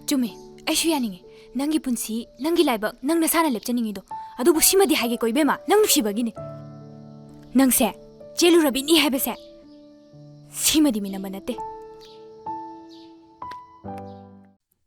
ꯆꯨꯝꯃꯦ, ꯑꯩꯁꯨ ꯌꯥꯅꯤꯡꯉꯤ꯫ ꯅꯪꯒꯤ ꯄꯨꯟꯁꯤ, ꯅꯪꯒꯤ ꯂꯥꯏꯕꯛ, ꯅꯪ ꯅꯁꯥꯅ ꯂꯦꯞꯆꯅꯤꯡꯉꯤꯗꯣ꯫ ꯑꯗꯨꯕꯨ ꯁꯤꯃꯗꯤ ꯍꯥꯏꯒꯦꯀꯣ ꯏꯕꯦꯝꯃ, ꯅꯪ ꯅꯨꯡꯁꯤꯕꯒꯤꯅꯤ꯫ ꯅꯪꯁꯦ ꯆꯦꯜꯂꯨꯔꯕꯤꯅꯤ ꯍꯥꯏꯕꯁꯦ ꯁꯤꯃꯗꯤ ꯃꯤꯅꯝꯕ ꯅꯠꯇꯦ꯫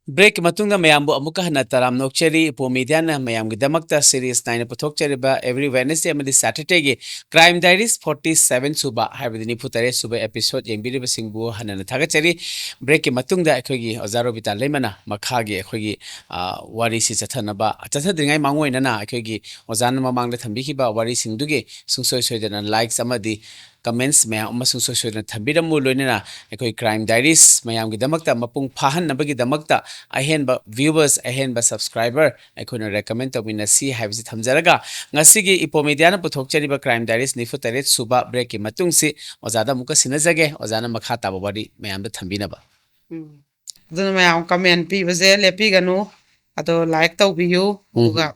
ꯕ꯭ꯔꯦꯛꯀꯤ ꯃꯇꯨꯡꯗ ꯃꯌꯥꯝꯕꯨ ꯑꯃꯨꯛꯀ ꯍꯟꯅ ꯇꯔꯥꯝꯅ ꯑꯣꯛꯆꯔꯤ꯫ ꯏꯄꯣ ꯃꯤꯗꯤꯌꯥꯅ ꯃꯌꯥꯝꯒꯤꯗꯃꯛꯇ ꯁꯤꯔꯤꯁ ꯅꯥꯏꯅ ꯄꯨꯊꯣꯛꯆꯔꯤꯕ ꯑꯦꯚ꯭ꯔꯤ ꯋꯦꯗꯅꯁꯗꯦ ꯑꯃꯗꯤ ꯁꯦꯇꯔꯗꯦꯒꯤ ꯀ꯭ꯔꯥꯏꯝ ꯗꯥꯏꯔꯤꯁ ꯐꯣꯔꯇꯤ ꯁꯚꯦꯟ ꯁꯨꯕ, ꯍꯥꯏꯕꯗꯤ ꯅꯤꯐꯨ ꯇꯔꯦꯠ ꯁꯨꯕ ꯑꯦꯄꯤꯁꯣꯗ ꯌꯦꯡꯕꯤꯔꯤꯕꯁꯤꯡꯕꯨ ꯍꯟꯅ ꯊꯥꯒꯠꯆꯔꯤ꯫ ꯕ꯭ꯔꯦꯛꯀꯤ ꯃꯇꯨꯡꯗ ꯑꯩꯈꯣꯏꯒꯤ ꯑꯣꯖꯥ ꯔꯣꯕꯤꯇꯥ ꯂꯩꯃꯅ ꯃꯈꯥꯒꯤ ꯑꯩꯈꯣꯏꯒꯤ, ꯑ, ꯋꯥꯔꯤꯁꯤ ꯆꯠꯊꯅꯕ, ꯆꯠꯊꯗ꯭ꯔꯤꯉꯩ ꯃꯥꯡꯑꯣꯏꯅꯅ ꯑꯩꯈꯣꯏꯒꯤ ꯑꯣꯖꯥꯅ ꯃꯃꯥꯡꯗ ꯊꯝꯕꯤꯈꯤꯕ ꯋꯥꯔꯤꯁꯤꯡꯗꯨꯒꯤ ꯁꯨꯡꯁꯣꯏ ꯁꯣꯏꯗꯅ ꯂꯥꯏꯛꯁ ꯑꯃꯗꯤ ꯀꯃꯦꯟꯠꯁ ꯃꯌꯥꯝ ꯑꯃ ꯁꯨꯡꯁꯣꯏ ꯁꯣꯏꯗꯅ ꯊꯝꯕꯤꯔꯝꯃꯨ꯫ ꯂꯣꯏꯅꯅ ꯑꯩꯈꯣꯏ ꯀ꯭ꯔꯥꯏꯝ ꯗꯥꯏꯔꯤꯁ ꯃꯌꯥꯝꯒꯤꯗꯃꯛꯇ ꯃꯄꯨꯡ ꯐꯥꯍꯟꯅꯕꯒꯤꯗꯃꯛꯇ ꯑꯍꯦꯟꯕ ꯚ꯭ꯌꯨꯋꯔꯁ, ꯑꯍꯦꯟꯕ ꯁꯕꯁꯀ꯭ꯔꯥꯏꯕꯔ ꯑꯩꯈꯣꯏꯅ ꯔꯦꯀꯃꯦꯟ ꯇꯧꯃꯤꯟꯅꯁꯤ ꯍꯥꯏꯕꯁꯤ ꯊꯝꯖꯔꯒ, ꯉꯁꯤꯒꯤ ꯏꯄꯣ ꯃꯤꯗꯤꯌꯥꯅ ꯄꯨꯊꯣꯛꯆꯔꯤꯕ ꯀ꯭ꯔꯥꯏꯝ ꯗꯥꯏꯔꯤꯁ ꯅꯤꯐꯨ ꯇꯔꯦꯠ ꯁꯨꯕ ꯕ꯭ꯔꯦꯛꯀꯤ ꯃꯇꯨꯡꯁꯤ ꯑꯣꯖꯥꯗ ꯑꯃꯨꯛꯀ ꯁꯤꯟꯅꯖꯒꯦ, ꯑꯣꯖꯥꯅ ꯃꯈꯥ ꯇꯥꯕ ꯋꯥꯔꯤ ꯃꯌꯥꯝꯗ ꯊꯝꯕꯤꯅꯕ꯫ ꯎꯝ꯫ ꯑꯗꯨꯅ ꯃꯌꯥꯝ ꯀꯃꯦꯟ ꯄꯤꯕꯁꯦ ꯂꯦꯞꯄꯤꯒꯅꯨ, ꯑꯗꯣ ꯂꯥꯏꯛ ꯇꯧꯕꯤꯌꯨ꯫ ꯑꯗꯨꯒ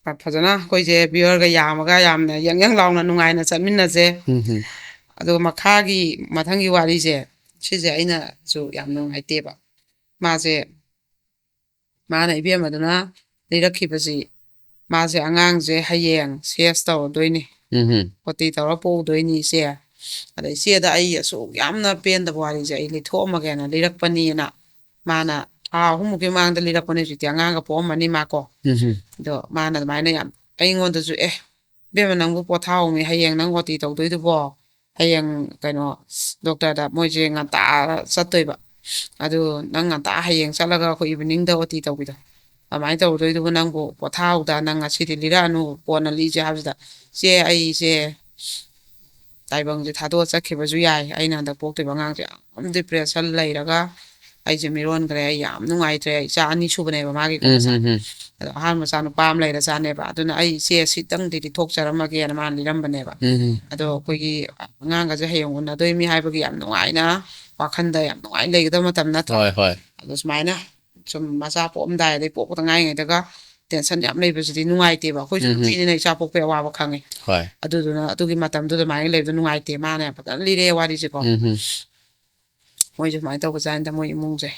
ꯐꯖꯅ ꯑꯩꯈꯣꯏꯁꯦ ꯚ꯭ꯌꯨꯋꯔꯒ ꯌꯥꯝꯃꯒ ꯌꯥꯝꯅ ꯌꯪ ꯌꯪ ꯂꯥꯎꯅ ꯅꯨꯡꯉꯥꯏꯅ ꯆꯠꯃꯤꯟꯅꯁꯦ꯫ ꯑꯗꯨꯒ ꯃꯈꯥꯒꯤ, ꯃꯊꯪꯒꯤ ꯋꯥꯔꯤꯁꯦ ꯁꯤꯁꯦ ꯑꯩꯅꯁꯨ ꯌꯥꯝ ꯅꯨꯡꯉꯥꯏꯇꯦꯕ꯫ ꯃꯥꯁꯦ, ꯃꯥꯅ ꯏꯕꯦꯝꯃꯗꯨꯅ ꯂꯤꯔꯛꯈꯤꯕꯁꯤ, ꯃꯥꯁꯦ ꯑꯉꯥꯡꯁꯦ ꯍꯌꯦꯡ ꯁꯦꯁ ꯇꯧꯔꯗꯣꯏꯅꯤ, ꯎꯝ ꯑꯣꯇꯤ ꯇꯧꯔ ꯄꯣꯛꯎꯗꯣꯏꯅꯤ ꯏꯆꯦ, ꯑꯗ ꯏꯆꯦꯗ ꯑꯩ ꯑꯁꯨꯛ ꯌꯥꯝꯅ ꯄꯦꯟꯗꯕ ꯋꯥꯔꯤꯁꯦ ꯑꯩ ꯂꯤꯊꯣꯛꯑꯝꯃꯒꯦꯅ ꯂꯤꯔꯛꯄꯅꯤꯅ, ꯃꯥꯅ ꯊꯥ ꯑꯍꯨꯝꯃꯨꯛꯀꯤ ꯃꯃꯥꯡꯗ ꯂꯤꯔꯛꯄꯅꯦ꯫ ꯍꯧꯖꯤꯛꯇꯤ ꯑꯉꯥꯡꯒ ꯄꯣꯛꯑꯝꯃꯅꯤ ꯃꯥꯀꯣ꯫ ꯎꯝ ꯑꯗꯣ ꯃꯥꯅ ꯑꯗꯨꯃꯥꯏꯅ ꯌꯥꯝ ꯑꯩꯉꯣꯟꯗꯁꯨ, "ꯑꯦ, ꯏꯕꯦꯝꯃ, ꯅꯪꯕꯨ ꯄꯣꯊꯥꯍꯧꯃꯤ, ꯍꯌꯦꯡ ꯅꯪ ꯑꯣꯇꯤ ꯇꯧꯗꯣꯏꯗꯨꯕꯣ, ꯍꯌꯦꯡ ꯀꯩꯅꯣ ꯗꯣꯛꯇꯔꯗ ꯃꯣꯏꯁꯦ ꯉꯟꯇꯥ ꯆꯠꯇꯣꯏꯕ, ꯑꯗꯨ ꯅꯪ ꯉꯟꯇꯥ ꯍꯌꯦꯡ ꯆꯠꯂꯒ ꯑꯩꯈꯣꯏ ꯏꯚꯤꯅꯤꯡꯗ ꯑꯣꯇꯤ ꯇꯧꯕꯤꯗꯣ, ꯑꯗꯨꯃꯥꯏꯅ ꯇꯧꯗꯣꯏꯗꯨꯕꯨ ꯅꯪꯕꯨ ꯄꯣꯊꯥꯍꯧꯗ, ꯅꯪ ꯉꯁꯤꯗꯤ ꯂꯤꯔꯛꯑꯅꯨ, ꯀꯣꯟꯅ ꯂꯤꯁꯦ" ꯍꯥꯏꯕꯁꯤꯗ, "ꯆꯦ, ꯑꯩꯁꯦ ꯇꯥꯏꯕꯪꯁꯦ ꯊꯥꯗꯣꯛꯑ ꯆꯠꯈꯤꯕꯁꯨ ꯌꯥꯏ, ꯑꯩꯅ ꯍꯟꯗꯛ ꯄꯣꯛꯇꯣꯏꯕ ꯑꯉꯥꯡꯁꯦ ꯌꯥꯝ ꯗꯤꯄ꯭ꯔꯦꯁꯟ ꯂꯩꯔꯒ ꯑꯩꯁꯦ ꯃꯤꯔꯣꯟꯈ꯭ꯔꯦ, ꯑꯩ ꯌꯥꯝ ꯅꯨꯡꯉꯥꯏꯇ꯭ꯔꯦ, ꯏꯆꯥ ꯑꯅꯤ ꯁꯨꯕꯅꯦꯕ ꯃꯥꯒꯤ ꯀꯩꯅꯣꯁꯦ, ꯎꯝ ꯑꯗꯣ ꯑꯍꯥꯟꯕ ꯃꯆꯥ ꯅꯨꯄꯥ ꯑꯃ ꯂꯩꯔꯖꯥꯠꯅꯦꯕ, ꯑꯗꯨꯅ ꯑꯩ ꯏꯆꯦ ꯁꯤꯇꯪꯗꯤ ꯂꯤꯊꯣꯛꯆꯔꯝꯃꯒꯦꯅ ꯃꯥꯅ ꯂꯤꯔꯝꯕꯅꯦꯕ꯫ ꯎꯝ ꯑꯗꯣ ꯑꯩꯈꯣꯏꯒꯤ ꯑꯉꯥꯡꯒꯁꯦ ꯍꯌꯦꯡ ꯎꯅꯗꯣꯏꯃꯤ ꯍꯥꯏꯕꯒꯤ ꯌꯥꯝ ꯅꯨꯡꯉꯥꯏꯅ, ꯋꯥꯈꯟꯗ ꯌꯥꯝ ꯅꯨꯡꯉꯥꯏꯅ ꯂꯩꯒꯗꯕ ꯃꯇꯝ ꯅꯠꯇ꯭ꯔꯣ? ꯍꯣꯏ ꯍꯣꯏ ꯑꯗꯣ ꯁꯨꯃꯥꯏꯅ ꯁꯨꯝ ꯃꯆꯥ ꯄꯣꯛꯑꯝꯗꯥꯏ, ꯑꯗꯩ ꯄꯣꯛꯄꯗ ꯉꯥꯏꯔꯤꯉꯩꯗꯒ ꯇꯦꯟꯁꯟ ꯌꯥꯝ ꯂꯩꯕꯁꯤꯗꯤ ꯅꯨꯡꯉꯥꯏꯇꯦꯕ꯫ ꯑꯩꯈꯣꯏꯁꯨ ꯎꯝ ꯎꯝ ꯅꯨꯄꯤꯅꯤꯅ ꯏꯆꯥ ꯄꯣꯛꯄꯒꯤ ꯑꯋꯥꯕ ꯈꯪꯉꯤ꯫ ꯍꯣꯏ ꯑꯗꯨꯗꯨꯅ ꯑꯗꯨꯒꯤ ꯃꯇꯝꯗꯨꯗ ꯑꯗꯨꯃꯥꯏꯅ ꯂꯩꯕꯗꯣ ꯅꯨꯡꯉꯥꯏꯇꯦ, ꯃꯥꯅ ꯌꯥꯝ ꯐꯖꯅ ꯂꯤꯔꯛꯑꯦ ꯋꯥꯔꯤꯁꯦꯀꯣ꯫ ꯎꯝ ꯎꯝ ꯃꯣꯏꯁꯦ ꯁꯨꯃꯥꯏꯅ ꯇꯧꯕꯖꯥꯠꯅꯤꯗ, ꯃꯣꯏ ꯏꯃꯨꯡꯁꯦ,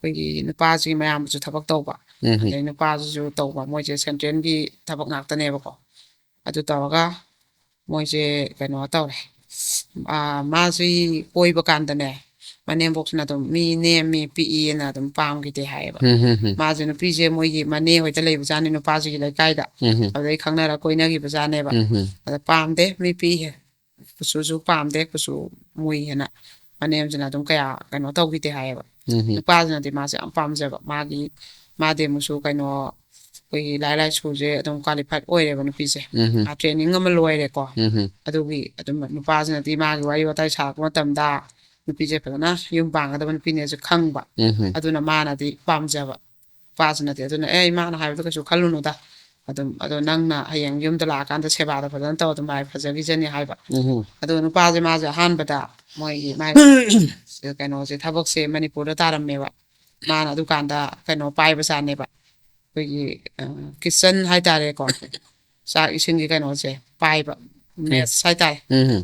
ꯑꯩꯈꯣꯏꯒꯤ ꯅꯨꯄꯥꯁꯤꯒꯤ ꯃꯌꯥꯝꯕꯁꯨ ꯊꯕꯛ ꯇꯧꯕ, ꯎꯝ ꯎꯝ ꯑꯗꯩ ꯅꯨꯄꯥꯁꯤꯁꯨ ꯇꯧꯕ, ꯃꯣꯏꯁꯦ ꯁꯦꯟꯇ꯭ꯔꯦꯜꯒꯤ ꯊꯕꯛ ꯉꯥꯛꯇꯅꯦꯕꯀꯣ꯫ ꯑꯗꯨ ꯇꯧꯔꯒ ꯃꯣꯏꯁꯦ ꯀꯩꯅꯣ ꯇꯧꯔꯦ, ꯑꯥ, ꯃꯥꯁꯤ ꯀꯣꯏꯕ ꯀꯥꯟꯗꯅꯦ, ꯃꯅꯦꯝꯕꯣꯛꯁꯤꯅ ꯑꯗꯨꯝ ꯃꯤ ꯅꯦꯝꯃꯤ ꯄꯤꯛꯏꯅ ꯑꯗꯨꯝ ꯄꯥꯝꯈꯤꯗꯦ ꯍꯥꯏꯌꯦꯕ꯫ ꯎꯝ ꯎꯝ ꯎꯝ ꯃꯥꯁꯦ ꯅꯨꯄꯤꯁꯦ ꯃꯣꯏꯒꯤ ꯃꯅꯦ ꯍꯣꯏꯗ ꯂꯩꯕꯖꯥꯠꯅꯤ, ꯅꯨꯄꯥꯁꯤꯒꯤ ꯂꯩꯀꯥꯏꯗ꯫ ꯎꯝ ꯎꯝ ꯑꯗꯨꯗꯩ ꯈꯪꯅꯔ ꯀꯣꯏꯅꯈꯤꯕꯖꯥꯠꯅꯦꯕ꯫ ꯎꯝ ꯎꯝ ꯑꯗ ꯄꯥꯝꯗꯦ, ꯃꯤ ꯄꯤꯛꯏ, ꯀꯨꯆꯨꯁꯨ ꯄꯥꯝꯗꯦ, ꯀꯨꯆꯨ ꯃꯨꯏ ꯍꯥꯏꯅ ꯃꯅꯦꯝꯁꯤꯅ ꯑꯗꯨꯝ ꯀꯌꯥ ꯀꯩꯅꯣ ꯇꯧꯈꯤꯗꯦ ꯍꯥꯏꯌꯦꯕ꯫ ꯎꯝ ꯎꯝ ꯅꯨꯄꯥꯁꯤꯅꯗꯤ ꯃꯥꯁꯦ ꯌꯥꯝ ꯄꯥꯝꯖꯕ, ꯃꯥꯒꯤ, ꯃꯥꯗꯤ ꯑꯃꯨꯛꯁꯨ ꯀꯩꯅꯣ, ꯑꯩꯈꯣꯏꯒꯤ ꯂꯥꯏ ꯂꯥꯏꯁꯨꯁꯦ ꯑꯗꯨꯝ ꯀ꯭ꯋꯥꯂꯤꯐꯥꯏꯠ ꯑꯣꯏꯔꯦꯕ ꯅꯨꯄꯤꯁꯦ꯫ ꯎꯝ ꯎꯝ ꯃꯥ ꯇ꯭ꯔꯦꯅꯤꯡ ꯑꯃ ꯂꯣꯏꯔꯦꯀꯣ꯫ ꯎꯝ ꯎꯝ ꯑꯗꯨꯒꯤ ꯑꯗꯨꯝ ꯅꯨꯄꯥꯁꯤꯅꯗꯤ ꯃꯥꯒꯤ ꯋꯥꯔꯤ ꯋꯥꯇꯥꯏ ꯁꯥꯔꯛꯄ ꯃꯇꯝꯗ ꯅꯨꯄꯤꯁꯦ ꯐꯖꯅ ꯌꯨꯝ ꯄꯥꯟꯒꯗꯕ ꯅꯨꯄꯤꯅꯦꯁꯦ ꯈꯪꯕ꯫ ꯎꯝ ꯎꯝ ꯑꯗꯨꯅ ꯃꯥꯅꯗꯤ ꯄꯥꯝꯖꯕ, ꯅꯨꯄꯥꯁꯤꯅꯗꯤ꯫ ꯑꯗꯨꯅ, "ꯑꯦ, ꯏꯃꯥꯅ ꯍꯥꯏꯕꯗꯣ ꯀꯩꯁꯨ ꯈꯜꯂꯨꯅꯨꯗ, ꯑꯗꯨꯝ, ꯑꯗꯣ ꯅꯪꯅ ꯍꯌꯦꯡ ꯌꯨꯝꯗ ꯂꯥꯛꯑꯀꯥꯟꯗ ꯁꯦꯕꯥꯗꯣ ꯐꯖꯅ ꯇꯧ, ꯑꯗꯨꯝ ꯃꯥꯏ ꯐꯖꯈꯤꯖꯅꯤ" ꯍꯥꯏꯕ꯫ ꯎꯝ ꯎꯝ ꯑꯗꯨꯒ ꯅꯨꯄꯥꯁꯦ, ꯃꯥꯁꯦ ꯑꯍꯥꯟꯕꯗ ꯃꯣꯏꯒꯤ ꯃꯥꯏ ꯀꯩꯅꯣꯁꯦ, ꯊꯕꯛꯁꯦ ꯃꯅꯤꯄꯨꯔꯗ ꯇꯥꯔꯝꯃꯦꯕ꯫ ꯃꯥꯅ ꯑꯗꯨꯀꯥꯟꯗ ꯀꯩꯅꯣ ꯄꯥꯏꯕꯖꯥꯠꯅꯦꯕ, ꯑꯩꯈꯣꯏꯒꯤ ꯀꯤꯠꯆꯟ ꯍꯥꯏꯇꯥꯔꯦꯀꯣ, ꯆꯥꯛ ꯏꯁꯤꯡꯒꯤ ꯀꯩꯅꯣꯁꯦ ꯄꯥꯏꯕ, ꯃꯦꯠꯁ ꯍꯥꯏꯇꯥꯔꯦ꯫ ꯎꯝ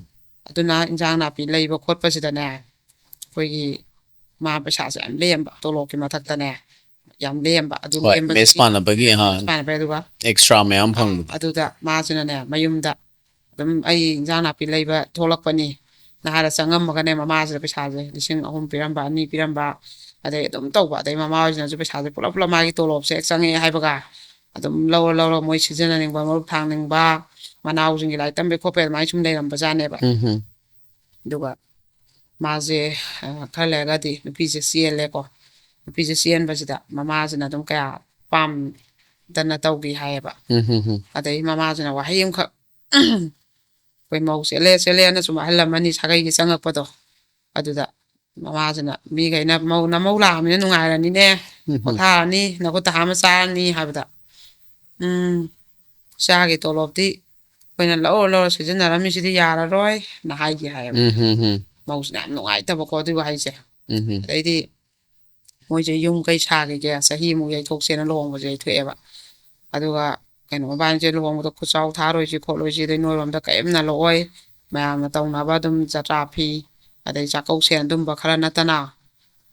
ꯑꯗꯨꯅ ꯏꯟꯖꯥꯡ ꯅꯥꯄꯤ ꯂꯩꯕ ꯈꯣꯠꯄꯁꯤꯗꯅꯦ, ꯑꯩꯈꯣꯏꯒꯤ ꯃꯥ ꯄꯩꯁꯥꯁꯦ ꯌꯥꯝ ꯂꯦꯝꯕ, ꯇꯣꯂꯣꯞꯀꯤ ꯃꯊꯛꯇꯅꯦ ꯌꯥꯝ ꯂꯦꯝꯕ꯫ ꯑꯗꯨ ꯍꯣꯏ, ꯂꯦꯝꯕꯁꯤꯒꯤ ꯃꯦꯁ ꯄꯥꯟꯅꯕꯒꯤ, ꯑꯥ, ꯃꯦꯁ ꯄꯥꯟꯅꯕꯒꯤ, ꯑꯗꯨꯒ ꯑꯦꯛꯁꯇ꯭ꯔꯥ ꯃꯌꯥꯝ ꯐꯪꯕꯗꯣ꯫ ꯑꯗꯨꯗ ꯃꯥꯁꯤꯅꯅꯦ ꯃꯌꯨꯝꯗ ꯑꯗꯨꯝ "ꯑꯩ ꯏꯟꯖꯥꯡ ꯅꯥꯄꯤ ꯂꯩꯕ ꯊꯣꯛꯂꯛꯄꯅꯤ" ꯅ ꯍꯥꯏꯔ ꯆꯪꯉꯝꯃꯒꯅꯦ, ꯃꯃꯥꯁꯤꯗ ꯄꯩꯁꯥꯁꯦ ꯂꯤꯁꯤꯡ ꯑꯍꯨꯝ ꯄꯤꯔꯝꯕ, ꯑꯅꯤ ꯄꯤꯔꯝꯕ, ꯑꯗꯩ ꯑꯗꯨꯝ ꯇꯧꯕ꯫ ꯑꯗꯩ ꯃꯃꯥ ꯍꯣꯏꯁꯤꯅꯁꯨ ꯄꯩꯁꯥꯁꯦ ꯄꯨꯂꯞ ꯄꯨꯂꯞ ꯃꯥꯒꯤ ꯇꯣꯂꯣꯞꯁꯦ ꯍꯦꯛ ꯆꯪꯉꯛꯑꯦ ꯍꯥꯏꯕꯒ ꯑꯗꯨꯝ ꯂꯧꯔ ꯂꯧꯔ ꯃꯣꯏ ꯁꯤꯖꯤꯟꯅꯅꯤꯡꯕ, ꯃꯔꯨꯞ ꯊꯥꯡꯅꯤꯡꯕ, ꯃꯅꯥꯎꯁꯤꯡꯒꯤ ꯂꯥꯏꯔꯤꯛ ꯇꯝꯕꯩ ꯈꯣꯠꯄꯩ ꯑꯗꯨꯃꯥꯏꯅ ꯁꯨꯝ ꯂꯩꯔꯝꯕꯖꯥꯠꯅꯦꯕ꯫ ꯎꯝ ꯍꯝ. ꯑꯗꯨꯒ ꯃꯥꯁꯦ, ꯑ, ꯈꯔ ꯂꯩꯔꯒꯗꯤ ꯅꯨꯄꯤꯁꯦ ꯆꯦꯜꯂꯦꯀꯣ꯫ ꯅꯨꯄꯤꯁꯦ ꯆꯦꯟꯕꯁꯤꯗ ꯃꯃꯥꯁꯤꯅ ꯑꯗꯨꯝ ꯀꯌꯥ ꯄꯥꯝꯗꯅ ꯇꯧꯈꯤ ꯍꯥꯏꯌꯦꯕ꯫ ꯎꯝ ꯍꯝ ꯍꯝ. ꯑꯗꯩ ꯃꯃꯥꯁꯤꯅ ꯋꯥꯍꯩ ꯑꯃꯈꯛ, "ꯑꯩꯈꯣꯏ ꯃꯧ ꯆꯦꯜꯂꯦ ꯆꯦꯜꯂꯦꯅ" ꯁꯨꯝ ꯑꯍꯜ ꯂꯃꯟꯅꯤ ꯁꯥꯒꯩꯒꯤ ꯆꯪꯉꯛꯄꯗꯣ, ꯑꯗꯨꯗ ꯃꯃꯥꯁꯤꯅ ꯃꯤꯈꯩꯅ "ꯃꯧ, ꯅꯃꯧ ꯂꯥꯛꯑꯃꯤꯅ ꯅꯨꯡꯉꯥꯏꯔꯅꯤꯅꯦ, ꯎꯝ ꯍꯝ. ꯄꯣꯊꯥꯔꯅꯤ, ꯅꯈꯨꯠꯇ ꯍꯥꯝꯃ ꯆꯥꯔꯅꯤ" ꯍꯥꯏꯕꯗ, "ꯎꯝ, ꯏꯆꯥꯒꯤ ꯇꯣꯂꯣꯞꯇꯤ ꯑꯩꯈꯣꯏꯅ ꯂꯧꯔ ꯂꯧꯔ ꯁꯤꯖꯤꯟꯅꯔꯝꯃꯤꯁꯤꯗꯤ ꯌꯥꯔꯔꯣꯏꯅ" ꯍꯥꯏꯈꯤ ꯍꯥꯏꯌꯦꯕ꯫ ꯎꯝ ꯍꯝ ꯍꯝ. ꯃꯧꯁꯤꯅ ꯌꯥꯝ ꯅꯨꯡꯉꯥꯏꯇꯕꯀꯣ ꯑꯗꯨꯒꯤ ꯋꯥꯍꯩꯁꯦ꯫ ꯎꯝ ꯍꯝ. ꯑꯗꯩꯗꯤ ꯃꯣꯏꯁꯦ ꯌꯨꯝ ꯀꯩ ꯁꯥꯈꯤꯒꯦ, ꯆꯍꯤꯃꯨꯛ ꯌꯩꯊꯣꯛꯁꯦꯅ ꯂꯨꯍꯣꯡꯕꯁꯦ ꯌꯩꯊꯣꯛꯑꯦꯕ꯫ ꯑꯗꯨꯒ ꯀꯩꯅꯣ, ꯃꯕꯥꯅꯤꯁꯦ ꯂꯨꯍꯣꯡꯕꯗ ꯈꯨꯠꯆꯥꯎ ꯊꯥꯔꯣꯏꯁꯤ ꯈꯣꯠꯂꯣꯏꯁꯤ, ꯑꯗꯩ ꯅꯣꯏꯔꯣꯝꯗ ꯀꯔꯤꯝ ꯅꯜꯂꯛꯑꯣꯏ, ꯃꯌꯥꯝꯅ ꯇꯧꯅꯕ ꯑꯗꯨꯝ ꯖꯇ꯭ꯔꯥ ꯐꯤ, ꯑꯗꯩ ꯆꯥꯛꯀꯧ ꯁꯦꯟ ꯑꯗꯨꯝꯕ ꯈꯔ ꯅꯠꯇꯅ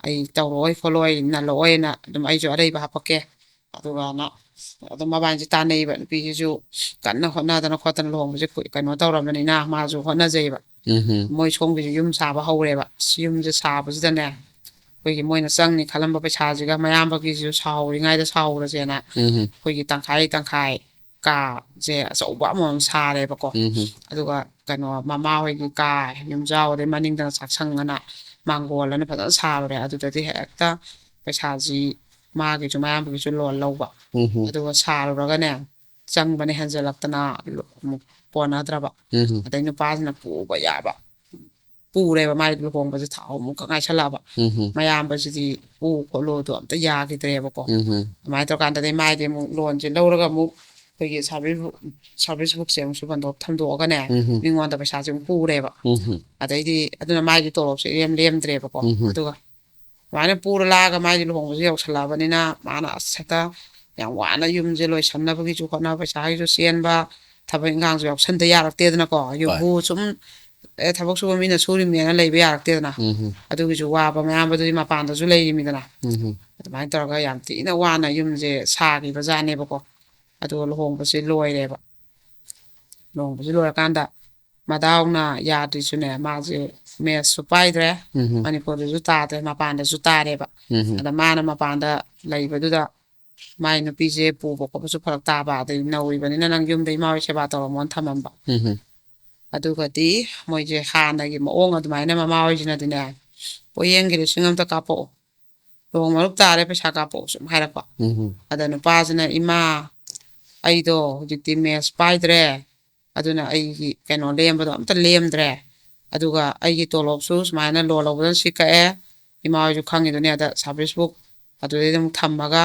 ꯑꯩ ꯇꯧꯔꯛꯑꯣꯏ ꯈꯣꯠꯂꯣꯏ, ꯅꯜꯂꯛꯑꯣꯏꯅ ꯑꯗꯨꯝ ꯑꯩꯁꯨ ꯑꯔꯩꯕ ꯍꯥꯄꯛꯀꯦ꯫ ꯑꯗꯨꯒꯅ ꯑꯗꯨꯝ ꯃꯕꯥꯅꯤꯁꯦ ꯇꯥꯟꯅꯩꯕ꯫ ꯅꯨꯄꯤꯁꯤꯁꯨ ꯀꯟꯅ ꯍꯣꯠꯅꯗꯅ ꯈꯣꯠꯇꯅ ꯂꯨꯍꯣꯡꯕꯁꯦ ꯀꯨꯏ-, ꯀꯩꯅꯣ ꯇꯧꯔꯕꯅꯤꯅ ꯃꯥꯁꯨ ꯍꯣꯠꯅꯖꯩꯕ꯫ ꯎꯝ ꯍꯝ. ꯃꯣꯏ ꯁꯣꯝꯒꯤꯁꯨ ꯌꯨꯝ ꯁꯥꯕ ꯍꯧꯔꯦꯕ꯫ ꯑꯁ, ꯌꯨꯝꯁꯦ ꯁꯥꯕꯁꯤꯗꯅꯦ ꯑꯩꯈꯣꯏꯒꯤ ꯃꯣꯏꯅ ꯆꯪꯅꯤ ꯈꯜꯂꯝꯕ ꯄꯩꯁꯥꯁꯤꯒ ꯃꯌꯥꯝꯕꯒꯤꯁꯨ ꯁꯥꯍꯧꯔꯤꯉꯩꯗ ꯁꯥꯍꯧꯔꯁꯦꯅ ꯎꯝ ꯍꯝ. ꯑꯩꯈꯣꯏꯒꯤ ꯇꯪꯈꯥꯏ ꯇꯪꯈꯥꯏ ꯀꯥꯁꯦ ꯑꯆꯧꯕ ꯑꯃꯃꯝ ꯁꯥꯔꯦꯕꯀꯣ꯫ ꯎꯝ ꯍꯝ. ꯑꯗꯨꯒ ꯀꯩꯅꯣ, ꯃꯃꯥ ꯍꯣꯏꯒꯤ ꯀꯥ, ꯌꯨꯝꯖꯥꯎ, ꯑꯗꯩ ꯃꯅꯤꯡꯗꯅ ꯆꯥꯛꯁꯪ ꯑꯅ ꯃꯥꯡꯒꯣꯜ ꯑꯅ ꯐꯖꯅ ꯁꯥꯔꯨꯔꯦ꯫ ꯑꯗꯨꯗꯗꯤ ꯍꯦꯛꯇ ꯄꯩꯁꯥꯁꯤ ꯃꯥꯒꯤꯁꯨ ꯃꯌꯥꯝꯕꯒꯤꯁꯨ ꯂꯣꯟ ꯂꯧꯕ꯫ ꯎꯝ ꯍꯝ. ꯑꯗꯨꯒ ꯁꯥꯔꯨꯔꯒꯅꯦ ꯆꯪꯕꯅ ꯍꯦꯟꯖꯜꯂꯛꯇꯅ ꯑꯃꯨꯛ ꯀꯣꯟꯅꯗ꯭ꯔꯕ꯫ ꯎꯝ ꯍꯝ. ꯑꯗꯩ ꯅꯨꯄꯥꯁꯤꯅ ꯄꯨꯕ ꯌꯥꯕ ꯄꯨꯔꯦꯕ, ꯃꯥꯏ ꯂꯨꯍꯣꯡꯕꯁꯦ ꯊꯥ ꯑꯍꯨꯝꯃꯨꯛꯈꯛ ꯉꯥꯏꯁꯜꯂꯛꯑꯕ꯫ ꯎꯝ ꯍꯝ. ꯃꯌꯥꯝꯕꯁꯤꯗꯤ ꯄꯨ ꯈꯣꯠꯂꯣꯗꯣ ꯑꯝꯇ ꯌꯥꯈꯤꯗ꯭ꯔꯦꯕꯀꯣ꯫ ꯎꯝ ꯍꯝ. ꯑꯗꯨꯃꯥꯏꯅ ꯇꯧꯔꯀꯥꯟꯗꯗꯤ ꯃꯥꯏꯗꯤ ꯑꯃꯨꯛ ꯂꯣꯟꯁꯦ ꯂꯧꯔꯒ ꯑꯃꯨꯛ ꯑꯩꯈꯣꯏꯒꯤ ꯁꯥꯔꯚꯤꯁ ꯕꯨꯛ, ꯁꯥꯔꯚꯤꯁ ꯕꯨꯛꯁꯦ ꯑꯃꯨꯛ ꯁꯨꯕꯟꯗꯣꯛ ꯊꯝꯗꯣꯛꯑꯒꯅꯦ, ꯎꯝ ꯍꯝ. ꯃꯤꯉꯣꯟꯗ ꯄꯩꯁꯥꯁꯦ ꯑꯃꯨꯛ ꯄꯨꯔꯦꯕ꯫ ꯎꯝ ꯍꯝ. ꯑꯗꯩꯗꯤ ꯑꯗꯨꯅ ꯃꯥꯏꯗꯤ ꯇꯣꯂꯣꯞꯁꯦ ꯏꯔꯦꯝ ꯂꯦꯝꯗ꯭ꯔꯦꯕꯀꯣ꯫ ꯎꯝ ꯍꯝ. ꯑꯗꯨꯒ ꯑꯗꯨꯃꯥꯏꯅ ꯄꯨꯔ ꯂꯥꯛꯑꯒ ꯃꯥꯏꯗꯤ ꯂꯨꯍꯣꯡꯕꯁꯦ ꯌꯧꯁꯜꯂꯛꯑꯕꯅꯤꯅ ꯃꯥꯅ ꯑꯁ ꯍꯦꯛꯇ ꯌꯥꯝ ꯋꯥꯅ ꯌꯨꯝꯁꯦ ꯂꯣꯏꯁꯟꯅꯕꯒꯤꯁꯨ ꯍꯣꯠꯅꯕ, ꯄꯩꯁꯥꯒꯤꯁꯨ ꯆꯦꯟꯕ, ꯊꯕꯛ ꯏꯪꯈꯥꯡꯁꯨ ꯌꯥꯎꯁꯟꯗ ꯌꯥꯔꯛꯇꯦꯗꯅꯀꯣ꯫ ꯌꯨꯝꯕꯨ ꯁꯨꯝ ꯑꯦ ꯊꯕꯛ ꯁꯨꯕ ꯃꯤꯅ ꯁꯨꯔꯤꯕꯅꯦꯅ ꯂꯩꯕ ꯌꯥꯔꯛꯇꯦꯗꯅ꯫ ꯎꯝ ꯑꯗꯨꯒꯤꯁꯨ ꯋꯥꯕ ꯃꯌꯥꯝꯕꯗꯨꯗꯤ ꯃꯄꯥꯟꯗꯁꯨ ꯂꯩꯔꯤꯃꯤꯗꯅ꯫ ꯎꯝ ꯑꯗꯨꯃꯥꯏꯅ ꯇꯧꯔꯒ ꯌꯥꯝ ꯊꯤꯅ ꯋꯥꯅ ꯌꯨꯝꯁꯦ ꯁꯥꯈꯤꯕ ꯖꯥꯠꯅꯦꯕꯀꯣ꯫ ꯑꯗꯨꯒ ꯂꯨꯍꯣꯡꯕꯁꯦ ꯂꯣꯏꯔꯦꯕ꯫ ꯂꯨꯍꯣꯡꯕꯁꯦ ꯂꯣꯏꯔꯀꯥꯟꯗ ꯃꯗꯥꯎꯅ ꯌꯥꯗ꯭ꯔꯤꯁꯨꯅꯦ, ꯃꯥꯁꯦ ꯃꯦꯠꯁꯁꯨ ꯄꯥꯏꯗ꯭ꯔꯦ, ꯎꯝ ꯃꯅꯤꯄꯨꯔꯗꯁꯨ ꯇꯥꯗ꯭ꯔꯦ, ꯃꯄꯥꯟꯗꯁꯨ ꯇꯥꯔꯦꯕ꯫ ꯎꯝ ꯑꯗ ꯃꯥꯅ ꯃꯄꯥꯟꯗ ꯂꯩꯕꯗꯨꯗ ꯃꯥꯏ ꯅꯨꯄꯤꯁꯦ ꯄꯨꯕ ꯈꯣꯠꯄꯁꯨ ꯐꯔꯛ ꯇꯥꯕ, ꯑꯗꯩ ꯅꯧꯔꯤꯕꯅꯤꯅ ꯅꯪ ꯌꯨꯝꯗ ꯏꯃꯥ ꯍꯣꯏ ꯁꯦꯕꯥ ꯇꯧꯔꯝꯃꯣꯅ ꯊꯝꯃꯝꯕ꯫ ꯎꯝ ꯑꯗꯨꯒꯗꯤ ꯃꯣꯏꯁꯦ ꯍꯥꯟꯅꯒꯤ ꯃꯑꯣꯡ ꯑꯗꯨꯃꯥꯏꯅ ꯃꯃꯥ ꯍꯣꯏꯁꯤꯅꯗꯤꯅꯦ, "ꯄꯣꯌꯦꯡꯒꯤ ꯂꯤꯁꯤꯡ ꯑꯃꯇ ꯀꯥꯞꯄꯛꯑꯣ, ꯂꯨꯍꯣꯡ ꯃꯔꯨꯞ ꯇꯥꯔꯦ, ꯄꯩꯁꯥ ꯀꯥꯞꯄꯛꯑꯣ", ꯁꯨꯝ ꯍꯥꯏꯔꯛꯄ꯫ ꯎꯝ ꯑꯗ ꯅꯨꯄꯥꯁꯤꯅ, "ꯏꯃꯥ, ꯑꯩꯗꯣ ꯍꯧꯖꯤꯛꯇꯤ ꯃꯦꯠꯁ ꯄꯥꯏꯗ꯭ꯔꯦ, ꯑꯗꯨꯅ ꯑꯩꯒꯤ ꯀꯩꯅꯣ ꯂꯦꯝꯕꯗꯣ ꯑꯝꯇ ꯂꯦꯝꯗ꯭ꯔꯦ, ꯑꯗꯨꯒ ꯑꯩꯒꯤ ꯇꯣꯂꯣꯞꯁꯨ ꯁꯨꯃꯥꯏꯅ ꯂꯣꯟ ꯂꯧꯕꯗ ꯁꯤ ꯀꯛꯑꯦ, ꯏꯃꯥ ꯍꯣꯏꯁꯨ ꯈꯪꯉꯤꯗꯨꯅꯦ, ꯑꯗ ꯁꯥꯔꯚꯤꯁ ꯕꯨꯛ ꯑꯗꯨꯗꯩꯗ ꯑꯃꯨꯛ ꯊꯝꯃꯒ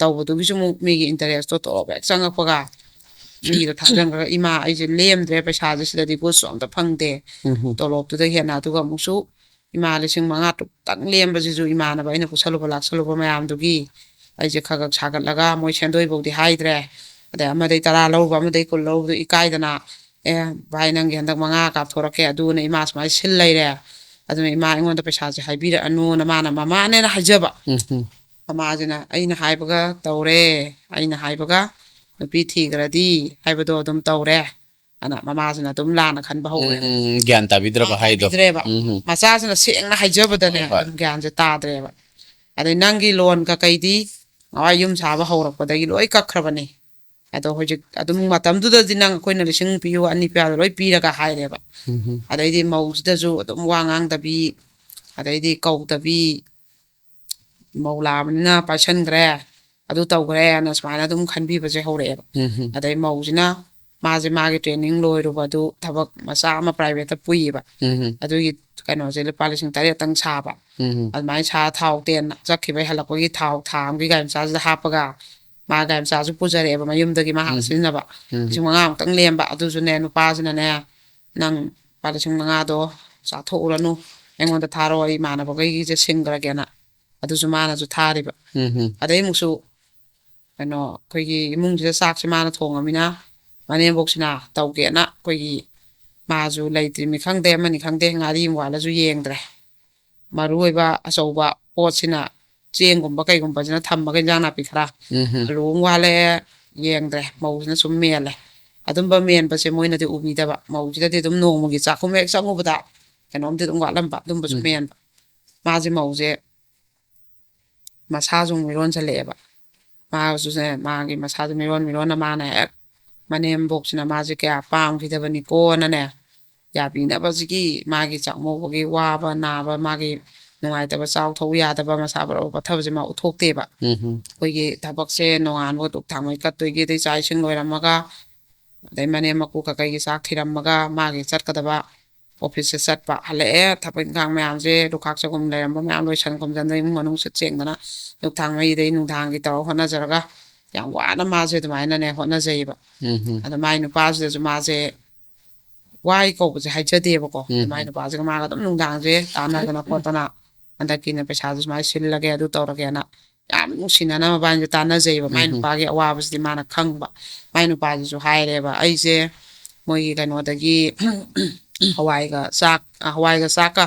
ꯇꯧꯕꯗꯨꯒꯤꯁꯨ ꯑꯃꯨꯛ ꯃꯤꯒꯤ ꯏꯟꯇꯔꯦꯁꯇꯣ ꯇꯣꯂꯣꯞ ꯍꯦꯛ ꯆꯪꯉꯛꯄꯒ ꯃꯤꯒꯤꯗꯣ ꯊꯥꯖꯤꯟꯈ꯭ꯔꯒ, ꯏꯃꯥ, ꯑꯩꯁꯦ ꯂꯦꯝꯗ꯭ꯔꯦ, ꯄꯩꯁꯥꯁꯦ ꯁꯤꯗꯗꯤ ꯒꯨꯁꯁꯨ ꯑꯝꯇ ꯐꯪꯗꯦ ꯎꯝ ꯇꯣꯂꯣꯞꯇꯨꯗ ꯍꯦꯟꯅ, ꯑꯗꯨꯒ ꯑꯃꯨꯛꯁꯨ ꯏꯃꯥ ꯂꯤꯁꯤꯡ ꯃꯉꯥ ꯇꯔꯨꯛꯇꯪ ꯂꯦꯝꯕꯁꯤꯁꯨ ꯏꯃꯥꯟꯅꯕ ꯑꯩꯅ ꯄꯨꯁꯜꯂꯨꯕ ꯂꯥꯛꯁꯜꯂꯨꯕ ꯃꯌꯥꯝꯗꯨꯒꯤ ꯑꯩꯁꯦ ꯈꯔ ꯈꯔ ꯁꯥꯒꯠꯂꯒ ꯃꯣꯏ ꯁꯦꯟꯗꯣꯏꯐꯧꯗꯤ ꯍꯥꯏꯗ꯭ꯔꯦ, ꯑꯗꯩ ꯑꯃꯗꯩ ꯇꯔꯥ ꯂꯧꯔꯨꯕ, ꯑꯃꯗꯩ ꯀꯨꯟ ꯂꯧꯔꯨꯕꯗꯣ ꯏꯀꯥꯏꯗꯅ, "ꯑꯦ ꯚꯥꯏ, ꯅꯪꯒꯤ ꯍꯟꯗꯛ ꯃꯉꯥ ꯀꯥꯞꯊꯣꯔꯛꯀꯦ, ꯑꯗꯨꯅ ꯏꯃꯥ ꯁꯨꯃꯥꯏꯅ ꯁꯤꯜ ꯂꯩꯔꯦ, ꯑꯗꯨꯅ ꯏꯃꯥ ꯑꯩꯉꯣꯟꯗ ꯄꯩꯁꯥꯁꯦ ꯍꯥꯏꯕꯤꯔꯛꯑꯅꯨꯅ" ꯃꯥꯅ ꯃꯃꯥꯅꯦꯅ ꯍꯥꯏꯖꯕ꯫ ꯎꯝ ꯃꯃꯥꯁꯤꯅ, "ꯑꯩꯅ ꯍꯥꯏꯕꯒ ꯇꯧꯔꯦ, ꯑꯩꯅ ꯍꯥꯏꯕꯒ ꯅꯨꯄꯤ ꯊꯤꯈ꯭ꯔꯗꯤ ꯍꯥꯏꯕꯗꯣ ꯑꯗꯨꯝ ꯇꯧꯔꯦ", ꯑꯅ ꯃꯃꯥꯁꯤꯅ ꯑꯗꯨꯝ ꯂꯥꯟꯅ ꯈꯟꯕ ꯍꯧꯔꯦ꯫ ꯎꯝ, ꯒ꯭ꯌꯥꯟ ꯇꯥꯕꯤꯗ꯭ꯔꯕ ꯍꯥꯏꯗꯣ꯫ ꯇꯥꯕꯤꯗ꯭ꯔꯦꯕ꯫ ꯎꯝ ꯃꯆꯥꯁꯤꯅ ꯁꯦꯡꯅ ꯍꯥꯏꯖꯕꯗꯅꯦ ꯍꯣꯏ, ꯍꯣꯏ꯫ ꯑꯗꯨꯝ ꯒ꯭ꯌꯥꯟꯁꯦ ꯇꯥꯗ꯭ꯔꯦꯕ꯫ ꯑꯗꯩ ꯅꯪꯒꯤ ꯂꯣꯟ ꯀꯀꯩꯗꯤ ꯅꯍꯥꯟꯋꯥꯏ ꯌꯨꯝ ꯁꯥꯕ ꯍꯧꯔꯛꯄꯗꯒꯤ ꯂꯣꯏ ꯀꯛꯈ꯭ꯔꯕꯅꯦ, ꯑꯗꯣ ꯍꯧꯖꯤꯛ ꯑꯗꯨꯝ ꯃꯇꯝꯗꯨꯗꯗꯤ ꯅꯪ ꯑꯩꯈꯣꯏꯅ ꯂꯤꯁꯤꯡ ꯄꯤꯌꯨ, ꯑꯅꯤ ꯄꯤꯌꯨ ꯍꯥꯏꯗꯣ ꯂꯣꯏ ꯄꯤꯔꯒ ꯍꯥꯏꯔꯦꯕ꯫ ꯎꯝ ꯑꯗꯩꯗꯤ ꯃꯧꯁꯤꯗꯁꯨ ꯑꯗꯨꯝ ꯋꯥ ꯉꯥꯡꯗꯕꯤ, ꯑꯗꯩꯗꯤ ꯀꯧꯗꯕꯤ, ꯃꯧ ꯂꯥꯛꯑꯕꯅꯤꯅ ꯄꯥꯏꯁꯟꯈ꯭ꯔꯦ, ꯑꯗꯨ ꯇꯧꯈ꯭ꯔꯦꯅ ꯁꯨꯃꯥꯏꯅ ꯑꯗꯨꯝ ꯈꯟꯕꯤꯕꯁꯦ ꯍꯧꯔꯛꯑꯦꯕ꯫ ꯎꯝ ꯑꯗꯩ ꯃꯧꯁꯤꯅ ꯃꯥꯁꯦ ꯃꯥꯒꯤ ꯇ꯭ꯔꯦꯅꯤꯡ ꯂꯣꯏꯔꯨꯕ ꯑꯗꯨ ꯊꯕꯛ ꯃꯆꯥ ꯑꯃ ꯄ꯭ꯔꯥꯏꯚꯦꯠꯇ ꯄꯨꯏꯌꯦꯕ꯫ ꯎꯝ ꯑꯗꯨꯒꯤ ꯀꯩꯅꯣꯁꯦ ꯂꯨꯄꯥ ꯂꯤꯁꯤꯡ ꯇꯔꯦꯠꯇꯪ ꯁꯥꯕ꯫ ꯎꯝ ꯑꯗꯨꯃꯥꯏꯅ ꯁꯥ ꯊꯥꯎ ꯇꯦꯟꯅ ꯆꯠꯈꯤꯕꯩ ꯍꯜꯂꯛꯄꯒꯤ ꯊꯥꯎ ꯊꯥ ꯑꯃꯒꯤ ꯒꯥꯔꯤ ꯃꯆꯥꯁꯤꯗ ꯍꯥꯞꯄꯒ ꯃꯥ ꯒꯥꯔꯤ ꯃꯆꯥꯁꯨ ꯄꯨꯖꯔꯛꯑꯦꯕ ꯃꯌꯨꯝꯗꯒꯤ ꯃꯥ ꯍꯥꯟꯅ ꯎꯝ ꯁꯤꯖꯤꯟꯅꯕ꯫ ꯎꯝ ꯂꯤꯁꯤꯡ ꯃꯉꯥꯃꯨꯛꯇꯪ ꯂꯦꯝꯕ꯫ ꯑꯗꯨꯁꯨꯅꯦ ꯅꯨꯄꯥꯁꯤꯅꯅꯦ, "ꯅꯪ ꯂꯨꯄꯥ ꯂꯤꯁꯤꯡ ꯃꯉꯥꯗꯣ ꯆꯥꯊꯣꯛꯎꯔꯅꯨ, ꯑꯩꯉꯣꯟꯗ ꯊꯥꯔꯛꯑꯣ, ꯑꯩ ꯏꯃꯥꯟꯅꯕꯈꯩꯒꯤꯁꯦ ꯁꯤꯡꯈ꯭ꯔꯒꯦꯅ"꯫ ꯑꯗꯨꯁꯨ ꯃꯥꯅꯁꯨ ꯊꯥꯔꯤꯕ꯫ ꯎꯝ ꯑꯗꯩ ꯑꯃꯨꯛꯁꯨ ꯀꯩꯅꯣ, ꯑꯩꯈꯣꯏꯒꯤ ꯏꯃꯨꯡꯁꯤꯗ ꯆꯥꯛꯁꯦ ꯃꯥꯅ ꯊꯣꯡꯉꯃꯤꯅ ꯃꯅꯦꯝꯕꯣꯛꯁꯤꯅ ꯇꯧꯒꯦꯅ ꯑꯩꯈꯣꯏꯒꯤ ꯃꯥꯁꯨ ꯂꯩꯇ꯭ꯔꯤꯃꯤ ꯈꯪꯗꯦ, ꯑꯃꯅꯤ ꯈꯪꯗꯦ, ꯉꯥꯔꯤ ꯑꯃ ꯋꯥꯠꯂꯁꯨ ꯌꯦꯡꯗ꯭ꯔꯦ꯫ ꯃꯔꯨ ꯑꯣꯏꯕ ꯑꯆꯧꯕ ꯄꯣꯠꯁꯤꯅ ꯆꯦꯡꯒꯨꯝꯕ ꯀꯩꯒꯨꯝꯕꯁꯤꯅ ꯊꯝꯃꯒ ꯏꯟꯖꯥꯡ ꯅꯥꯄꯤ ꯈꯔ, ꯎꯝ ꯍꯝ. ꯑꯂꯨ ꯑꯃ ꯋꯥꯠꯂꯦ, ꯌꯦꯡꯗ꯭ꯔꯦ, ꯃꯧꯁꯤꯅ ꯁꯨꯝ ꯃꯦꯜꯂꯦ꯫ ꯑꯗꯨꯝꯕ ꯃꯦꯟꯕꯁꯦ ꯃꯣꯏꯅꯗꯤ ꯎꯕꯤꯗꯕ꯫ ꯃꯧꯁꯤꯗꯗꯤ ꯑꯗꯨꯝ ꯅꯣꯡꯃꯒꯤ ꯆꯥꯛꯈꯨꯝ ꯍꯦꯛ ꯆꯪꯉꯨꯕꯗ ꯀꯩꯅꯣꯝꯗꯤ ꯑꯗꯨꯝ ꯋꯥꯠꯂꯝꯕ, ꯑꯗꯨꯝꯕꯁꯨ ꯎꯝ. ꯃꯦꯟꯕ꯫ ꯃꯥꯁꯦ ꯃꯧꯁꯦ ꯃꯁꯥꯁꯨ ꯑꯃꯨꯛ ꯃꯤꯔꯣꯟꯁꯜꯂꯛꯑꯦꯕ꯫ ꯃꯥꯁꯨꯅꯦ, ꯃꯥꯒꯤ ꯃꯁꯥꯁꯨ ꯃꯤꯔꯣꯟ ꯃꯤꯔꯣꯟꯅ ꯃꯥꯅ ꯍꯦꯛ ꯃꯅꯦꯝꯕꯣꯛꯁꯤꯅ ꯃꯥꯁꯦ ꯀꯌꯥ ꯄꯥꯝꯈꯤꯗꯕꯅꯤꯀꯣꯅꯅꯦ, ꯌꯥꯕꯤꯅꯕꯁꯤꯒꯤ ꯃꯥꯒꯤ ꯆꯥꯛꯃꯧꯕꯒꯤ ꯋꯥꯕ ꯅꯥꯕ, ꯃꯥꯒꯤ ꯅꯨꯡꯉꯥꯏꯇꯕ, ꯆꯥꯎ ꯊꯧ ꯌꯥꯗꯕ, ꯃꯁꯥ ꯕꯔ ꯕꯔ ꯄꯠꯊꯕꯁꯦ ꯃꯥ ꯎꯠꯊꯣꯛꯇꯦꯕ꯫ ꯎꯝ ꯍꯝ. ꯑꯩꯈꯣꯏꯒꯤ ꯊꯕꯛꯁꯦ ꯅꯣꯡꯉꯥꯟꯕ ꯗꯨꯛ ꯊꯥꯡꯃꯩ ꯀꯠꯇꯣꯏꯒꯤ, ꯑꯗꯩ ꯆꯥꯛ ꯏꯁꯤꯡ ꯂꯣꯏꯔꯝꯃꯒ, ꯑꯗꯩ ꯃꯅꯦꯝ ꯃꯀꯨ ꯀꯀꯩꯒꯤ ꯆꯥꯛ ꯊꯤꯔꯝꯃꯒ ꯃꯥꯒꯤ ꯆꯠꯀꯗꯕ ꯑꯣꯐꯤꯁꯁꯦ ꯆꯠꯄ, ꯍꯜꯂꯛꯑꯦ, ꯊꯕꯛ ꯏꯪꯈꯥꯡ ꯃꯌꯥꯝꯁꯦ ꯂꯨꯈꯥꯛ ꯆꯒꯨꯝ ꯂꯩꯔꯝꯕ ꯃꯌꯥꯝ ꯂꯣꯏꯁꯟ ꯈꯣꯝꯖꯟꯗꯅ ꯏꯃꯨꯡ ꯃꯅꯨꯡ ꯁꯤꯠ ꯁꯦꯡꯗꯅ ꯗꯨꯛ ꯊꯥꯡꯃꯩꯗꯩ ꯅꯨꯡꯗꯥꯡꯒꯤ ꯇꯧꯔ ꯍꯣꯠꯅꯖꯔꯒ ꯌꯥꯝ ꯋꯥꯅ ꯃꯥꯁꯦ ꯑꯗꯨꯃꯥꯏꯅꯅꯦ ꯍꯣꯠꯅꯖꯩꯌꯦꯕ꯫ ꯎꯝ ꯍꯝ. ꯑꯗꯣ ꯃꯥꯏ ꯅꯨꯄꯥꯁꯤꯗꯁꯨ ꯃꯥꯁꯦ ꯋꯥꯏ ꯀꯧꯕꯁꯦ ꯍꯥꯏꯖꯗꯦꯕꯀꯣ꯫ ꯎꯝ. ꯃꯥꯏ ꯅꯨꯄꯥꯁꯤꯒ ꯃꯥꯒ ꯑꯗꯨꯝ ꯅꯨꯡꯗꯥꯡꯁꯦ ꯇꯥꯟꯅꯗꯅ ꯈꯣꯠꯇꯅ, ꯍꯟꯗꯛꯀꯤꯅ ꯄꯩꯁꯥꯁꯦ ꯁꯨꯃꯥꯏꯅ ꯁꯤꯜꯂꯒꯦ, ꯑꯗꯨ ꯇꯧꯔꯒꯦꯅ ꯌꯥꯝ ꯅꯨꯡꯁꯤꯅꯅ ꯃꯕꯥꯅꯤꯁꯦ ꯇꯥꯟꯅꯖꯩꯌꯦꯕ꯫ ꯃꯥꯏ ꯎꯝ. ꯅꯨꯄꯥꯒꯤ ꯑꯋꯥꯕꯁꯤꯗꯤ ꯃꯥꯅ ꯈꯪꯕ꯫ ꯃꯥꯏ ꯅꯨꯄꯥꯁꯤꯁꯨ ꯍꯥꯏꯔꯦꯕ, "ꯑꯩꯁꯦ ꯃꯣꯏꯒꯤ ꯀꯩꯅꯣꯗꯒꯤ ꯍꯋꯥꯏꯒ ꯆꯥꯛ, ꯍꯋꯥꯏꯒ ꯆꯥꯛꯀ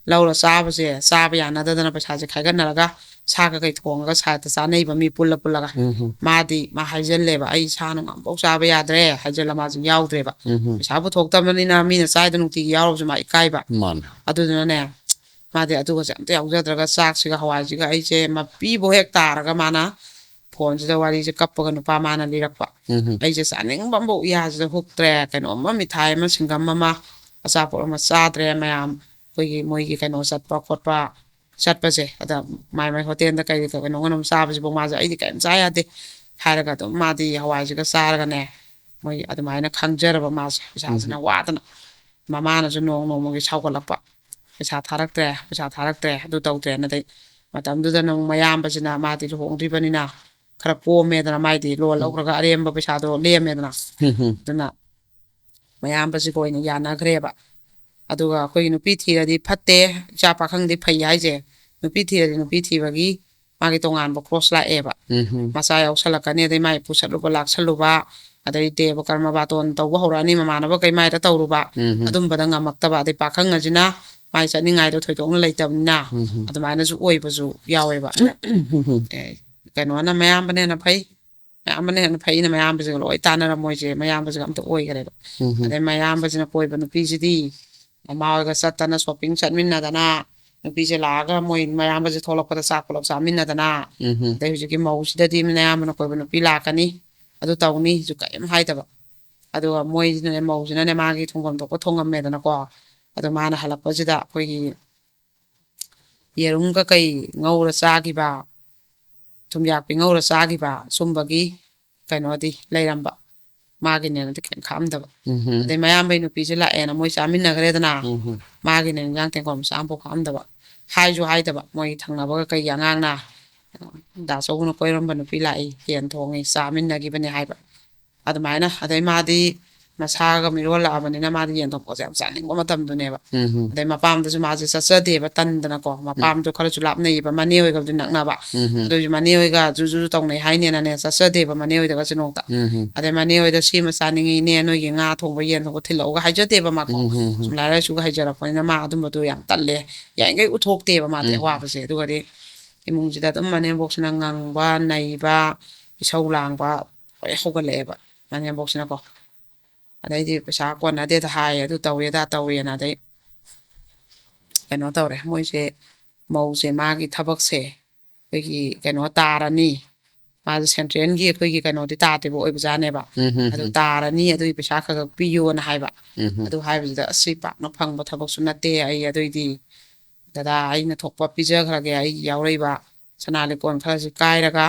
ꯂꯧꯔ ꯆꯥꯕꯁꯦ ꯆꯥꯕ ꯌꯥꯅꯗꯗꯅ ꯄꯩꯁꯥꯁꯦ ꯈꯥꯏꯒꯠꯅꯔꯒ ꯁꯥ ꯀꯀꯩ ꯊꯣꯡꯉꯒ ꯁꯥꯏꯠꯇ ꯆꯥꯅꯩꯕ ꯃꯤ ꯄꯨꯜꯂ ꯄꯨꯜꯂꯒ꯫ ꯎꯝ ꯍꯝ. ꯃꯥꯗꯤ ꯃꯥ ꯍꯥꯏꯖꯜꯂꯦꯕ, 'ꯑꯩ ꯁꯥ ꯅꯨꯡ ꯑꯝꯐꯥꯎ ꯆꯥꯕ ꯌꯥꯗ꯭ꯔꯦ' ꯍꯥꯏꯖꯜꯂ ꯃꯥꯁꯦ ꯌꯥꯎꯗ꯭ꯔꯦꯕ꯫ ꯎꯝ ꯍꯝ. ꯄꯩꯁꯥ ꯄꯨꯊꯣꯛꯇꯕꯅꯤꯅ ꯃꯤꯅ ꯆꯥꯏꯗ ꯅꯨꯡꯇꯤꯒꯤ ꯌꯥꯎꯔꯁꯨ ꯃꯥ ꯏꯀꯥꯏꯕ꯫ ꯃꯥꯅꯦ. ꯑꯗꯨꯗꯨꯅꯅꯦ, ꯃꯥꯗꯤ ꯑꯗꯨꯒꯁꯦ ꯑꯝꯇ ꯌꯥꯎꯖꯗ꯭ꯔꯒ ꯆꯥꯛꯁꯤꯒ ꯍꯋꯥꯏꯁꯤꯒ ꯑꯩꯁꯦ ꯃꯄꯤꯕꯨ ꯍꯦꯛ ꯇꯥꯔꯒ ꯃꯥꯅ ꯐꯣꯟꯁꯤꯗ ꯋꯥꯔꯤꯁꯦ ꯀꯞꯄꯒ ꯅꯨꯄꯥ ꯃꯥꯅ ꯂꯤꯔꯛꯄ꯫ ꯎꯝ ꯍꯝ. ꯑꯩꯁꯦ ꯆꯥꯅꯤꯡꯕ ꯑꯃꯐꯥꯎ ꯌꯥꯁꯤꯗ ꯍꯨꯛꯇ꯭ꯔꯦ, ꯀꯩꯅꯣꯝꯃ ꯃꯤꯊꯥꯏ ꯑꯃ ꯁꯤꯡꯒꯝ ꯑꯃ ꯑꯆꯥꯄꯣꯠ ꯑꯃ ꯆꯥꯗ꯭ꯔꯦ꯫ ꯃꯌꯥꯝ ꯑꯩꯈꯣꯏꯒꯤ ꯃꯣꯏꯒꯤ ꯀꯩꯅꯣ ꯆꯠꯄ ꯈꯣꯠꯄ ꯆꯠꯄꯁꯦ, ꯑꯗ ꯃꯥꯏ ꯃꯥꯏ ꯍꯣꯇꯦꯜꯗ ꯀꯩꯗ ꯀꯩꯅꯣ ꯀꯩꯅꯣꯝ ꯆꯥꯕꯁꯤꯐꯥꯎ ꯃꯥꯁꯦ ꯑꯩꯗꯤ ꯀꯔꯤꯝ ꯆꯥ ꯌꯥꯗꯦ ꯍꯥꯏꯔꯒ ꯑꯗꯨꯝ ꯃꯥꯗꯤ ꯍꯋꯥꯏꯁꯤꯒ ꯆꯥꯔꯒꯅꯦ, ꯃꯣꯏ ꯑꯗꯨꯃꯥꯏꯅ ꯈꯪꯖꯔꯕ ꯃꯥꯁꯦ ꯄꯩꯁꯥꯁꯤꯅ ꯎꯝ. ꯋꯥꯗꯅ꯫ ꯃꯃꯥꯅꯁꯨ ꯅꯣꯡ ꯅꯣꯡꯃꯒꯤ ꯁꯥꯎꯒꯠꯂꯛꯄ, "ꯄꯩꯁꯥ ꯊꯥꯔꯛꯇ꯭ꯔꯦ, ꯄꯩꯁꯥ ꯊꯥꯔꯛꯇ꯭ꯔꯦ", ꯑꯗꯨ ꯇꯧꯗ꯭ꯔꯦꯅ꯫ ꯑꯗꯩ ꯃꯇꯝꯗꯨꯗ ꯅꯪ ꯃꯌꯥꯝꯕꯁꯤꯅ, ꯃꯥꯗꯤ ꯂꯨꯍꯣꯡꯗ꯭ꯔꯤꯕꯅꯤꯅ ꯈꯔ ꯀꯣꯝꯃꯦꯗꯅ, ꯃꯥꯏꯗꯤ ꯂꯣꯟ ꯎꯝ. ꯂꯧꯈ꯭ꯔꯒ ꯑꯔꯦꯝꯕ ꯄꯩꯁꯥꯗꯣ ꯂꯦꯝꯃꯦꯗꯅ꯫ ꯎꯝ ꯍꯝ. ꯑꯗꯨꯅ ꯃꯌꯥꯝꯕꯁꯤꯒ ꯑꯣꯏꯅ ꯌꯥꯅꯈ꯭ꯔꯦꯕ꯫ ꯑꯗꯨꯒ ꯑꯩꯈꯣꯏꯒꯤ ꯅꯨꯄꯤ ꯊꯤꯔꯗꯤ ꯐꯠꯇꯦ, ꯏꯆꯥ ꯄꯥꯈꯪꯗꯤ ꯐꯩ ꯍꯥꯏꯁꯦ, ꯅꯨꯄꯤ ꯊꯤꯔꯗꯤ ꯅꯨꯄꯤ ꯊꯤꯕꯒꯤ ꯃꯥꯒꯤ ꯇꯣꯉꯥꯟꯕ ꯈꯣꯔꯁ ꯂꯥꯛꯑꯦꯕ꯫ ꯎꯝ ꯍꯝ. ꯃꯆꯥ ꯌꯥꯎꯁꯜꯂꯛꯀꯅꯤ, ꯑꯗꯩ ꯃꯥꯏ ꯄꯨꯁꯜꯂꯨꯕ ꯂꯥꯛꯁꯜꯂꯨꯕ, ꯑꯗꯩ ꯗꯦꯕ ꯀꯔꯃ ꯕꯥꯇꯣꯟ ꯇꯧꯕ ꯍꯧꯔꯛꯑꯅꯤ, ꯃꯃꯥꯟꯅꯕ ꯀꯩ ꯃꯥꯏꯗ ꯇꯧꯔꯨꯕ, ꯎꯝ ꯍꯝ꯫ ꯑꯗꯨꯝꯕꯗ ꯉꯝꯃꯛꯇꯕ, ꯑꯗꯩ ꯄꯥꯈꯪ ꯑꯁꯤꯅ ꯃꯥꯏ ꯆꯠꯅꯤꯡꯉꯥꯏꯗꯣ ꯊꯣꯏꯗꯣꯛꯅ ꯂꯩꯇꯕꯅꯤꯅ ꯎꯝ ꯍꯝ꯫ ꯑꯗꯨꯃꯥꯏꯅꯁꯨ ꯑꯣꯏꯕꯁꯨ ꯌꯥꯎꯋꯦꯕ꯫ ꯎꯝ ꯍꯝ꯫ ꯑꯦ, ꯀꯩꯅꯣꯅ ꯃꯌꯥꯝꯕꯅ ꯍꯦꯟꯅ ꯐꯩ, ꯃꯌꯥꯝꯕꯅ ꯍꯦꯟꯅ ꯐꯩꯅ ꯃꯌꯥꯝꯕꯁꯤꯒ ꯂꯣꯏ ꯇꯥꯟꯅꯔ ꯃꯣꯏꯁꯦ ꯃꯌꯥꯝꯕꯁꯤꯒ ꯑꯝꯇ ꯑꯣꯏꯈꯔꯦꯕ꯫ ꯎꯝ ꯍꯝ꯫ ꯑꯗꯩ ꯃꯌꯥꯝꯕꯁꯤꯅ ꯀꯣꯏꯕ ꯅꯨꯄꯤꯁꯤꯗꯤ ꯃꯃꯥ ꯍꯣꯏꯒ ꯆꯠꯇꯅ ꯁꯣꯄꯤꯡ ꯆꯠꯃꯤꯟꯅꯗꯅ, ꯅꯨꯄꯤꯁꯦ ꯂꯥꯛꯑꯒ ꯃꯣꯏ ꯃꯌꯥꯝꯕꯁꯦ ꯊꯣꯛꯂꯛꯄꯗ ꯆꯥꯛ ꯄꯨꯂꯞ ꯆꯥꯃꯤꯟꯅꯗꯅ, ꯎꯝ ꯍꯝ꯫ ꯑꯗꯩ ꯍꯧꯖꯤꯛꯀꯤ ꯃꯧꯁꯤꯗꯗꯤ ꯃꯌꯥꯝꯕꯅ ꯀꯣꯏꯕ ꯅꯨꯄꯤ ꯂꯥꯛꯀꯅꯤ, ꯑꯗꯨ ꯇꯧꯅꯤꯁꯨ ꯀꯔꯤꯝ ꯍꯥꯏꯗꯕ꯫ ꯑꯗꯨꯒ ꯃꯣꯏꯁꯤꯅꯅꯦ, ꯃꯧꯁꯤꯅꯅꯦ, ꯃꯥꯒꯤ ꯊꯣꯡꯐꯝ ꯊꯣꯛꯄ ꯊꯣꯡꯉꯝꯃꯦꯗꯅꯀꯣ꯫ ꯑꯗꯣ ꯃꯥꯅ ꯍꯜꯂꯛꯄꯁꯤꯗ ꯑꯩꯈꯣꯏꯒꯤ ꯌꯦꯔꯨꯝꯒ ꯀꯩ ꯉꯧꯔ ꯆꯥꯈꯤꯕ, ꯊꯨꯝꯌꯥꯛꯄꯤ ꯉꯧꯔ ꯆꯥꯈꯤꯕ, ꯁꯨꯝꯕꯒꯤ ꯀꯩꯅꯣꯗꯤ ꯂꯩꯔꯝꯕ꯫ ꯃꯥꯒꯤꯅꯦꯅꯗꯤ ꯀꯩꯝ ꯈꯥꯛꯑꯝꯗꯕ꯫ ꯎꯝ ꯍꯝ꯫ ꯑꯗꯩ ꯃꯌꯥꯝꯕꯩ ꯅꯨꯄꯤꯁꯦ ꯂꯥꯛꯑꯦꯅ ꯃꯣꯏ ꯆꯥꯃꯤꯟꯅꯈ꯭ꯔꯦꯗꯅ꯫ ꯎꯝ ꯍꯝ꯫ ꯃꯥꯒꯤꯅꯦ ꯏꯟꯖꯥꯡ ꯇꯦꯡꯀꯣꯠ ꯃꯆꯥ ꯑꯃꯐꯥꯎ ꯈꯥꯛꯑꯝꯗꯕ꯫ ꯍꯥꯏꯁꯨ ꯍꯥꯏꯗꯕ, ꯃꯣꯏ ꯊꯪꯅꯕꯒ ꯀꯩꯒꯤ ꯑꯉꯥꯡꯅ ꯗꯥ ꯆꯧꯕꯅ ꯀꯣꯏꯔꯝꯕ ꯅꯨꯄꯤ ꯂꯥꯛꯏ, ꯌꯦꯟ ꯊꯣꯡꯉꯤ, ꯆꯥꯃꯤꯟꯅꯈꯤꯕꯅꯦ ꯍꯥꯏꯕ꯫ ꯑꯗꯨꯃꯥꯏꯅ꯫ ꯑꯗꯩ ꯃꯥꯗꯤ ꯃꯁꯥꯒ ꯃꯤꯔꯣꯜꯂꯛꯑꯕꯅꯤꯅ ꯃꯥꯗꯤ ꯌꯦꯟ ꯊꯣꯡꯕꯁꯦ ꯌꯥꯝ ꯆꯥꯅꯤꯡꯕ ꯃꯇꯝꯗꯨꯅꯦꯕ꯫ ꯎꯝ ꯍꯝ꯫ ꯑꯗꯩ ꯃꯄꯥꯝꯗꯁꯨ ꯃꯥꯁꯦ ꯆꯠꯆꯗꯦꯕ, ꯇꯟꯗꯅꯀꯣ꯫ ꯎꯝ꯫ ꯃꯄꯥꯝꯗꯣ ꯈꯔꯁꯨ ꯂꯥꯞꯅꯩꯌꯦꯕ, ꯃꯅꯦ ꯍꯣꯏꯒꯕꯨꯗꯤ ꯅꯛꯅꯕ꯫ ꯎꯝ ꯍꯝ꯫ ꯑꯗꯨꯏꯁꯨ ꯃꯅꯦ ꯍꯣꯏꯒ ꯖꯨ ꯖꯨ ꯇꯧꯅꯩ ꯍꯥꯏꯅꯦꯅꯅꯦ, ꯆꯠꯆꯗꯦꯕ ꯃꯅꯦ ꯍꯣꯏꯗꯒꯁꯨ ꯅꯣꯡꯇ꯫ ꯎꯝ ꯍꯝ꯫ ꯑꯗꯩ ꯃꯅꯦ ꯍꯣꯏꯗ ꯁꯤꯃ ꯆꯥꯅꯤꯡꯉꯤꯅꯦ, ꯅꯣꯏꯒꯤ ꯉꯥ ꯊꯣꯡꯕ, ꯌꯦꯟ ꯊꯣꯡꯕ ꯊꯤꯜꯂꯛꯎꯒ ꯍꯥꯏꯖꯗꯦꯕ ꯃꯥꯀꯣ꯫ ꯎꯝ ꯍꯝ ꯍꯝ꯫ ꯁꯨꯝ ꯂꯥꯏꯔꯤꯛ ꯂꯥꯏꯁꯨꯒ ꯍꯩꯖꯔꯛꯄꯅꯤꯅ ꯃꯥ ꯑꯗꯨꯝꯕꯗꯣ ꯌꯥꯝ ꯇꯜꯂꯦ, ꯌꯥꯔꯤꯈꯩ ꯎꯠꯊꯣꯛꯇꯦꯕ ꯃꯥꯗꯤ ꯎꯝ꯫ ꯑꯋꯥꯕꯁꯦ꯫ ꯑꯗꯨꯒꯗꯤ ꯏꯃꯨꯡꯁꯤꯗ ꯑꯗꯨꯝ ꯃꯅꯦꯝꯕꯣꯛꯁꯤꯅ ꯉꯪꯕ, ꯅꯩꯕ, ꯏꯁꯧ ꯂꯥꯡꯕ ꯂꯣꯏ ꯍꯧꯒꯠꯂꯛꯑꯦꯕ ꯃꯅꯦꯝꯕꯣꯛꯁꯤꯅꯀꯣ꯫ ꯑꯗꯩꯗꯤ ꯄꯩꯁꯥ ꯀꯣꯟꯅꯗꯦꯗ ꯍꯥꯏ, ꯑꯗꯨ ꯇꯧꯋꯦ ꯑꯗꯥ ꯇꯧꯋꯦꯅ꯫ ꯑꯗꯩ ꯀꯩꯅꯣ ꯇꯧꯔꯦ, ꯃꯣꯏꯁꯦ, ꯃꯧꯁꯦ, ꯃꯥꯒꯤ ꯊꯕꯛꯁꯦ ꯑꯩꯈꯣꯏꯒꯤ ꯀꯩꯅꯣ ꯇꯥꯔꯅꯤ, ꯃꯥꯁꯦ ꯁꯦꯟꯇ꯭ꯔꯦꯜꯒꯤ ꯑꯩꯈꯣꯏꯒꯤ ꯀꯩꯅꯣꯗꯤ ꯇꯥꯗꯦꯕ, ꯑꯣꯏꯕꯖꯥꯠꯅꯦꯕ꯫ ꯎꯝ ꯍꯝ ꯑꯗꯨ ꯍꯝ꯫ ꯇꯥꯔꯅꯤ, ꯑꯗꯨꯒꯤ ꯄꯩꯁꯥ ꯈꯔ ꯈꯔ ꯄꯤꯌꯣꯅ ꯍꯥꯏꯕ꯫ ꯎꯝ ꯍꯝ꯫ ꯑꯗꯨ ꯍꯥꯏꯕꯁꯤꯗ, "ꯑꯁ, ꯁꯤ ꯄꯥꯛꯅ ꯐꯪꯕ ꯊꯕꯛꯁꯨ ꯅꯠꯇꯦ, ꯑꯩ ꯑꯗꯨꯏꯗꯤ ꯗꯗꯥ, ꯑꯩꯅ ꯊꯣꯛꯄ ꯄꯤꯖꯈ꯭ꯔꯒꯦ, ꯑꯩꯒꯤ ꯌꯥꯎꯔꯛꯏꯕ ꯁꯅꯥ ꯂꯤꯛꯀꯣꯟ ꯈꯔꯁꯤ ꯀꯥꯏꯔꯒ,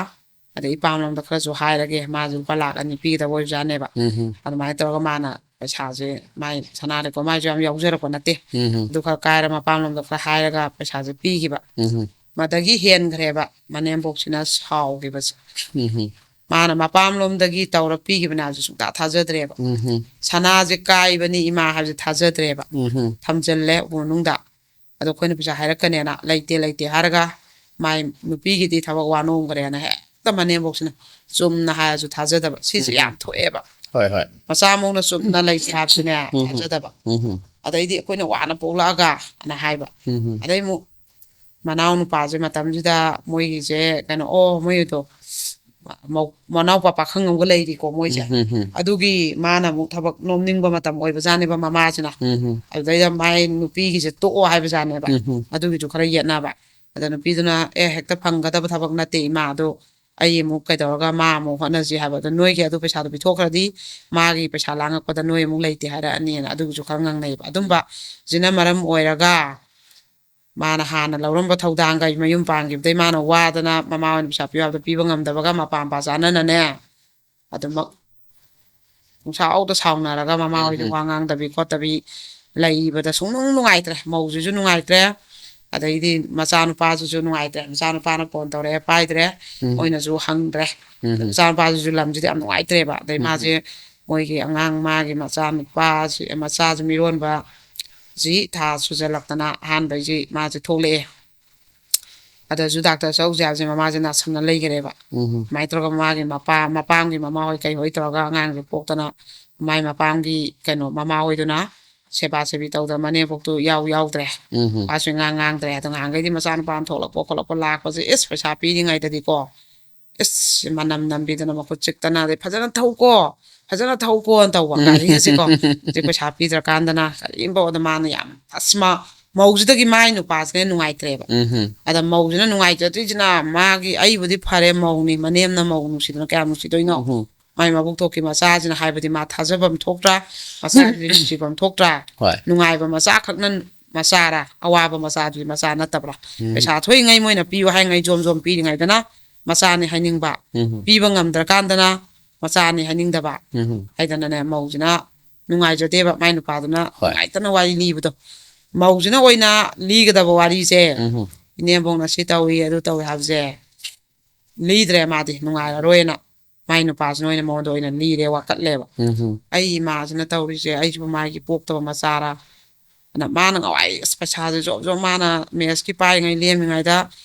ꯑꯗꯩ ꯏꯄꯥꯝꯂꯣꯝꯗ ꯈꯔꯁꯨ ꯍꯥꯏꯔꯒꯦ", ꯃꯥꯁꯨ ꯂꯨꯄꯥ ꯂꯥꯛ ꯑꯅꯤ ꯄꯤꯒꯗꯕ ꯑꯣꯏꯕꯖꯥꯠꯅꯦꯕ꯫ ꯎꯝ ꯍꯝ꯫ ꯑꯗꯨꯃꯥꯏꯅ ꯇꯧꯔꯒ ꯃꯥꯅ ꯄꯩꯁꯥꯁꯦ, ꯃꯥꯏ ꯁꯅꯥ ꯂꯤꯛꯀꯣꯟ ꯃꯥꯏꯁꯨ ꯌꯥꯝ ꯌꯥꯎꯖꯔꯛꯄ ꯅꯠꯇꯦ꯫ ꯎꯝ ꯍꯝ꯫ ꯑꯗꯨ ꯈꯔ ꯀꯥꯏꯔ ꯃꯄꯥꯝꯂꯣꯝꯗ ꯈꯔ ꯍꯥꯏꯔꯒ ꯄꯩꯁꯥꯁꯦ ꯄꯤꯈꯤꯕ꯫ ꯎꯝ ꯍꯝ꯫ ꯃꯗꯒꯤ ꯍꯦꯟꯈ꯭ꯔꯦꯕ ꯃꯅꯦꯝꯕꯣꯛꯁꯤꯅ ꯁꯥꯎꯈꯤꯕꯁꯦ꯫ ꯎꯝ ꯍꯝ꯫ ꯃꯥꯅ ꯃꯄꯥꯝꯂꯣꯝꯗꯒꯤ ꯇꯧꯔ ꯄꯤꯈꯤꯕꯅꯦ ꯍꯥꯏꯕꯁꯦ ꯁꯨꯡꯊꯥ ꯊꯥꯖꯗ꯭ꯔꯦꯕ꯫ ꯎꯝ ꯍꯝ꯫ ꯁꯅꯥꯁꯦ ꯀꯥꯏꯕꯅꯤ ꯏꯃꯥ ꯍꯥꯏꯕꯁꯦ ꯊꯥꯖꯗ꯭ꯔꯦꯕ꯫ ꯎꯝ ꯍꯝ꯫ ꯊꯝꯖꯤꯜꯂꯦ ꯎꯄꯨ ꯃꯅꯨꯡꯗ꯫ ꯑꯗꯣ ꯑꯩꯈꯣꯏꯅ ꯄꯩꯁꯥ ꯍꯥꯏꯔꯛꯀꯅꯦꯅ, ꯂꯩꯇꯦ, ꯂꯩꯇꯦ ꯍꯥꯏꯔꯒ, ꯃꯥꯏ ꯅꯨꯄꯤꯒꯤꯗꯤ ꯊꯕꯛ ꯋꯥꯅꯣꯝꯈ꯭ꯔꯦꯅ ꯍꯦꯛ ꯍꯦꯛꯇ ꯃꯅꯦꯝꯕꯣꯛꯁꯤꯅ ꯆꯨꯝꯅ ꯍꯥꯏꯔꯁꯨ ꯊꯥꯖꯗꯕ꯫ ꯁꯤꯁꯦ ꯎꯝ꯫ ꯌꯥꯝ ꯊꯣꯛꯑꯦꯕ꯫ ꯍꯣꯏ, ꯍꯣꯏ꯫ ꯃꯆꯥ ꯃꯧꯅ ꯆꯨꯝꯅ ꯂꯩꯁꯦ ꯍꯥꯏꯕꯁꯤꯅꯦ ꯎꯝ꯫ ꯊꯥꯖꯗꯕ꯫ ꯎꯝ꯫ ꯑꯗꯩꯗꯤ ꯑꯩꯈꯣꯏꯅ ꯋꯥꯅ ꯄꯣꯛꯂꯛꯑꯒ ꯑꯅ ꯍꯥꯏꯕ꯫ ꯎꯝ꯫ ꯑꯗꯩ ꯑꯃꯨꯛ ꯃꯅꯥꯎ ꯅꯨꯄꯥꯁꯦ ꯃꯇꯝꯁꯤꯗ ꯃꯣꯏꯒꯤꯁꯦ ꯀꯩꯅꯣ, ꯑꯣ, ꯃꯣꯏꯗꯣ ꯃꯧ-, ꯃꯅꯥꯎꯄꯥ ꯄꯥꯈꯪ ꯑꯃꯒ ꯂꯩꯔꯤꯀꯣ ꯃꯣꯏꯁꯦ꯫ ꯎꯝ꯫ ꯑꯗꯨꯒꯤ ꯃꯥꯅ ꯑꯃꯨꯛ ꯊꯕꯛ ꯅꯣꯝꯅꯤꯡꯕ ꯃꯇꯝ ꯑꯣꯏꯕꯖꯥꯠꯅꯦꯕ ꯃꯃꯥꯁꯤꯅ꯫ ꯎꯝ꯫ ꯑꯗꯨꯗꯩꯗ ꯃꯥꯏ ꯅꯨꯄꯤꯒꯤꯁꯦ ꯇꯣꯛꯑꯣ ꯍꯥꯏꯕꯖꯥꯠꯅꯦꯕ꯫ ꯎꯝ꯫ ꯑꯗꯨꯒꯤꯁꯨ ꯈꯔ ꯌꯦꯠꯅꯕ꯫ ꯑꯗ ꯅꯨꯄꯤꯗꯨꯅ, "ꯑꯦ, ꯍꯦꯛꯇ ꯐꯪꯒꯗꯕ ꯊꯕꯛ ꯅꯠꯇꯦ ꯏꯃꯥ, ꯑꯗꯣ ꯑꯩ ꯑꯃꯨꯛ ꯀꯩꯗꯧꯔꯒ ꯃꯥ ꯑꯃꯨꯛ ꯍꯣꯠꯅꯁꯤ ꯍꯥꯏꯕ꯫ ꯑꯗꯣ ꯅꯣꯏꯒꯤ ꯑꯗꯨ ꯄꯩꯁꯥꯗꯣ ꯄꯤꯊꯣꯛꯈ꯭ꯔꯗꯤ ꯃꯥꯒꯤ ꯄꯩꯁꯥ ꯂꯥꯡꯉꯛꯄꯗ ꯅꯣꯏ ꯑꯃꯨꯛ ꯂꯩꯇꯦ ꯍꯥꯏꯔꯛꯑꯅꯤꯅ" ꯑꯗꯨꯒꯤꯁꯨ ꯈꯔ ꯉꯥꯡꯅꯩꯕ꯫ ꯑꯗꯨꯝꯕ ꯁꯤꯅ ꯃꯔꯝ ꯑꯣꯏꯔꯒ ꯃꯥꯅ ꯍꯥꯟꯅ ꯂꯧꯔꯝꯕ ꯊꯧꯗꯥꯡꯒ ꯃꯌꯨꯝ ꯄꯥꯟꯈꯤꯕꯗꯩ ꯃꯥꯅ ꯋꯥꯗꯅ ꯃꯃꯥ ꯍꯣꯏꯅ ꯄꯩꯁꯥ ꯄꯤꯌꯨ ꯍꯥꯏꯕꯗ ꯄꯤꯕ ꯉꯝꯗꯕꯒ ꯃꯄꯥ ꯃꯄꯥ ꯆꯥꯟꯅꯅꯅꯦ ꯑꯗꯨꯃꯛ ꯅꯨꯡꯁꯥꯎꯗ ꯁꯥꯎꯅꯔꯒ ꯃꯃꯥ ꯍꯣꯏꯗ ꯎꯝ꯫ ꯋꯥ ꯉꯥꯡꯗꯕꯤ ꯈꯣꯠꯇꯕꯤ ꯂꯩꯕꯗ ꯁꯨꯡꯅꯨꯡ ꯅꯨꯡꯉꯥꯏꯇ꯭ꯔꯦ꯫ ꯃꯧꯁꯤꯁꯨ ꯅꯨꯡꯉꯥꯏꯇ꯭ꯔꯦ, ꯑꯗꯩꯗꯤ ꯃꯆꯥꯅꯨꯄꯥꯁꯤꯁꯨ ꯅꯨꯡꯉꯥꯏꯇ꯭ꯔꯦ꯫ ꯃꯆꯥꯅꯨꯄꯥꯅ ꯐꯣꯟ ꯇꯧꯔꯛꯑꯦ, ꯄꯥꯏꯗ꯭ꯔꯦ꯫ ꯎꯝ꯫ ꯃꯣꯏꯅꯁꯨ ꯍꯪꯗ꯭ꯔꯦ꯫ ꯎꯝ꯫ ꯃꯆꯥꯅꯨꯄꯥꯁꯤꯁꯨ ꯂꯝꯁꯤꯗꯤ ꯌꯥꯝ ꯅꯨꯡꯉꯥꯏꯇ꯭ꯔꯦꯕ꯫ ꯑꯗꯩ ꯎꯝ꯫ ꯃꯥꯁꯦ ꯃꯣꯏꯒꯤ ꯑꯉꯥꯡ, ꯃꯥꯒꯤ ꯃꯆꯥꯅꯨꯄꯥꯁꯤ, ꯃꯆꯥꯁꯤ ꯃꯤꯔꯣꯟꯕ ꯁꯤ ꯊꯥ ꯁꯨꯖꯜꯂꯛꯇꯅ ꯑꯍꯥꯟꯕꯩꯁꯤ ꯃꯥꯁꯦ ꯊꯣꯛꯂꯛꯑꯦ꯫ ꯑꯗꯁꯨ ꯗꯥꯛꯇꯔ ꯆꯧꯁꯦ ꯍꯥꯏꯕꯁꯦ ꯃꯃꯥꯁꯦ ꯅꯥꯁꯟꯅ ꯂꯩꯈꯔꯦꯕ꯫ ꯎꯝ꯫ ꯑꯗꯨꯃꯥꯏꯅ ꯇꯧꯔꯒ ꯃꯥꯒꯤ ꯃꯄꯥ, ꯃꯄꯥꯝꯒꯤ ꯃꯃꯥ ꯍꯣꯏ ꯀꯩ ꯍꯣꯏ ꯇꯧꯔꯒ ꯑꯉꯥꯡꯁꯦ ꯄꯣꯛꯇꯅ ꯃꯥꯏ ꯃꯄꯥꯝꯒꯤ ꯀꯩꯅꯣ ꯃꯃꯥ ꯍꯣꯏꯗꯨꯅ ꯁꯦꯕꯥ ꯁꯦꯕꯤ ꯇꯧꯗꯅ ꯃꯅꯦꯝꯄꯣꯛꯇꯨ ꯌꯥꯎ ꯌꯥꯎꯗ꯭ꯔꯦ꯫ ꯎꯝ꯫ ꯋꯥꯁꯨ ꯏꯉꯥꯡ ꯉꯥꯡꯗ꯭ꯔꯦ꯫ ꯑꯗꯣ ꯉꯍꯥꯟꯈꯩꯗꯤ ꯃꯆꯥꯅꯨꯄꯥ ꯑꯃ ꯊꯣꯛꯂꯛꯄ ꯈꯣꯠꯂꯛꯄ ꯂꯥꯛꯄꯁꯦ ꯏꯁ ꯄꯩꯁꯥ ꯄꯤꯔꯤꯉꯩꯗꯗꯤꯀꯣ ꯏꯁ ꯃꯅꯝ ꯅꯝꯕꯤꯗꯅ ꯃꯈꯨꯠ ꯆꯤꯛꯇꯅ ꯑꯗꯩ ꯐꯖꯅ ꯊꯧꯀꯣ, ꯐꯖꯅ ꯊꯧꯀꯣꯅ ꯇꯧꯕ ꯎꯝ꯫ ꯒꯥꯔꯤꯒꯁꯦꯀꯣ꯫ ꯍꯧꯖꯤꯛ ꯄꯩꯁꯥ ꯄꯤꯗ꯭ꯔꯀꯥꯟꯗꯅ ꯀꯔꯤꯝ ꯄꯣꯛꯑꯗ ꯃꯥꯅ ꯌꯥꯝ ꯑꯁ ꯃꯥ ꯃꯧꯁꯤꯗꯒꯤ ꯃꯥꯏ ꯅꯨꯄꯥꯁꯤꯅ ꯅꯨꯡꯉꯥꯏꯇ꯭ꯔꯦꯕ꯫ ꯎꯝ꯫ ꯑꯗ ꯃꯧꯁꯤꯅ ꯅꯨꯡꯉꯥꯏꯖꯗ꯭ꯔꯤꯁꯤꯅ ꯃꯥꯒꯤ ꯑꯩꯕꯨꯗꯤ ꯐꯔꯦ ꯃꯧꯅꯤ, ꯃꯅꯦꯝꯅ ꯃꯧ ꯅꯨꯡꯁꯤꯗꯅ ꯀꯌꯥꯝ ꯅꯨꯡꯁꯤꯗꯣꯏꯅꯣ? ꯎꯝ꯫ ꯃꯥꯏ ꯃꯕꯨꯛ ꯊꯣꯛꯈꯤ ꯃꯆꯥꯁꯤꯅ ꯍꯥꯏꯕꯗꯤ ꯃꯥ ꯊꯥꯖꯐꯝ ꯊꯣꯛꯇ꯭ꯔꯥ, ꯃꯆꯥꯁꯤꯗꯤ ꯅꯨꯡꯁꯤꯐꯝ ꯊꯣꯛꯇ꯭ꯔꯥ? ꯍꯣꯏ꯫ ꯅꯨꯡꯉꯥꯏꯕ ꯃꯆꯥ ꯈꯛꯅ ꯃꯆꯥꯔꯥ, ꯑꯋꯥꯕ ꯃꯆꯥꯗꯨꯗꯤ ꯃꯆꯥ ꯅꯠꯇꯕ꯭ꯔꯥ? ꯎꯝ꯫ ꯄꯩꯁꯥ ꯊꯣꯛꯏꯉꯩ ꯃꯣꯏꯅ ꯄꯤꯌꯨ ꯍꯥꯏꯉꯩ ꯖꯣꯝ ꯖꯣꯝ ꯄꯤꯔꯤꯉꯩꯗꯅ ꯃꯆꯥꯅꯤ ꯍꯥꯏꯅꯤꯡꯕ, ꯎꯝ꯫ ꯄꯤꯕ ꯉꯝꯗ꯭ꯔꯀꯥꯟꯗꯅ ꯃꯆꯥꯅꯤ ꯍꯥꯏꯅꯤꯡꯗꯕ ꯎꯝ꯫ ꯍꯥꯏꯗꯅꯅꯦ ꯃꯧꯁꯤꯅ ꯅꯨꯡꯉꯥꯏꯖꯗꯦꯕ꯫ ꯃꯥꯏ ꯅꯨꯄꯥꯗꯨꯅ ꯍꯣꯏ꯫ ꯅꯨꯡꯉꯥꯏꯇꯅ ꯋꯥꯔꯤ ꯂꯤꯕꯗꯣ ꯃꯧꯁꯤꯅ ꯑꯣꯏꯅ ꯂꯤꯒꯗꯕ ꯋꯥꯔꯤꯁꯦ ꯎꯝ꯫ ꯏꯅꯦꯝꯕꯣꯛꯅ ꯁꯤ ꯇꯧꯏ ꯑꯗꯨ ꯇꯧꯏ ꯍꯥꯏꯕꯁꯦ ꯂꯤꯗ꯭ꯔꯦ꯫ ꯃꯥꯗꯤ ꯅꯨꯡꯉꯥꯏꯔꯔꯣꯏꯅ ꯃꯥꯏ ꯅꯨꯄꯥꯁꯤꯅ ꯑꯣꯏꯅ ꯃꯉꯣꯟꯗ ꯑꯣꯏꯅ ꯂꯤꯔꯦ, ꯋꯥꯀꯠꯂꯦꯕ꯫ ꯎꯝ꯫ "ꯑꯩ ꯏꯃꯥꯁꯤꯅ ꯇꯧꯔꯤꯁꯦ ꯑꯩꯁꯤꯕꯨ ꯃꯥꯒꯤ ꯄꯣꯛꯇꯕ ꯃꯆꯥꯔꯥ?" ꯑꯗ ꯃꯥꯅ ꯉꯋꯥꯏ ꯑꯁ ꯄꯩꯁꯥꯁꯦ ꯖꯣꯕ ꯖꯣꯕ ꯃꯥꯅ ꯃꯦꯁꯀꯤ ꯄꯥꯏꯔꯤꯉꯩ ꯂꯦꯝꯃꯤꯉꯩꯗ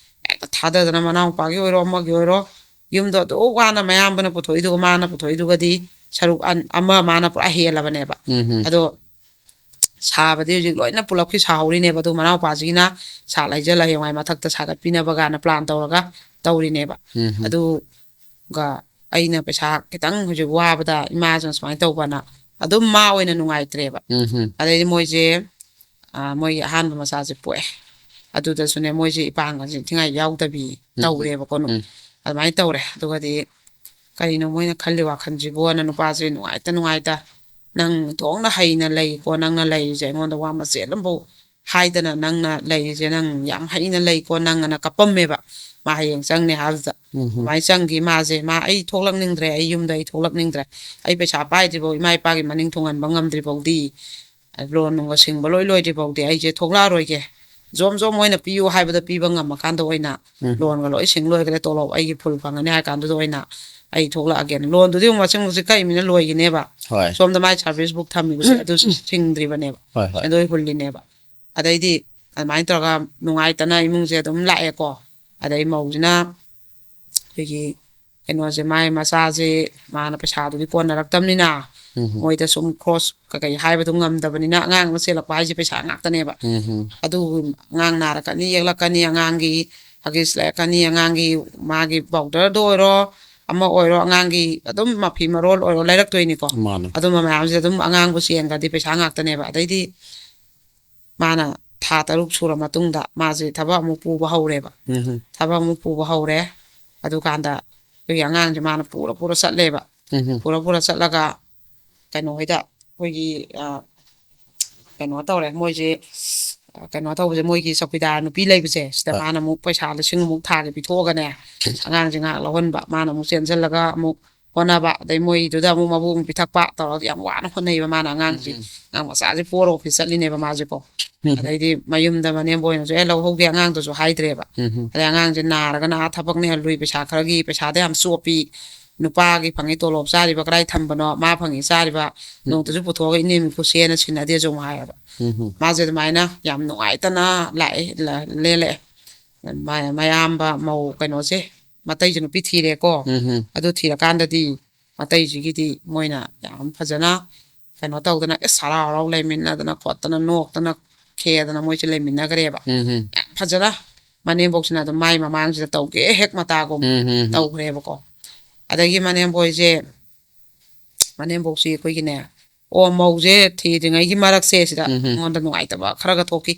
ꯍꯦꯛꯇ ꯊꯥꯗꯗꯅ ꯃꯅꯥꯎꯄꯥꯒꯤ ꯑꯣꯏꯔꯣ ꯑꯃꯒꯤ ꯑꯣꯏꯔꯣ ꯌꯨꯝꯗꯣ ꯑꯗꯨ ꯋꯥꯅ ꯃꯌꯥꯝꯕꯅ ꯄꯨꯊꯣꯛꯏꯗꯨꯒ ꯃꯥꯅ ꯄꯨꯊꯣꯛꯏꯗꯨꯒꯗꯤ ꯁꯔꯨꯛ ꯑꯟ-, ꯑꯃ ꯃꯥꯅ ꯄꯨꯔꯥ ꯍꯦꯜꯂꯕꯅꯦꯕ꯫ ꯎꯝ ꯎꯝ ꯑꯗꯣ ꯁꯥꯕꯗꯤ ꯍꯧꯖꯤꯛ ꯂꯣꯏꯅ ꯄꯨꯂꯞꯀꯤ ꯁꯥꯍꯧꯔꯤꯅꯦꯕ꯫ ꯑꯗꯨ ꯃꯅꯥꯎꯄꯥꯁꯤꯒꯤꯅ ꯁꯥꯠ ꯍꯩꯖꯜ ꯍꯌꯦꯡꯋꯥꯏ ꯃꯊꯛꯇ ꯁꯥꯒꯠꯄꯤꯅꯕ ꯀꯥꯏꯅ ꯄ꯭ꯂꯥꯟ ꯇꯧꯔꯒ ꯇꯧꯔꯤꯅꯦꯕ꯫ ꯎꯝ ꯎꯝ ꯑꯗꯨꯒ ꯑꯩꯅ ꯄꯩꯁꯥ ꯈꯤꯇꯪ ꯍꯧꯖꯤꯛ ꯋꯥꯕꯗ ꯏꯃꯥꯁꯤꯅ ꯁꯨꯃꯥꯏꯅ ꯇꯧꯕꯅ ꯑꯗꯨꯝ ꯃꯥ ꯑꯣꯏꯅ ꯅꯨꯡꯉꯥꯏꯇ꯭ꯔꯦꯕ꯫ ꯎꯝ ꯎꯝ ꯑꯗꯩꯗꯤ ꯃꯣꯏꯁꯦ ꯑ, ꯃꯣꯏꯒꯤ ꯑꯍꯥꯟꯕ ꯃꯆꯥꯁꯦ ꯄꯣꯛꯑꯦ꯫ ꯑꯗꯨꯗꯁꯨꯅꯦ ꯃꯣꯏꯁꯦ ꯏꯄꯥꯡꯒꯁꯦ ꯏꯟꯊꯤꯉꯥꯏ ꯌꯥꯎꯗꯕꯤ ꯎꯝ. ꯇꯧꯔꯦꯕꯀꯣ꯫ ꯎꯝ. ꯑꯗꯨꯃꯥꯏꯅ ꯇꯧꯔꯦ꯫ ꯑꯗꯨꯒꯗꯤ ꯀꯔꯤꯅꯣ ꯃꯣꯏꯅ ꯈꯜꯂꯤ ꯋꯥꯈꯜꯁꯤꯕꯨꯅ ꯅꯨꯄꯥꯁꯦ ꯅꯨꯡꯉꯥꯏꯇ ꯅꯨꯡꯉꯥꯏꯇ, "ꯅꯪ ꯊꯣꯛꯅ ꯍꯩꯅ ꯂꯩꯀꯣ, ꯅꯪꯅ ꯂꯩꯔꯤꯁꯦ ꯑꯩꯉꯣꯟꯗ ꯋꯥ ꯃꯆꯦꯠ ꯑꯃꯐꯥꯎ ꯍꯥꯏꯗꯅ ꯅꯪꯅ ꯂꯩꯔꯤꯁꯦ, ꯅꯪ ꯌꯥꯝ ꯍꯩꯅ ꯂꯩꯀꯣ ꯅꯪ" ꯑꯅ ꯀꯞꯄꯝꯃꯦꯕ꯫ ꯃꯥ ꯍꯌꯦꯡ ꯆꯪꯅꯤ ꯍꯥꯏꯕꯗ꯫ ꯎꯝ. ꯑꯗꯨꯃꯥꯏꯅ ꯆꯪꯈꯤ ꯃꯥꯁꯦ꯫ "ꯃꯥ ꯑꯩ ꯊꯣꯛꯂꯛꯅꯤꯡꯗ꯭ꯔꯦ, ꯑꯩ ꯌꯨꯝꯗ ꯑꯩ ꯊꯣꯛꯂꯛꯅꯤꯡꯗ꯭ꯔꯦ, ꯑꯩ ꯄꯩꯁꯥ ꯄꯥꯏꯗ꯭ꯔꯤꯐꯥꯎ ꯏꯃꯥ ꯏꯄꯥꯒꯤ ꯃꯅꯤꯡ ꯊꯨꯡꯍꯟꯕ ꯉꯝꯗ꯭ꯔꯤꯐꯥꯎꯗꯤ, ꯂꯣꯟ ꯅꯨꯡꯒ ꯁꯤꯡꯕ ꯂꯣꯏ ꯂꯣꯏꯗ꯭ꯔꯤꯐꯥꯎꯗꯤ ꯑꯩꯁꯦ ꯊꯣꯛꯂꯛꯑꯔꯣꯏꯒꯦ꯫ ꯖꯣꯝ ꯖꯣꯝ ꯃꯣꯏꯅ ꯄꯤꯌꯨ ꯍꯥꯏꯕꯗ ꯄꯤꯕ ꯉꯝꯃꯀꯥꯟꯗ ꯑꯣꯏꯅ ꯎꯝ. ꯂꯣꯟꯒ ꯂꯣꯏ ꯁꯤꯡ ꯂꯣꯏꯈ꯭ꯔꯦ, ꯇꯣꯂꯣꯞ ꯑꯩꯒꯤ ꯐꯨꯜ ꯐꯪꯉꯅꯤ ꯍꯥꯏ ꯀꯥꯟꯗꯨꯗ ꯑꯣꯏꯅ ꯑꯩ ꯊꯣꯛꯂꯛꯑꯒꯦꯅ"꯫ ꯂꯣꯟꯗꯨꯗꯤ ꯑꯃꯨꯛ ꯃꯆꯤꯟ ꯃꯆꯤꯟ ꯀꯛꯏꯃꯤꯅ ꯂꯣꯏꯈꯤꯅꯦꯕ꯫ ꯍꯣꯏ. ꯁꯣꯝꯗ ꯃꯥꯏ ꯁꯥꯔꯚꯤꯁ ꯕꯨꯛ ꯊꯝꯃꯤꯕꯁꯦ ꯑꯗꯨꯁꯨ ꯁꯤꯡꯗ꯭ꯔꯤꯕꯅꯦꯕ꯫ ꯍꯣꯏ, ꯍꯣꯏ. ꯁꯦꯟꯗꯣꯏ ꯍꯨꯜꯂꯤꯅꯦꯕ꯫ ꯑꯗꯩꯗꯤ ꯑꯗꯨꯃꯥꯏꯅ ꯇꯧꯔꯒ ꯅꯨꯡꯉꯥꯏꯇꯅ ꯏꯃꯨꯡꯁꯦ ꯑꯗꯨꯝ ꯂꯥꯛꯑꯦꯀꯣ꯫ ꯑꯗꯩ ꯃꯧꯁꯤꯅ ꯑꯩꯈꯣꯏꯒꯤ ꯀꯩꯅꯣꯁꯦ, ꯃꯥꯏ ꯃꯆꯥꯁꯦ ꯃꯥꯅ ꯄꯩꯁꯥꯗꯨꯗꯤ ꯀꯣꯟꯅꯔꯛꯇꯕꯅꯤꯅ, ꯎꯝ. ꯃꯣꯏꯗ ꯁꯨꯝ ꯈ꯭ꯔꯣꯁ ꯀꯩꯀꯩ ꯍꯥꯏꯕꯗꯨ ꯉꯝꯗꯕꯅꯤꯅ, ꯑꯉꯥꯡ ꯑꯃ ꯆꯦꯜꯂꯛꯄ ꯍꯥꯏꯁꯦ ꯄꯩꯁꯥ ꯉꯥꯛꯇꯅꯦꯕ꯫ ꯎꯝ. ꯑꯗꯨ ꯑꯉꯥꯡ ꯅꯥꯔꯛꯀꯅꯤ, ꯌꯦꯛꯂꯛꯀꯅꯤ, ꯑꯉꯥꯡꯒꯤ ꯍꯒꯤꯁ ꯂꯩꯔꯛꯀꯅꯤ, ꯑꯉꯥꯡꯒꯤ ꯃꯥꯒꯤ ꯄꯥꯎꯗꯔꯗ ꯑꯣꯏꯔꯣ, ꯑꯃ ꯑꯣꯏꯔꯣ, ꯑꯉꯥꯡꯒꯤ ꯑꯗꯨꯝ ꯃꯐꯤ ꯃꯔꯣꯜ ꯑꯣꯏꯔꯣ ꯂꯩꯔꯛꯇꯣꯏꯅꯤꯀꯣ꯫ ꯃꯥꯅꯦ. ꯑꯗꯨꯝꯕ ꯃꯌꯥꯝꯁꯦ ꯑꯗꯨꯝ ꯑꯉꯥꯡꯕꯨ ꯆꯦꯟꯈ꯭ꯔꯗꯤ ꯄꯩꯁꯥ ꯉꯥꯛꯇꯅꯦꯕ꯫ ꯑꯗꯩꯗꯤ ꯃꯥꯅ ꯊꯥ ꯇꯔꯨꯛ ꯁꯨꯔ ꯃꯇꯨꯡꯗ ꯃꯥꯁꯦ ꯊꯕꯛ ꯑꯃꯨꯛ ꯄꯨꯕ ꯍꯧꯔꯦꯕ꯫ ꯎꯝ. ꯊꯕꯛ ꯑꯃꯨꯛ ꯄꯨꯕ ꯍꯧꯔꯦ꯫ ꯑꯗꯨꯀꯥꯟꯗ ꯑꯩꯈꯣꯏꯒꯤ ꯑꯉꯥꯡꯁꯦ ꯃꯥꯅ ꯄꯨꯔ ꯄꯨꯔ ꯆꯠꯂꯦꯕ꯫ ꯎꯝ. ꯄꯨꯔ ꯄꯨꯔ ꯆꯠꯂꯒ ꯀꯩꯅꯣ ꯍꯣꯏꯗ ꯑꯩꯈꯣꯏꯒꯤ, ꯑ, ꯀꯩꯅꯣ ꯇꯧꯔꯦ ꯃꯣꯏꯁꯦ꯫ ꯑ, ꯀꯩꯅꯣ ꯇꯧꯕꯁꯦ, ꯃꯣꯏꯒꯤ ꯆꯧꯀꯤꯗꯥꯔ ꯅꯨꯄꯤ ꯂꯩꯕꯁꯦ, ꯁꯤꯗ ꯑ. ꯃꯥꯅ ꯑꯃꯨꯛ ꯄꯩꯁꯥ ꯂꯤꯁꯤꯡ ꯑꯃꯨꯛ ꯊꯥꯒꯤ ꯄꯤꯊꯣꯛꯑꯒꯅꯦ, ꯑꯉꯥꯡꯁꯦ ꯉꯥꯏꯍꯥꯛ ꯂꯧꯍꯟꯕ, ꯃꯥꯅ ꯑꯃꯨꯛ ꯆꯦꯟꯁꯤꯜꯂꯒ ꯑꯃꯨꯛ ꯍꯣꯠꯅꯕ, ꯑꯗꯩ ꯃꯣꯏꯗꯨꯗ ꯑꯃꯨꯛ ꯃꯕꯨ ꯑꯃꯨꯛ ꯄꯤꯊꯛꯄ ꯇꯧꯔꯒ ꯌꯥꯝ ꯋꯥꯅ ꯍꯣꯠꯅꯩꯕ ꯃꯥꯅ ꯑꯉꯥꯡꯁꯦ꯫ ꯎꯝ. ꯑꯉꯥꯡ ꯃꯆꯥꯁꯦ ꯄꯣꯔ ꯑꯣꯐꯤꯁ ꯆꯠꯂꯤꯅꯦꯕ ꯃꯥꯁꯦꯀꯣ꯫ ꯎꯝ. ꯑꯗꯩꯗꯤ ꯃꯌꯨꯝꯗ ꯃꯅꯦꯝꯕꯣꯏꯅꯁꯨ "ꯑꯦ, ꯂꯧꯍꯧꯒꯦ" ꯑꯉꯥꯡꯗꯨꯁꯨ ꯍꯥꯏꯗ꯭ꯔꯦꯕ꯫ ꯎꯝ. ꯑꯗꯩ ꯑꯉꯥꯡꯁꯦ ꯅꯥꯔꯒꯅ ꯑꯥ ꯊꯕꯛꯅ ꯍꯦꯜꯂꯨꯏ, ꯄꯩꯁꯥ ꯈꯔꯒꯤ ꯄꯩꯁꯥꯗ ꯌꯥꯝ ꯆꯣꯞꯄꯤ, ꯅꯨꯄꯥꯒꯤ ꯐꯪꯉꯤ ꯇꯣꯂꯣꯞ ꯆꯥꯔꯤꯕ ꯀꯗꯥꯏ ꯊꯝꯕꯅꯣ, ꯃꯥ ꯐꯪꯉꯤ ꯆꯥꯔꯤꯕ ꯅꯣꯡꯇꯁꯨ ꯄꯨꯊꯣꯛꯑꯒ ꯏꯅꯦꯝ ꯏꯀꯨ ꯁꯦꯅ ꯁꯤꯟꯅꯗꯦꯁꯨ ꯑꯃꯨꯛ ꯍꯥꯏꯌꯦꯕ꯫ ꯎꯝ. ꯃꯥꯁꯦ ꯑꯗꯨꯃꯥꯏꯅ ꯌꯥꯝ ꯅꯨꯡꯉꯥꯏꯇꯅ ꯂꯥꯛꯑꯦ, ꯂ-, ꯂꯦꯜꯂꯛꯑꯦ꯫ ꯃ-, ꯃꯌꯥꯝꯕ ꯃꯧ ꯀꯩꯅꯣꯁꯦ, ꯃꯇꯩꯁꯦ ꯅꯨꯄꯤ ꯊꯤꯔꯦꯀꯣ꯫ ꯎꯝ ꯍꯝ꯫ ꯑꯗꯨ ꯊꯤꯔꯀꯥꯟꯗꯗꯤ ꯃꯇꯩꯁꯤꯒꯤꯗꯤ ꯃꯣꯏꯅ ꯌꯥꯝ ꯐꯖꯅ ꯀꯩꯅꯣ ꯇꯧꯗꯅ, ꯑꯦꯁ, ꯍꯔꯥꯎ ꯍꯔꯥꯎ ꯂꯩꯃꯤꯟꯅꯗꯅ ꯈꯣꯠꯇꯅ ꯅꯣꯛꯇꯅ ꯈꯦꯗꯅ ꯃꯣꯏꯁꯦ ꯂꯩꯃꯤꯟꯅꯈ꯭ꯔꯦꯕ꯫ ꯎꯝ ꯍꯝ꯫ ꯌꯥꯝ ꯐꯖꯅ ꯃꯅꯦꯝꯕꯣꯛꯁꯤꯅ ꯑꯗꯨꯝ ꯃꯥꯏ ꯃꯃꯥꯡꯁꯤꯗ ꯇꯧꯒꯦ ꯍꯦꯛ ꯃꯇꯥꯒꯨꯝ ꯎꯝ ꯍꯝ꯫ ꯇꯧꯈ꯭ꯔꯦꯕꯀꯣ꯫ ꯑꯗꯒꯤ ꯃꯅꯦꯝꯕꯣꯏꯁꯦ, ꯃꯅꯦꯝꯕꯣꯛꯁꯤ ꯑꯩꯈꯣꯏꯒꯤꯅꯦ, ꯑꯣ, ꯃꯧꯁꯦ ꯊꯤꯗ꯭ꯔꯤꯉꯩꯒꯤ ꯃꯔꯛꯁꯦ ꯁꯤꯗ ꯎꯝ ꯍꯝ꯫ ꯑꯩꯉꯣꯟꯗ ꯅꯨꯡꯉꯥꯏꯇꯕ ꯈꯔꯒ ꯊꯣꯛꯈꯤ꯫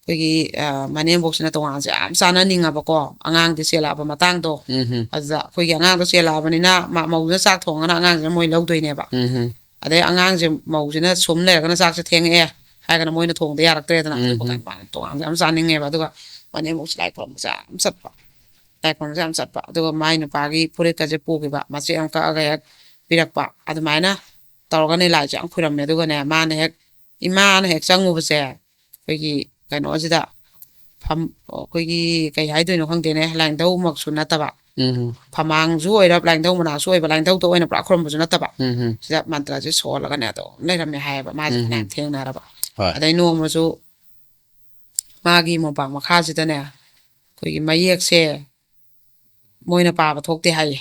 ꯑꯩꯈꯣꯏꯒꯤ, ꯑ, ꯃꯅꯦꯝꯕꯣꯛꯁꯤꯅ ꯇꯣꯉꯥꯟꯁꯦ ꯌꯥꯝ ꯆꯥꯅꯅꯤꯡꯉꯕꯀꯣ, ꯑꯉꯥꯡꯗꯤ ꯆꯦꯜꯂꯛꯑꯕ ꯃꯇꯥꯡꯗꯣ꯫ ꯎꯝ ꯍꯝ꯫ ꯑꯗꯨꯗ ꯑꯩꯈꯣꯏꯒꯤ ꯑꯉꯥꯡꯗꯣ ꯆꯦꯜꯂꯛꯑꯕꯅꯤꯅ ꯃ-, ꯃꯧꯗꯨꯅ ꯆꯥꯛ ꯊꯣꯡꯉꯒꯅ ꯑꯉꯥꯡꯁꯤꯅ ꯃꯣꯏ ꯂꯧꯗꯣꯏꯅꯦꯕ꯫ ꯎꯝ ꯍꯝ꯫ ꯑꯗꯩ ꯑꯉꯥꯡꯁꯦ, ꯃꯧꯁꯤꯅ ꯁꯨꯝ ꯂꯩꯔꯒꯅ ꯆꯥꯛꯁꯦ ꯊꯦꯡꯉꯛꯑꯦ ꯍꯥꯏꯔꯒꯅ ꯃꯣꯏꯅ ꯊꯣꯡꯗ ꯌꯥꯔꯛꯇ꯭ꯔꯦꯗꯅ꯫ ꯎꯝ ꯑꯗꯨ ꯍꯝ꯫ ꯀꯥꯟꯗ ꯃꯥꯅ ꯇꯣꯉꯥꯟꯁꯦ ꯌꯥꯝ ꯆꯥꯅꯤꯡꯉꯦꯕ꯫ ꯑꯗꯨꯒ ꯃꯅꯦꯝꯕꯣꯛꯁꯦ ꯂꯥꯏ ꯈꯨꯔꯨꯝꯕꯁꯦ ꯌꯥꯝ ꯆꯠꯄ, ꯂꯥꯏ ꯈꯨꯔꯨꯝꯕꯁꯦ ꯌꯥꯝ ꯆꯠꯄ꯫ ꯑꯗꯨꯒ ꯃꯥꯏ ꯅꯨꯄꯥꯒꯤ ꯐꯨꯔꯤꯠꯀꯁꯦ ꯄꯨꯈꯤꯕ, ꯃꯆꯦꯠ ꯑꯃ ꯀꯛꯑꯒ ꯍꯦꯛ ꯄꯤꯔꯛꯄ꯫ ꯑꯗꯨꯃꯥꯏꯅ ꯇꯧꯔꯒꯅꯦ ꯂꯥꯏꯁꯦ ꯌꯥꯝ ꯈꯨꯔꯝꯃꯦ꯫ ꯑꯗꯨꯒꯅꯦ ꯃꯥꯅ ꯍꯦꯛ, ꯏꯃꯥꯅ ꯍꯦꯛ ꯆꯪꯉꯨꯕꯁꯦ, ꯑꯩꯈꯣꯏꯒꯤ ꯀꯩꯅꯣꯁꯤꯗ ꯐꯝ-, ꯑꯩꯈꯣꯏꯒꯤ ꯀꯩ ꯍꯥꯏꯗꯣꯏꯅꯣ ꯈꯪꯗꯦꯅꯦ, ꯂꯥꯏꯅꯤꯡꯊꯧꯃꯛꯁꯨ ꯅꯠꯇꯕ, ꯎꯝ꯫ ꯐꯃꯥꯡꯁꯨ ꯑꯣꯏꯔꯞ, ꯂꯥꯏꯅꯤꯡꯊꯧ ꯃꯅꯥꯛꯁꯨ ꯑꯣꯏꯕ, ꯂꯥꯏꯅꯤꯡꯊꯧꯇ ꯑꯣꯏꯅ ꯄꯨꯔꯥ ꯈꯨꯔꯨꯝꯕꯁꯨ ꯅꯠꯇꯕ, ꯎꯝ꯫ ꯁꯤꯗ ꯃꯟꯇ꯭ꯔꯁꯦ ꯁꯣꯜꯂꯒꯅꯦ ꯑꯗꯨꯝ ꯂꯩꯔꯝꯃꯦ ꯍꯥꯏꯌꯦꯕ꯫ ꯃꯥꯁꯦ ꯎꯝ꯫ ꯐꯅꯌꯥꯝ ꯊꯦꯡꯅꯔꯕ꯫ ꯍꯣꯏ꯫ ꯑꯗꯩ ꯅꯣꯡꯃꯁꯨ ꯃꯥꯒꯤ ꯃꯣꯝꯄꯥꯛ ꯃꯈꯥꯁꯤꯗꯅꯦ ꯑꯩꯈꯣꯏꯒꯤ ꯃꯌꯦꯛꯁꯦ ꯃꯣꯏꯅ ꯄꯥꯕ ꯊꯣꯛꯇꯦ ꯍꯥꯏꯌꯦ꯫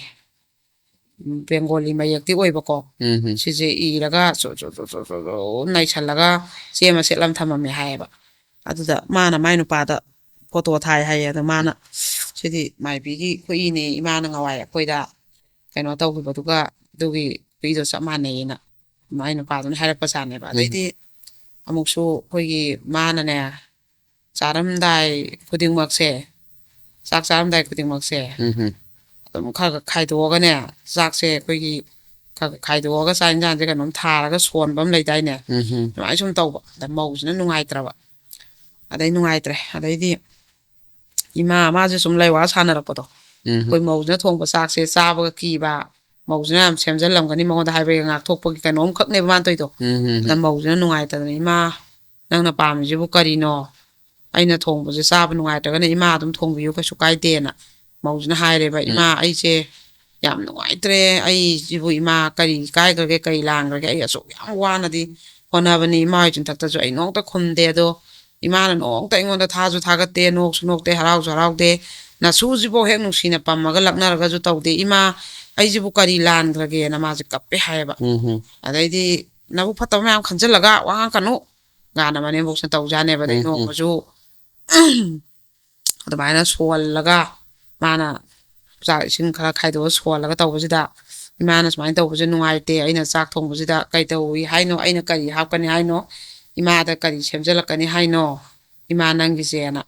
ꯎꯝ, ꯕꯦꯡꯒꯣꯂꯤ ꯃꯌꯦꯛꯇꯤ ꯑꯣꯏꯕꯀꯣ꯫ ꯎꯝ ꯍꯝ꯫ ꯁꯤꯁꯦ ꯏꯔꯒ ꯆꯣ, ꯆꯣ, ꯆꯣ, ꯆꯣ, ꯆꯣ, ꯆꯣ ꯅꯩꯁꯜꯂꯒ ꯆꯦ ꯃꯆꯦꯠ ꯑꯃ ꯊꯝꯃꯝꯃꯦ ꯍꯥꯏꯌꯦꯕ꯫ ꯑꯗꯨꯗ ꯃꯥꯅ ꯃꯥꯏ ꯅꯨꯄꯥꯗ ꯐꯣꯇꯣ ꯊꯥꯏ ꯍꯥꯏꯌꯦ꯫ ꯑꯗꯣ ꯃꯥꯅ, "ꯁꯤꯗꯤ ꯃꯥꯏꯕꯤꯒꯤ ꯈꯨꯏꯅꯦ, ꯏꯃꯥꯅ ꯉꯋꯥꯏ ꯑꯩꯈꯣꯏꯗ ꯀꯩꯅꯣ ꯇꯧꯈꯤꯕꯗꯨꯒ ꯑꯗꯨꯒꯤ ꯈꯨꯏꯗꯣ ꯆꯞ ꯃꯥꯟꯅꯩꯌꯦꯅ" ꯃꯥꯏ ꯅꯨꯄꯥꯗꯨꯅ ꯍꯥꯏꯔꯛꯄ ꯖꯥꯠꯅꯦꯕ꯫ ꯎꯝ꯫ ꯑꯗꯩꯗꯤ ꯑꯃꯨꯛꯁꯨ ꯑꯩꯈꯣꯏꯒꯤ ꯃꯥꯅꯅꯦ, ꯆꯥꯔꯝꯗꯥꯏ ꯈꯨꯗꯤꯡꯃꯛꯁꯦ, ꯆꯥꯛ ꯆꯥꯔꯝꯗꯥꯏ ꯈꯨꯗꯤꯡꯃꯛꯁꯦ, ꯎꯝ ꯍꯝ꯫ ꯑꯗꯨꯝ ꯈꯔ ꯈꯔ ꯈꯥꯏꯗꯣꯛꯑꯒꯅꯦ, ꯆꯥꯛꯁꯦ ꯑꯩꯈꯣꯏꯒꯤ ꯈꯔ ꯈꯔ ꯈꯥꯏꯗꯣꯛꯑꯒ ꯆꯥꯛ ꯌꯦꯟꯁꯥꯡꯁꯦ ꯀꯩꯅꯣꯝ ꯊꯥꯔꯒ ꯁꯣꯟꯕ ꯑꯃ ꯂꯩꯗꯥꯏꯅꯦ? ꯎꯝ ꯍꯝ꯫ ꯑꯗꯨꯃꯥꯏꯅ ꯁꯨꯝ ꯇꯧꯕ꯫ ꯑꯗ ꯃꯧꯁꯤꯅ ꯅꯨꯡꯉꯥꯏꯇ꯭ꯔꯕ꯫ ꯑꯗꯩ ꯅꯨꯡꯉꯥꯏꯇ꯭ꯔꯦ꯫ ꯑꯗꯩꯗꯤ ꯏꯃꯥ ꯃꯥꯁꯦ ꯁꯨꯝ ꯂꯩ ꯋꯥ ꯁꯥꯟꯅꯔꯛꯄꯗꯣ꯫ ꯎꯝ꯫ ꯑꯩꯈꯣꯏ ꯃꯧꯁꯤꯅ ꯊꯣꯡꯕ ꯆꯥꯛꯁꯦ ꯆꯥꯕꯒ ꯀꯤꯕ, ꯃꯧꯁꯤꯅ ꯌꯥꯝ ꯁꯦꯝꯖꯜꯂꯝꯒꯅꯤ, ꯃꯉꯣꯟꯗ ꯍꯥꯏꯕꯒꯤ ꯉꯥꯛꯊꯣꯛꯄꯒꯤ ꯀꯩꯅꯣꯝꯈꯛꯅꯦꯕ ꯃꯥꯅ ꯇꯧꯔꯤꯗꯣ꯫ ꯎꯝ꯫ ꯑꯗ ꯃꯧꯁꯤꯅ ꯅꯨꯡꯉꯥꯏꯇꯗꯅ, "ꯏꯃꯥ, ꯅꯪꯅ ꯄꯥꯝꯃꯤꯁꯤꯕꯨ ꯀꯔꯤꯅꯣ? ꯑꯩꯅ ꯊꯣꯡꯕꯁꯦ ꯆꯥꯕ ꯅꯨꯡꯉꯥꯏꯇ꯭ꯔꯒꯅ ꯏꯃꯥ ꯑꯗꯨꯝ ꯊꯣꯡꯕꯤꯌꯨ, ꯀꯩꯁꯨ ꯀꯥꯏꯗꯦꯅ" ꯃꯧꯁꯤꯅ ꯍꯥꯏꯔꯦꯕ꯫ ꯎꯝ꯫ "ꯏꯃꯥ, ꯑꯩꯁꯦ ꯌꯥꯝ ꯅꯨꯡꯉꯥꯏꯇ꯭ꯔꯦ, ꯑꯩꯁꯤꯕꯨ ꯏꯃꯥ ꯀꯔꯤ ꯀꯥꯏꯈ꯭ꯔꯒꯦ, ꯀꯔꯤ ꯂꯥꯟꯈ꯭ꯔꯒꯦ? ꯑꯩ ꯑꯁꯨꯛ ꯌꯥꯝ ꯋꯥꯅꯗꯤ ꯍꯣꯠꯅꯕꯅꯤ, ꯏꯃꯥ ꯍꯣꯏ ꯆꯤꯟꯊꯛꯇꯁꯨ ꯑꯩ ꯅꯣꯡꯇ ꯈꯨꯝꯗꯦ, ꯑꯗꯣ ꯏꯃꯥꯅ ꯅꯣꯡꯇ ꯑꯩꯉꯣꯟꯗ ꯊꯥꯁꯨ ꯊꯥꯒꯠꯇꯦ, ꯅꯣꯛꯁꯨ ꯅꯣꯛꯇꯦ, ꯍꯔꯥꯎꯁꯨ ꯍꯔꯥꯎꯗꯦ꯫ ꯅꯁꯨꯁꯤꯐꯥꯎ ꯍꯦꯛ ꯅꯨꯡꯁꯤꯅ ꯄꯝꯃꯒ ꯂꯛꯅꯔꯒꯁꯨ ꯇꯧꯗꯦ꯫ "ꯏꯃꯥ, ꯑꯩꯁꯤꯕꯨ ꯀꯔꯤ ꯂꯥꯟꯈ꯭ꯔꯒꯦꯅ?" ꯃꯥꯁꯦ ꯀꯞꯄꯦ ꯍꯥꯏꯌꯦꯕ꯫ ꯎꯝ ꯎꯝ ꯑꯗꯩꯗꯤ, "ꯅꯕꯨꯛ ꯐꯠꯇꯕ ꯃꯌꯥꯝ ꯈꯟꯖꯜꯂꯒ ꯋꯥ ꯉꯥꯡꯀꯅꯨ" ꯀꯥꯏꯅ ꯃꯅꯦꯝꯕꯣꯛꯁꯤꯅ ꯇꯧꯖꯥꯅꯦꯕ꯫ ꯑꯗꯩ ꯎꯝ, ꯎꯝ꯫ ꯅꯣꯡꯃꯁꯨ ꯑꯗꯨꯃꯥꯏꯅ ꯁꯣꯜꯂꯒ, ꯃꯥꯅ ꯆꯥꯛ ꯏꯁꯤꯡ ꯈꯔ ꯈꯥꯏꯗꯣꯛꯑ ꯁꯣꯜꯂꯒ ꯇꯧꯕꯁꯤꯗ, ꯏꯃꯥꯅ ꯁꯨꯃꯥꯏꯅ ꯇꯧꯕꯁꯦ ꯅꯨꯡꯉꯥꯏꯇꯦ, ꯑꯩꯅ ꯆꯥꯛ ꯊꯣꯡꯕꯁꯤꯗ ꯀꯩ ꯇꯧꯏ ꯍꯥꯏꯅꯣ, ꯑꯩꯅ ꯀꯔꯤ ꯍꯥꯞꯀꯅꯤ ꯍꯥꯏꯅꯣ, ꯏꯃꯥꯗ ꯀꯔꯤ ꯁꯦꯝꯖꯜꯂꯛꯀꯅꯤ ꯍꯥꯏꯅꯣ, ꯏꯃꯥ ꯅꯪꯒꯤꯁꯦꯅ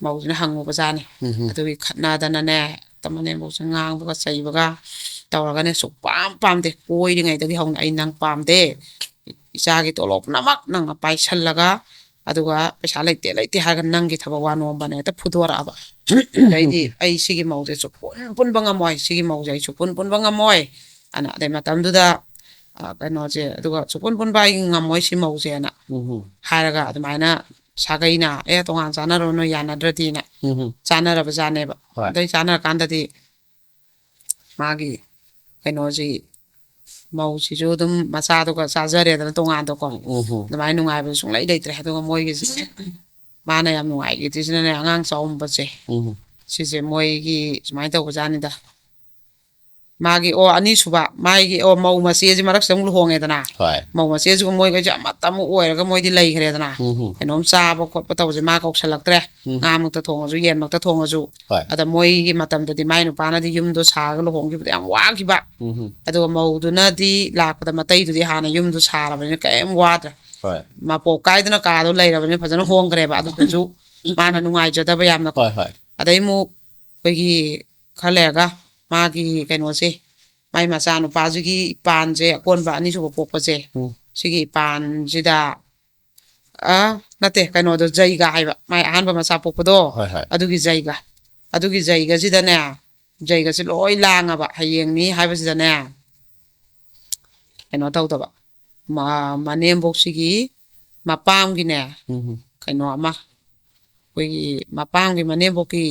ꯃꯧꯁꯤꯅ ꯍꯪꯉꯨꯕꯖꯥꯠꯅꯤ꯫ ꯎꯝ ꯎꯝ꯫ ꯑꯗꯨꯒꯤ ꯈꯠꯅꯗꯅꯅꯦ, ꯍꯦꯛꯇ ꯃꯅꯦꯝꯕꯣꯛꯁꯦ ꯉꯥꯡꯕꯒ ꯆꯩꯕꯒ ꯇꯧꯔꯒꯅꯦ, ꯁꯨꯛꯄꯥꯝ ꯄꯥꯝꯗꯦ, ꯀꯣꯏꯔꯤꯉꯩꯗꯒꯤ ꯍꯧꯅ ꯑꯩ ꯅꯪ ꯄꯥꯝꯗꯦ, ꯏꯆꯥꯒꯤ ꯇꯣꯂꯣꯞ ꯄꯨꯝꯅꯃꯛ ꯅꯪꯅ ꯄꯥꯏꯁꯜꯂꯒ, ꯑꯗꯨꯒ ꯄꯩꯁꯥ ꯂꯩꯇꯦ ꯂꯩꯇꯦ ꯍꯥꯏꯔꯒ ꯅꯪꯒꯤ ꯊꯕꯛ ꯋꯥ ꯅꯣꯝꯕꯅ ꯍꯦꯛꯇ ꯐꯨꯗꯣꯔꯛꯑꯕ꯫ ꯑꯗꯩꯗꯤ ꯑꯩ ꯁꯤꯒꯤ ꯃꯧꯁꯦ ꯁꯨꯛꯄꯨꯟ ꯄꯨꯟꯕ ꯉꯝꯃꯣꯏ, ꯁꯤꯒꯤ ꯃꯧꯁꯦ ꯑꯩ ꯁꯨꯛꯄꯨꯟ ꯄꯨꯟꯕ ꯉꯝꯃꯣꯏ ꯑꯅ, ꯑꯗꯩ ꯃꯇꯝꯗꯨꯗ, ꯑ, ꯀꯩꯅꯣꯁꯦ, ꯑꯗꯨꯒ "ꯁꯨꯛꯄꯨꯟ ꯄꯨꯟꯕ ꯑꯩ ꯉꯝꯃꯣꯏ ꯁꯤ ꯃꯧꯁꯦꯅ" ꯎꯝ ꯎꯝ꯫ ꯍꯥꯏꯔꯒ ꯑꯗꯨꯃꯥꯏꯅ ꯁꯥꯒꯩꯅ, "ꯑꯦ, ꯇꯣꯉꯥꯟ ꯆꯥꯅꯔꯣ ꯅꯣꯏ ꯌꯥꯅꯗ꯭ꯔꯗꯤꯅ" ꯎꯝ ꯎꯝ꯫ ꯆꯥꯅꯔꯕꯖꯥꯠꯅꯦꯕ꯫ ꯍꯣꯏ꯫ ꯑꯗꯩ ꯆꯥꯅꯔꯀꯥꯟꯗꯗꯤ ꯃꯥꯒꯤ ꯀꯩꯅꯣꯁꯤ, ꯃꯧꯁꯤꯁꯨ ꯑꯗꯨꯝ ꯃꯆꯥꯗꯨꯒ ꯆꯥꯖꯔꯦꯗꯅ ꯇꯣꯉꯥꯟꯗꯀꯣ꯫ ꯎꯝ ꯎꯝ꯫ ꯑꯗꯨꯃꯥꯏꯅ ꯅꯨꯡꯉꯥꯏꯕ ꯁꯨꯡꯂꯩ ꯂꯩꯇ꯭ꯔꯦ꯫ ꯑꯗꯨꯒ ꯃꯣꯏꯒꯤꯁꯦ, ꯃꯥꯅ ꯌꯥꯝ ꯅꯨꯡꯉꯥꯏꯈꯤꯗ꯭ꯔꯤꯁꯤꯅꯅꯦ, ꯑꯉꯥꯡ ꯆꯥꯎꯝꯕꯁꯦ, ꯎꯝ ꯎꯝ꯫ ꯁꯤꯁꯦ ꯃꯣꯏꯒꯤ ꯁꯨꯃꯥꯏꯅ ꯇꯧꯕꯖꯥꯠꯅꯤꯗ꯫ ꯃꯥꯒꯤ, ꯑꯣ, ꯑꯅꯤꯁꯨꯕ, ꯃꯥꯒꯤ, ꯑꯣ, ꯃꯧ ꯃꯆꯦꯁꯤ ꯃꯔꯛꯁꯤꯗ ꯑꯃꯨꯛ ꯂꯨꯍꯣꯡꯉꯦꯗꯅ꯫ ꯍꯣꯏ꯫ ꯃꯧ ꯃꯆꯦꯁꯤꯒ ꯃꯣꯏꯒꯩꯁꯦ ꯑꯃꯠꯇ ꯑꯃꯨꯛ ꯑꯣꯏꯔꯒ ꯃꯣꯏꯗꯤ ꯂꯩꯈ꯭ꯔꯦꯗꯅ꯫ ꯎꯝ ꯎꯝ꯫ ꯀꯩꯅꯣꯝ ꯆꯥꯕ ꯈꯣꯠꯄ ꯇꯧꯕꯁꯦ ꯃꯥ ꯀꯧꯁꯜꯂꯛꯇ꯭ꯔꯦ꯫ ꯎꯝ꯫ ꯉꯥꯃꯛꯇ ꯊꯣꯡꯉꯁꯨ, ꯌꯦꯟꯃꯛꯇ ꯊꯣꯡꯉꯁꯨ꯫ ꯍꯣꯏ꯫ ꯑꯗ ꯃꯣꯏꯒꯤ ꯃꯇꯝꯗꯗꯤ ꯃꯥꯏ ꯅꯨꯄꯥꯅꯗꯤ ꯌꯨꯝꯗꯣ ꯁꯥꯔꯒ ꯂꯨꯍꯣꯡꯈꯤꯕꯗ ꯌꯥꯝ ꯋꯥꯈꯤꯕ꯫ ꯎꯝ ꯎꯝ꯫ ꯑꯗꯨꯒ ꯃꯧꯗꯨꯅꯗꯤ ꯂꯥꯛꯄꯗ ꯃꯇꯩꯗꯨꯗꯤ ꯍꯥꯟꯅ ꯌꯨꯝꯗꯣ ꯁꯥꯔꯕꯅꯤꯅ ꯀꯔꯤꯝ ꯋꯥꯗ꯭ꯔꯦ꯫ ꯍꯣꯏ꯫ ꯃꯄꯣꯞ ꯀꯥꯏꯗꯅ ꯀꯥꯗꯣ ꯂꯩꯔꯕꯅꯤꯅ ꯐꯖꯅ ꯍꯣꯡꯈ꯭ꯔꯦꯕ꯫ ꯑꯗꯨꯗꯁꯨ ꯃꯥꯅ ꯅꯨꯡꯉꯥꯏꯖꯗꯕ ꯌꯥꯝꯅ꯫ ꯍꯣꯏ ꯍꯣꯏ꯫ ꯑꯗꯩ ꯑꯃꯨꯛ ꯑꯩꯈꯣꯏꯒꯤ ꯈꯔ ꯂꯩꯔꯒ ꯃꯥꯒꯤ ꯀꯩꯅꯣꯁꯦ, ꯃꯥꯏ ꯃꯆꯥꯅꯨꯄꯥꯁꯤꯒꯤ ꯏꯄꯥꯟꯁꯦ, ꯑꯀꯣꯟꯕ ꯑꯅꯤꯁꯨꯕ ꯄꯣꯛꯄꯁꯦ, ꯎꯝ꯫ ꯁꯤꯒꯤ ꯏꯄꯥꯟꯁꯤꯗ, ꯑ, ꯅꯠꯇꯦ, ꯀꯩꯅꯣꯗꯣ, ꯖꯩꯒ ꯍꯥꯏꯕ, ꯃꯥꯏ ꯑꯍꯥꯟꯕ ꯃꯆꯥ ꯄꯣꯛꯄꯗꯣ, ꯍꯣꯏ ꯍꯣꯏ꯫ ꯑꯗꯨꯒꯤ ꯖꯩꯒ, ꯑꯗꯨꯒꯤ ꯖꯩꯒꯁꯤꯗꯅꯦ, ꯖꯩꯒꯁꯤ ꯂꯣꯏ ꯂꯥꯡꯉꯕ, ꯍꯌꯦꯡꯅꯤ ꯍꯥꯏꯕꯁꯤꯗꯅꯦ, ꯀꯩꯅꯣ ꯇꯧꯗꯕ, ꯃ-, ꯃꯅꯦꯝꯕꯣꯛꯁꯤꯒꯤ ꯃꯄꯥꯝꯒꯤꯅꯦ, ꯎꯝ ꯎꯝ꯫ ꯀꯩꯅꯣ ꯑꯃ, ꯑꯩꯈꯣꯏꯒꯤ ꯃꯄꯥꯝꯒꯤ, ꯃꯅꯦꯝꯕꯣꯛꯀꯤ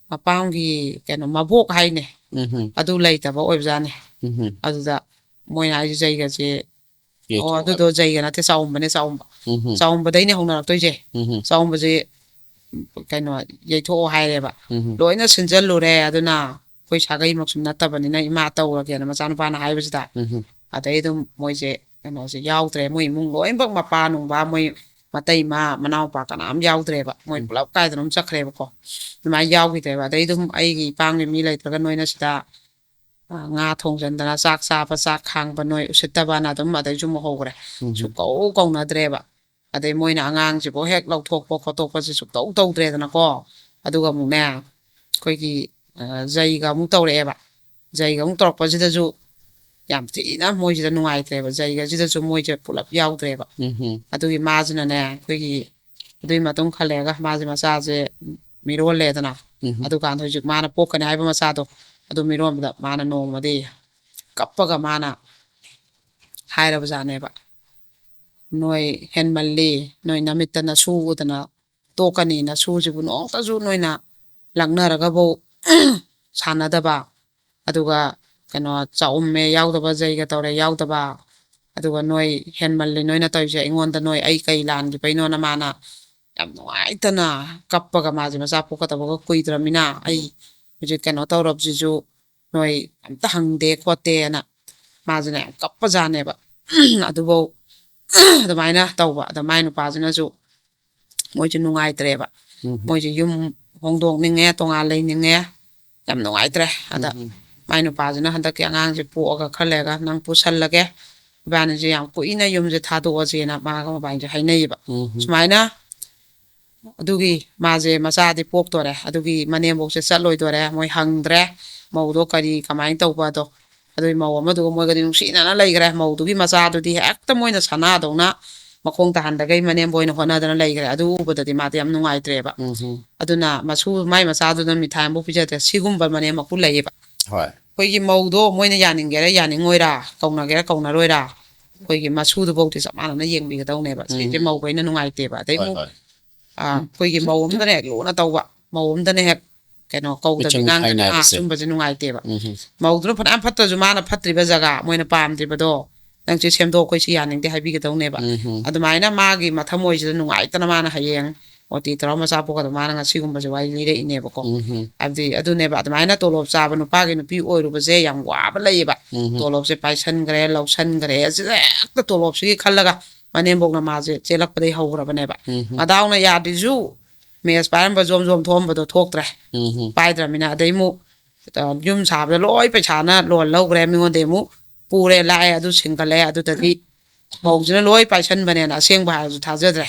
ꯃꯄꯥꯝꯒꯤ ꯀꯩꯅꯣ ꯃꯕꯣꯛ ꯍꯥꯏꯅꯦ, ꯎꯝ ꯎꯝ꯫ ꯑꯗꯨ ꯂꯩꯇꯕ ꯑꯣꯏꯕꯖꯥꯠꯅꯤ꯫ ꯎꯝ ꯎꯝ꯫ ꯑꯗꯨꯗ ꯃꯣꯏꯅ ꯍꯥꯏꯁꯦ, ꯖꯩꯒꯁꯦ ꯑꯣ, ꯑꯗꯨꯗꯣ ꯖꯩꯒ ꯅꯠꯇꯦ, ꯆꯥꯎꯝꯕꯅꯦ, ꯆꯥꯎꯝꯕ꯫ ꯎꯝ ꯍꯝ꯫ ꯆꯥꯎꯝꯕꯗꯩꯅꯦ ꯍꯧꯅꯔꯛꯇꯣꯏꯁꯦ꯫ ꯎꯝ ꯍꯝ꯫ ꯆꯥꯎꯝꯕꯁꯦ, ꯎꯝ, ꯀꯩꯅꯣ, ꯌꯩꯊꯣꯛꯑꯣ ꯍꯥꯏꯔꯦꯕ꯫ ꯎꯝ ꯍꯝ꯫ ꯂꯣꯏꯅ ꯁꯤꯟꯖꯜꯂꯨꯔꯦ꯫ ꯑꯗꯨꯅ ꯑꯩꯈꯣꯏ ꯁꯥꯒꯩꯃꯛꯁꯨ ꯅꯠꯇꯕꯅꯤꯅ ꯏꯃꯥ ꯇꯧꯔꯒꯦꯅ ꯃꯆꯥꯅꯨꯄꯥꯅ ꯍꯥꯏꯕꯁꯤꯗ, ꯎꯝ ꯍꯝ꯫ ꯑꯗꯩ ꯑꯗꯨꯝ ꯃꯣꯏꯁꯦ ꯀꯩꯅꯣꯁꯦ ꯌꯥꯎꯗ꯭ꯔꯦ꯫ ꯃꯣꯏ ꯏꯃꯨꯡ ꯂꯣꯏꯅꯃꯛ, ꯃꯄꯥ ꯅꯨꯡꯕ, ꯃꯣꯏ ꯃꯇꯩꯃ, ꯃꯅꯥꯎꯄꯥ ꯀꯅꯥꯝ ꯌꯥꯎꯗ꯭ꯔꯦꯕ꯫ ꯃꯣꯏ ꯎꯝ꯫ ꯄꯨꯂꯞ ꯀꯥꯏꯗꯅꯣꯝ ꯆꯠꯈ꯭ꯔꯦꯕꯀꯣ꯫ ꯑꯗꯨꯃꯥꯏꯅ ꯌꯥꯎꯈꯤꯗ꯭ꯔꯦꯕ꯫ ꯑꯗꯩ ꯑꯗꯨꯝ ꯑꯩꯒꯤ ꯏꯄꯥꯝꯒꯤ ꯃꯤ ꯂꯩꯇ꯭ꯔꯒ ꯅꯣꯏꯅ ꯁꯤꯗ, ꯑ, ꯉꯥ ꯊꯣꯡꯖꯟꯗꯅ, ꯆꯥꯛ ꯆꯥꯕ, ꯆꯥꯛ ꯈꯥꯡꯕ ꯅꯣꯏ ꯎꯁꯤꯠꯇꯕꯅ ꯑꯗꯨꯝ ꯑꯗꯩꯁꯨ ꯑꯃꯨꯛ ꯍꯧꯈ꯭ꯔꯦ꯫ ꯎꯝ꯫ ꯁꯨꯛꯀꯧ ꯀꯧꯅꯗ꯭ꯔꯦꯕ꯫ ꯑꯗꯩ ꯃꯣꯏꯅ ꯑꯉꯥꯡꯁꯤꯕꯨ ꯍꯦꯛ ꯂꯧꯊꯣꯛꯄ ꯈꯣꯠꯇꯣꯛꯄꯁꯦ ꯁꯨꯛꯇꯧ ꯇꯧꯗ꯭ꯔꯦꯗꯅꯀꯣ꯫ ꯑꯗꯨꯒ ꯑꯃꯨꯛꯅꯦ, ꯑꯩꯈꯣꯏꯒꯤ, ꯑ, ꯖꯩꯒ ꯑꯃꯨꯛ ꯇꯧꯔꯛꯑꯦꯕ꯫ ꯖꯩꯒ ꯑꯃꯨꯛ ꯇꯧꯔꯛꯄꯁꯤꯗꯁꯨ ꯌꯥꯝ ꯊꯤꯅ ꯃꯣꯏꯁꯤꯗ ꯅꯨꯡꯉꯥꯏꯇ꯭ꯔꯦꯕ꯫ ꯖꯩꯒꯁꯤꯗꯁꯨ ꯃꯣꯏꯁꯦ ꯄꯨꯂꯞ ꯌꯥꯎꯗ꯭ꯔꯦꯕ꯫ ꯎꯝ ꯍꯝ꯫ ꯑꯗꯨꯒꯤ ꯃꯥꯁꯤꯅꯅꯦ, ꯑꯩꯈꯣꯏꯒꯤ, ꯑꯗꯨꯒꯤ ꯃꯇꯨꯡ ꯈꯔ ꯂꯩꯔꯒ ꯃꯥꯁꯦ ꯃꯆꯥꯁꯦ ꯃꯤꯔꯣꯜꯂꯦꯗꯅ꯫ ꯎꯝ꯫ ꯑꯗꯨꯀꯥꯟꯗ ꯍꯧꯖꯤꯛ ꯃꯥꯅ ꯄꯣꯛꯀꯅꯤ ꯍꯥꯏꯕ ꯃꯆꯥꯗꯣ, ꯑꯗꯨ ꯃꯤꯔꯣꯟꯕꯗ ꯃꯥꯅ ꯅꯣꯡꯃꯗꯤ ꯀꯞꯄꯒ ꯃꯥꯅ ꯍꯥꯏꯔꯕꯖꯥꯠꯅꯦꯕ, "ꯅꯣꯏ ꯍꯦꯟꯃꯜꯂꯤ, ꯅꯣꯏ ꯅꯃꯤꯠꯇ ꯅꯁꯨ ꯎꯗꯅ ꯇꯣꯛꯀꯅꯤ, ꯅꯁꯨꯁꯤꯕꯨ ꯅꯣꯡꯃꯇꯁꯨ ꯅꯣꯏꯅ ꯂꯛꯅꯔꯒꯐꯧ ꯁꯥꯟꯅꯗꯕ, ꯑꯗꯨꯒ ꯀꯩꯅꯣ, ꯆꯥꯛꯎꯝꯃꯦ ꯌꯥꯎꯗꯕ, ꯖꯩꯒ ꯇꯧꯔꯦ ꯌꯥꯎꯗꯕ, ꯑꯗꯨꯒ ꯅꯣꯏ ꯍꯦꯟꯃꯜꯂꯤ ꯅꯣꯏꯅ ꯇꯧꯔꯤꯁꯦ, ꯑꯩꯉꯣꯟꯗ ꯅꯣꯏ ꯑꯩ ꯀꯩ ꯂꯥꯟꯈꯤꯕꯩꯅꯣꯅ" ꯃꯥꯅ ꯌꯥꯝ ꯅꯨꯡꯉꯥꯏꯇꯅ ꯀꯞꯄꯒ, ꯃꯥꯁꯦ ꯃꯆꯥ ꯄꯣꯛꯀꯗꯕꯒ ꯀꯨꯏꯗ꯭ꯔꯃꯤꯅ, "ꯑꯩ ꯍꯧꯖꯤꯛ ꯀꯩꯅꯣ ꯇꯧꯔꯕꯁꯤꯁꯨ ꯅꯣꯏ ꯑꯝꯇ ꯍꯪꯗꯦ ꯈꯣꯠꯇꯦꯅ" ꯃꯥꯁꯤꯅ ꯌꯥꯝ ꯀꯞꯄꯖꯥꯠꯅꯦꯕ꯫ ꯑꯗꯨꯐꯧ ꯑꯗꯨꯃꯥꯏꯅ ꯇꯧꯕ꯫ ꯑꯗ ꯃꯥꯏ ꯅꯨꯄꯥꯁꯤꯅꯁꯨ ꯃꯣꯏꯁꯨ ꯅꯨꯡꯉꯥꯏꯇ꯭ꯔꯦꯕ꯫ ꯎꯝ꯫ ꯃꯣꯏꯁꯨ ꯌꯨꯝ ꯍꯣꯡꯗꯣꯛꯅꯤꯡꯉꯦ, ꯇꯣꯉꯥꯟ ꯂꯩꯅꯤꯡꯉꯦ, ꯌꯥꯝ ꯅꯨꯡꯉꯥꯏꯇ꯭ꯔꯦ꯫ ꯑꯗ ꯎꯝ꯫ ꯃꯥꯏ ꯅꯨꯄꯥꯁꯤꯅ ꯍꯟꯗꯛꯀꯤ ꯑꯉꯥꯡꯁꯦ ꯄꯣꯛꯑꯒ ꯈꯔ ꯂꯩꯔꯒ ꯅꯪ ꯄꯨꯁꯜꯂꯒꯦ, ꯏꯕꯥꯅꯤꯁꯦ ꯌꯥꯝ ꯀꯨꯏꯅ ꯌꯨꯝꯁꯦ ꯊꯥꯗꯣꯛꯑꯁꯦꯅ ꯃꯥꯒ ꯃꯕꯥꯅꯤꯁꯦ ꯍꯥꯏꯅꯩꯌꯦꯕ꯫ ꯎꯝ꯫ ꯁꯨꯃꯥꯏꯅ ꯑꯗꯨꯒꯤ ꯃꯥꯁꯦ ꯃꯆꯥꯗꯤ ꯄꯣꯛꯇꯣꯔꯦ, ꯑꯗꯨꯒꯤ ꯃꯅꯦꯝꯕꯣꯛꯁꯦ ꯆꯠꯂꯣꯏꯗꯣꯔꯦ, ꯃꯣꯏ ꯍꯪꯗ꯭ꯔꯦ ꯃꯧꯗꯣ ꯀꯔꯤ ꯀꯃꯥꯏꯅ ꯇꯧꯕꯗꯣ꯫ ꯑꯗꯨꯒꯤ ꯃꯧ ꯑꯃꯗꯨꯒ ꯃꯣꯏꯒꯗꯤ ꯅꯨꯡꯁꯤꯅꯅ ꯂꯩꯈ꯭ꯔꯦ꯫ ꯃꯧꯗꯨꯒꯤ ꯃꯆꯥꯗꯨꯗꯤ ꯍꯦꯛꯇ ꯃꯣꯏꯅ ꯁꯅꯥꯗꯧꯅ ꯃꯈꯣꯡ ꯇꯥꯍꯟꯗꯈꯩ ꯃꯅꯦꯝꯕ ꯑꯣꯏꯅ ꯍꯣꯠꯅꯗꯅ ꯂꯩꯈ꯭ꯔꯦ꯫ ꯑꯗꯨ ꯎꯕꯗꯗꯤ ꯃꯥꯗꯤ ꯌꯥꯝ ꯅꯨꯡꯉꯥꯏꯇ꯭ꯔꯦꯕ꯫ ꯎꯝ ꯍꯝ꯫ ꯑꯗꯨꯅ ꯃꯁꯨ, ꯃꯥꯏ ꯃꯆꯥꯗꯨꯅ ꯃꯤꯊꯥꯏ ꯑꯃꯐꯥꯎ ꯄꯤꯖꯗ꯭ꯔꯦ꯫ ꯁꯤꯒꯨꯝꯕ ꯃꯅꯦꯝ ꯃꯀꯨ ꯂꯩꯌꯦꯕ꯫ ꯍꯣꯏ꯫ ꯑꯩꯈꯣꯏꯒꯤ ꯃꯧꯗꯣ ꯃꯣꯏꯅ ꯌꯥꯅꯤꯡꯒꯦꯔꯥ ꯌꯥꯅꯤꯡꯉꯣꯏꯔꯥ, ꯀꯧꯅꯒꯦꯔꯥ ꯀꯧꯅꯔꯣꯏꯔꯥ, ꯑꯩꯈꯣꯏꯒꯤ ꯃꯁꯨꯗꯨꯐꯧꯗꯤ ꯆꯞ ꯃꯥꯟꯅꯅ ꯌꯦꯡꯕꯤꯒꯗꯧꯅꯦꯕ꯫ ꯁꯤꯁꯦ ꯎꯝ꯫ ꯃꯧꯈꯩꯅ ꯅꯨꯡꯉꯥꯏꯇꯦꯕ꯫ ꯑꯗꯩ ꯍꯣꯏ, ꯑꯃꯨꯛ, ꯍꯣꯏ꯫ ꯑ, ꯑꯩꯈꯣꯏꯒꯤ ꯃꯧ ꯑꯝꯗꯅ ꯍꯦꯛ ꯂꯨꯅ ꯇꯧꯕ, ꯃꯧ ꯑꯝꯗꯅ ꯍꯦꯛ ꯀꯩꯅꯣ ꯀꯧꯗꯕꯤ ꯃꯤꯆꯪ ꯉꯥꯡꯗꯕꯤ, ꯑꯥ, ꯈꯥꯏꯅꯕꯁꯦ꯫ ꯁꯨꯝꯕꯁꯦ ꯅꯨꯡꯉꯥꯏꯇꯦꯕ꯫ ꯎꯝ ꯍꯝ꯫ ꯃꯧꯗꯨꯅ ꯐꯅꯌꯥꯝ ꯐꯠꯇ꯭ꯔꯁꯨ ꯃꯥꯅ ꯐꯠꯇ꯭ꯔꯤꯕ ꯖꯒꯥ, ꯃꯣꯏꯅ ꯄꯥꯝꯗ꯭ꯔꯤꯕꯗꯣ, ꯅꯪꯁꯦ ꯁꯦꯝꯗꯣꯛ, ꯑꯩꯈꯣꯏ ꯁꯤ ꯌꯥꯅꯤꯡꯗꯦ ꯍꯥꯏꯕꯤꯒꯗꯧꯅꯦꯕ꯫ ꯑꯗꯨꯃꯥꯏꯅ ꯃꯥꯒꯤ ꯃꯊꯃꯣꯏꯁꯤꯗ ꯅꯨꯡꯉꯥꯏꯇꯅ ꯃꯥꯅ ꯍꯌꯦꯡ ꯑꯣ ꯇꯤ ꯇꯧꯔ ꯃꯆꯥ ꯄꯣꯛꯀꯗꯕ ꯃꯥꯅ ꯉꯁꯤꯒꯨꯝꯕꯁꯦ ꯋꯥꯔꯤ ꯂꯤꯔꯛꯏꯅꯦꯕꯀꯣ꯫ ꯍꯥꯏꯕꯗꯤ ꯑꯗꯨꯅꯦꯕ, ꯑꯗꯨꯃꯥꯏꯅ ꯇꯣꯂꯣꯞ ꯆꯥꯕ ꯅꯨꯄꯥꯒꯤ ꯅꯨꯄꯤ ꯑꯣꯏꯔꯨꯕꯁꯦ ꯌꯥꯝ ꯋꯥꯕ ꯂꯩꯌꯦꯕ꯫ ꯇꯣꯂꯣꯞꯁꯦ ꯄꯥꯏꯁꯟꯈ꯭ꯔꯦ, ꯂꯧꯁꯟꯈ꯭ꯔꯦ, ꯑꯁꯤꯗ ꯍꯦꯛꯇ ꯇꯣꯂꯣꯞꯁꯤꯒꯤ ꯈꯜꯂꯒ ꯃꯅꯦꯝꯕꯣꯛꯅ ꯃꯥꯁꯦ ꯆꯦꯜꯂꯛꯄꯗꯒꯤ ꯍꯧꯈ꯭ꯔꯕꯅꯦꯕ꯫ ꯃꯗꯥꯎꯅ ꯌꯥꯗ꯭ꯔꯤꯁꯨ ꯃꯦꯁ ꯄꯥꯏꯔꯝꯕ ꯖꯣꯝ ꯖꯣꯝ ꯊꯣꯛꯑꯝꯕꯗꯣ ꯊꯣꯛꯇ꯭ꯔꯦ꯫ ꯄꯥꯏꯗ꯭ꯔꯃꯤꯅ ꯑꯗꯩ ꯑꯃꯨꯛ ꯑ, ꯌꯨꯝ ꯁꯥꯕꯗ ꯂꯣꯏ ꯄꯩꯁꯥꯅ ꯂꯣꯟ ꯂꯧꯈ꯭ꯔꯦ, ꯃꯤꯉꯣꯟꯗꯩ ꯑꯃꯨꯛ ꯄꯨꯔꯦ, ꯂꯥꯛꯑꯦ, ꯑꯗꯨ ꯁꯤꯡꯒꯠꯂꯦ, ꯑꯗꯨꯗꯒꯤ ꯃꯧꯁꯤꯅ ꯂꯣꯏ ꯄꯥꯏꯁꯟꯕꯅꯦꯅ ꯑꯁꯦꯡꯕ ꯍꯥꯏꯔꯁꯨ ꯊꯥꯖꯗ꯭ꯔꯦ꯫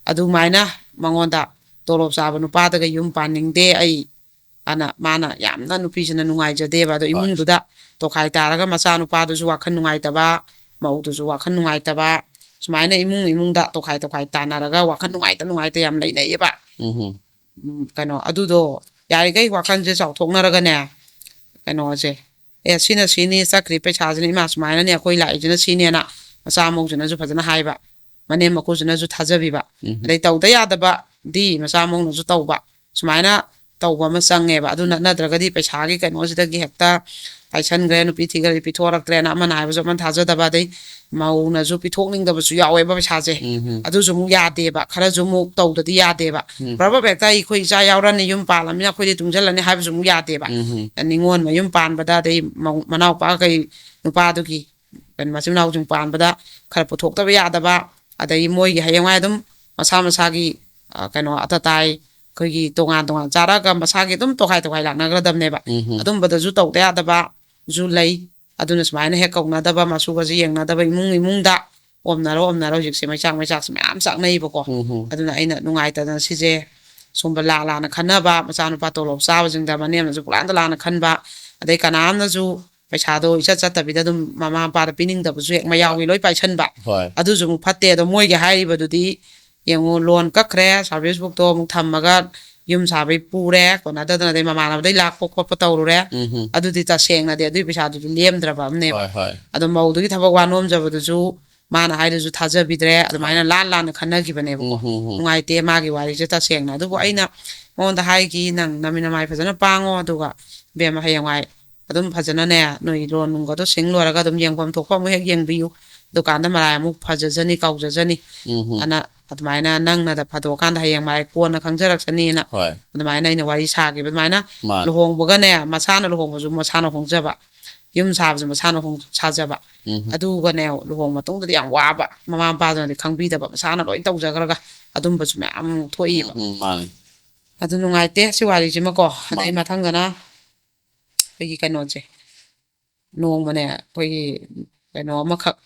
ꯑꯗꯨꯃꯥꯏꯅ ꯃꯉꯣꯟꯗ ꯇꯣꯂꯣꯞ ꯆꯥꯕ ꯅꯨꯄꯥꯗꯒ ꯌꯨꯝ ꯄꯥꯟꯅꯤꯡꯗꯦ ꯑꯩ ꯑꯅ ꯃꯥꯅ ꯌꯥꯝꯅ ꯅꯨꯄꯤꯁꯤꯅ ꯅꯨꯡꯉꯥꯏꯖꯗꯦꯕ꯫ ꯑꯗꯣ ꯏꯃꯨꯡꯗꯨꯗ ꯇꯣꯈꯥꯏ ꯇꯥꯔꯒ ꯃꯆꯥꯅꯨꯄꯥꯗꯨꯁꯨ ꯋꯥꯈꯜ ꯅꯨꯡꯉꯥꯏꯇꯕ, ꯃꯧꯗꯨꯁꯨ ꯋꯥꯈꯜ ꯅꯨꯡꯉꯥꯏꯇꯕ, ꯁꯨꯃꯥꯏꯅ ꯏꯃꯨꯡ ꯏꯃꯨꯡꯗ ꯇꯣꯈꯥꯏ ꯇꯣꯈꯥꯏ ꯇꯥꯅꯔꯒ ꯋꯥꯈꯜ ꯅꯨꯡꯉꯥꯏꯇ ꯅꯨꯡꯉꯥꯏꯇ ꯌꯥꯝ ꯂꯩꯅꯩꯌꯦꯕ꯫ ꯎꯝ, ꯀꯩꯅꯣ ꯑꯗꯨꯗꯣ ꯌꯥꯔꯤꯈꯩ ꯋꯥꯈꯜꯁꯦ ꯆꯥꯎꯊꯣꯛꯅꯔꯒꯅꯦ, ꯀꯩꯅꯣꯁꯦ, ꯑꯦ, ꯁꯤꯅ ꯁꯤꯅꯤ, ꯆꯠꯈ꯭ꯔꯤ ꯄꯩꯁꯥꯁꯤꯅ ꯏꯃꯥ ꯁꯨꯃꯥꯏꯅꯅꯤ, ꯑꯩꯈꯣꯏ ꯂꯥꯛꯏꯁꯤꯅ ꯁꯤꯅꯦꯅ ꯃꯆꯥ ꯃꯧꯁꯤꯅꯁꯨ ꯐꯖꯅ ꯍꯥꯏꯕ, ꯃꯅꯦꯝ ꯃꯀꯨꯁꯤꯅꯁꯨ ꯊꯥꯖꯕꯤꯕ, ꯑꯗꯩ ꯇꯧꯗ ꯌꯥꯗꯕꯗꯤ ꯃꯆꯥ ꯃꯧꯅꯁꯨ ꯇꯧꯕ, ꯁꯨꯃꯥꯏꯅ ꯇꯧꯕ ꯑꯃ ꯆꯪꯉꯦꯕ꯫ ꯑꯗꯨ ꯅꯠꯇ꯭ꯔꯒꯗꯤ ꯄꯩꯁꯥꯒꯤ ꯀꯩꯅꯣꯁꯤꯗꯒꯤ ꯍꯦꯛꯇ ꯄꯥꯏꯁꯟꯈ꯭ꯔꯦ, ꯅꯨꯄꯤ ꯊꯤꯈ꯭ꯔꯦ, ꯄꯤꯊꯣꯔꯛꯇ꯭ꯔꯦꯅ ꯑꯃꯅ ꯍꯥꯏꯕꯁꯨ ꯑꯃꯅ ꯊꯥꯖꯗꯕ, ꯑꯗꯩ ꯃꯧꯅꯁꯨ ꯄꯤꯊꯣꯛꯅꯤꯡꯗꯕꯁꯨ ꯌꯥꯎꯋꯦꯕ ꯄꯩꯁꯥꯁꯦ꯫ ꯑꯗꯨꯁꯨ ꯑꯃꯨꯛ ꯌꯥꯗꯦꯕ, ꯈꯔꯁꯨ ꯑꯃꯨꯛ ꯇꯧꯗꯗꯤ ꯌꯥꯗꯦꯕ꯫ ꯄ꯭ꯔꯚꯞ ꯍꯦꯛꯇ ꯑꯩꯈꯣꯏ ꯏꯆꯥ ꯌꯥꯎꯔꯅꯤ, ꯌꯨꯝ ꯄꯥꯜꯂꯝꯅꯤꯅ ꯑꯩꯈꯣꯏꯗꯤ ꯇꯨꯡꯁꯤꯜꯂꯅꯤ ꯍꯥꯏꯕꯁꯨ ꯑꯃꯨꯛ ꯌꯥꯗꯦꯕ꯫ ꯅꯤꯉꯣꯜ ꯃꯌꯨꯝ ꯄꯥꯟꯕꯗ, ꯑꯗꯩ ꯃꯧ-, ꯃꯅꯥꯎꯄꯥ ꯀꯩ ꯅꯨꯄꯥꯗꯨꯒꯤ ꯀꯩꯅꯣ ꯃꯆꯤꯟ ꯃꯅꯥꯎꯁꯤꯡ ꯄꯥꯟꯕꯗ ꯈꯔ ꯄꯨꯊꯣꯛꯇꯕ ꯌꯥꯗꯕ, ꯑꯗꯩ ꯃꯣꯏꯒꯤ ꯍꯌꯦꯡꯋꯥꯏ ꯑꯗꯨꯝ ꯃꯁꯥ ꯃꯁꯥꯒꯤ, ꯑ, ꯀꯩꯅꯣ ꯑꯇ ꯑꯇꯥꯏ ꯑꯩꯈꯣꯏꯒꯤ ꯇꯣꯉꯥꯟ ꯇꯣꯉꯥꯟ ꯆꯥꯔꯛꯑꯒ ꯃꯁꯥꯒꯤ ꯑꯗꯨꯝ ꯇꯣꯈꯥꯏ ꯇꯣꯈꯥꯏ ꯂꯥꯛꯅꯈ꯭ꯔꯗꯕꯅꯦꯕ꯫ ꯑꯗꯨꯝꯕꯗꯁꯨ ꯇꯧꯗ ꯌꯥꯗꯕꯁꯨ ꯂꯩ꯫ ꯑꯗꯨꯅ ꯁꯨꯃꯥꯏꯅ ꯍꯦꯛ ꯀꯧꯅꯗꯕ, ꯃꯁꯨꯒꯁꯦ ꯌꯦꯡꯅꯗꯕ, ꯏꯃꯨꯡ ꯏꯃꯨꯡꯗ ꯑꯣꯝꯅꯔꯣ ꯑꯣꯝꯅꯔꯣ ꯍꯧꯖꯤꯛꯁꯦ ꯃꯩꯆꯥꯛ ꯃꯩꯆꯥꯛꯁꯦ ꯃꯌꯥꯝ ꯆꯥꯛꯅꯩꯕꯀꯣ꯫ ꯑꯗꯨꯅ ꯑꯩꯅ ꯅꯨꯡꯉꯥꯏꯇꯗꯅ ꯁꯤꯁꯦ ꯁꯨꯝꯕ ꯂꯥ ꯂꯥꯅ ꯈꯟꯅꯕ, ꯃꯆꯥꯅꯨꯄꯥ ꯇꯣꯂꯣꯞ ꯆꯥꯕꯁꯤꯡꯗ ꯃꯅꯦꯝꯅꯁꯨ ꯄꯨꯂꯥꯟꯗ ꯂꯥꯅ ꯈꯟꯕ, ꯑꯗꯩ ꯀꯅꯥꯝꯅꯁꯨ ꯄꯩꯁꯥꯗꯣ ꯏꯆꯠ ꯆꯠꯇꯕꯤꯗ ꯑꯗꯨꯝ ꯃꯃꯥ ꯃꯄꯥꯗ ꯄꯤꯅꯤꯡꯗꯕꯁꯨ ꯍꯦꯛ ꯃꯌꯥꯎꯒꯤ ꯂꯣꯏ ꯄꯥꯏꯁꯟꯕ꯫ ꯍꯣꯏ꯫ ꯑꯗꯨꯁꯨ ꯑꯃꯨꯛ ꯐꯠꯇꯦ꯫ ꯑꯗꯣ ꯃꯣꯏꯒꯤ ꯍꯥꯏꯔꯤꯕꯗꯨꯗꯤ ꯌꯦꯡꯉꯨ, ꯂꯣꯟ ꯀꯛꯈ꯭ꯔꯦ, ꯁꯥꯔꯚꯤꯁ ꯕꯨꯛꯇꯣ ꯑꯃꯨꯛ ꯊꯝꯃꯒ ꯌꯨꯝ ꯁꯥꯕꯩ ꯄꯨꯔꯦ, ꯀꯣꯟꯅꯗꯗꯅ ꯑꯗꯩ ꯃꯃꯥꯟꯅꯕꯗꯩ ꯂꯥꯛꯄ ꯈꯣꯠꯄ ꯇꯧꯔꯨꯔꯦ꯫ ꯑꯗꯨꯗꯤ ꯇꯁꯦꯡꯅꯗꯤ ꯑꯗꯨꯒꯤ ꯄꯩꯁꯥꯗꯨꯗꯤ ꯂꯦꯝꯗ꯭ꯔꯕ ꯑꯃꯅꯦꯕ꯫ ꯍꯣꯏ, ꯍꯣꯏ꯫ ꯑꯗꯣ ꯃꯧꯗꯨꯒꯤ ꯊꯕꯛ ꯋꯥ ꯅꯣꯝꯖꯕꯗꯨꯁꯨ ꯃꯥꯅ ꯍꯥꯏꯗꯨꯁꯨ ꯊꯥꯖꯕꯤꯗ꯭ꯔꯦ, ꯑꯗꯨꯃꯥꯏꯅ ꯂꯥꯟ ꯂꯥꯟꯅ ꯈꯟꯅꯈꯤꯕꯅꯦꯕꯀꯣ꯫ ꯅꯨꯡꯉꯥꯏꯇꯦ ꯃꯥꯒꯤ ꯋꯥꯔꯤꯁꯦ ꯇꯁꯦꯡꯅ꯫ ꯑꯗꯨꯕꯨ ꯑꯩꯅ ꯃꯉꯣꯟꯗ ꯍꯥꯏꯈꯤ, "ꯅꯪ ꯅꯃꯤꯠ ꯅꯃꯥꯏ ꯐꯖꯅ ꯄꯥꯡꯉꯣ, ꯑꯗꯨꯒ ꯏꯕꯦꯝꯃ ꯍꯌꯦꯡꯋꯥꯏ ꯑꯗꯨꯝ ꯐꯖꯅꯅꯦ, ꯅꯣꯏ ꯂꯣꯟ ꯅꯨꯡꯒꯗꯣ ꯁꯤꯡ ꯂꯣꯏꯔꯒ ꯑꯗꯨꯝ ꯌꯦꯡꯐꯝ ꯊꯣꯛꯄ ꯑꯃꯨꯛ ꯍꯦꯛ ꯌꯦꯡꯕꯤꯌꯨ꯫ ꯑꯗꯨꯀꯥꯟꯗ ꯃꯔꯥꯏ ꯑꯃꯨꯛ ꯐꯖꯖꯅꯤ, ꯀꯥꯎꯖꯖꯅꯤ꯫ ꯎꯝ ꯍꯝ꯫ ꯑꯅ ꯑꯗꯨꯃꯥꯏꯅ ꯅꯪꯅꯗ ꯐꯥꯗꯣꯛꯑꯀꯥꯟꯗ ꯍꯌꯦꯡ ꯃꯔꯥꯏ ꯀꯣꯟꯅ ꯈꯪꯖꯔꯛꯁꯅꯤꯅ ꯍꯣꯏ꯫ ꯑꯗꯨꯃꯥꯏꯅ ꯑꯩꯅ ꯋꯥꯔꯤ ꯁꯥꯈꯤꯕ꯫ ꯑꯗꯨꯃꯥꯏꯅ ꯃꯥꯅꯤ꯫ ꯂꯨꯍꯣꯡꯕꯒꯅꯦ, ꯃꯁꯥꯅ ꯂꯨꯍꯣꯡꯕꯁꯨ ꯃꯁꯥꯅ ꯍꯣꯡꯖꯕ, ꯌꯨꯝ ꯁꯥꯕꯁꯨ ꯃꯁꯥꯅ ꯍꯣꯡ-, ꯁꯥꯖꯕ꯫ ꯎꯝ ꯍꯝ꯫ ꯑꯗꯨꯒꯅꯦ, ꯂꯨꯍꯣꯡ ꯃꯇꯨꯡꯗꯗꯤ ꯌꯥꯝ ꯋꯥꯕ, ꯃꯃꯥ ꯃꯄꯥꯗꯨꯅꯗꯤ ꯈꯪꯕꯤꯗꯕ, ꯃꯁꯥꯅ ꯂꯣꯏ ꯇꯧꯖꯈ꯭ꯔꯒ ꯑꯗꯨꯝꯕꯁꯨ ꯃꯌꯥꯝ ꯑꯃꯨꯛ ꯊꯣꯛꯏꯕ꯫ ꯎꯝ, ꯃꯥꯅꯤ꯫ ꯑꯗꯨ ꯅꯨꯡꯉꯥꯏꯇꯦ ꯁꯤ ꯋꯥꯔꯤꯁꯤꯃꯀꯣ꯫ ꯑꯗꯩ ꯃꯥꯅꯤ꯫ ꯃꯊꯪꯗꯅ ꯑꯩꯈꯣꯏꯒꯤ ꯀꯩꯅꯣꯁꯦ, ꯅꯣꯡꯃꯅꯦ ꯑꯩꯈꯣꯏꯒꯤ ꯀꯩꯅꯣ ꯑꯃꯈꯛ,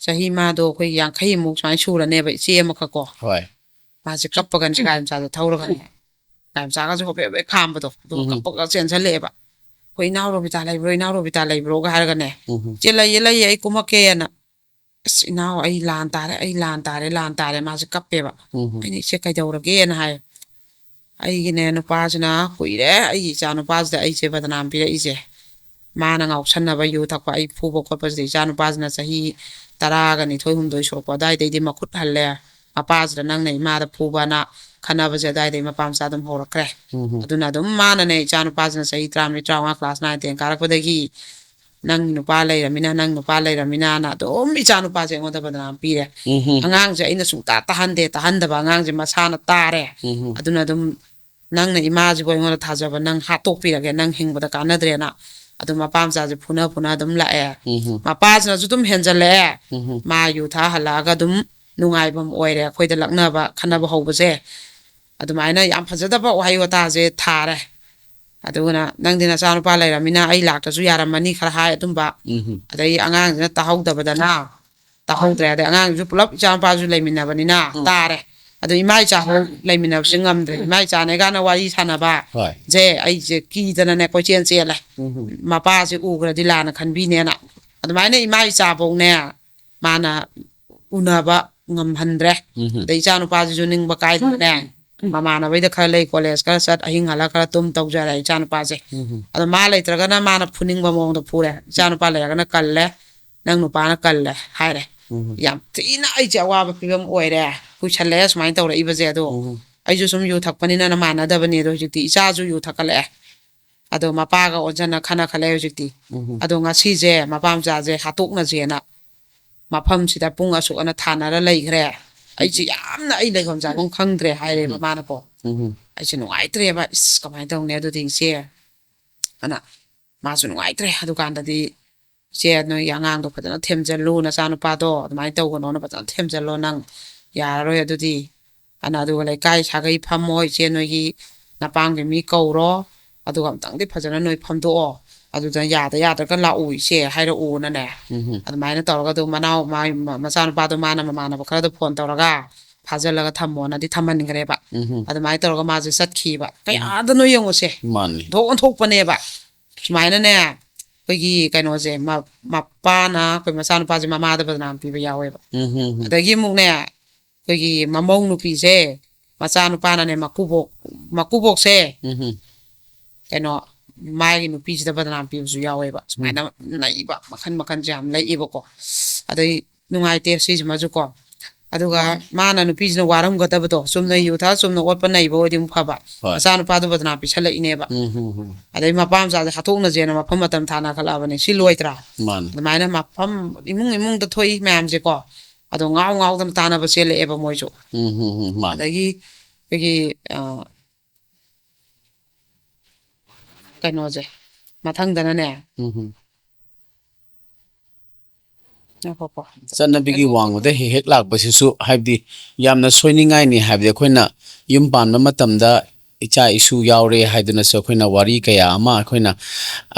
ꯆꯍꯤ ꯃꯥꯗꯣ ꯑꯩꯈꯣꯏ ꯌꯥꯡꯈꯩꯃꯨꯛ ꯁꯨꯃꯥꯏꯅ ꯁꯨꯔꯅꯦꯕ, ꯏꯆꯦ ꯑꯃꯈꯛ ꯀꯣ꯫ ꯍꯣꯏ꯫ ꯃꯥꯁꯦ ꯀꯞꯄꯒꯅꯦ ꯒꯥꯔꯤ ꯃꯆꯥꯗ ꯊꯧꯔꯒꯅꯦ, ꯒꯥꯔꯤ ꯃꯆꯥꯒꯁꯦ ꯍꯣꯕꯦ ꯍꯣꯕꯦ ꯈꯥꯝꯕꯗꯣ, ꯑꯗꯨꯒ ꯎꯝ꯫ ꯀꯞꯄꯒ ꯆꯦꯟꯁꯜꯂꯛꯑꯦꯕ꯫ "ꯑꯩꯈꯣꯏ ꯏꯅꯥꯎ ꯔꯣꯕꯤꯇꯥ ꯂꯩꯕ꯭ꯔꯣ, ꯏꯅꯥꯎ ꯔꯣꯕꯤꯇꯥ ꯂꯩꯕ꯭ꯔꯣꯒ?" ꯍꯥꯏꯔꯒꯅꯦ, ꯎꯝ꯫ "ꯏꯆꯦ ꯂꯩꯌꯦ, ꯂꯩꯌꯦ, ꯑꯩ ꯀꯨꯝꯃꯛꯀꯦꯅ"꯫ "ꯑꯁ ꯏꯅꯥꯎ, ꯑꯩ ꯂꯥꯟ ꯇꯥꯔꯦ, ꯑꯩ ꯂꯥꯟ ꯇꯥꯔꯦ, ꯂꯥꯟ ꯇꯥꯔꯦ", ꯃꯥꯁꯦ ꯀꯞꯄꯦꯕ꯫ ꯎꯝ꯫ ꯑꯩꯅ, "ꯏꯆꯦ ꯀꯩꯗꯧꯔꯒꯦꯅ?" ꯍꯥꯏ꯫ "ꯑꯩꯒꯤꯅꯦ ꯅꯨꯄꯥꯁꯤꯅ ꯀꯨꯏꯔꯦ ꯑꯩꯒꯤ ꯏꯆꯥ ꯅꯨꯄꯥꯁꯤꯗ ꯑꯩꯁꯦ ꯕꯗꯅꯥꯝ ꯄꯤꯔꯛꯏꯁꯦ꯫ ꯃꯥꯅ ꯉꯥꯎꯁꯟꯅꯕ, ꯌꯨ ꯊꯛꯄ, ꯑꯩ ꯐꯨꯕ ꯈꯣꯠꯄꯁꯤꯗ ꯏꯆꯥ ꯅꯨꯄꯥꯁꯤꯅ ꯆꯍꯤ ꯇꯔꯥꯒ ꯅꯤꯊꯣꯏ ꯍꯨꯝꯗꯣꯏ ꯁꯨꯔꯛꯄ ꯑꯗꯨꯋꯥꯏꯗꯩꯗꯤ ꯃꯈꯨꯠ ꯍꯜꯂꯦ꯫ ꯃꯄꯥꯁꯤꯗ ꯅꯪꯅ ꯏꯃꯥꯗ ꯐꯨꯕꯅ ꯈꯠꯅꯕꯁꯦ ꯑꯗꯨꯋꯥꯏꯗꯩ ꯃꯄꯥ ꯃꯆꯥ ꯑꯗꯨꯝ ꯍꯧꯔꯛꯈ꯭ꯔꯦ꯫ ꯎꯝ꯫ ꯑꯗꯨꯅ ꯑꯗꯨꯝ ꯃꯥꯅꯅꯦ, ꯏꯆꯥ ꯅꯨꯄꯥꯁꯤꯅ ꯆꯍꯤ ꯇꯔꯥꯃꯔꯤ, ꯇꯔꯥꯃꯉꯥ class nine ten ꯀꯥꯔꯛꯄꯗꯒꯤ ꯅꯪ ꯅꯨꯄꯥ ꯂꯩꯔꯃꯤꯅ, ꯅꯪ ꯅꯨꯄꯥ ꯂꯩꯔꯃꯤꯅꯅ ꯑꯗꯨꯝ ꯏꯆꯥ ꯅꯨꯄꯥꯁꯦ ꯑꯩꯉꯣꯟꯗ ꯕꯗꯅꯥꯝ ꯄꯤꯔꯦ꯫ ꯎꯝ꯫ ꯑꯉꯥꯡꯁꯦ ꯑꯩꯅ ꯁꯨꯡꯇꯥ ꯇꯥꯍꯟꯗꯦ, ꯇꯥꯍꯟꯗꯕ ꯑꯉꯥꯡꯁꯦ ꯃꯁꯥꯅ ꯇꯥꯔꯦ꯫ ꯎꯝ꯫ ꯑꯗꯨꯅ ꯑꯗꯨꯝ ꯅꯪꯅ ꯏꯃꯥꯁꯤꯕꯨ ꯑꯩꯉꯣꯟꯗ ꯊꯥꯖꯕ, ꯅꯪ ꯍꯥꯠꯇꯣꯛꯄꯤꯔꯒꯦ, ꯅꯪ ꯍꯤꯡꯕꯗ ꯀꯥꯟꯅꯗ꯭ꯔꯦꯅ ꯑꯗꯨꯝ ꯃꯄꯥ ꯃꯆꯥꯁꯦ ꯐꯨꯅ ꯐꯨꯅ ꯑꯗꯨꯝ ꯂꯥꯛꯑꯦ꯫ ꯎꯝ꯫ ꯃꯄꯥꯁꯤꯅꯁꯨ ꯑꯗꯨꯝ ꯍꯦꯟꯖꯜꯂꯛꯑꯦ꯫ ꯎꯝ꯫ ꯃꯥ ꯌꯨ ꯊꯛꯑ ꯍꯜꯂꯛꯑꯒ ꯑꯗꯨꯝ ꯅꯨꯡꯉꯥꯏꯐꯝ ꯑꯣꯏꯔꯦ ꯑꯩꯈꯣꯏꯗ ꯂꯛꯅꯕ ꯈꯠꯅꯕ ꯍꯧꯕꯁꯦ꯫ ꯑꯗꯨꯃꯥꯏꯅ ꯌꯥꯝ ꯐꯖꯗꯕ ꯋꯥꯍꯩ ꯋꯥꯇꯥꯁꯦ ꯊꯥꯔꯦ꯫ ꯑꯗꯨꯅ "ꯅꯪꯗꯤ ꯅꯆꯥꯅꯨꯄꯥ ꯂꯩꯔꯃꯤꯅ ꯑꯩ ꯂꯥꯛꯇ꯭ꯔꯁꯨ ꯌꯥꯔꯝꯃꯅꯤ" ꯈꯔ ꯍꯥꯏ ꯑꯗꯨꯝꯕ꯫ ꯎꯝ꯫ ꯑꯗꯩ ꯑꯉꯥꯡꯁꯤꯅ ꯇꯥꯍꯧꯗꯕꯗꯅ, ꯇꯥꯍꯧꯗ꯭ꯔꯦ꯫ ꯑꯗꯩ ꯑꯉꯥꯡꯁꯨ ꯄꯨꯂꯞ ꯏꯆꯥꯅꯨꯄꯥꯁꯨ ꯂꯩꯃꯤꯟꯅꯕꯅꯤꯅ ꯎꯝ꯫ ꯇꯥꯔꯦ꯫ ꯑꯗꯨ ꯏꯃꯥ ꯏꯆꯥ ꯍꯣꯏ ꯂꯩꯃꯤꯟꯅꯕꯁꯦ ꯉꯝꯗ꯭ꯔꯦ꯫ ꯏꯃꯥ ꯏꯆꯥꯅꯦ ꯀꯥꯏꯅ ꯋꯥꯔꯤ ꯁꯥꯟꯅꯕ ꯍꯣꯏ꯫ ꯁꯦ ꯑꯩꯁꯦ ꯀꯤꯗꯅꯅꯦ ꯀꯣꯏꯆꯦꯟ ꯆꯦꯜꯂꯦ꯫ ꯎꯝ꯫ ꯃꯄꯥꯁꯦ ꯎꯈ꯭ꯔꯗꯤ ꯂꯥꯟꯅ ꯈꯟꯕꯤꯅꯦꯅ꯫ ꯑꯗꯨꯃꯥꯏꯅ ꯏꯃꯥ ꯏꯆꯥꯐꯧꯅꯦ ꯃꯥꯅ ꯎꯅꯕ ꯉꯝꯍꯟꯗ꯭ꯔꯦ꯫ ꯎꯝ꯫ ꯑꯗꯩ ꯏꯆꯥꯅꯨꯄꯥꯁꯤꯁꯨ ꯅꯤꯡꯕ ꯀꯥꯏꯗꯅꯅꯦ, ꯃꯃꯥꯟꯅꯕꯩꯗ ꯈꯔ ꯂꯩ, college ꯈꯔ ꯆꯠ, ꯑꯍꯤꯡ ꯍꯜꯂꯛ ꯈꯔ ꯇꯨꯝ ꯇꯧꯖꯔꯦ ꯏꯆꯥꯅꯨꯄꯥꯁꯦ꯫ ꯎꯝ꯫ ꯑꯗꯣ ꯃꯥ ꯂꯩꯇ꯭ꯔꯒꯅ ꯃꯥꯅ ꯐꯨꯅꯤꯡꯕ ꯃꯑꯣꯡꯗ ꯐꯨꯔꯦ꯫ "ꯏꯆꯥꯅꯨꯄꯥ ꯂꯩꯔꯒꯅ ꯀꯜꯂꯦ, ꯅꯪ ꯅꯨꯄꯥꯅ ꯀꯜꯂꯦ" ꯍꯥꯏꯔꯦ꯫ ꯎꯝ꯫ ꯌꯥꯝ ꯊꯤꯅ ꯑꯩꯁꯦ ꯑꯋꯥꯕ ꯐꯤꯕꯝ ꯑꯣꯏꯔꯦ, ꯀꯨꯏꯁꯜꯂꯛꯑꯦ ꯁꯨꯃꯥꯏꯅ ꯇꯧꯔꯛꯏꯕꯁꯦ꯫ ꯑꯗꯣ ꯎꯝ꯫ ꯑꯩꯁꯨ ꯁꯨꯝ ꯌꯨ ꯊꯛꯄꯅꯤꯅ ꯃꯥꯟꯅꯗꯕꯅꯤ꯫ ꯑꯗꯣ ꯍꯧꯖꯤꯛꯇꯤ ꯏꯆꯥꯁꯨ ꯌꯨ ꯊꯛꯀꯠꯂꯛꯑꯦ꯫ ꯑꯗꯣ ꯃꯄꯥꯒ ꯑꯣꯟꯖꯟꯅ ꯈꯟꯅ ꯈꯜꯂꯦ ꯍꯧꯖꯤꯛꯇꯤ꯫ ꯑꯗꯣ ꯉꯁꯤꯁꯦ ꯃꯄꯥ ꯃꯆꯥꯁꯦ ꯍꯥꯠꯇꯣꯛꯅꯁꯦꯅ ꯃꯐꯝꯁꯤꯗ ꯄꯨꯡ ꯑꯁꯨꯛ ꯑꯅ ꯊꯥꯅꯔ ꯂꯩꯈ꯭ꯔꯦ꯫ ꯑꯩꯁꯦ ꯌꯥꯝꯅ ꯑꯩ ꯂꯩꯐꯝ ꯆꯥꯐꯝ ꯈꯪꯗ꯭ꯔꯦ ꯍꯥꯏꯔꯦꯕ ꯃꯥꯅꯀꯣ꯫ ꯑꯩꯁꯦ ꯅꯨꯡꯉꯥꯏꯇ꯭ꯔꯦꯕ, "ꯏꯁ, ꯀꯃꯥꯏꯅ ꯇꯧꯅꯤ ꯑꯗꯨꯗꯤ ꯏꯆꯦ?" ꯑꯅ ꯃꯥꯁꯨ ꯅꯨꯡꯉꯥꯏꯇ꯭ꯔꯦ꯫ ꯑꯗꯨꯀꯥꯟꯗꯗꯤ, "ꯏꯆꯦ, ꯅꯣꯏ ꯑꯉꯥꯡꯗꯣ ꯐꯖꯅ ꯊꯦꯝꯖꯤꯜꯂꯨ, ꯅꯆꯥꯅꯨꯄꯥꯗꯣ ꯑꯗꯨꯃꯥꯏꯅ ꯇꯧꯒꯅꯣꯅ ꯐꯖꯅ ꯊꯦꯝꯖꯤꯜꯂꯣ, ꯅꯪ ꯌꯥꯔꯔꯣꯏ ꯑꯗꯨꯗꯤ꯫ ꯑꯅ ꯑꯗꯨꯒ ꯂꯩꯀꯥꯏ ꯁꯥꯒꯩ ꯐꯝꯃꯣ, ꯏꯆꯦ, ꯅꯣꯏꯒꯤ ꯅꯄꯥꯝꯒꯤ ꯃꯤ ꯀꯧꯔꯣ, ꯑꯗꯨꯒ ꯑꯝꯇꯪꯗꯤ ꯐꯖꯅ ꯅꯣꯏ ꯐꯝꯗꯣꯛꯑꯣ, ꯑꯗꯨꯗ ꯌꯥꯗ ꯌꯥꯗ꯭ꯔꯒ ꯂꯥꯛꯎ ꯏꯆꯦ" ꯍꯥꯏꯔꯛꯎꯅꯅꯦ꯫ ꯑꯗꯨꯃꯥꯏꯅ ꯇꯧꯔꯒ ꯑꯗꯨꯝ ꯃꯅꯥꯎ ꯃꯥ-, ꯃ-, ꯃꯆꯥꯅꯨꯄꯥꯗꯣ ꯃꯥꯅ ꯃꯃꯥꯟꯅꯕ ꯈꯔꯗꯣ ꯐꯣꯟ ꯇꯧꯔꯒ ꯐꯥꯖꯤꯜꯂꯒ ꯊꯝꯃꯣꯅꯗꯤ ꯊꯝꯍꯟꯈ꯭ꯔꯦꯕ꯫ ꯑꯗꯨꯃꯥꯏꯅ ꯇꯧꯔꯒ ꯃꯥꯁꯦ ꯆꯠꯈꯤꯕ꯫ ꯀꯌꯥꯗꯅꯣ ꯌꯦꯡꯉꯨꯁꯦ꯫ ꯃꯥꯅꯤ꯫ ꯑꯣꯟꯊꯣꯛ ꯑꯣꯟꯊꯣꯛꯄꯅꯦꯕ꯫ ꯁꯨꯃꯥꯏꯅꯅꯦ, ꯑꯩꯈꯣꯏꯒꯤ ꯀꯩꯅꯣꯁꯦ, ꯃ-, ꯃꯄꯥꯅ ꯑꯩꯈꯣꯏ ꯃꯆꯥꯅꯨꯄꯥꯁꯦ ꯃꯃꯥꯗ ꯕꯗꯅꯥꯝ ꯄꯤꯕ ꯌꯥꯎꯋꯦꯕ꯫ ꯑꯗꯒꯤ ꯑꯃꯨꯛꯅꯦ, ꯑꯩꯈꯣꯏꯒꯤ ꯃꯃꯧ ꯅꯨꯄꯤꯁꯦ, ꯃꯆꯥꯅꯨꯄꯥꯅꯅꯦ, ꯃꯀꯨꯕꯣꯛ, ꯃꯀꯨꯕꯣꯛꯁꯦ, ꯀꯩꯅꯣ, ꯃꯥꯒꯤ ꯅꯨꯄꯤꯁꯤꯗ ꯕꯗꯅꯥꯝ ꯄꯤꯕꯁꯨ ꯌꯥꯎꯋꯦꯕ꯫ ꯁꯨꯃꯥꯏꯅ ꯂꯩꯕ ꯃꯈꯟ ꯃꯈꯟꯁꯦ ꯌꯥꯝ ꯂꯩꯌꯦꯕꯀꯣ꯫ ꯑꯗꯩ ꯅꯨꯡꯉꯥꯏꯇꯦ ꯁꯤꯁꯤꯃꯁꯨ ꯀꯣ꯫ ꯑꯗꯨꯒ ꯃꯥꯅ ꯅꯨꯄꯤꯁꯤꯅ ꯋꯥꯔꯝꯒꯗꯕꯗꯣ, ꯆꯨꯝꯅ ꯌꯨ ꯊꯛꯑ ꯆꯨꯝꯅ ꯑꯣꯠꯄ ꯅꯩꯕ ꯑꯣꯏꯗꯤ ꯑꯃꯨꯛ ꯐꯕ꯫ ꯍꯣꯏ꯫ ꯃꯆꯥꯅꯨꯄꯥꯗꯨ ꯕꯗꯅꯥꯝ ꯄꯤꯁꯜꯂꯛꯏꯅꯦꯕ꯫ ꯎꯝ, ꯎꯝ, ꯎꯝ꯫ ꯑꯗꯩ ꯃꯄꯥ ꯃꯆꯥꯁꯦ ꯍꯥꯠꯇꯣꯛꯅꯁꯦꯅ ꯃꯐꯝ ꯃꯇꯝ ꯊꯥꯅꯈꯠꯂꯛꯑꯕꯅꯦ꯫ ꯁꯤ ꯂꯣꯏꯗ꯭ꯔꯥ? ꯃꯥꯅꯦ꯫ ꯑꯗꯨꯃꯥꯏꯅ ꯃꯐꯝ, ꯏꯃꯨꯡ ꯏꯃꯨꯡꯗ ꯊꯣꯛꯏ ꯃꯌꯥꯝꯁꯦꯀꯣ꯫ ꯑꯗꯣ ꯉꯥꯎ ꯉꯥꯎꯗꯅ ꯇꯥꯟꯅꯕ ꯆꯦꯜꯂꯛꯑꯦꯕ ꯃꯣꯏꯁꯨ꯫ ꯎꯝ, ꯎꯝ, ꯎꯝ, ꯃꯥꯅꯦ꯫ ꯑꯗꯒꯤ ꯑꯩꯈꯣꯏꯒꯤ, ꯑ, ꯀꯩꯅꯣꯁꯦ, ꯃꯊꯪꯗꯅꯅꯦ꯫ ꯎꯝ, ꯎꯝ꯫ ꯉꯥꯏꯈꯣꯀꯣ꯫ ꯆꯠꯅꯕꯤꯒꯤ ꯋꯥꯡꯃꯗ ꯍꯦꯛ ꯍꯦꯛ ꯂꯥꯛꯄꯁꯤꯁꯨ, ꯍꯥꯏꯕꯗꯤ, ꯌꯥꯝꯅ ꯁꯣꯏꯅꯤꯡꯉꯥꯏꯅꯤ꯫ ꯍꯥꯏꯕꯗꯤ, ꯑꯩꯈꯣꯏꯅ ꯌꯨꯝ ꯄꯥꯟꯕ ꯃꯇꯝꯗ ꯏꯆꯥ ꯏꯁꯨ ꯌꯥꯎꯔꯦ ꯍꯥꯏꯗꯨꯅꯁꯨ ꯑꯩꯈꯣꯏꯅ ꯋꯥꯔꯤ ꯀꯌꯥ ꯑꯃ, ꯑꯩꯈꯣꯏꯅ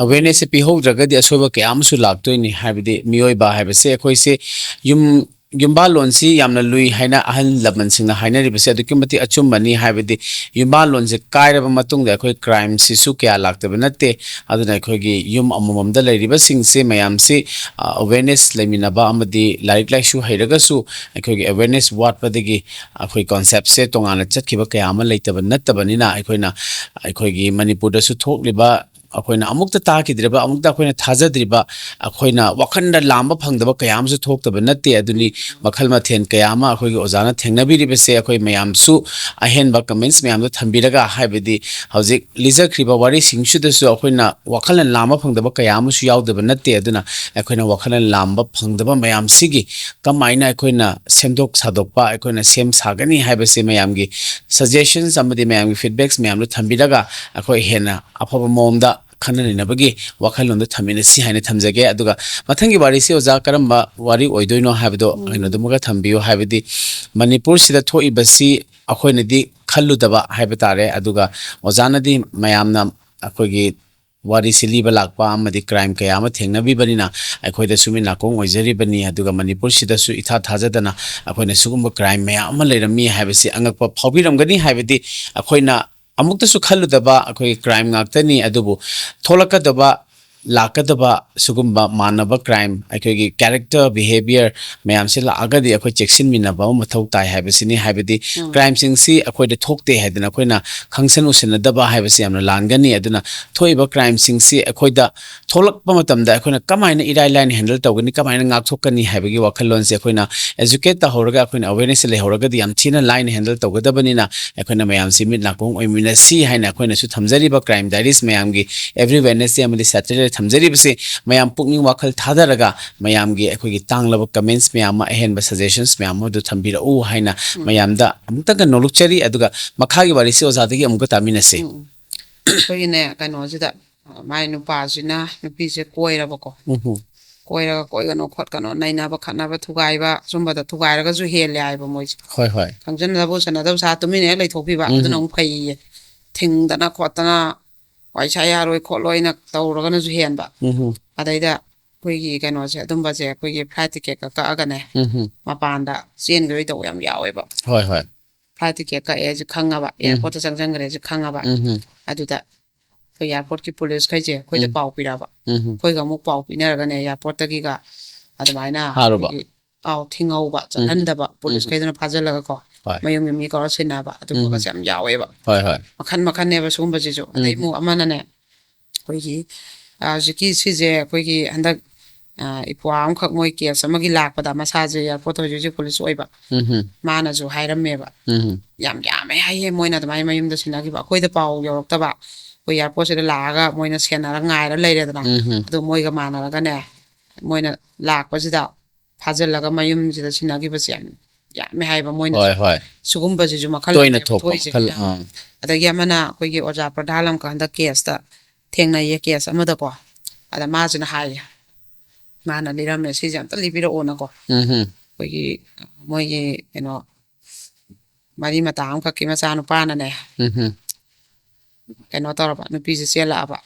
awareness ꯁꯦ ꯄꯤꯍꯧꯗ꯭ꯔꯒꯗꯤ ꯑꯁꯣꯏꯕ ꯀꯌꯥ ꯑꯃꯁꯨ ꯂꯥꯛꯇꯣꯏꯅꯤ꯫ ꯍꯥꯏꯕꯗꯤ, ꯃꯤꯑꯣꯏꯕ ꯍꯥꯏꯕꯁꯦ ꯑꯩꯈꯣꯏꯁꯦ ꯌꯨꯝ, ꯌꯨꯝꯕꯥꯜꯂꯣꯟꯁꯤ ꯌꯥꯝꯅ ꯂꯨꯏ ꯍꯥꯏꯅ ꯑꯍꯜ ꯂꯃꯟꯁꯤꯡꯅ ꯍꯥꯏꯅꯔꯤꯕꯁꯦ ꯑꯗꯨꯛꯀꯤ ꯃꯇꯤꯛ ꯑꯆꯨꯝꯕꯅꯤ꯫ ꯍꯥꯏꯕꯗꯤ, ꯌꯨꯝꯕꯥꯜꯂꯣꯟꯁꯦ ꯀꯥꯏꯔꯕ ꯃꯇꯨꯡꯗ ꯑꯩꯈꯣꯏ crime ꯁꯤꯁꯨ ꯀꯌꯥ ꯂꯥꯛꯇꯕ ꯅꯠꯇꯦ꯫ ꯑꯗꯨꯅ ꯑꯩꯈꯣꯏꯒꯤ ꯌꯨꯝ ꯑꯃꯃꯝꯗ ꯂꯩꯔꯤꯕꯁꯤꯡꯁꯦ ꯃꯌꯥꯝꯁꯤ, ꯑ, awareness ꯂꯩꯃꯤꯟꯅꯕ ꯑꯃꯗꯤ ꯂꯥꯏꯔꯤꯛ ꯂꯥꯏꯁꯨ ꯍꯩꯔꯒꯁꯨ ꯑꯩꯈꯣꯏꯒꯤ awareness ꯋꯥꯠꯄꯗꯒꯤ ꯑꯩꯈꯣꯏ concept ꯁꯦ ꯇꯣꯉꯥꯟꯅ ꯆꯠꯈꯤꯕ ꯀꯌꯥ ꯑꯃ ꯂꯩꯇꯕ ꯅꯠꯇꯕꯅꯤꯅ, ꯑꯩꯈꯣꯏꯅ, ꯑꯩꯈꯣꯏꯒꯤ ꯃꯅꯤꯄꯨꯔꯗꯁꯨ ꯊꯣꯛꯂꯤꯕ ꯑꯩꯈꯣꯏꯅ ꯑꯃꯨꯛꯇ ꯇꯥꯈꯤꯗ꯭ꯔꯤꯕ, ꯑꯃꯨꯛꯇ ꯑꯩꯈꯣꯏꯅ ꯊꯥꯖꯗ꯭ꯔꯤꯕ, ꯑꯩꯈꯣꯏꯅ ꯋꯥꯈꯜꯗ ꯂꯥꯝꯕ ꯐꯪꯗꯕ ꯀꯌꯥ ꯑꯃꯁꯨ ꯊꯣꯛꯇꯕ ꯅꯠꯇꯦ꯫ ꯑꯗꯨꯅꯤ, ꯃꯈꯜ ꯃꯊꯦꯜ ꯀꯌꯥ ꯑꯃ ꯑꯩꯈꯣꯏꯒꯤ ꯑꯣꯖꯥꯅ ꯊꯦꯡꯅꯕꯤꯔꯤꯕꯁꯦ꯫ ꯑꯩꯈꯣꯏ ꯃꯌꯥꯝꯁꯨ ꯑꯍꯦꯟꯕ comments ꯃꯌꯥꯝꯗꯣ ꯊꯝꯕꯤꯔꯒ, ꯍꯥꯏꯕꯗꯤ ꯍꯧꯖꯤꯛ ꯂꯤꯖꯈ꯭ꯔꯤꯕ ꯋꯥꯔꯤꯁꯤꯡꯁꯤꯗꯁꯨ ꯑꯩꯈꯣꯏꯅ ꯋꯥꯈꯜꯅ ꯂꯥꯝꯕ ꯐꯪꯗꯕ ꯀꯌꯥ ꯑꯃꯁꯨ ꯌꯥꯎꯗꯕ ꯅꯠꯇꯦ꯫ ꯑꯗꯨꯅ ꯑꯩꯈꯣꯏꯅ ꯋꯥꯈꯜꯅ ꯂꯥꯝꯕ ꯐꯪꯗꯕ ꯃꯌꯥꯝꯁꯤꯒꯤ ꯀꯃꯥꯏꯅ ꯑꯩꯈꯣꯏꯅ ꯁꯦꯝꯗꯣꯛ ꯁꯥꯗꯣꯛꯄ, ꯑꯩꯈꯣꯏꯅ ꯁꯦꯝ ꯁꯥꯒꯅꯤ ꯍꯥꯏꯕꯁꯦ ꯃꯌꯥꯝꯒꯤ suggestions ꯑꯃꯗꯤ ꯃꯌꯥꯝꯒꯤ feedbacks ꯃꯌꯥꯝꯗꯣ ꯊꯝꯕꯤꯔꯒ, ꯑꯩꯈꯣꯏ ꯍꯦꯟꯅ ꯑꯐꯕ ꯃꯑꯣꯡꯗ ꯈꯟꯅ ꯅꯩꯅꯕꯒꯤ ꯋꯥꯈꯜꯂꯣꯟꯗꯣ ꯊꯝꯃꯤꯟꯅꯁꯤ ꯍꯥꯏꯅ ꯊꯝꯖꯒꯦ꯫ ꯑꯗꯨꯒ ꯃꯊꯪꯒꯤ ꯋꯥꯔꯤꯁꯤ, ꯑꯣꯖꯥ, ꯀꯔꯝꯕ ꯋꯥꯔꯤ ꯑꯣꯏꯗꯣꯏꯅꯣ ꯍꯥꯏꯕꯗꯣ ꯎꯝ꯫ ꯀꯩꯅꯣꯗꯨꯃꯒ ꯊꯝꯕꯤꯌꯨ꯫ ꯍꯥꯏꯕꯗꯤ ꯃꯅꯤꯄꯨꯔꯁꯤꯗ ꯊꯣꯛꯏꯕꯁꯤ ꯑꯩꯈꯣꯏꯅꯗꯤ ꯈꯜꯂꯨꯗꯕ ꯍꯥꯏꯕ ꯇꯥꯔꯦ꯫ ꯑꯗꯨꯒ ꯑꯣꯖꯥꯅꯗꯤ ꯃꯌꯥꯝꯅ ꯑꯩꯈꯣꯏꯒꯤ ꯋꯥꯔꯤꯁꯤ ꯂꯤꯕ ꯂꯥꯛꯄ ꯑꯃꯗꯤ crime ꯀꯌꯥ ꯑꯃ ꯊꯦꯡꯅꯕꯤꯕꯅꯤꯅ, ꯑꯩꯈꯣꯏꯗꯁꯨ ꯃꯤꯠ ꯅꯥꯀꯣꯡ ꯑꯣꯏꯖꯔꯤꯕꯅꯤ꯫ ꯑꯗꯨꯒ ꯃꯅꯤꯄꯨꯔꯁꯤꯗꯁꯨ ꯏꯊꯥ ꯊꯥꯖꯗꯅ ꯑꯩꯈꯣꯏꯅ ꯁꯤꯒꯨꯝꯕ crime ꯃꯌꯥꯝ ꯑꯃ ꯂꯩꯔꯝꯃꯤ ꯍꯥꯏꯕꯁꯤ ꯑꯉꯛꯄ ꯐꯥꯎꯕꯤꯔꯝꯒꯅꯤ꯫ ꯍꯥꯏꯕꯗꯤ ꯑꯩꯈꯣꯏꯅ ꯑꯃꯨꯛꯇꯁꯨ ꯈꯜꯂꯨꯗꯕ ꯑꯩꯈꯣꯏꯒꯤ crime ꯉꯥꯛꯇꯅꯤ꯫ ꯑꯗꯨꯕꯨ ꯊꯣꯛꯂꯛꯀꯗꯕ, ꯂꯥꯛꯀꯗꯕ ꯁꯤꯒꯨꯝꯕ ꯃꯥꯟꯅꯕ crime, ꯑꯩꯈꯣꯏꯒꯤ character, behaviour ꯃꯌꯥꯝꯁꯦ ꯂꯥꯛꯑꯒꯗꯤ ꯑꯩꯈꯣꯏ ꯆꯦꯛꯁꯤꯟꯃꯤꯟꯅꯕ ꯑꯃ ꯃꯊꯧ ꯇꯥꯏ ꯍꯥꯏꯕꯁꯤꯅꯤ꯫ ꯍꯥꯏꯕꯗꯤ ꯎꯝ꯫ Crimeꯁꯤꯡꯁꯤ ꯑꯩꯈꯣꯏꯗ ꯊꯣꯛꯇꯦ ꯍꯥꯏꯗꯅ ꯑꯩꯈꯣꯏꯅ ꯈꯪꯁꯟ ꯎꯁꯟꯅꯗꯕ ꯍꯥꯏꯕꯁꯤ ꯌꯥꯝꯅ ꯂꯥꯟꯒꯅꯤ꯫ ꯑꯗꯨꯅ ꯊꯣꯛꯏꯕ crimeꯁꯤꯡꯁꯤ ꯑꯩꯈꯣꯏꯗ ꯊꯣꯛꯂꯛꯄ ꯃꯇꯝꯗ ꯑꯩꯈꯣꯏꯅ ꯀꯃꯥꯏꯅ ꯏꯔꯥꯏ ꯂꯥꯏꯅ handle ꯇꯧꯒꯅꯤ, ꯀꯃꯥꯏꯅ ꯉꯥꯛꯊꯣꯛꯀꯅꯤ ꯍꯥꯏꯕꯒꯤ ꯋꯥꯈꯜꯂꯣꯟꯁꯦ ꯑꯩꯈꯣꯏꯅ educate ꯇꯧꯍꯧꯔꯒ, ꯑꯩꯈꯣꯏꯅ awareness ꯂꯩꯍꯧꯔꯒꯗꯤ ꯌꯥꯝ ꯊꯤꯅ ꯂꯥꯏꯅ handle ꯇꯧꯒꯗꯕꯅꯤꯅ, ꯑꯩꯈꯣꯏꯅ ꯃꯌꯥꯝꯁꯤ ꯃꯤꯠ ꯅꯥꯀꯣꯡ ꯑꯣꯏꯃꯤꯟꯅꯁꯤ ꯍꯥꯏꯅ ꯑꯩꯈꯣꯏꯅꯁꯨ ꯊꯝꯖꯔꯤꯕ Crime Diaries ꯃꯌꯥꯝꯒꯤ every Wednesday ꯑꯃꯗꯤ Saturdayꯗ ꯊꯝꯖꯔꯤꯕꯁꯤ ꯃꯌꯥꯝ ꯄꯨꯛꯅꯤꯡ ꯋꯥꯈꯜ ꯊꯥꯗꯔꯒ ꯃꯌꯥꯝꯒꯤ ꯑꯩꯈꯣꯏꯒꯤ ꯇꯥꯡꯂꯕ comments ꯃꯌꯥꯝ ꯑꯃ, ꯑꯍꯦꯟꯕ suggestions ꯃꯌꯥꯝ ꯑꯃꯗꯨ ꯊꯝꯕꯤꯔꯛꯎ ꯍꯥꯏꯅ ꯎꯝ꯫ ꯃꯌꯥꯝꯗ ꯑꯃꯨꯛꯇꯪꯒ ꯅꯣꯂꯨꯛꯆꯔꯤ꯫ ꯑꯗꯨꯒ ꯃꯈꯥꯒꯤ ꯋꯥꯔꯤꯁꯤ ꯑꯣꯖꯥꯗꯒꯤ ꯑꯃꯨꯛꯀ ꯇꯥꯃꯤꯟꯅꯁꯤ꯫ ꯎꯝ, ꯎꯝ꯫ ꯑꯩꯈꯣꯏꯒꯤꯅꯦ, ꯀꯩꯅꯣꯁꯤꯗ, ꯃꯥꯏ ꯅꯨꯄꯥꯁꯤꯅ ꯅꯨꯄꯤꯁꯦ ꯀꯣꯏꯔꯕꯀꯣ꯫ ꯎꯝ ꯍꯝ꯫ ꯀꯣꯏꯔꯒ ꯀꯣꯏꯒꯅꯣ ꯈꯣꯠꯀꯅꯣ, ꯅꯩꯅꯕ ꯈꯠꯅꯕ ꯊꯨꯒꯥꯏꯕ, ꯁꯨꯝꯕꯗ ꯊꯨꯒꯥꯏꯔꯒꯁꯨ ꯍꯦꯜꯂꯦ ꯍꯥꯏꯕ ꯃꯣꯏꯁꯦ꯫ ꯍꯣꯏ, ꯍꯣꯏ꯫ ꯈꯪꯖꯟꯅꯗꯕ ꯎꯁꯟꯅꯗꯕ ꯁꯥ ꯇꯨꯃꯤꯟꯅ ꯍꯦꯛ ꯂꯩꯊꯣꯛꯄꯤꯕ, ꯎꯝ꯫ ꯑꯗꯨꯅ ꯑꯃꯨꯛ ꯐꯩꯌꯦ꯫ ꯊꯤꯡꯗꯅ ꯈꯣꯠꯇꯅ, ꯋꯥꯏ ꯁꯥ ꯌꯥꯔꯣꯏ ꯈꯣꯠꯂꯣꯏꯅ ꯇꯧꯔꯒꯅꯁꯨ ꯍꯦꯟꯕ꯫ ꯎꯝ ꯍꯝ꯫ ꯑꯗꯩꯗ ꯑꯩꯈꯣꯏꯒꯤ ꯀꯩꯅꯣꯁꯦ, ꯑꯗꯨꯝꯕꯁꯦ ꯑꯩꯈꯣꯏꯒꯤ flight ticketꯀ ꯀꯛꯑꯒꯅꯦ, ꯎꯝ ꯍꯝ꯫ ꯃꯄꯥꯟꯗ ꯆꯦꯟꯈꯤꯕꯩ ꯇꯧꯕ ꯌꯥꯝ ꯌꯥꯎꯋꯦꯕ꯫ ꯍꯣꯏ, ꯍꯣꯏ꯫ Flight ticket ꯀꯛꯑꯦ ꯁꯤ ꯈꯪꯉꯕ, ꯎꯝ꯫ Airportꯇ ꯆꯪꯁꯟꯈ꯭ꯔꯦ ꯁꯤ ꯈꯪꯉꯕ꯫ ꯎꯝ ꯍꯝ꯫ ꯑꯗꯨꯗ ꯑꯩꯈꯣꯏ airportꯀꯤ policeꯈꯩꯁꯦ ꯑꯩꯈꯣꯏꯗ ꯎꯝ꯫ ꯄꯥꯎ ꯄꯤꯔꯛꯑꯕ꯫ ꯎꯝ ꯍꯝ꯫ ꯑꯩꯈꯣꯏꯒ ꯑꯃꯨꯛ ꯄꯥꯎ ꯄꯤꯅꯔꯒꯅꯦ, airportꯇꯒꯤꯒ ꯑꯗꯨꯃꯥꯏꯅ ꯐꯥꯔꯨꯕ? ꯑꯩꯈꯣꯏꯒꯤ, ꯑꯥꯎ, ꯊꯤꯡꯍꯧꯕ, ꯎꯝ꯫ ꯆꯠꯍꯟꯗꯕ, ꯎꯝ꯫ Policeꯈꯩꯗꯨꯅ ꯐꯥꯖꯤꯜꯂꯒꯀꯣ, ꯍꯣꯏ꯫ ꯃꯌꯨꯝꯒꯤ ꯃꯤ ꯀꯧꯔ ꯁꯤꯟꯅꯕ, ꯑꯗꯨꯒꯨꯝꯕꯒꯁꯦ ꯎꯝ꯫ ꯌꯥꯝ ꯌꯥꯎꯋꯦꯕ꯫ ꯍꯣꯏ, ꯍꯣꯏ꯫ ꯃꯈꯟ ꯃꯈꯟꯅꯦꯕ ꯁꯤꯒꯨꯝꯕꯁꯤꯁꯨ꯫ ꯑꯗꯩ ꯎꯝ꯫ ꯑꯃꯨꯛ ꯑꯃꯅꯅꯦ, ꯑꯩꯈꯣꯏꯒꯤ ꯑ, ꯍꯧꯖꯤꯛꯀꯤ ꯁꯤꯁꯦ ꯑꯩꯈꯣꯏꯒꯤ ꯍꯟꯗꯛ ꯑ, ꯏꯄ꯭ꯋꯥ ꯑꯃꯈꯛ ꯃꯣꯏ ꯀꯦꯁ ꯑꯃꯒꯤ ꯂꯥꯛꯄꯗ, ꯃꯁꯥꯁꯦ ꯑꯦꯌꯥꯔꯄꯣꯔꯠꯇ ꯍꯧꯖꯤꯛ ꯍꯧꯖꯤꯛ ꯄꯨꯂꯤꯁ ꯑꯣꯏꯕ, ꯎꯝ ꯃꯥꯅꯁꯨ ꯍꯥꯏꯔꯝꯃꯦꯕ, ꯎꯝ ꯌꯥꯝ ꯌꯥꯝꯃꯦ ꯍꯥꯏꯌꯦ ꯃꯣꯏꯅ ꯑꯗꯨꯃꯥꯏꯅ ꯃꯌꯨꯝꯗ ꯁꯤꯟꯅꯈꯤꯕ꯫ ꯑꯩꯈꯣꯏꯗ ꯄꯥꯎ ꯌꯧꯔꯛꯇꯕ, ꯑꯩꯈꯣꯏ ꯑꯦꯌꯥꯔꯄꯣꯔꯠꯁꯤꯗ ꯂꯥꯛꯑꯒ ꯃꯣꯏꯅ ꯁꯦꯟꯅꯔ ꯉꯥꯏꯔ ꯂꯩꯔꯦꯗꯅ꯫ ꯎꯝ ꯑꯗꯨ ꯃꯣꯏꯒ ꯃꯥꯟꯅꯔꯒꯅꯦ, ꯃꯣꯏꯅ ꯂꯥꯛꯄꯁꯤꯗ ꯐꯥꯖꯤꯜꯂꯒ ꯃꯌꯨꯝꯁꯤꯗ ꯁꯤꯟꯅꯈꯤꯕꯁꯦ ꯌꯥꯝ ꯌꯥꯝꯃꯦ ꯍꯥꯏꯕ ꯃꯣꯏꯅ꯫ ꯍꯣꯏ ꯍꯣꯏ ꯁꯤꯒꯨꯝꯕꯁꯤꯁꯨ ꯃꯈꯜ ꯇꯣꯏꯅ ꯂꯩꯌꯦꯕ ꯊꯣꯛꯄ ꯊꯣꯛꯏꯁꯦ꯫ ꯃꯈꯜ ꯑꯥ ꯑꯗꯒꯤ ꯑꯃꯅ ꯑꯩꯈꯣꯏꯒꯤ ꯑꯣꯖꯥ ꯄ꯭ꯔꯙꯥꯟ ꯑꯃꯈꯛ ꯍꯟꯗꯛ ꯀꯦꯁꯇ ꯊꯦꯡꯅꯩꯌꯦ, ꯀꯦꯁ ꯑꯃꯗꯀꯣ꯫ ꯑꯗ ꯃꯥꯁꯤꯅ ꯍꯥꯏꯌꯦ, ꯃꯥꯅ ꯂꯤꯔꯝꯃꯦ, "ꯁꯤꯁꯦ ꯑꯝꯇ ꯂꯤꯕꯤꯔꯛꯑꯣꯅꯀꯣ꯫ ꯎꯝ ꯑꯩꯈꯣꯏꯒꯤ ꯃꯣꯏꯒꯤ ꯀꯩꯅꯣ ꯃꯔꯤ ꯃꯇꯥ ꯑꯃꯈꯛꯀꯤ ꯃꯆꯥꯅꯨꯄꯥꯅꯅꯦ, ꯎꯝ ꯀꯩꯅꯣ ꯇꯧꯔꯕ, ꯅꯨꯄꯤꯁꯦ ꯆꯦꯜꯂꯛꯑꯕ,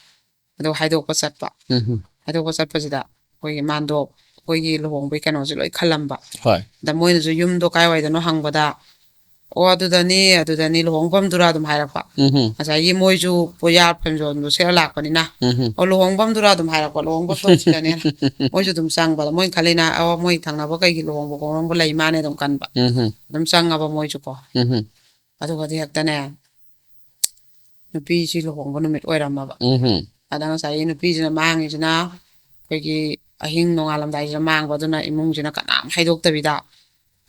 ꯑꯗꯨꯒ ꯍꯥꯏꯗꯣꯛꯄ ꯆꯠꯄ꯫ ꯎꯝ ꯍꯥꯏꯗꯣꯛꯄ ꯆꯠꯄꯁꯤꯗ ꯑꯩꯈꯣꯏꯒꯤ ꯃꯥꯟꯗꯣꯞ, ꯑꯩꯈꯣꯏꯒꯤ ꯂꯨꯍꯣꯡꯕꯒꯤ ꯀꯩꯅꯣꯁꯦ ꯂꯣꯏ ꯈꯜꯂꯝꯕ꯫ ꯍꯣꯏ ꯑꯗ ꯃꯣꯏꯅꯁꯨ ꯌꯨꯝꯗꯣ ꯀꯥꯏꯋꯥꯏꯗꯅꯣ ꯍꯪꯕꯗ, "ꯑꯣ, ꯑꯗꯨꯗꯅꯤ, ꯑꯗꯨꯗꯅꯤ, ꯂꯨꯍꯣꯡꯐꯝꯗꯨꯔꯥ?" ꯑꯗꯨꯝ ꯍꯥꯏꯔꯛꯄ꯫ ꯎꯝ ꯉꯁꯥꯏꯒꯤ ꯃꯣꯏꯁꯨ ꯄꯣꯌꯥ ꯐꯦꯝꯖꯣꯟꯗꯣ ꯁꯦꯠꯂ ꯂꯥꯛꯄꯅꯤꯅ, ꯎꯝ "ꯑꯣ, ꯂꯨꯍꯣꯡꯐꯝꯗꯨꯔꯥ?" ꯑꯗꯨꯝ ꯍꯥꯏꯔꯛꯄ, "ꯂꯨꯍꯣꯡꯐꯝꯗꯣ ꯁꯤꯗꯅꯦꯅ"꯫ ꯃꯣꯏꯁꯨ ꯑꯗꯨꯝ ꯆꯪꯕꯗ ꯃꯣꯏ ꯈꯜꯂꯤꯅ, "ꯑꯣ, ꯃꯣꯏ ꯊꯪꯅꯕ ꯀꯩꯒꯤ ꯂꯨꯍꯣꯡꯕ ꯈꯣꯡꯂꯣꯡꯕ ꯂꯩ ꯃꯥꯅꯦ" ꯑꯗꯨꯝ ꯈꯟꯕ꯫ ꯎꯝ ꯑꯗꯨꯝ ꯆꯪꯉꯕ ꯃꯣꯏꯁꯨ ꯀꯣ꯫ ꯎꯝ ꯑꯗꯨꯒꯗꯤ ꯍꯦꯛꯇꯅꯦ, ꯅꯨꯄꯤꯁꯤ ꯂꯨꯍꯣꯡꯕ ꯅꯨꯃꯤꯠ ꯑꯣꯏꯔꯝꯃꯕ꯫ ꯎꯝ ꯑꯗ ꯉꯁꯥꯏꯒꯤ ꯅꯨꯄꯤꯁꯤꯅ ꯃꯥꯡꯉꯤꯁꯤꯅ ꯑꯩꯈꯣꯏꯒꯤ ꯑꯍꯤꯡ ꯅꯣꯡꯉꯥꯜꯂꯝꯗꯥꯏꯁꯤꯗ ꯃꯥꯡꯕ, ꯑꯗꯨꯅ ꯏꯃꯨꯡꯁꯤꯅ ꯀꯅꯥꯝ ꯍꯥꯏꯗꯣꯛꯇꯕꯤꯗ,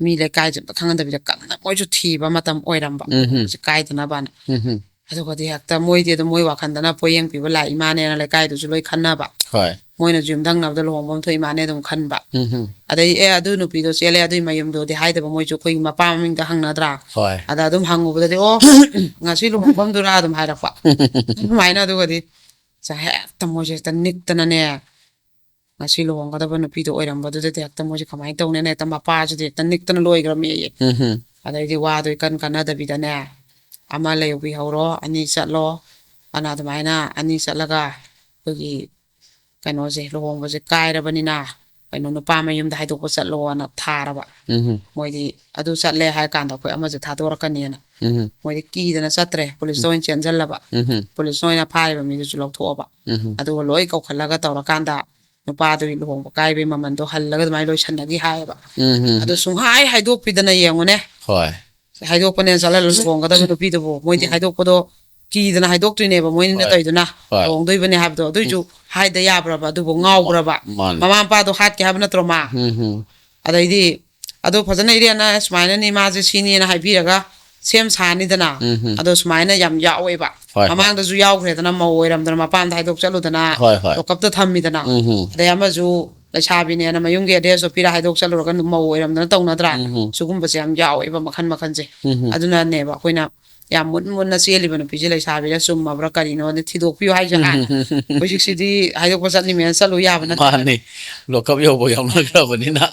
ꯃꯤ ꯂꯩꯀꯥꯏꯁꯦ ꯑꯝꯇ ꯈꯪꯍꯟꯗꯕꯤꯗ ꯀꯟꯅ ꯃꯣꯏꯁꯨ ꯊꯤꯕ ꯃꯇꯝ ꯑꯣꯏꯔꯝꯕ꯫ ꯎꯝ ꯁꯤ ꯀꯥꯏꯗꯅꯕꯅ꯫ ꯎꯝ ꯑꯗꯨꯒꯗꯤ ꯍꯦꯛꯇ ꯃꯣꯏꯗꯤ ꯑꯗꯨꯝ ꯃꯣꯏ ꯋꯥꯈꯜꯗꯅ ꯄꯣꯌꯦꯡ ꯄꯤꯕ ꯂꯥꯛꯏ ꯃꯥꯅꯦꯅ ꯂꯩꯀꯥꯏꯗꯨꯁꯨ ꯂꯣꯏ ꯈꯟꯅꯕ꯫ ꯍꯣꯏ ꯃꯣꯏꯅꯁꯨ ꯌꯨꯝꯊꯪꯅꯕꯗ ꯂꯨꯍꯣꯡꯐꯝ ꯊꯣꯛꯏ ꯃꯥꯅꯦ ꯑꯗꯨꯝ ꯈꯟꯕ꯫ ꯎꯝ ꯑꯗꯩ, "ꯑꯦ, ꯑꯗꯨ ꯅꯨꯄꯤꯗꯣ ꯆꯦꯜꯂꯦ, ꯑꯗꯨꯏ ꯃꯌꯨꯝꯗꯣꯗꯤ" ꯍꯥꯏꯗꯕ, ꯃꯣꯏꯁꯨ ꯑꯩꯈꯣꯏꯒꯤ ꯃꯄꯥ ꯃꯃꯤꯡꯗ ꯍꯪꯅꯗ꯭ꯔꯥ? ꯍꯣꯏ ꯑꯗ ꯑꯗꯨꯝ ꯍꯪꯉꯨꯕꯗꯗꯤ, "ꯑꯣ, ꯉꯁꯤ ꯂꯨꯍꯣꯡꯐꯝꯗꯨꯔꯥ?" ꯑꯗꯨꯝ ꯍꯥꯏꯔꯛꯄ꯫ ꯑꯗꯨꯃꯥꯏꯅ ꯑꯗꯨꯒꯗꯤ ꯁꯦ ꯍꯦꯛꯇ ꯃꯣꯏꯁꯦ ꯍꯦꯛꯇ ꯅꯤꯛꯇꯅꯅꯦ, ꯉꯁꯤ ꯂꯨꯍꯣꯡꯒꯗꯕ ꯅꯨꯄꯤꯗꯣ ꯑꯣꯏꯔꯝꯕꯗꯨꯗꯗꯤ ꯍꯦꯛꯇ ꯃꯣꯏꯁꯦ ꯀꯃꯥꯏꯅ ꯇꯧꯅꯦꯅ ꯍꯦꯛꯇ ꯃꯄꯥꯁꯤꯗꯤ ꯍꯦꯛꯇ ꯅꯤꯛꯇꯅ ꯂꯣꯏꯈ꯭ꯔꯃꯦꯌꯦ꯫ ꯎꯝ ꯑꯗꯩꯗꯤ ꯋꯥꯗꯣ ꯏꯀꯟ ꯀꯟꯅꯗꯕꯤꯗꯅꯦ, "ꯑꯃ ꯂꯩꯕꯤꯍꯧꯔꯣ, ꯑꯅꯤ ꯆꯠꯂꯣ", ꯑꯅ ꯑꯗꯨꯃꯥꯏꯅ ꯑꯅꯤ ꯆꯠꯂꯒ ꯑꯩꯈꯣꯏꯒꯤ ꯀꯩꯅꯣꯁꯦ, ꯂꯨꯍꯣꯡꯕꯁꯦ ꯀꯥꯏꯔꯕꯅꯤꯅ ꯀꯩꯅꯣ ꯅꯨꯄꯥ ꯃꯌꯨꯝꯗ ꯍꯥꯏꯗꯣꯛꯄ ꯆꯠꯂꯣꯅ ꯊꯥꯔꯕ꯫ ꯎꯝ ꯃꯣꯏꯗꯤ ꯑꯗꯨ ꯆꯠꯂꯦ ꯍꯥꯏꯔ ꯀꯥꯟꯗ ꯑꯩꯈꯣꯏ ꯑꯃꯁꯦ ꯊꯥꯗꯣꯔꯛꯀꯅꯤꯅ ꯎꯝ ꯃꯣꯏꯗꯤ ꯀꯤꯗꯅ ꯆꯠꯇ꯭ꯔꯦ, ꯄꯨꯂꯤꯁꯇ ꯑꯣꯏꯅ ꯆꯦꯟꯁꯤꯜꯂꯕ꯫ ꯎꯝ ꯄꯨꯂꯤꯁꯅ ꯑꯣꯏꯅ ꯐꯥꯔꯤꯕ ꯃꯤꯗꯨꯁꯨ ꯂꯧꯊꯣꯛꯑꯕ꯫ ꯎꯝ ꯑꯗꯨꯒ ꯂꯣꯏ ꯀꯧꯈꯠꯂꯒ ꯇꯧꯔꯀꯥꯟꯗ ꯅꯨꯄꯥꯗꯨꯒꯤ ꯂꯨꯍꯣꯡꯕ ꯀꯥꯏꯕꯒꯤ ꯃꯃꯜꯗꯣ ꯍꯜꯂꯒ ꯑꯗꯨꯃꯥꯏꯅ ꯂꯣꯏꯁꯟꯅꯈꯤ ꯍꯥꯏꯌꯦꯕ꯫ ꯎꯝ ꯑꯗꯨ ꯁꯨꯡꯍꯥꯏ ꯍꯥꯏꯗꯣꯛꯄꯤꯗꯅ ꯌꯦꯡꯉꯨꯅꯦ꯫ ꯍꯣꯏ ꯍꯥꯏꯗꯣꯛꯄꯅꯦꯅ ꯆꯠꯂꯒ ꯂꯨꯍꯣꯡꯒꯗꯕ ꯅꯨꯄꯤꯗꯨꯕꯨ ꯃꯣꯏꯗꯤ ꯍꯥꯏꯗꯣꯛꯄꯗꯣ ꯀꯤꯗꯅ ꯍꯥꯏꯗꯣꯛꯇꯣꯏꯅꯦꯕ ꯃꯣꯏꯅꯤꯅ ꯍꯣꯏ. ꯇꯧꯔꯤꯗꯨꯅ ꯍꯣꯏ. ꯂꯨꯍꯣꯡꯗꯣꯏꯕꯅꯦ ꯍꯥꯏꯕꯗꯣ꯫ ꯑꯗꯨꯏꯁꯨ ꯍꯥꯏꯗ ꯌꯥꯕ꯭ꯔꯕ? ꯑꯗꯨꯕꯨ ꯉꯥꯎꯕ꯭ꯔꯕ? ꯃꯥꯅꯦ. ꯃꯃꯥ ꯃꯄꯥꯗꯣ ꯍꯥꯠꯀꯦ ꯍꯥꯏꯕ ꯅꯠꯇ꯭ꯔꯣ ꯃꯥ? ꯎꯝ ꯍꯝ. ꯑꯗꯩꯗꯤ ꯑꯗꯣ ꯐꯖꯅ ꯏꯔꯦꯟꯅ ꯁꯨꯃꯥꯏꯅꯅꯤ ꯃꯥꯁꯦ ꯁꯤꯅꯤꯅ ꯍꯥꯏꯕꯤꯔꯒ ꯁꯦꯝ ꯁꯥꯅꯤꯗꯅ꯫ ꯎꯝ ꯍꯝ. ꯑꯗꯣ ꯁꯨꯃꯥꯏꯅ ꯌꯥꯝ ꯌꯥꯎꯋꯦꯕ꯫ ꯍꯣꯏ, ꯍꯣꯏ. ꯃꯃꯥꯡꯗꯁꯨ ꯌꯥꯎꯈ꯭ꯔꯦꯗꯅ, ꯃꯧ ꯑꯣꯏꯔꯝꯗꯅ ꯃꯄꯥꯝꯗ ꯍꯥꯏꯗꯣꯛ ꯆꯠꯂꯨꯗꯅ ꯍꯣꯏ, ꯍꯣꯏ. ꯂꯣꯀꯞꯇ ꯊꯝꯃꯤꯗꯅ꯫ ꯎꯝ ꯍꯝ. ꯑꯗꯩ ꯑꯃꯁꯨ ꯂꯩꯁꯥꯕꯤꯅꯦꯅ ꯃꯌꯨꯝꯒꯤ ꯑꯦꯗ꯭ꯔꯦꯁꯇꯣ ꯄꯤꯔ ꯍꯥꯏꯗꯣꯛ ꯆꯠꯂꯨꯔꯒ ꯃꯧ ꯑꯣꯏꯔꯝꯗꯅ ꯇꯧꯅꯗ꯭ꯔꯥ? ꯎꯝ ꯍꯝ. ꯁꯤꯒꯨꯝꯕꯁꯦ ꯌꯥꯝ ꯌꯥꯎꯋꯦꯕ, ꯃꯈꯟ ꯃꯈꯟꯁꯦ꯫ ꯎꯝ ꯍꯝ. ꯑꯗꯨꯅꯅꯦꯕ ꯑꯩꯈꯣꯏꯅ ꯌꯥꯝ ꯃꯨꯟ ꯃꯨꯟꯅ ꯆꯦꯜꯂꯤꯕ ꯅꯨꯄꯤꯁꯦ ꯂꯩꯁꯥꯕꯤꯔ ꯆꯨꯝꯃꯕ꯭ꯔꯥ ꯀꯔꯤꯅꯣ ꯑꯗꯨ ꯊꯤꯗꯣꯛꯄꯤꯌꯨ ꯍꯥꯏꯁꯦ ꯍꯥꯟꯅ꯫ ꯍꯧꯖꯤꯛꯁꯤꯗꯤ ꯍꯥꯏꯗꯣꯛꯄ ꯆꯠꯅꯤꯡꯃꯦꯅ ꯆꯠꯂꯨ ꯌꯥꯕ ꯅꯠꯇꯦ꯫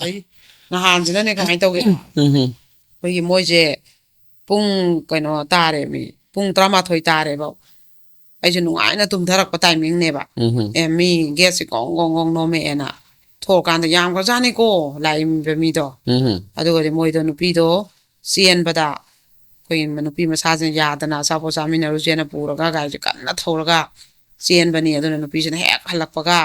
ꯑꯗꯩ ꯅꯍꯥꯟꯁꯤꯅꯅꯦ ꯀꯃꯥꯏꯅ ꯇꯧꯒꯦ? ꯎꯝ ꯍꯝ. ꯑꯩꯈꯣꯏꯒꯤ ꯃꯣꯏꯁꯦ ꯄꯨꯡ ꯀꯩꯅꯣ ꯇꯥꯔꯦ, ꯃꯤ ꯄꯨꯡ ꯇꯔꯥꯃꯥꯊꯣꯏ ꯇꯥꯔꯦꯕ꯫ ꯑꯩꯁꯦ ꯅꯨꯡꯉꯥꯏꯅ ꯇꯨꯝꯊꯔꯛꯄ ꯇꯥꯏꯃꯤꯡꯅꯦꯕ꯫ ꯎꯝ ꯍꯝ. ꯑꯦ, ꯃꯤ ꯒꯦꯠꯁꯦ ꯒꯣꯡ ꯒꯣꯡ ꯒꯣꯡ ꯅꯣꯝꯃꯛꯑꯦꯅ ꯊꯣꯛꯑꯀꯥꯟꯗ ꯌꯥꯝꯈ꯭ꯔꯖꯥꯠꯅꯤꯀꯣ ꯂꯥꯛꯏꯕ ꯃꯤꯗꯣ꯫ ꯎꯝ ꯍꯝ. ꯑꯗꯨꯒꯗꯤ ꯃꯣꯏꯗꯣ ꯅꯨꯄꯤꯗꯣ ꯆꯦꯟꯕꯗ ꯑꯩꯈꯣꯏ ꯅꯨꯄꯤ ꯃꯁꯥꯁꯤꯅ ꯌꯥꯗꯅ ꯑꯆꯥꯄꯣꯠ ꯆꯥꯃꯤꯟꯅꯔꯨꯁꯦꯅ ꯄꯨꯔꯒ ꯒꯥꯔꯤꯁꯦ ꯀꯟꯅ ꯊꯧꯔꯒ ꯆꯦꯟꯕꯅꯤ꯫ ꯑꯗꯨꯅ ꯅꯨꯄꯤꯁꯤꯅ ꯍꯦꯛ ꯍꯜꯂꯛꯄꯒ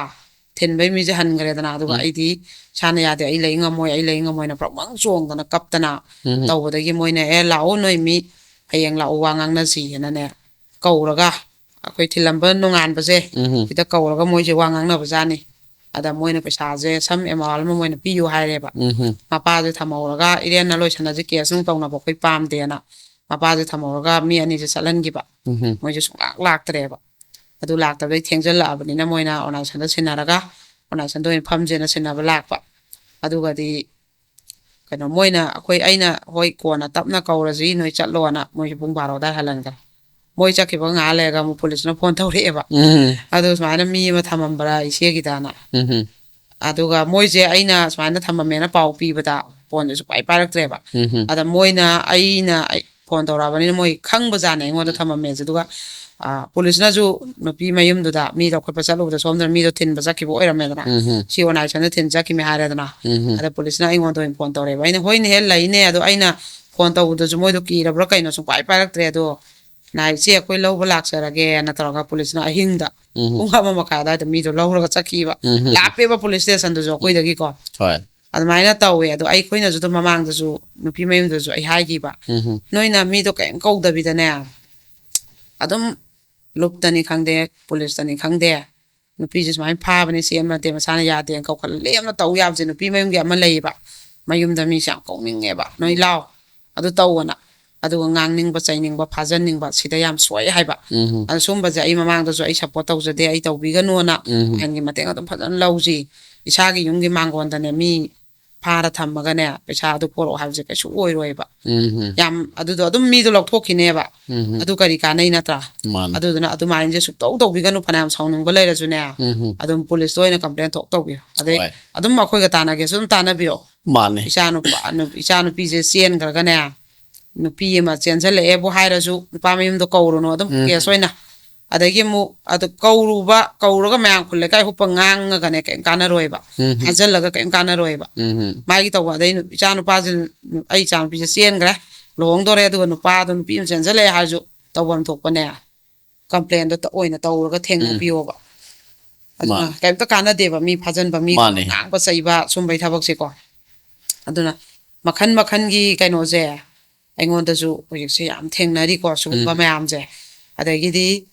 ꯊꯤꯟꯕꯩ ꯃꯤꯁꯦ ꯍꯟꯈ꯭ꯔꯦꯗꯅ꯫ ꯑꯗꯨꯒ ꯎꯝ. ꯑꯩꯗꯤ ꯏꯁꯥꯅ ꯌꯥꯗꯦ, ꯑꯩ ꯂꯩ ꯉꯝꯃꯣꯏ, ꯑꯩ ꯂꯩ ꯉꯝꯃꯣꯏꯅ ꯄ꯭ꯔꯪ ꯄ꯭ꯔꯪ ꯆꯣꯡꯗꯅ ꯀꯞꯇꯅ ꯎꯝ. ꯇꯧꯕꯗꯒꯤ ꯃꯣꯏꯅ "ꯑꯦ ꯂꯥꯛꯑꯣ ꯅꯣꯏ ꯃꯤ, ꯍꯌꯦꯡ ꯂꯥꯛꯑꯣ ꯋꯥ ꯉꯥꯡꯅꯁꯤꯅ"ꯅꯦ ꯀꯧꯔꯒ, ꯑꯩꯈꯣꯏ ꯊꯤꯜꯂꯝꯕ ꯅꯣꯡꯉꯥꯟꯕꯁꯦ ꯎꯝ. ꯁꯤꯗ ꯀꯧꯔꯒ ꯃꯣꯏꯁꯦ ꯋꯥ ꯉꯥꯡꯅꯕꯖꯥꯠꯅꯤ꯫ ꯑꯗ ꯃꯣꯏꯅ ꯄꯩꯁꯥꯁꯦ ꯁꯝ ꯑꯦꯃꯥꯎꯟ ꯑꯃ ꯃꯣꯏꯅ ꯄꯤꯌꯨ ꯍꯥꯏꯔꯦꯕ꯫ ꯎꯝ. ꯃꯄꯥꯁꯦ ꯊꯝꯍꯧꯔꯒ ꯏꯔꯦꯟꯅ ꯂꯣꯏꯁꯟꯅꯁꯤ, ꯀꯦꯁ ꯅꯨꯡ ꯇꯧꯅꯕ ꯑꯩꯈꯣꯏ ꯄꯥꯝꯗꯦꯅ ꯃꯄꯥꯁꯦ ꯊꯝꯍꯧꯔꯒ ꯃꯤ ꯑꯅꯤꯁꯦ ꯆꯠꯍꯟꯈꯤꯕ꯫ ꯎꯝ. ꯃꯣꯏꯁꯦ ꯁꯨꯡꯂꯥꯛ ꯂꯥꯛꯇ꯭ꯔꯦꯕ꯫ ꯑꯗꯨ ꯂꯥꯛꯇꯕꯗꯩ ꯊꯦꯡꯖꯤꯜꯂꯛꯑꯕꯅꯤꯅ ꯃꯣꯏꯅ ꯑꯣꯔꯒꯅꯥꯏꯖꯦꯁꯟꯗ ꯁꯤꯟꯅꯔꯒ ꯑꯣꯔꯒꯅꯥꯏꯖꯦꯁꯟꯗ ꯑꯣꯏꯅ ꯐꯝꯁꯦꯅ ꯁꯤꯟꯅꯕ ꯂꯥꯛꯄ꯫ ꯑꯗꯨꯒꯗꯤ ꯀꯩꯅꯣ ꯃꯣꯏꯅ ꯑꯩꯈꯣꯏ, ꯑꯩꯅ "ꯍꯣꯏ ꯀꯣꯟꯅ ꯇꯞꯅ ꯀꯧꯔꯁꯤ, ꯅꯣꯏ ꯆꯠꯂꯣꯅ" ꯃꯣꯏꯁꯦ ꯄꯨꯡ ꯕꯥꯔꯣ ꯑꯗꯥꯏ ꯍꯜꯍꯟꯈ꯭ꯔꯦ꯫ ꯃꯣꯏ ꯆꯠꯈꯤꯕ ꯉꯥꯏꯍꯥꯛ ꯂꯩꯔꯒ ꯑꯃꯨꯛ ꯄꯨꯂꯤꯁꯅ ꯐꯣꯟ ꯇꯧꯔꯛꯑꯦꯕ꯫ ꯎꯝ. "ꯑꯗꯨ ꯁꯨꯃꯥꯏꯅ ꯃꯤ ꯑꯃ ꯊꯝꯃꯝꯕ꯭ꯔꯥ ꯏꯆꯦꯒꯤꯗꯅ?" ꯎꯝ. ꯑꯗꯨꯒ ꯃꯣꯏꯁꯦ ꯑꯩꯅ ꯁꯨꯃꯥꯏꯅ ꯊꯝꯃꯝꯃꯦꯅ ꯄꯥꯎ ꯄꯤꯕꯗ ꯐꯣꯟꯁꯦ ꯁꯨꯡꯄꯥꯏ ꯄꯥꯏꯔꯛꯇ꯭ꯔꯦꯕ꯫ ꯎꯝ. ꯑꯗ ꯃꯣꯏꯅ ꯑꯩꯅ ꯑꯩ ꯐꯣꯟ ꯇꯧꯔꯛꯑꯕꯅꯤꯅ ꯃꯣꯏ ꯈꯪꯕꯖꯥꯠꯅꯦ ꯑꯩꯉꯣꯟꯗ ꯊꯝꯃꯝꯃꯦꯁꯦ꯫ ꯑꯗꯨꯒ ꯑ, ꯄꯨꯂꯤꯁꯅꯁꯨ ꯅꯨꯄꯤ ꯃꯌꯨꯝꯗꯨꯗ ꯃꯤ ꯂꯧꯈꯠꯄ ꯆꯠꯂꯨꯕꯗ ꯁꯣꯝꯗ ꯃꯤꯗꯣ ꯊꯤꯟꯕ ꯆꯠꯈꯤꯕ ꯑꯣꯏꯔꯝꯃꯦꯗꯅ꯫ ꯎꯝ. ꯁꯤ ꯑꯣꯔꯒꯅꯥꯏꯖꯦꯁꯟꯗ ꯊꯤꯟ ꯆꯠꯈꯤꯕꯅꯤ ꯍꯥꯏꯔꯦꯗꯅ꯫ ꯎꯝ. ꯑꯗ ꯄꯨꯂꯤꯁꯅ ꯑꯩꯉꯣꯟꯗ ꯑꯣꯏꯅ ꯐꯣꯟ ꯇꯧꯔꯛꯑꯦꯕ꯫ ꯑꯩꯅ "ꯍꯣꯏꯅꯦꯍꯦ, ꯂꯩꯅꯦ", ꯑꯗꯣ ꯑꯩꯅ ꯐꯣꯟ ꯇꯧꯕꯗꯁꯨ ꯃꯣꯏꯗꯣ ꯀꯤꯔꯕ꯭ꯔꯥ ꯀꯩꯅꯣ ꯁꯨꯡꯄꯥꯏ ꯄꯥꯏꯔꯛꯇ꯭ꯔꯦ꯫ ꯑꯗꯣ "ꯅꯥ ꯏꯆꯦ, ꯑꯩꯈꯣꯏ ꯂꯧꯕ ꯂꯥꯛꯆꯔꯒꯦꯅ" ꯇꯧꯔꯒ ꯄꯨꯂꯤꯁꯅ ꯑꯍꯤꯡꯗ ꯎꯝ. ꯄꯨꯡ ꯑꯃ ꯃꯈꯥꯏ ꯑꯗꯨꯋꯥꯏꯗ ꯃꯤꯗꯣ ꯂꯧꯔꯒ ꯆꯠꯈꯤꯕ꯫ ꯎꯝ. ꯂꯥꯞꯄꯦꯕ ꯄꯨꯂꯤꯁ ꯁ꯭ꯇꯦꯁꯟꯗꯨꯁꯨ ꯑꯩꯈꯣꯏꯗꯒꯤꯀꯣ꯫ ꯍꯣꯏ. ꯑꯗꯨꯃꯥꯏꯅ ꯇꯧꯋꯦ꯫ ꯑꯗꯣ ꯑꯩꯈꯣꯏꯅꯁꯨ ꯑꯗꯨꯝ ꯃꯃꯥꯡꯗꯁꯨ ꯅꯨꯄꯤ ꯃꯌꯨꯝꯗꯁꯨ ꯑꯩ ꯍꯥꯏꯈꯤꯕ, ꯎꯝ. "ꯅꯣꯏꯅ ꯃꯤꯗꯣ ꯀꯔꯤꯝ ꯀꯧꯗꯕꯤꯗꯅꯦ, ꯑꯗꯨꯝ ꯂꯨꯞꯇꯅꯤ ꯈꯪꯗꯦ, ꯄꯨꯂꯤꯁꯇꯅꯤ ꯈꯪꯗꯦ, ꯅꯨꯄꯤꯁꯦ ꯁꯨꯃꯥꯏꯅ ꯐꯥꯕꯅꯤ, ꯁꯤ ꯑꯃ ꯅꯠꯇꯦ, ꯃꯁꯥꯅ ꯌꯥꯗꯦꯅ ꯀꯧꯈꯠꯂ ꯂꯦꯝꯅ ꯇꯧ ꯌꯥꯕꯁꯦ꯫ ꯅꯨꯄꯤ ꯃꯌꯨꯝꯒꯤ ꯑꯃ ꯂꯩꯌꯦꯕ, ꯃꯌꯨꯝꯗ ꯃꯤꯁꯦ ꯌꯥꯝ ꯀꯧꯅꯤꯡꯉꯦꯕ, "ꯅꯣꯏ ꯂꯥꯎ, ꯑꯗꯨ ꯇꯧꯑꯣꯅ", ꯑꯗꯨꯒ ꯉꯥꯡꯅꯤꯡꯕ, ꯆꯩꯅꯤꯡꯕ, ꯐꯥꯖꯟꯅꯤꯡꯕ, ꯁꯤꯗ ꯌꯥꯝ ꯁꯣꯏ ꯍꯥꯏꯕ꯫ ꯎꯝ ꯑꯗꯨ ꯁꯨꯝꯕꯁꯦ ꯑꯩ ꯃꯃꯥꯡꯗꯁꯨ ꯑꯩ ꯁꯞꯄꯣꯔꯠ ꯇꯧꯖꯗꯦ, ꯑꯩ ꯇꯧꯕꯤꯒꯅꯣꯅ ꯎꯝ ꯑꯥꯏꯟꯒꯤ ꯃꯇꯦꯡ ꯑꯗꯨꯝ ꯐꯖꯅ ꯂꯧꯁꯤ꯫ ꯏꯁꯥꯒꯤ ꯌꯨꯝꯒꯤ ꯃꯥꯡꯒꯣꯟꯗꯅꯦ ꯃꯤ ꯐꯥꯔ ꯊꯝꯃꯒꯅꯦ ꯄꯩꯁꯥ ꯑꯗꯨ ꯄꯣꯔꯛꯑꯣ ꯍꯥꯏꯕꯁꯦ ꯀꯩꯁꯨ ꯑꯣꯏꯔꯣꯏꯕ꯫ ꯎꯝ ꯌꯥꯝ ꯑꯗꯨꯗꯣ ꯑꯗꯨꯝ ꯃꯤꯗꯣ ꯂꯧꯊꯣꯛꯈꯤꯅꯦꯕ꯫ ꯎꯝ ꯑꯗꯨ ꯀꯔꯤ ꯀꯥꯟꯅꯩ ꯅꯠꯇ꯭ꯔꯥ? ꯃꯥꯅꯦ꯫ ꯑꯗꯨꯗꯨꯅ ꯑꯗꯨꯃꯥꯏꯅꯁꯦ ꯁꯨꯛꯇꯧ ꯇꯧꯕꯤꯒꯅꯨ, ꯐꯅꯌꯥꯝ ꯁꯥꯎꯅꯤꯡꯕ ꯂꯩꯔꯁꯨꯅꯦ꯫ ꯎꯝ ꯑꯗꯨꯝ ꯄꯨꯂꯤꯁꯇ ꯑꯣꯏꯅ ꯀꯝꯄ꯭ꯂꯦꯟ ꯊꯣꯛ ꯇꯧꯕꯤꯌꯣ꯫ ꯑꯗꯩ ꯍꯣꯏ꯫ ꯑꯗꯨꯝ ꯑꯩꯈꯣꯏꯒ ꯇꯥꯟꯅꯒꯦꯁꯨ ꯑꯗꯨꯝ ꯇꯥꯟꯅꯕꯤꯔꯣ꯫ ꯃꯥꯅꯦ꯫ ꯏꯆꯥ ꯅꯨꯄꯥ ꯏꯆꯥ ꯅꯨꯄꯤꯁꯦ ꯆꯦꯟꯈ꯭ꯔꯒꯅꯦ, ꯅꯨꯄꯤ ꯑꯃ ꯆꯦꯟꯁꯤꯜꯂꯛꯑꯦꯕꯨ ꯍꯥꯏꯔꯁꯨ ꯅꯨꯄꯥ ꯃꯌꯨꯝꯗꯣ ꯀꯧꯔꯨꯅꯨ, ꯑꯗꯨꯝ ꯎꯝ꯫ ꯀꯦꯁ ꯑꯣꯏꯅ꯫ ꯑꯗꯒꯤ ꯑꯃꯨꯛ ꯑꯗꯨ ꯀꯧꯔꯨꯕ, ꯀꯧꯔꯒ ꯃꯌꯥꯝ ꯈꯨꯜ ꯂꯩꯀꯥꯏ ꯍꯨꯞꯄ ꯉꯥꯡꯉꯒꯅꯦ ꯀꯩꯝ ꯀꯥꯟꯅꯔꯣꯏꯕ꯫ ꯎꯝ ꯍꯥꯏꯖꯤꯜꯂꯒ ꯀꯩꯝ ꯀꯥꯟꯅꯔꯣꯏꯕ꯫ ꯎꯝ ꯃꯥꯒꯤ ꯇꯧꯕ꯫ ꯑꯗꯩ ꯏꯆꯥ ꯅꯨꯄꯥꯁꯤ, ꯑꯩ ꯏꯆꯥ ꯅꯨꯄꯤꯁꯦ ꯆꯦꯟꯈ꯭ꯔꯦ, ꯂꯨꯍꯣꯡꯗꯣꯔꯦ, ꯑꯗꯨꯒ ꯅꯨꯄꯥꯗꯣ ꯅꯨꯄꯤ ꯑꯃ ꯆꯦꯟꯁꯤꯜꯂꯛꯑꯦ ꯍꯥꯏꯔꯁꯨ ꯇꯧꯐꯝ ꯊꯣꯛꯄꯅꯦ, ꯀꯝꯄ꯭ꯂꯦꯟꯗꯣ ꯇ- ꯑꯣꯏꯅ ꯇꯧꯔꯒ ꯊꯦꯡꯅꯕꯤꯌꯣꯕ꯫ ꯑꯗꯨꯅ ꯃꯥꯅꯦ꯫ ꯀꯩꯝꯇ ꯀꯥꯟꯅꯗꯦꯕ ꯃꯤ ꯐꯥꯖꯟꯕ, ꯃꯤ ꯃꯥꯅꯦ꯫ ꯉꯥꯡꯕ ꯆꯩꯕ ꯁꯨꯝꯕꯩ ꯊꯕꯛꯁꯦꯀꯣ꯫ ꯑꯗꯨꯅ ꯃꯈꯟ ꯃꯈꯟꯒꯤ ꯀꯩꯅꯣꯁꯦ ꯑꯩꯉꯣꯟꯗꯁꯨ ꯍꯧꯖꯤꯛꯁꯦ ꯌꯥꯝ ꯊꯦꯡꯅꯔꯤꯀꯣ, ꯁꯤꯒꯨꯝꯕ ꯎꯝ꯫ ꯃꯌꯥꯝꯁꯦ꯫ ꯑꯗꯒꯤꯗꯤ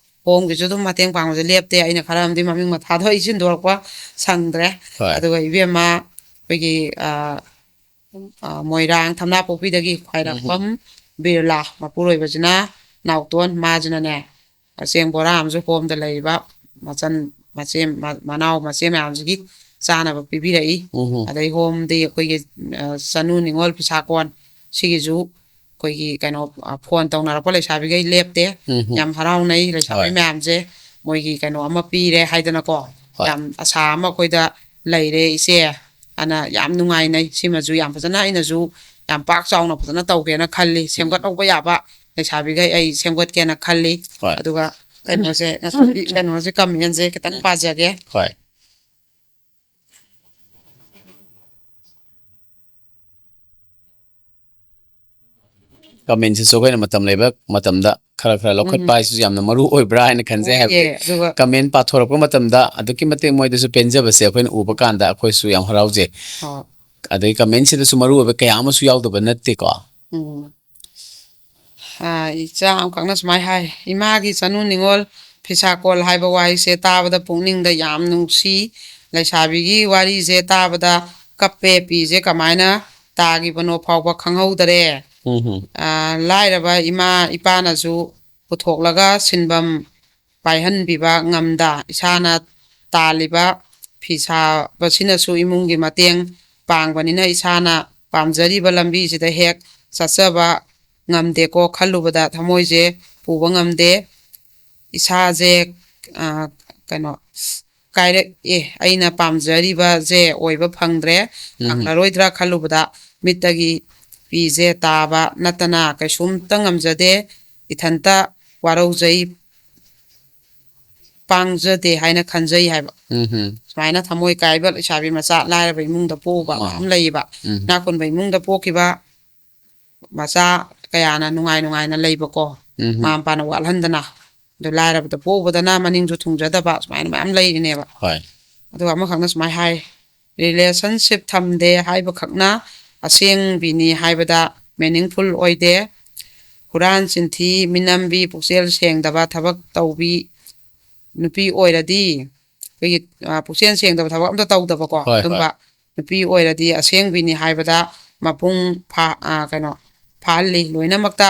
ꯍꯣꯝꯒꯤꯁꯨ ꯑꯗꯨꯝ ꯃꯇꯦꯡ ꯄꯥꯡꯕꯁꯦ ꯂꯦꯞꯇꯦ꯫ ꯑꯩꯅ ꯈꯔ ꯑꯃꯗꯤ ꯃꯃꯤꯡ ꯃꯊꯥꯗꯣ ꯑꯩ ꯁꯤꯟꯗꯣꯔꯛꯄ ꯁꯪꯗ꯭ꯔꯦ꯫ ꯍꯣꯏ꯫ ꯑꯗꯨꯒ ꯏꯕꯦꯝꯃ ꯑꯩꯈꯣꯏꯒꯤ ꯑ, ꯑ, ꯃꯣꯏꯔꯥꯡ ꯊꯝꯅꯥꯄꯣꯛꯄꯤꯗꯒꯤ ꯈ꯭ꯋꯥꯏꯔꯥꯛꯄꯝ ꯕꯤꯔꯂꯥ ꯃꯄꯨꯔꯣꯏꯕꯁꯤꯅ, ꯅꯥꯎꯇꯣꯟ, ꯃꯥꯁꯤꯅꯅꯦ ꯆꯦꯡ ꯕꯣꯔꯥ ꯑꯃꯁꯨ ꯍꯣꯝꯗ ꯂꯩꯔꯤꯕ ꯃꯆꯟ ꯃꯆꯦ ꯃ- ꯃꯅꯥꯎ ꯃꯆꯦ ꯃꯌꯥꯝꯁꯤꯒꯤ ꯆꯥꯅꯕ ꯄꯤꯕꯤꯔꯛꯏ꯫ ꯎꯝ ꯑꯗꯩ ꯍꯣꯝꯗꯤ ꯑꯩꯈꯣꯏꯒꯤ ꯑ, ꯆꯅꯨ ꯅꯤꯉꯣꯜ ꯐꯤꯁꯥꯀꯣꯟ ꯁꯤꯒꯤꯁꯨ ꯑꯩꯈꯣꯏꯒꯤ ꯀꯩꯅꯣ ꯑ, ꯐꯣꯟ ꯇꯧꯅꯔꯛꯄ ꯂꯩꯁꯥꯕꯤꯈꯩ ꯂꯦꯞꯇꯦ꯫ ꯎꯝ ꯌꯥꯝ ꯍꯔꯥꯎꯅꯩ ꯂꯩꯁꯥꯕꯤ ꯍꯣꯏ꯫ ꯃꯌꯥꯝꯁꯦ, ꯃꯣꯏꯒꯤ ꯀꯩꯅꯣ ꯑꯃ ꯄꯤꯔꯦ ꯍꯥꯏꯗꯅꯀꯣ꯫ ꯍꯣꯏ꯫ ꯌꯥꯝ ꯑꯁꯥ ꯑꯃ ꯑꯩꯈꯣꯏꯗ ꯂꯩꯔꯦ ꯏꯆꯦ, ꯑꯅ ꯌꯥꯝ ꯅꯨꯡꯉꯥꯏꯅꯩ꯫ ꯁꯤꯃꯁꯨ ꯌꯥꯝ ꯐꯖꯅ ꯑꯩꯅꯁꯨ ꯌꯥꯝ ꯄꯥꯛ ꯆꯥꯎꯅ ꯐꯖꯅ ꯇꯧꯒꯦꯅ ꯈꯜꯂꯤ꯫ ꯁꯦꯝꯒꯠꯍꯧꯕ ꯌꯥꯕ ꯂꯩꯁꯥꯕꯤꯈꯩ ꯑꯩ ꯁꯦꯝꯒꯠꯀꯦꯅ ꯈꯜꯂꯤ꯫ ꯍꯣꯏ꯫ ꯑꯗꯨꯒ ꯀꯩꯅꯣꯁꯦ ꯉꯁꯥꯏꯒꯤ ꯀꯩꯅꯣꯁꯦ ꯀꯃꯦꯟꯁꯦ ꯈꯤꯇꯪ ꯄꯥꯖꯒꯦ꯫ ꯍꯣꯏ꯫ ꯀꯃꯦꯟꯁꯤꯁꯨ ꯑꯩꯈꯣꯏꯅ ꯃꯇꯝ ꯂꯩꯕ ꯃꯇꯝꯗ ꯈꯔ ꯈꯔ ꯂꯧꯈꯠꯄ ꯎꯝ꯫ ꯍꯥꯏꯁꯤꯁꯨ ꯌꯥꯝꯅ ꯃꯔꯨ ꯑꯣꯏꯕ꯭ꯔꯥ ꯍꯥꯏꯅ ꯈꯟꯖꯩ꯫ ꯍꯣꯏꯌꯦ, ꯍꯥꯏꯕꯗꯤ ꯑꯗꯨꯒ ꯀꯃꯦꯟ ꯄꯥꯊꯣꯔꯛꯄ ꯃꯇꯝꯗ ꯑꯗꯨꯛꯀꯤ ꯃꯇꯤꯛ ꯃꯣꯏꯗꯁꯨ ꯄꯦꯟꯖꯕꯁꯦ ꯑꯩꯈꯣꯏꯅ ꯎꯕ ꯀꯥꯟꯗ ꯑꯩꯈꯣꯏꯁꯨ ꯌꯥꯝ ꯍꯔꯥꯎꯖꯩ꯫ ꯑꯣ, ꯑꯗꯩ ꯀꯃꯦꯟꯁꯤꯗꯁꯨ ꯃꯔꯨ ꯑꯣꯏꯕ ꯀꯌꯥ ꯑꯃꯁꯨ ꯌꯥꯎꯗꯕ ꯅꯠꯇꯦꯀꯣ꯫ ꯎꯝ꯫ ꯑꯥ, ꯏꯆꯥ ꯑꯃꯈꯛꯅ ꯁꯨꯃꯥꯏ ꯍꯥꯏ, "ꯏꯃꯥꯒꯤ ꯆꯅꯨ ꯅꯤꯉꯣꯜ ꯐꯤꯁꯥꯀꯣꯜ ꯍꯥꯏꯕ ꯋꯥꯍꯩꯁꯦ ꯇꯥꯕꯗ ꯄꯨꯛꯅꯤꯡꯗ ꯌꯥꯝ ꯅꯨꯡꯁꯤ꯫ ꯂꯩꯁꯥꯕꯤꯒꯤ ꯋꯥꯔꯤꯁꯦ ꯇꯥꯕꯗ ꯀꯞꯄꯦ, ꯄꯤꯁꯦ ꯀꯃꯥꯏꯅ ꯇꯥꯈꯤꯕꯅꯣ ꯐꯥꯎꯕ ꯈꯪꯍꯧꯗꯔꯦ꯫ ꯎꯝ꯫ ꯑꯥ, ꯂꯥꯏꯔꯕ ꯏꯃꯥ ꯏꯄꯥꯅꯁꯨ ꯄꯨꯊꯣꯛꯂꯒ ꯁꯤꯟꯐꯝ ꯄꯥꯏꯍꯟꯕꯤꯕ ꯉꯝꯗ ꯏꯁꯥꯅ ꯇꯥꯜꯂꯤꯕ ꯐꯤ ꯁꯥꯕꯁꯤꯅꯁꯨ ꯏꯃꯨꯡꯒꯤ ꯃꯇꯦꯡ ꯄꯥꯡꯕꯅꯤꯅ ꯏꯁꯥꯅ ꯄꯥꯝꯖꯔꯤꯕ ꯂꯝꯕꯤꯁꯤꯗ ꯍꯦꯛ ꯆꯠꯆꯕ ꯉꯝꯗꯦꯀꯣ, ꯈꯜꯂꯨꯕꯗ ꯊꯃꯣꯏꯁꯦ ꯄꯨꯕ ꯉꯝꯗꯦ꯫ ꯏꯁꯥꯁꯦ, ꯑ, ꯀꯩꯅꯣ, ꯀꯥꯏꯔꯛꯑꯦ꯫ ꯑꯩꯅ ꯄꯥꯝꯖꯔꯤꯕꯁꯦ ꯑꯣꯏꯕ ꯐꯪꯗ꯭ꯔꯦ꯫ ꯎꯝ꯫ ꯐꯪꯂꯔꯣꯏꯗ꯭ꯔꯥ ꯈꯜꯂꯨꯕꯗ ꯃꯤꯠꯇꯒꯤ ꯄꯤꯁꯦ ꯇꯥꯕ ꯅꯠꯇꯅ ꯀꯩꯁꯨꯝꯇ ꯉꯝꯖꯗꯦ꯫ ꯏꯊꯟꯇ ꯋꯥꯔꯧꯖꯩ, ꯄꯥꯡꯖꯗꯦ ꯍꯥꯏꯅ ꯈꯟꯖꯩ" ꯍꯥꯏꯕ꯫ ꯎꯝ꯫ ꯁꯨꯃꯥꯏꯅ ꯊꯃꯣꯏ ꯀꯥꯏꯕ ꯂꯩꯁꯥꯕꯤ ꯃꯆꯥ ꯂꯥꯏꯔꯕ ꯏꯃꯨꯡꯗ ꯄꯣꯛꯎꯕ ꯑꯥ꯫ ꯃꯌꯥꯝ ꯂꯩꯌꯦꯕ꯫ ꯎꯝ꯫ ꯏꯅꯥꯛ ꯈꯨꯟꯕ ꯏꯃꯨꯡꯗ ꯄꯣꯛꯈꯤꯕ ꯃꯆꯥ ꯀꯌꯥꯅ ꯅꯨꯡꯉꯥꯏ ꯅꯨꯡꯉꯥꯏꯅ ꯂꯩꯕꯀꯣ꯫ ꯎꯝ꯫ ꯃꯃꯥ ꯃꯄꯥꯅ ꯋꯥꯠꯍꯟꯗꯅ꯫ ꯑꯗꯨ ꯂꯥꯏꯔꯕꯗ ꯄꯣꯛꯎꯕꯗꯅ ꯃꯅꯤꯡꯁꯨ ꯊꯨꯡꯖꯗꯕ ꯁꯨꯃꯥꯏꯅ ꯃꯌꯥꯝ ꯂꯩꯔꯤꯅꯦꯕ꯫ ꯍꯣꯏ꯫ ꯑꯗꯨꯒ ꯑꯃꯈꯛꯅ ꯁꯨꯃꯥꯏꯅ ꯍꯥꯏ, "ꯔꯤꯂꯦꯁꯟꯁꯤꯞ ꯊꯝꯗꯦ ꯍꯥꯏꯕꯈꯛꯅ ꯑꯁꯦꯡꯕꯤꯅꯤ ꯍꯥꯏꯕꯗ ꯃꯤꯅꯤꯡꯐꯨꯜ ꯑꯣꯏꯗꯦ꯫ ꯍꯨꯔꯥꯟ ꯆꯤꯟꯊꯤ, ꯃꯤꯅꯝꯕꯤ, ꯄꯨꯛꯆꯦꯜ ꯁꯦꯡꯗꯕ ꯊꯕꯛ ꯇꯧꯕꯤ ꯅꯨꯄꯤ ꯑꯣꯏꯔꯗꯤ" ꯑꯩꯈꯣꯏꯒꯤ, ꯑ, ꯄꯨꯛꯆꯦꯜ ꯁꯦꯡꯗꯕ ꯊꯕꯛ ꯑꯝꯇ ꯇꯧꯗꯕꯀꯣ, ꯍꯣꯏ, ꯍꯣꯏ꯫ ꯑꯗꯨꯝꯕ ꯅꯨꯄꯤ ꯑꯣꯏꯔꯗꯤ ꯑꯁꯦꯡꯕꯤꯅꯤ ꯍꯥꯏꯕꯗ ꯃꯄꯨꯡ ꯐꯥ-, ꯑ, ꯀꯩꯅꯣ, ꯐꯥꯍꯜꯂꯤ꯫ ꯂꯣꯏꯅꯃꯛꯇ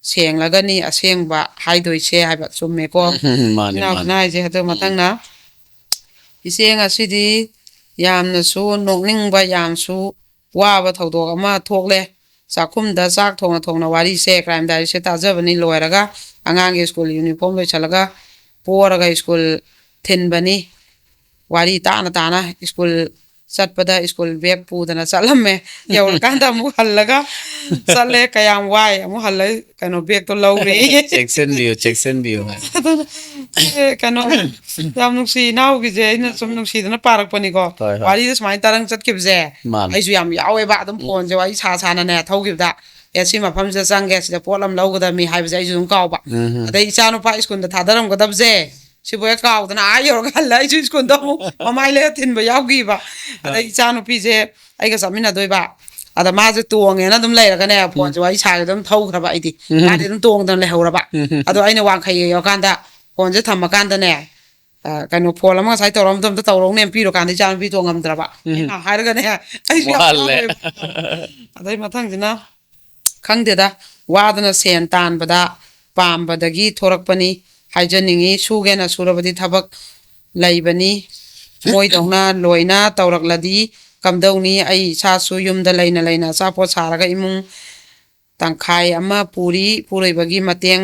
ꯁꯦꯡꯂꯒꯅꯤ ꯑꯁꯦꯡꯕ ꯍꯥꯏꯗꯣꯏꯁꯦ ꯍꯥꯏꯕ ꯆꯨꯝꯃꯦꯀꯣ꯫ ꯎꯝ, ꯃꯥꯅꯤ, ꯏꯅꯥꯎꯁꯤꯅ ꯃꯥꯅꯤ꯫ ꯍꯥꯏꯁꯦ꯫ ꯑꯗꯨ ꯎꯝ꯫ ꯃꯊꯪꯅ, ꯏꯆꯦ ꯉꯁꯤꯗꯤ ꯌꯥꯝꯅꯁꯨ ꯅꯣꯛꯅꯤꯡꯕ, ꯌꯥꯝꯁꯨ ꯋꯥꯕ ꯊꯧꯗꯣꯛ ꯑꯃ ꯊꯣꯛꯂꯦ꯫ ꯆꯥꯛꯈꯨꯝꯗ ꯆꯥꯛ ꯊꯣꯡꯅ ꯊꯣꯡꯅ ꯋꯥꯔꯤꯁꯦ, ꯀ꯭ꯔꯥꯏꯝ ꯗꯥꯏꯔꯤꯁꯦ ꯇꯥꯖꯕꯅꯤ꯫ ꯂꯣꯏꯔꯒ ꯑꯉꯥꯡꯒꯤ ꯁ꯭ꯀꯨꯜ ꯌꯨꯅꯤꯐꯣꯔꯝ ꯂꯣꯏꯁꯜꯂꯒ ꯄꯣꯔꯒ ꯁ꯭ꯀꯨꯜ ꯊꯤꯟꯕꯅꯤ꯫ ꯋꯥꯔꯤ ꯇꯥꯅ ꯇꯥꯅ ꯁ꯭ꯀꯨꯜ ꯆꯠꯄꯗ ꯁ꯭ꯀꯨꯜ ꯕꯦꯒ ꯄꯨꯗꯅ ꯆꯠꯂꯝꯃꯦ꯫ ꯌꯧꯔꯀꯥꯟꯗ ꯑꯃꯨꯛ ꯍꯜꯂꯒ ꯆꯠꯂꯦ꯫ ꯀꯌꯥꯝ ꯋꯥꯏ꯫ ꯑꯃꯨꯛ ꯍꯜꯂ ꯀꯩꯅꯣ ꯕꯦꯒꯇꯣ ꯂꯧꯔꯦ꯫ ꯆꯦꯛꯁꯤꯟꯕꯤꯌꯨ, ꯆꯦꯛꯁꯤꯟꯕꯤꯌꯨ꯫ ꯑꯗꯨꯅ, ꯑꯦ, ꯀꯩꯅꯣ, ꯌꯥꯝ ꯅꯨꯡꯁꯤ ꯏꯅꯥꯎꯒꯤꯁꯦ, ꯑꯩꯅ ꯁꯨꯝ ꯅꯨꯡꯁꯤꯗꯅ ꯄꯥꯔꯛꯄꯅꯤꯀꯣ꯫ ꯍꯣꯏ, ꯍꯣꯏ꯫ ꯋꯥꯔꯤꯗ ꯁꯨꯃꯥꯏꯅ ꯇꯥꯔꯪ ꯆꯠꯈꯤꯕꯁꯦ ꯃꯥꯅꯤ꯫ ꯑꯩꯁꯨ ꯌꯥꯝ ꯌꯥꯎꯋꯦꯕ꯫ ꯑꯗꯨꯝ ꯎꯝ꯫ ꯐꯣꯟꯁꯦ ꯋꯥꯔꯤ ꯁꯥ ꯁꯥꯅꯅꯦ ꯊꯧꯈꯤꯕꯗ, "ꯑꯦ, ꯁꯤ ꯃꯐꯝꯁꯤꯗ ꯆꯪꯒꯦ, ꯁꯤꯗ ꯄꯣꯠ ꯑꯃ ꯂꯧꯒꯗꯕꯅꯤ" ꯍꯥꯏꯕꯁꯦ ꯑꯩꯁꯨ ꯑꯗꯨꯝ ꯀꯥꯎꯕ꯫ ꯎꯝ꯫ ꯑꯗꯩ ꯏꯆꯥꯅꯨꯄꯥ ꯁ꯭ꯀꯨꯜꯗ ꯊꯥꯗꯔꯝꯒꯗꯕꯁꯦ ꯁꯤꯕꯨ ꯍꯦꯛ ꯀꯥꯎꯗꯅ ꯑꯥ ꯌꯧꯔꯒ ꯍꯜꯂ ꯑꯩꯁꯨ ꯁ꯭ꯀꯨꯜꯗ ꯑꯃꯨꯛ ꯃꯃꯥꯏ ꯂꯩꯔ ꯊꯤꯟꯕ ꯌꯥꯎꯈꯤꯕ꯫ ꯑꯗꯩ ꯏꯆꯥꯅꯨꯄꯤꯁꯦ ꯑꯩꯒ ꯆꯠꯃꯤꯟꯅꯗꯣꯏꯕ, ꯑꯗ ꯃꯥꯁꯦ ꯇꯣꯡꯉꯦꯅ ꯑꯗꯨꯝ ꯂꯩꯔꯒꯅꯦ, ꯐꯣꯟꯁꯦ ꯋꯥꯔꯤ ꯁꯥꯒꯦ ꯑꯗꯨꯝ ꯊꯧꯈ꯭ꯔꯕ ꯑꯩꯗꯤ꯫ ꯎꯝ꯫ ꯃꯥꯗꯤ ꯑꯗꯨꯝ ꯇꯣꯡꯗꯅ ꯂꯩꯍꯧꯔꯕ꯫ ꯎꯝ꯫ ꯑꯗꯣ ꯑꯩꯅ ꯋꯥꯡꯈꯩ ꯌꯧꯔꯀꯥꯟꯗ ꯐꯣꯟꯁꯦ ꯊꯝꯃꯀꯥꯟꯗꯅꯦ, ꯑ, ꯀꯩꯅꯣ, ꯐꯣꯟ ꯑꯃ ꯉꯁꯥꯏ ꯇꯧꯔꯛꯑꯝꯕꯗꯣ ꯑꯝꯇ ꯇꯧꯔꯛꯎꯅꯦ, ꯄꯤꯔꯨꯀꯥꯟꯗ ꯏꯆꯥ ꯅꯨꯄꯤ ꯇꯣꯡꯉꯝꯗ꯭ꯔꯕ꯫ ꯎꯝ꯫ ꯑꯩꯅ ꯍꯥꯏꯔꯒꯅꯦ, ꯑꯩꯁꯨ ꯌꯥꯝ ꯋꯥꯍꯜꯂꯦ꯫ ꯋꯥꯔꯦꯕ꯫ ꯑꯗꯩ ꯃꯊꯪꯁꯤꯅ, ꯈꯪꯗꯦꯗ, ꯋꯥꯗꯅ ꯁꯦꯟ ꯇꯥꯟꯕꯗ ꯄꯥꯝꯕꯗꯒꯤ ꯊꯣꯔꯛꯄꯅꯤ ꯍꯥꯏꯖꯅꯤꯡꯉꯤ꯫ ꯁꯨꯒꯦꯅ ꯁꯨꯔꯕꯗꯤ ꯊꯕꯛ ꯂꯩꯕꯅꯤ꯫ ꯃꯣꯏꯗꯧꯅ ꯂꯣꯏꯅ ꯇꯧꯔꯛꯂꯗꯤ ꯀꯝꯗꯧꯅꯤ? ꯑꯩ ꯏꯁꯥꯁꯨ ꯌꯨꯝꯗ ꯂꯩꯅ ꯂꯩꯅ ꯑꯆꯥꯄꯣꯠ ꯁꯥꯔꯒ ꯏꯃꯨꯡ ꯇꯪꯈꯥꯏ ꯑꯃ ꯄꯨꯔꯤ, ꯄꯨꯔꯣꯏꯕꯒꯤ ꯃꯇꯦꯡ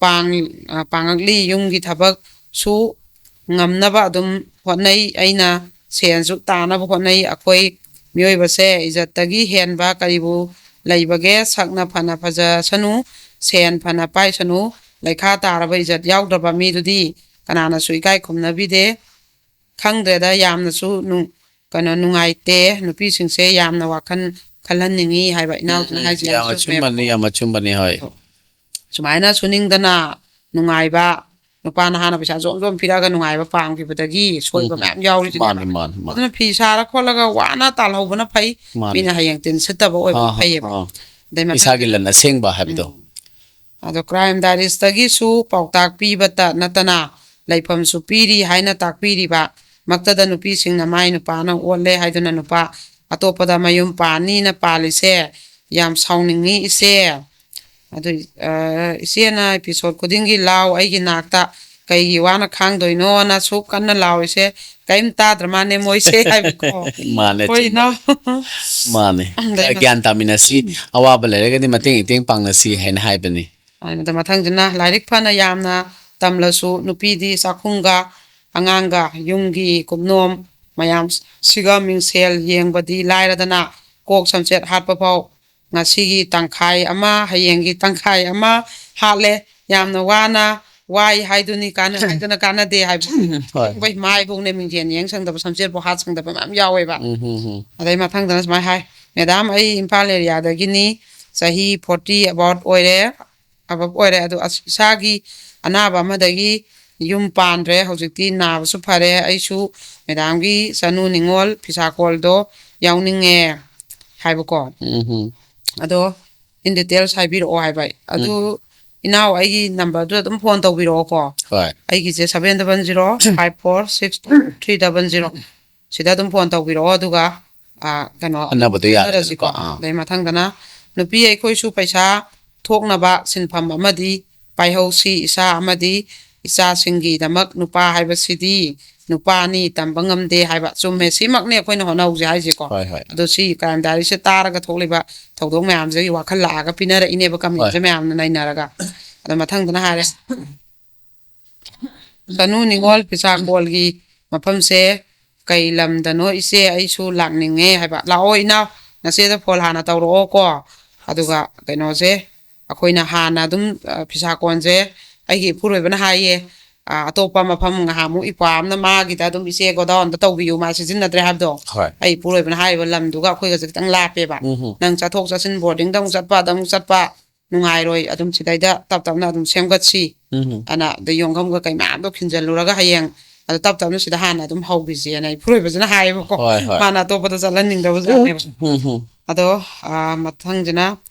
ꯄꯥꯡ-, ꯑ, ꯄꯥꯡꯉꯛꯂꯤ꯫ ꯌꯨꯝꯒꯤ ꯊꯕꯛꯁꯨ ꯉꯝꯅꯕ ꯑꯗꯨꯝ ꯍꯣꯠꯅꯩ꯫ ꯑꯩꯅ ꯁꯦꯟꯁꯨ ꯇꯥꯅꯕ ꯍꯣꯠꯅꯩ꯫ ꯑꯩꯈꯣꯏ ꯃꯤꯑꯣꯏꯕꯁꯦ ꯏꯖꯠꯇꯒꯤ ꯍꯦꯟꯕ ꯀꯔꯤꯕꯨ ꯂꯩꯕꯒꯦ? ꯁꯛꯅ ꯐꯅ ꯐꯖꯁꯅꯨ, ꯁꯦꯟ ꯐꯅ ꯄꯥꯏꯁꯅꯨ, ꯂꯩꯈꯥ ꯇꯥꯔꯕ ꯏꯖꯠ ꯌꯥꯎꯗ꯭ꯔꯕ ꯃꯤꯗꯨꯗꯤ ꯀꯅꯥꯅꯁꯨ ꯏꯀꯥꯏ ꯈꯨꯝꯅꯕꯤꯗꯦ꯫ ꯈꯪꯗ꯭ꯔꯦꯗ, ꯌꯥꯝꯅꯁꯨ ꯅꯨꯡ-, ꯀꯩꯅꯣ, ꯅꯨꯡꯉꯥꯏꯇꯦ꯫ ꯅꯨꯄꯤꯁꯤꯡꯁꯦ ꯌꯥꯝꯅ ꯋꯥꯈꯜ ꯈꯜꯍꯟꯅꯤꯡꯉꯤ ꯍꯥꯏꯕ ꯏꯅꯥꯎꯗꯨꯅ ꯎꯝ, ꯍꯥꯏꯁꯦ ꯌꯥꯝ ꯌꯥꯝ ꯑꯆꯨꯝꯕꯅꯤ, ꯆꯨꯝꯃꯦꯕꯀꯣ꯫ ꯌꯥꯝ ꯑꯆꯨꯝꯕꯅꯤ, ꯍꯣꯏ꯫ ꯁꯨꯃꯥꯏꯅ ꯁꯨꯅꯤꯡꯗꯅ ꯅꯨꯡꯉꯥꯏꯕ, ꯅꯨꯄꯥ ꯅꯍꯥꯅ ꯄꯩꯁꯥ ꯖꯣꯝ ꯖꯣꯝ ꯄꯤꯔꯛꯑꯒ ꯅꯨꯡꯉꯥꯏꯕ ꯄꯥꯝꯈꯤꯕꯗꯒꯤ ꯁꯣꯏꯕ ꯎꯝ, ꯃꯌꯥꯝ ꯌꯥꯎꯔꯤꯁꯤꯅꯦꯕ꯫ ꯃꯥꯅꯤ, ꯃꯥꯅꯤ, ꯃꯥꯅꯤ꯫ ꯑꯗꯨꯅ ꯐꯤ ꯁꯥꯔ ꯈꯣꯠꯂꯒ ꯋꯥꯅ ꯇꯥꯜꯍꯧꯕꯅ ꯐꯩ꯫ ꯃꯥꯅꯤ꯫ ꯃꯤꯅ ꯍꯌꯦꯡ ꯇꯤꯟ ꯁꯤꯠꯇꯕ ꯑꯣꯏꯕ ꯑꯥ, ꯐꯩꯌꯦꯕ꯫ ꯑꯥ꯫ ꯑꯗꯩ ꯃꯊꯪ ꯏꯁꯥꯒꯤ ꯂꯟ ꯑꯁꯦꯡꯕ ꯍꯥꯏꯕꯗꯣ꯫ ꯎꯝ꯫ ꯑꯗꯣ Crime Diaries ꯇꯒꯤꯁꯨ ꯄꯥꯎꯇꯥꯛ ꯄꯤꯕꯇ ꯅꯠꯇꯅ ꯂꯩꯐꯝꯁꯨ ꯄꯤꯔꯤ ꯍꯥꯏꯅ ꯇꯥꯛꯄꯤꯔꯤꯕ ꯃꯛꯇꯗ ꯅꯨꯄꯤꯁꯤꯡꯅ ꯃꯥꯏ ꯅꯨꯄꯥꯅ ꯑꯣꯠꯂꯦ ꯍꯥꯏꯗꯨꯅ ꯅꯨꯄꯥ ꯑꯇꯣꯞꯄꯗ ꯃꯌꯨꯝ ꯄꯥꯟꯅꯤꯅ ꯄꯥꯜꯂꯤꯁꯦ ꯌꯥꯝ ꯁꯥꯎꯅꯤꯡꯉꯤ ꯏꯆꯦ꯫ ꯑꯗꯨ, ꯑ, ꯏꯆꯦꯅ episode ꯈꯨꯗꯤꯡꯒꯤ "ꯂꯥꯎ ꯑꯩꯒꯤ ꯅꯥꯛꯇ, ꯀꯩꯒꯤ ꯋꯥꯅ ꯈꯥꯡꯗꯣꯏꯅꯣꯅ ꯁꯨꯛ ꯀꯟꯅ ꯂꯥꯎꯔꯤꯁꯦ ꯀꯔꯤꯝ ꯇꯥꯗ꯭ꯔ ꯃꯥꯅꯦ ꯃꯣꯏꯁꯦ" ꯍꯥꯏꯕꯀꯣ꯫ ꯃꯥꯅꯦ, ꯍꯣꯏ, ꯆꯨꯝꯃꯦ꯫ ꯏꯅꯥꯎ꯫ ꯃꯥꯅꯦ꯫ ꯑꯗꯩ ꯈꯔ ꯒ꯭ꯌꯥꯟ ꯇꯥꯃꯤꯟꯅꯁꯤ, ꯑꯋꯥꯕ ꯂꯩꯔꯒꯗꯤ ꯃꯇꯦꯡ ꯏꯇꯦꯡ ꯄꯥꯡꯅꯁꯤ ꯍꯥꯏꯅ ꯍꯥꯏꯕꯅꯤ꯫ ꯑꯗꯨꯗ ꯃꯊꯪꯁꯤꯅ ꯂꯥꯏꯔꯤꯛ ꯐꯅ ꯌꯥꯝꯅ ꯇꯝꯂꯁꯨ ꯅꯨꯄꯤꯗꯤ ꯆꯥꯛꯈꯨꯝꯒ ꯑꯉꯥꯡꯒ ꯌꯨꯝꯒꯤ ꯀꯨꯞꯅꯣꯝ ꯃꯌꯥꯝꯁꯤꯒ ꯃꯤꯡꯁꯦꯜ ꯌꯦꯡꯕꯗꯤ ꯂꯥꯏꯔꯗꯅ ꯀꯣꯛ ꯁꯝꯆꯦꯠ ꯍꯥꯠꯄ ꯐꯥꯎ ꯉꯁꯤꯒꯤ ꯇꯪꯈꯥꯏ ꯑꯃ, ꯍꯌꯦꯡꯒꯤ ꯇꯪꯈꯥꯏ ꯑꯃ ꯍꯥꯠꯂꯦ꯫ ꯌꯥꯝꯅ ꯋꯥꯅ ꯋꯥꯏ ꯍꯥꯏꯗꯨꯅꯤ, ꯀꯥꯟꯅ-, ꯍꯥꯏꯗꯨꯅ ꯀꯥꯟꯅꯗꯦ ꯍꯥꯏꯕ꯫ ꯍꯣꯏ꯫ ꯑꯩꯈꯣꯏ ꯃꯥꯏꯕꯧꯅꯦ ꯃꯤꯡꯁꯦꯜ ꯌꯦꯡ ꯁꯪꯗꯕ, ꯁꯝꯆꯦꯠꯐꯥꯎ ꯍꯥꯠ ꯁꯪꯗꯕ ꯃꯌꯥꯝ ꯌꯥꯎꯋꯦꯕ꯫ ꯎꯝ, ꯎꯝ, ꯎꯝ꯫ ꯑꯗꯩ ꯃꯊꯪꯗꯅ ꯁꯨꯃꯥꯏꯅ ꯍꯥꯏ, "ꯃꯦꯗꯥꯝ, ꯑꯩ ꯏꯝꯐꯥꯜ area ꯗꯒꯤꯅꯤ, ꯆꯍꯤ forty about ꯑꯣꯏꯔꯦ, above ꯑꯣꯏꯔꯦ, ꯑꯗꯣ ꯑꯁ-, ꯏꯁꯥꯒꯤ ꯑꯅꯥꯕ ꯑꯃꯗꯒꯤ ꯌꯨꯝ ꯄꯥꯟꯗ꯭ꯔꯦ, ꯍꯧꯖꯤꯛꯇꯤ ꯅꯥꯕꯁꯨ ꯐꯔꯦ, ꯑꯩꯁꯨ ꯃꯦꯗꯥꯝꯒꯤ ꯆꯅꯨ ꯅꯤꯉꯣꯜ ꯐꯤꯁꯥꯀꯣꯜꯗꯣ ꯌꯥꯎꯅꯤꯡꯉꯦ"꯫ ꯍꯥꯏꯕꯀꯣ꯫ ꯑꯗꯣ in details ꯍꯥꯏꯕꯤꯔꯛꯑꯣ ꯍꯥꯏꯕ꯫ ꯑꯗꯨ ꯏꯅꯥꯎ ꯑꯩꯒꯤ ꯅꯝꯕꯔꯗꯨꯗ ꯑꯗꯨꯝ ꯐꯣꯟ ꯇꯧꯕꯤꯔꯛꯑꯣꯀꯣ꯫ ꯍꯣꯏ꯫ ꯑꯩꯒꯤꯁꯦ seven double zero five four six three double zero꯫ ꯁꯤꯗ ꯑꯗꯨꯝ ꯐꯣꯟ ꯇꯧꯕꯤꯔꯛꯑꯣ, ꯑꯗꯨꯒ, ꯑ, ꯀꯩꯅꯣ, ꯈꯟꯅꯕꯗꯣ ꯌꯥꯔꯦꯗꯅꯀꯣ꯫ ꯈꯟꯅꯔꯁꯤꯀꯣ꯫ ꯑꯥ꯫ ꯑꯗꯩ ꯃꯊꯪꯗꯅ ꯅꯨꯄꯤ ꯑꯩꯈꯣꯏꯁꯨ ꯄꯩꯁꯥ ꯊꯣꯛꯅꯕ ꯁꯤꯟꯐꯝ ꯑꯃꯗꯤ ꯄꯥꯏꯍꯧꯁꯤ꯫ ꯏꯁꯥ ꯑꯃꯗꯤ ꯏꯆꯥꯁꯤꯡꯒꯤꯗꯃꯛ ꯅꯨꯄꯥ ꯍꯥꯏꯕꯁꯤꯗꯤ ꯅꯨꯄꯥꯅꯤ, ꯇꯝꯕ ꯉꯝꯗꯦ ꯍꯥꯏꯕ꯫ ꯆꯨꯝꯃꯦ, ꯁꯤꯃꯛꯅꯦ ꯑꯩꯈꯣꯏꯅ ꯍꯣꯠꯅꯍꯧꯁꯦ ꯍꯥꯏꯁꯦꯀꯣ꯫ ꯍꯣꯏ, ꯍꯣꯏ꯫ ꯑꯗꯣ ꯁꯤ ꯀ꯭ꯔꯥꯏꯝ ꯗꯥꯏꯔꯤꯁꯦ ꯇꯥꯔꯒ ꯊꯣꯛꯂꯤꯕ ꯊꯧꯗꯣꯛ ꯃꯌꯥꯝꯁꯤꯒꯤ ꯋꯥꯈꯜ ꯂꯥꯛꯑꯒ ꯄꯤꯅꯔꯛꯏꯅꯦꯕ, ꯀꯃꯦꯟꯁꯦ ꯍꯣꯏ꯫ ꯃꯌꯥꯝꯅ ꯅꯩꯅꯔꯒ꯫ ꯑꯗꯣ ꯃꯊꯪꯗꯅ ꯍꯥꯏꯔꯦ, ꯆꯅꯨ ꯅꯤꯉꯣꯜ ꯐꯤꯁꯥꯀꯣꯜꯒꯤ ꯃꯐꯝꯁꯦ ꯀꯩ ꯂꯝꯗꯅꯣ ꯏꯆꯦ, ꯑꯩꯁꯨ ꯂꯥꯛꯅꯤꯡꯉꯦ ꯍꯥꯏꯕ꯫ ꯂꯥꯛꯑꯣ ꯏꯅꯥꯎ, ꯅꯆꯦꯗ ꯐꯣꯟ ꯍꯥꯟꯅ ꯇꯧꯔꯛꯑꯣꯀꯣ꯫ ꯑꯗꯨꯒ ꯀꯩꯅꯣꯁꯦ, ꯑꯩꯈꯣꯏꯅ ꯍꯥꯟꯅ ꯑꯗꯨꯝ, ꯑ, ꯐꯤꯁꯥꯀꯣꯟꯁꯦ ꯑꯩꯒꯤ ꯏꯄꯨꯔꯣꯏꯕꯅ ꯍꯥꯏꯌꯦ, ꯑ, ꯑꯇꯣꯞꯄ ꯃꯐꯝ ꯉꯍꯥꯟꯃꯨꯛ ꯏꯄ꯭ꯋꯥ ꯑꯃꯅ ꯃꯥꯒꯤꯗ ꯑꯗꯨꯝ ꯏꯆꯦ ꯒꯣꯗꯥꯎꯟꯗ ꯇꯧꯕꯤꯌꯨ, ꯃꯥ ꯁꯤꯖꯤꯟꯅꯗ꯭ꯔꯦ ꯍꯥꯏꯕꯗꯣ꯫ ꯍꯣꯏ꯫ ꯑꯩ ꯏꯄꯨꯔꯣꯏꯕꯅ ꯍꯥꯏꯔꯤꯕ ꯂꯝꯗꯨꯒ ꯑꯩꯈꯣꯏꯒꯁꯦ ꯈꯤꯇꯪ ꯂꯥꯞꯄꯦꯕ꯫ ꯎꯝ ꯍꯝ꯫ ꯅꯪ ꯆꯠꯊꯣꯛ ꯆꯠꯁꯤꯟ ꯕꯣꯔꯗꯤꯡꯗ ꯑꯃꯨꯛ ꯆꯠꯄ, ꯑꯗ ꯑꯃꯨꯛ ꯆꯠꯄ ꯅꯨꯡꯉꯥꯏꯔꯣꯏ꯫ ꯑꯗꯨꯝ ꯁꯤꯗꯩꯗ ꯇꯞ ꯇꯞꯅ ꯑꯗꯨꯝ ꯁꯦꯝꯒꯠꯁꯤ꯫ ꯎꯝ ꯍꯝ꯫ ꯑꯅ ꯑꯗꯩ ꯌꯣꯡꯈꯝꯒ ꯀꯩ ꯃꯌꯥꯝꯗꯣ ꯈꯤꯟꯖꯜꯂꯨꯔꯒ ꯍꯌꯦꯡ ꯑꯗꯨ ꯇꯞ ꯇꯞꯅ ꯁꯤꯗ ꯍꯥꯟꯅ ꯑꯗꯨꯝ ꯍꯧꯈꯤꯁꯦꯅ ꯑꯩ ꯏꯄꯨꯔꯣꯏꯕꯁꯤꯅ ꯍꯥꯏꯌꯦꯕꯀꯣ꯫ ꯍꯣꯏ, ꯍꯣꯏ꯫ ꯃꯥꯅ ꯑꯇꯣꯞꯄꯗ ꯆꯠꯍꯟꯅꯤꯡꯗꯕꯖꯥꯠꯅꯦꯕ꯫ ꯎꯝ ꯍꯝ꯫ ꯑꯗꯣ, ꯑ, ꯃꯊꯪꯁꯤꯅ,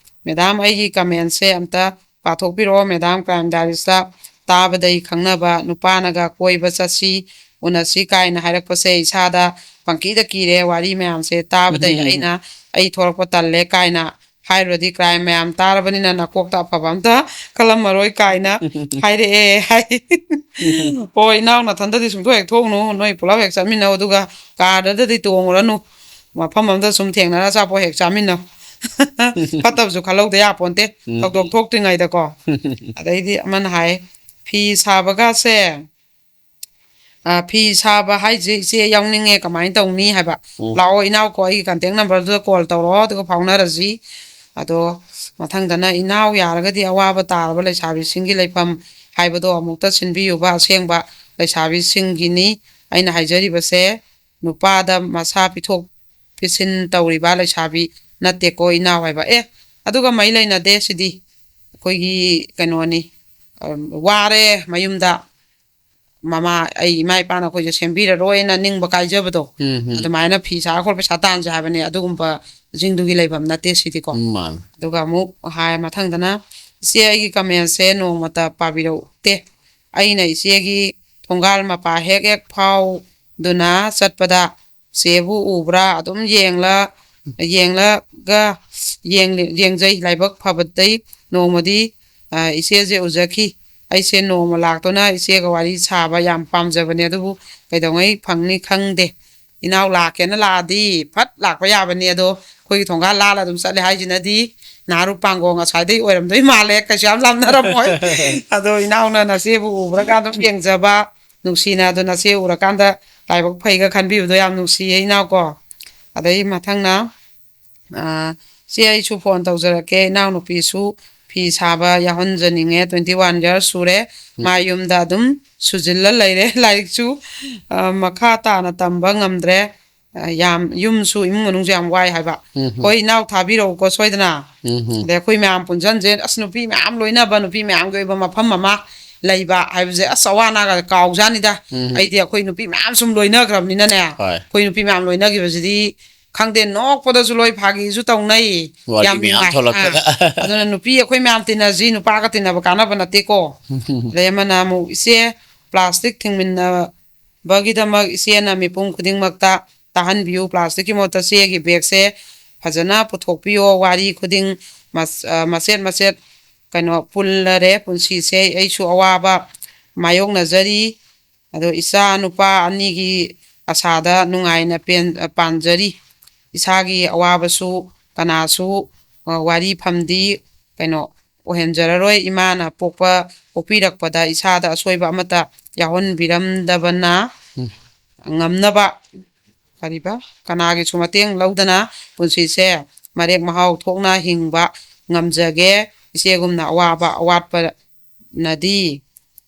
ꯃꯦꯗꯥꯝ, ꯑꯩꯒꯤ ꯀꯃꯦꯟꯁꯦ ꯑꯝꯇ ꯄꯥꯊꯣꯛꯄꯤꯔꯛꯑꯣ꯫ ꯃꯦꯗꯥꯝ ꯀ꯭ꯔꯥꯏꯝ ꯗꯥꯏꯔꯤꯁꯇ ꯇꯥꯕꯗꯩ ꯈꯪꯅꯕ ꯅꯨꯄꯥꯅꯒ ꯀꯣꯏꯕ ꯆꯠꯁꯤ, ꯎꯅꯁꯤ ꯀꯥꯏꯅ ꯍꯥꯏꯔꯛꯄꯁꯦ ꯏꯁꯥꯗ ꯄꯪꯀꯤꯗ ꯀꯤꯔꯦ꯫ ꯋꯥꯔꯤ ꯃꯌꯥꯝꯁꯦ ꯇꯥꯕꯗꯩ ꯑꯩꯅ ꯑꯩ ꯊꯣꯛꯂꯛꯄ ꯇꯜꯂꯦ ꯀꯥꯏꯅ ꯍꯥꯏꯔꯨꯔꯗꯤ ꯀ꯭ꯔꯥꯏꯝ ꯃꯌꯥꯝ ꯇꯥꯔꯕꯅꯤꯅ ꯅꯀꯣꯛꯇ ꯑꯐꯕ ꯑꯝꯇ ꯈꯜꯂꯝꯃꯔꯣꯏ ꯀꯥꯏꯅ ꯍꯥꯏꯔꯛꯑꯦ ꯍꯥꯏ꯫ ꯍꯣꯏ, ꯏꯅꯥꯎ ꯅꯊꯟꯗꯗꯤ ꯁꯨꯡꯊꯣꯛ ꯍꯦꯛ ꯊꯣꯛꯎꯅꯨ, ꯅꯣꯏ ꯄꯨꯂꯞ ꯍꯦꯛ ꯆꯠꯃꯤꯟꯅꯧ, ꯑꯗꯨꯒ ꯀꯥꯔꯗꯗꯤ ꯇꯣꯡꯉꯨꯔꯅꯨ, ꯃꯐꯝ ꯑꯃꯗ ꯁꯨꯝ ꯊꯦꯡꯅꯔ ꯑꯆꯥꯄꯣꯠ ꯍꯦꯛ ꯆꯥꯃꯤꯟꯅꯧ꯫ ꯐꯠꯇꯕꯁꯨ ꯈꯜꯍꯧꯗ ꯌꯥꯄꯣꯟꯇꯦ, ꯎꯝ꯫ ꯊꯧꯗꯣꯛ ꯊꯣꯛꯇ꯭ꯔꯤꯉꯩꯗꯀꯣ꯫ ꯑꯗꯩꯗꯤ ꯑꯃꯅ ꯍꯥꯏ, ꯐꯤ ꯁꯥꯕꯒꯁꯦ, ꯑ, ꯐꯤ ꯁꯥꯕ ꯍꯥꯏꯁꯦ ꯏꯆꯦ ꯌꯥꯎꯅꯤꯡꯉꯦ, ꯀꯃꯥꯏꯅ ꯇꯧꯅꯤ ꯍꯥꯏꯕ꯫ ꯎꯝ꯫ ꯂꯥꯛꯑꯣ ꯏꯅꯥꯎꯀꯣ, ꯑꯩꯒꯤ ꯀꯟꯇꯦꯛ ꯅꯝꯕꯔꯗꯨꯗ ꯀꯣꯜ ꯇꯧꯔꯛꯑꯣ, ꯑꯗꯨꯒ ꯐꯥꯎꯅꯔꯁꯤ꯫ ꯑꯗꯣ ꯃꯊꯪꯗꯅ ꯏꯅꯥꯎ ꯌꯥꯔꯒꯗꯤ ꯑꯋꯥꯕ ꯇꯥꯔꯕ ꯂꯩꯁꯥꯕꯤꯁꯤꯡꯒꯤ ꯂꯩꯐꯝ ꯍꯥꯏꯕꯗꯣ ꯑꯃꯨꯛꯇ ꯁꯤꯟꯕꯤꯌꯨꯕ, ꯑꯁꯦꯡꯕ ꯂꯩꯁꯥꯕꯤꯁꯤꯡꯒꯤꯅꯤ ꯑꯩꯅ ꯍꯥꯏꯖꯔꯤꯕꯁꯦ꯫ ꯅꯨꯄꯥꯗ ꯃꯁꯥ ꯄꯤꯊꯣꯛ ꯄꯤꯁꯤꯟ ꯇꯧꯔꯤꯕ ꯂꯩꯁꯥꯕꯤ ꯅꯠꯇꯦꯀꯣ ꯏꯅꯥꯎ ꯍꯥꯏꯕ꯫ ꯑꯦ, ꯑꯗꯨꯒ ꯃꯔꯤ ꯂꯩꯅꯗꯦ ꯁꯤꯗꯤ꯫ ꯑꯩꯈꯣꯏꯒꯤ ꯀꯩꯅꯣꯅꯤ, ꯑꯝ, ꯋꯥꯔꯦ ꯃꯌꯨꯝꯗ, ꯃꯃꯥ, ꯑꯩ ꯏꯃꯥ ꯏꯄꯥꯅ ꯑꯩꯈꯣꯏꯁꯦ ꯁꯦꯝꯕꯤꯔꯔꯣꯏꯅ ꯅꯤꯡꯕ ꯀꯥꯏꯖꯕꯗꯣ, ꯎꯝ, ꯎꯝ꯫ ꯑꯗꯨꯃꯥꯏꯅ ꯐꯤ ꯁꯥꯔ ꯈꯣꯠꯂ ꯄꯩꯁꯥ ꯇꯥꯟꯁꯦ ꯍꯥꯏꯕꯅꯦ, ꯑꯗꯨꯒꯨꯝꯕꯁꯤꯡꯗꯨꯒꯤ ꯂꯩꯐꯝ ꯅꯠꯇꯦ ꯁꯤꯗꯤꯀꯣ꯫ ꯎꯝ, ꯃꯥꯅꯦ꯫ ꯑꯗꯨꯒ ꯑꯃꯨꯛ ꯍꯥꯏ ꯃꯊꯪꯗꯅ, "ꯏꯆꯦ, ꯑꯩꯒꯤ ꯀꯃꯦꯟꯁꯦ ꯅꯣꯡꯃꯇ ꯄꯥꯕꯤꯔꯛꯇꯦ꯫ ꯑꯩꯅ ꯏꯆꯦꯒꯤ ꯊꯣꯡꯒꯥꯜ ꯃꯄꯥ ꯍꯦꯛ ꯍꯦꯛ ꯐꯥꯎꯗꯨꯅ ꯆꯠꯄꯗ ꯆꯦꯕꯨ ꯎꯕ꯭ꯔꯥ ꯑꯗꯨꯝ ꯌꯦꯡꯂ-, ꯌꯦꯡꯂꯒ ꯌꯦꯡꯂꯤ-, ꯌꯦꯡꯖꯩ꯫ ꯂꯥꯏꯕꯛ ꯐꯕꯗꯩ ꯅꯣꯡꯃꯗꯤ, ꯑ, ꯏꯆꯦꯁꯦ ꯎꯖꯈꯤ꯫ ꯑꯩꯁꯦ ꯅꯣꯡꯃ ꯂꯥꯛꯇꯨꯅ ꯏꯆꯦꯒ ꯋꯥꯔꯤ ꯁꯥꯕ ꯌꯥꯝ ꯄꯥꯝꯖꯕꯅꯦ, ꯑꯗꯨꯕꯨ ꯀꯩꯗꯧꯉꯩ ꯐꯪꯅꯤ ꯈꯪꯗꯦ꯫ ꯏꯅꯥꯎ ꯂꯥꯛꯀꯦꯅ ꯂꯥꯛꯑꯗꯤ ꯐꯠ ꯂꯥꯛꯄ ꯌꯥꯕꯅꯦ, ꯑꯗꯣ ꯑꯩꯈꯣꯏꯒꯤ ꯊꯣꯡꯒꯥꯜ ꯂꯥꯜꯂ ꯑꯗꯨꯝ ꯆꯠꯂꯦ ꯍꯥꯏꯁꯤꯅꯗꯤ ꯅꯥꯔꯨ ꯄꯥꯡꯒꯣ ꯉꯁꯥꯏꯗꯩ ꯑꯣꯏꯔꯝꯗꯣꯏ ꯃꯥꯜꯂꯦ, ꯀꯩꯁꯨ ꯌꯥꯝ ꯂꯥꯞꯅꯔꯝꯃꯣꯏ꯫ ꯑꯗꯣ ꯏꯅꯥꯎꯅ ꯅꯆꯦꯕꯨ ꯎꯕ꯭ꯔꯥ ꯀꯥꯟꯗ ꯑꯗꯨꯝ ꯌꯦꯡꯖꯕ, ꯅꯨꯡꯁꯤꯅ ꯑꯗꯣ ꯅꯆꯦ ꯎꯔꯀꯥꯟꯗ ꯂꯥꯏꯕꯛ ꯐꯩꯒ ꯈꯟꯕꯤꯕꯗꯣ ꯌꯥꯝ ꯅꯨꯡꯁꯤꯌꯦ ꯏꯅꯥꯎꯀꯣ꯫ ꯑꯗꯩ ꯃꯊꯪꯅ, ꯑ, "ꯆꯦ, ꯑꯩꯁꯨ ꯐꯣꯟ ꯇꯧꯖꯔꯛꯀꯦ꯫ ꯏꯅꯥꯎꯅꯨꯄꯤꯁꯨ ꯐꯤ ꯁꯥꯕ ꯌꯥꯎꯍꯟꯖꯅꯤꯡꯉꯦ꯫ Twenty one years ꯁꯨꯔꯦ꯫ ꯃꯥ ꯌꯨꯝꯗ ꯑꯗꯨꯝ ꯁꯨꯖꯤꯜꯂ ꯂꯩꯔꯦ꯫ ꯂꯥꯏꯔꯤꯛꯁꯨ, ꯑ, ꯃꯈꯥ ꯇꯥꯅ ꯇꯝꯕ ꯉꯝꯗ꯭ꯔꯦ꯫ ꯑ, ꯌꯥꯝ, ꯌꯨꯝꯁꯨ, ꯏꯃꯨꯡ ꯃꯅꯨꯡꯁꯨ ꯌꯥꯝ ꯋꯥꯏ ꯍꯥꯏꯕ꯫ ꯎꯝ꯫ ꯍꯣꯏ, ꯏꯅꯥꯎ ꯊꯥꯕꯤꯔꯛꯎꯀꯣ ꯁꯣꯏꯗꯅ꯫ ꯎꯝ꯫ ꯑꯗꯩ ꯑꯩꯈꯣꯏ ꯃꯌꯥꯝ ꯄꯨꯟꯁꯤꯟꯁꯦ, ꯑꯁ, ꯅꯨꯄꯤ ꯃꯌꯥꯝ ꯂꯣꯏꯅꯕ, ꯅꯨꯄꯤ ꯃꯌꯥꯝꯒꯤ ꯑꯣꯏꯕ ꯃꯐꯝ ꯑꯃ ꯂꯩꯕ ꯍꯥꯏꯕꯁꯦ, ꯑꯁ, ꯑꯋꯥ ꯑꯅꯥꯒ ꯀꯥꯎꯖꯥꯅꯤꯗ꯫ ꯎꯝ꯫ ꯑꯩꯗꯤ ꯑꯩꯈꯣꯏ ꯅꯨꯄꯤ ꯃꯌꯥꯝ ꯁꯨꯝ ꯂꯣꯏꯅꯈ꯭ꯔꯕꯅꯤꯅꯅꯦ, ꯍꯣꯏ꯫ ꯑꯩꯈꯣꯏ ꯅꯨꯄꯤ ꯃꯌꯥꯝ ꯂꯣꯏꯅꯈꯤꯕꯁꯤꯗꯤ ꯈꯪꯗꯦ, ꯅꯣꯛꯄꯗꯁꯨ ꯂꯣꯏ, ꯐꯥꯒꯤꯁꯨ ꯇꯧꯅꯩ꯫ ꯋꯥꯔꯤ ꯌꯥꯝ ꯃꯌꯥꯝ ꯅꯨꯡꯉꯥꯏ꯫ ꯊꯣꯛꯂꯛꯇꯅ꯫ ꯑꯥ, ꯑꯗꯨꯅ ꯅꯨꯄꯤ ꯑꯩꯈꯣꯏ ꯃꯌꯥꯝ ꯇꯤꯟꯅꯁꯤ, ꯅꯨꯄꯥꯒ ꯇꯤꯟꯅꯕ ꯀꯥꯟꯅꯕ ꯅꯠꯇꯦꯀꯣ꯫ ꯑꯗꯩ ꯑꯃꯅ ꯑꯃꯨꯛ, "ꯏꯆꯦ, ꯄ꯭ꯂꯥꯁꯇꯤꯛ ꯊꯤꯡꯃꯤꯟꯅꯕꯒꯤꯗꯃꯛ ꯏꯆꯦꯅ ꯃꯤꯄꯨꯝ ꯈꯨꯗꯤꯡꯃꯛꯇ ꯇꯥꯍꯟꯕꯤꯌꯨ꯫ ꯄ꯭ꯂꯥꯁꯇꯤꯛꯀꯤ ꯃꯍꯨꯠꯇ ꯆꯦꯒꯤ ꯕꯦꯒꯁꯦ ꯐꯖꯅ ꯄꯨꯊꯣꯛꯄꯤꯌꯣ꯫ ꯋꯥꯔꯤ ꯈꯨꯗꯤꯡ ꯃꯁ-, ꯑ, ꯃꯆꯦꯠ ꯃꯆꯦꯠ, ꯀꯩꯅꯣ, ꯄꯨꯜꯂꯔꯦ ꯄꯨꯟꯁꯤꯁꯦ꯫ ꯑꯩꯁꯨ ꯑꯋꯥꯕ ꯃꯥꯌꯣꯛꯅꯖꯔꯤ꯫ ꯑꯗꯣ ꯏꯆꯥ ꯅꯨꯄꯥ ꯑꯅꯤꯒꯤ ꯑꯁꯥꯗ ꯅꯨꯡꯉꯥꯏꯅ ꯄꯦꯟ-, ꯄꯥꯟꯖꯔꯤ꯫ ꯏꯁꯥꯒꯤ ꯑꯋꯥꯕꯁꯨ ꯀꯅꯥꯁꯨ, ꯑ, ꯋꯥꯔꯤ ꯐꯝꯗꯤ, ꯀꯩꯅꯣ, ꯑꯣꯏꯍꯟꯖꯔꯔꯣꯏ꯫ ꯏꯃꯥꯅ ꯄꯣꯛꯄ, ꯄꯣꯛꯄꯤꯔꯛꯄꯗ ꯏꯁꯥꯗ ꯑꯁꯣꯏꯕ ꯑꯃꯠꯇ ꯌꯥꯎꯍꯟꯕꯤꯔꯝꯗꯕꯅ ꯎꯝ꯫ ꯉꯝꯅꯕ, ꯀꯔꯤꯕ, ꯀꯅꯥꯒꯤꯁꯨ ꯃꯇꯦꯡ ꯂꯧꯗꯅ ꯄꯨꯟꯁꯤꯁꯦ ꯃꯔꯦꯛ ꯃꯍꯥꯎ ꯊꯣꯛꯅ ꯍꯤꯡꯕ ꯉꯝꯖꯒꯦ꯫ ꯏꯆꯦꯒꯨꯝꯅ ꯑꯋꯥꯕ ꯑꯋꯥꯠꯄꯅꯗꯤ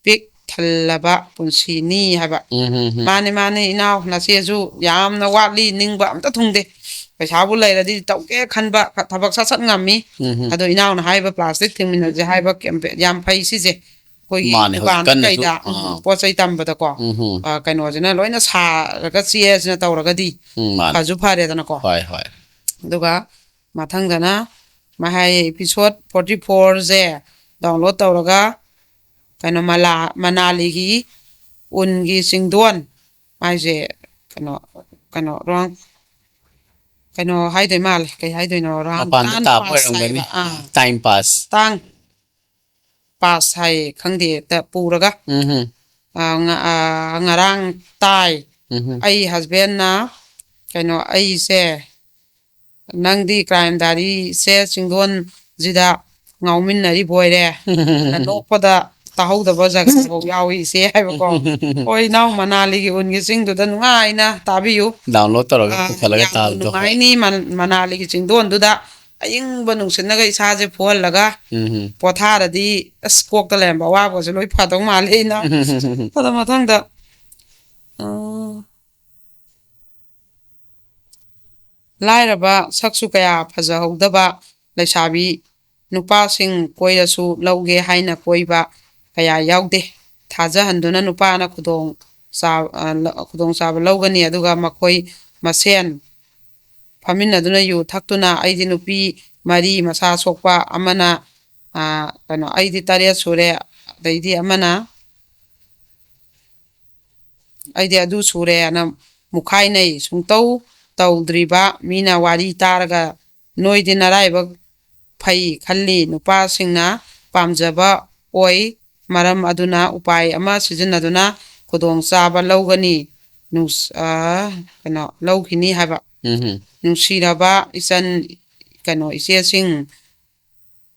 ꯄꯤꯛ ꯊꯜꯂꯕ ꯄꯨꯟꯁꯤꯅꯤ" ꯍꯥꯏꯕ꯫ ꯎꯝ, ꯎꯝ, ꯎꯝ꯫ ꯃꯥꯅꯦ, ꯃꯥꯅꯦ, ꯏꯅꯥꯎ, ꯅꯆꯦꯁꯨ ꯌꯥꯝꯅ ꯋꯥꯠꯂꯤ, ꯅꯤꯡꯕ ꯑꯝꯇ ꯊꯨꯡꯗꯦ꯫ ꯄꯩꯁꯥꯕꯨ ꯂꯩꯔꯗꯤ ꯇꯧꯒꯦ ꯈꯟꯕ ꯊꯕꯛ ꯁꯠ ꯁꯠ ꯉꯝꯃꯤ꯫ ꯎꯝ, ꯎꯝ꯫ ꯑꯗꯣ ꯏꯅꯥꯎꯅ ꯍꯥꯏꯕ ꯄ꯭ꯂꯥꯁꯇꯤꯛ ꯊꯤꯡꯃꯤꯟꯅꯁꯦ ꯍꯥꯏꯕ ꯀꯦꯝꯄꯦ-, ꯌꯥꯝ ꯐꯩ ꯁꯤꯁꯦ꯫ ꯑꯩꯈꯣꯏꯒꯤ ꯃꯥꯅꯦ, ꯍꯧꯖꯤꯛ ꯗꯨꯀꯥꯟꯗ ꯀꯟꯅꯁꯨ, ꯀꯩꯗ ꯑꯥ꯫ ꯄꯣꯠ ꯆꯩ ꯇꯝꯕꯗꯀꯣ ꯎꯝ ꯍꯝ꯫ ꯑ, ꯀꯩꯅꯣꯁꯤꯅ ꯂꯣꯏꯅ ꯁꯥꯔꯒ ꯆꯦꯁꯤꯅ ꯇꯧꯔꯒꯗꯤ ꯎꯝ, ꯃꯥꯅꯦ꯫ ꯐꯁꯨ ꯐꯔꯦꯗꯅꯀꯣ꯫ ꯍꯣꯏ, ꯍꯣꯏ꯫ ꯑꯗꯨꯒ ꯃꯊꯪꯗꯅ ꯃꯍꯩ ꯏꯄꯤꯁꯣꯠ ꯐꯣꯔꯇꯤ ꯐꯣꯔꯁꯦ ꯗꯥꯎꯟꯂꯣꯗ ꯇꯧꯔꯒ ꯀꯩꯅꯣ ꯃꯂꯥ ꯃꯅꯥꯂꯤꯒꯤ ꯎꯟꯒꯤ ꯆꯤꯡꯗꯣꯟ ꯍꯥꯏꯁꯦ ꯀꯩꯅꯣ ꯀꯩꯅꯣ ꯔꯥꯎꯟ ꯀꯩꯅꯣ ꯍꯥꯏꯗꯣꯏ ꯃꯥꯜꯂꯦ꯫ ꯀꯩ ꯍꯥꯏꯗꯣꯏꯅꯣ? ꯔꯥꯎꯟ ꯃꯄꯥꯟꯗ ꯇꯥꯟ ꯇꯥꯕ ꯄꯥꯁ ꯑꯣꯏꯔꯝꯒꯅꯤ꯫ ꯍꯥꯏꯕ꯫ ꯑꯥ꯫ Time pass. ꯇꯥꯡ ꯄꯥꯁ ꯍꯥꯏ ꯈꯪꯗꯦ꯫ ꯇ-, ꯄꯨꯔꯒ ꯎꯝ ꯍꯝ꯫ ꯑ, ꯉ-, ꯑ, ꯉꯔꯥꯡ ꯇꯥꯏ꯫ ꯎꯝ ꯍꯝ꯫ ꯑꯩ ꯍꯁꯕꯦꯟꯅ ꯀꯩꯅꯣ ꯑꯩꯁꯦ ꯅꯪꯗꯤ ꯀ꯭ꯔꯥꯏꯝ ꯗꯥꯏꯔꯤꯁꯦ ꯆꯤꯡꯗꯣꯟꯁꯤꯗ ꯉꯥꯎꯃꯤꯟꯅꯔꯤꯕ ꯑꯣꯏꯔꯦ꯫ ꯅꯣꯛꯄꯗ ꯇꯥꯍꯧꯗꯕ ꯖꯒꯥꯐꯥꯎ ꯌꯥꯎꯏ ꯏꯆꯦ ꯍꯥꯏꯕꯀꯣ꯫ ꯍꯣꯏ ꯏꯅꯥꯎ, ꯃꯅꯥꯂꯤꯒꯤ ꯎꯟꯒꯤ ꯆꯤꯡꯗꯨꯗ ꯅꯨꯡꯉꯥꯏꯅ ꯇꯥꯕꯤꯌꯨ꯫ ꯗꯥꯎꯟꯂꯣꯗ ꯇꯧꯔꯒ ꯑ, ꯄꯨꯈꯠꯂꯒ ꯌꯥꯝꯅ ꯇꯥꯕꯗꯣ꯫ ꯅꯨꯡꯉꯥꯏꯅꯤ ꯃꯟ-, ꯃꯅꯥꯂꯤꯒꯤ ꯆꯤꯡꯗꯣꯟꯗꯨꯗ ꯑꯏꯪꯕ ꯅꯨꯡꯁꯤꯠꯅꯒ ꯏꯁꯥꯁꯦ ꯐꯨꯍꯜꯂꯒ ꯎꯝ ꯍꯝ꯫ ꯄꯣꯊꯥꯔꯗꯤ ꯑꯁ ꯀꯣꯛꯇ ꯂꯩꯔꯝꯕ ꯑꯋꯥꯕꯁꯦ ꯂꯣꯏ ꯐꯗꯧ ꯃꯥꯜꯂꯦ ꯑꯩꯅ꯫ ꯑꯗꯣ ꯃꯊꯪꯗ ꯑ, ꯂꯥꯏꯔꯕ ꯁꯛꯁꯨ ꯀꯌꯥ ꯐꯖꯍꯧꯗꯕ ꯂꯩꯁꯥꯕꯤ ꯅꯨꯄꯥꯁꯤꯡ ꯀꯣꯏꯔꯁꯨ ꯂꯧꯒꯦ ꯍꯥꯏꯅ ꯀꯣꯏꯕ ꯀꯌꯥ ꯌꯥꯎꯗꯦ꯫ ꯊꯥꯖꯍꯟꯗꯨꯅ ꯅꯨꯄꯥꯅ ꯈꯨꯗꯣꯡ ꯆꯥ-, ꯑ, ꯂ-, ꯈꯨꯗꯣꯡꯆꯥꯕ ꯂꯧꯒꯅꯤ꯫ ꯑꯗꯨꯒ ꯃꯈꯣꯏ ꯃꯁꯦꯟ ꯐꯝꯃꯤꯟꯅꯗꯨꯅ ꯌꯨ ꯊꯛꯇꯨꯅ ꯑꯩꯗꯤ ꯅꯨꯄꯤ ꯃꯔꯤ ꯃꯁꯥ ꯁꯣꯛꯄ ꯑꯃꯅ, ꯑ, ꯀꯩꯅꯣ, ꯑꯩꯗꯤ ꯇꯔꯦꯠ ꯁꯨꯔꯦ, ꯑꯗꯩꯗꯤ ꯑꯃꯅ ꯑꯩꯗꯤ ꯑꯗꯨ ꯁꯨꯔꯦꯅ ꯃꯨꯈꯥꯏꯅꯩ꯫ ꯁꯨꯡꯇꯧ ꯇꯧꯗ꯭ꯔꯤꯕ ꯃꯤꯅ ꯋꯥꯔꯤ ꯇꯥꯔꯒ ꯅꯣꯏꯗꯤ ꯅꯔꯥꯏꯕꯛ ꯐꯩ ꯈꯜꯂꯤ꯫ ꯅꯨꯄꯥꯁꯤꯡꯅ ꯄꯥꯝꯖꯕ ꯑꯣꯏ꯫ ꯃꯔꯝ ꯑꯗꯨꯅ ꯎꯄꯥꯏ ꯑꯃ ꯁꯤꯖꯤꯟꯅꯗꯨꯅ ꯈꯨꯗꯣꯡꯆꯥꯕ ꯂꯧꯒꯅꯤ꯫ ꯅꯨꯡꯁ-, ꯑ, ꯀꯩꯅꯣ, ꯂꯧꯈꯤꯅꯤ ꯍꯥꯏꯕ꯫ ꯎꯝ ꯍꯝ꯫ ꯅꯨꯡꯁꯤꯔꯕ ꯏꯆꯟ, ꯀꯩꯅꯣ, ꯏꯆꯦꯁꯤꯡ,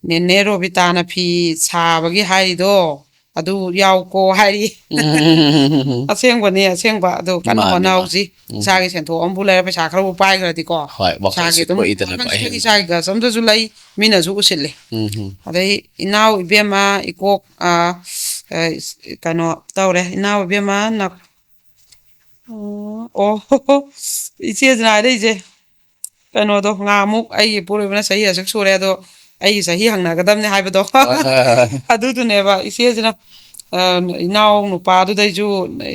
ꯅꯦꯅꯦ ꯔꯣꯕꯤꯇꯥꯅ ꯐꯤ ꯁꯥꯕꯒꯤ ꯍꯥꯏꯔꯤꯗꯣ ꯑꯗꯨ ꯌꯥꯎꯀꯣ ꯍꯥꯏꯔꯤ꯫ ꯎꯝ꯫ ꯑꯁꯦꯡꯕꯅꯤ, ꯑꯁꯦꯡꯕ꯫ ꯑꯗꯨ ꯀꯟꯅ ꯃꯥꯅꯤ, ꯍꯣꯠꯅꯍꯧꯁꯤ꯫ ꯃꯥꯅꯤ꯫ ꯎꯝ꯫ ꯏꯁꯥꯒꯤ ꯁꯦꯟꯊꯣꯛ ꯑꯃꯕꯨ ꯂꯩꯔ ꯄꯩꯁꯥ ꯈꯔꯕꯨ ꯄꯥꯏꯈ꯭ꯔꯗꯤꯀꯣ꯫ ꯍꯣꯏ, ꯋꯥꯈꯜꯁꯤ ꯏꯁꯥꯒꯤ ꯑꯗꯨꯝ ꯊꯣꯛꯏꯗꯅꯀꯣ ꯋꯥꯈꯜꯁꯤꯗꯒꯤ ꯑꯍꯤꯡ꯫ ꯏꯁꯥꯒꯤ ꯒꯁ ꯑꯝꯇꯁꯨ ꯂꯩ, ꯃꯤꯅꯁꯨ ꯎꯁꯤꯜꯂꯤ꯫ ꯎꯝ ꯍꯝ꯫ ꯑꯗꯩ ꯏꯅꯥꯎ ꯏꯕꯦꯝꯃ ꯏꯀꯣꯛ, ꯑ, ꯑ, ꯏꯁ-, ꯀꯩꯅꯣ ꯇꯧꯔꯦ, ꯏꯅꯥꯎ ꯏꯕꯦꯝꯃ ꯅ-, ꯑꯣ, ꯑꯣ, ꯏꯆꯦꯁꯤꯅ ꯍꯥꯏꯔꯛꯏꯁꯦ꯫ ꯀꯩꯅꯣꯗꯣ ꯉꯥꯃꯨꯛ ꯑꯩꯒꯤ ꯏꯄꯨꯔꯣꯏꯕꯅ ꯆꯍꯤ ꯑꯁꯨꯛ ꯁꯨꯔꯦ ꯑꯗꯣ ꯑꯩꯒꯤ ꯆꯍꯤ ꯍꯪꯅꯒꯗꯕꯅꯦ ꯍꯥꯏꯕꯗꯣ꯫ ꯑꯗꯨꯗꯨꯅꯦꯕ ꯏꯆꯦꯁꯤꯅ, ꯑ, ꯏꯅꯥꯎ ꯅꯨꯄꯥꯗꯨꯗꯩꯁꯨ,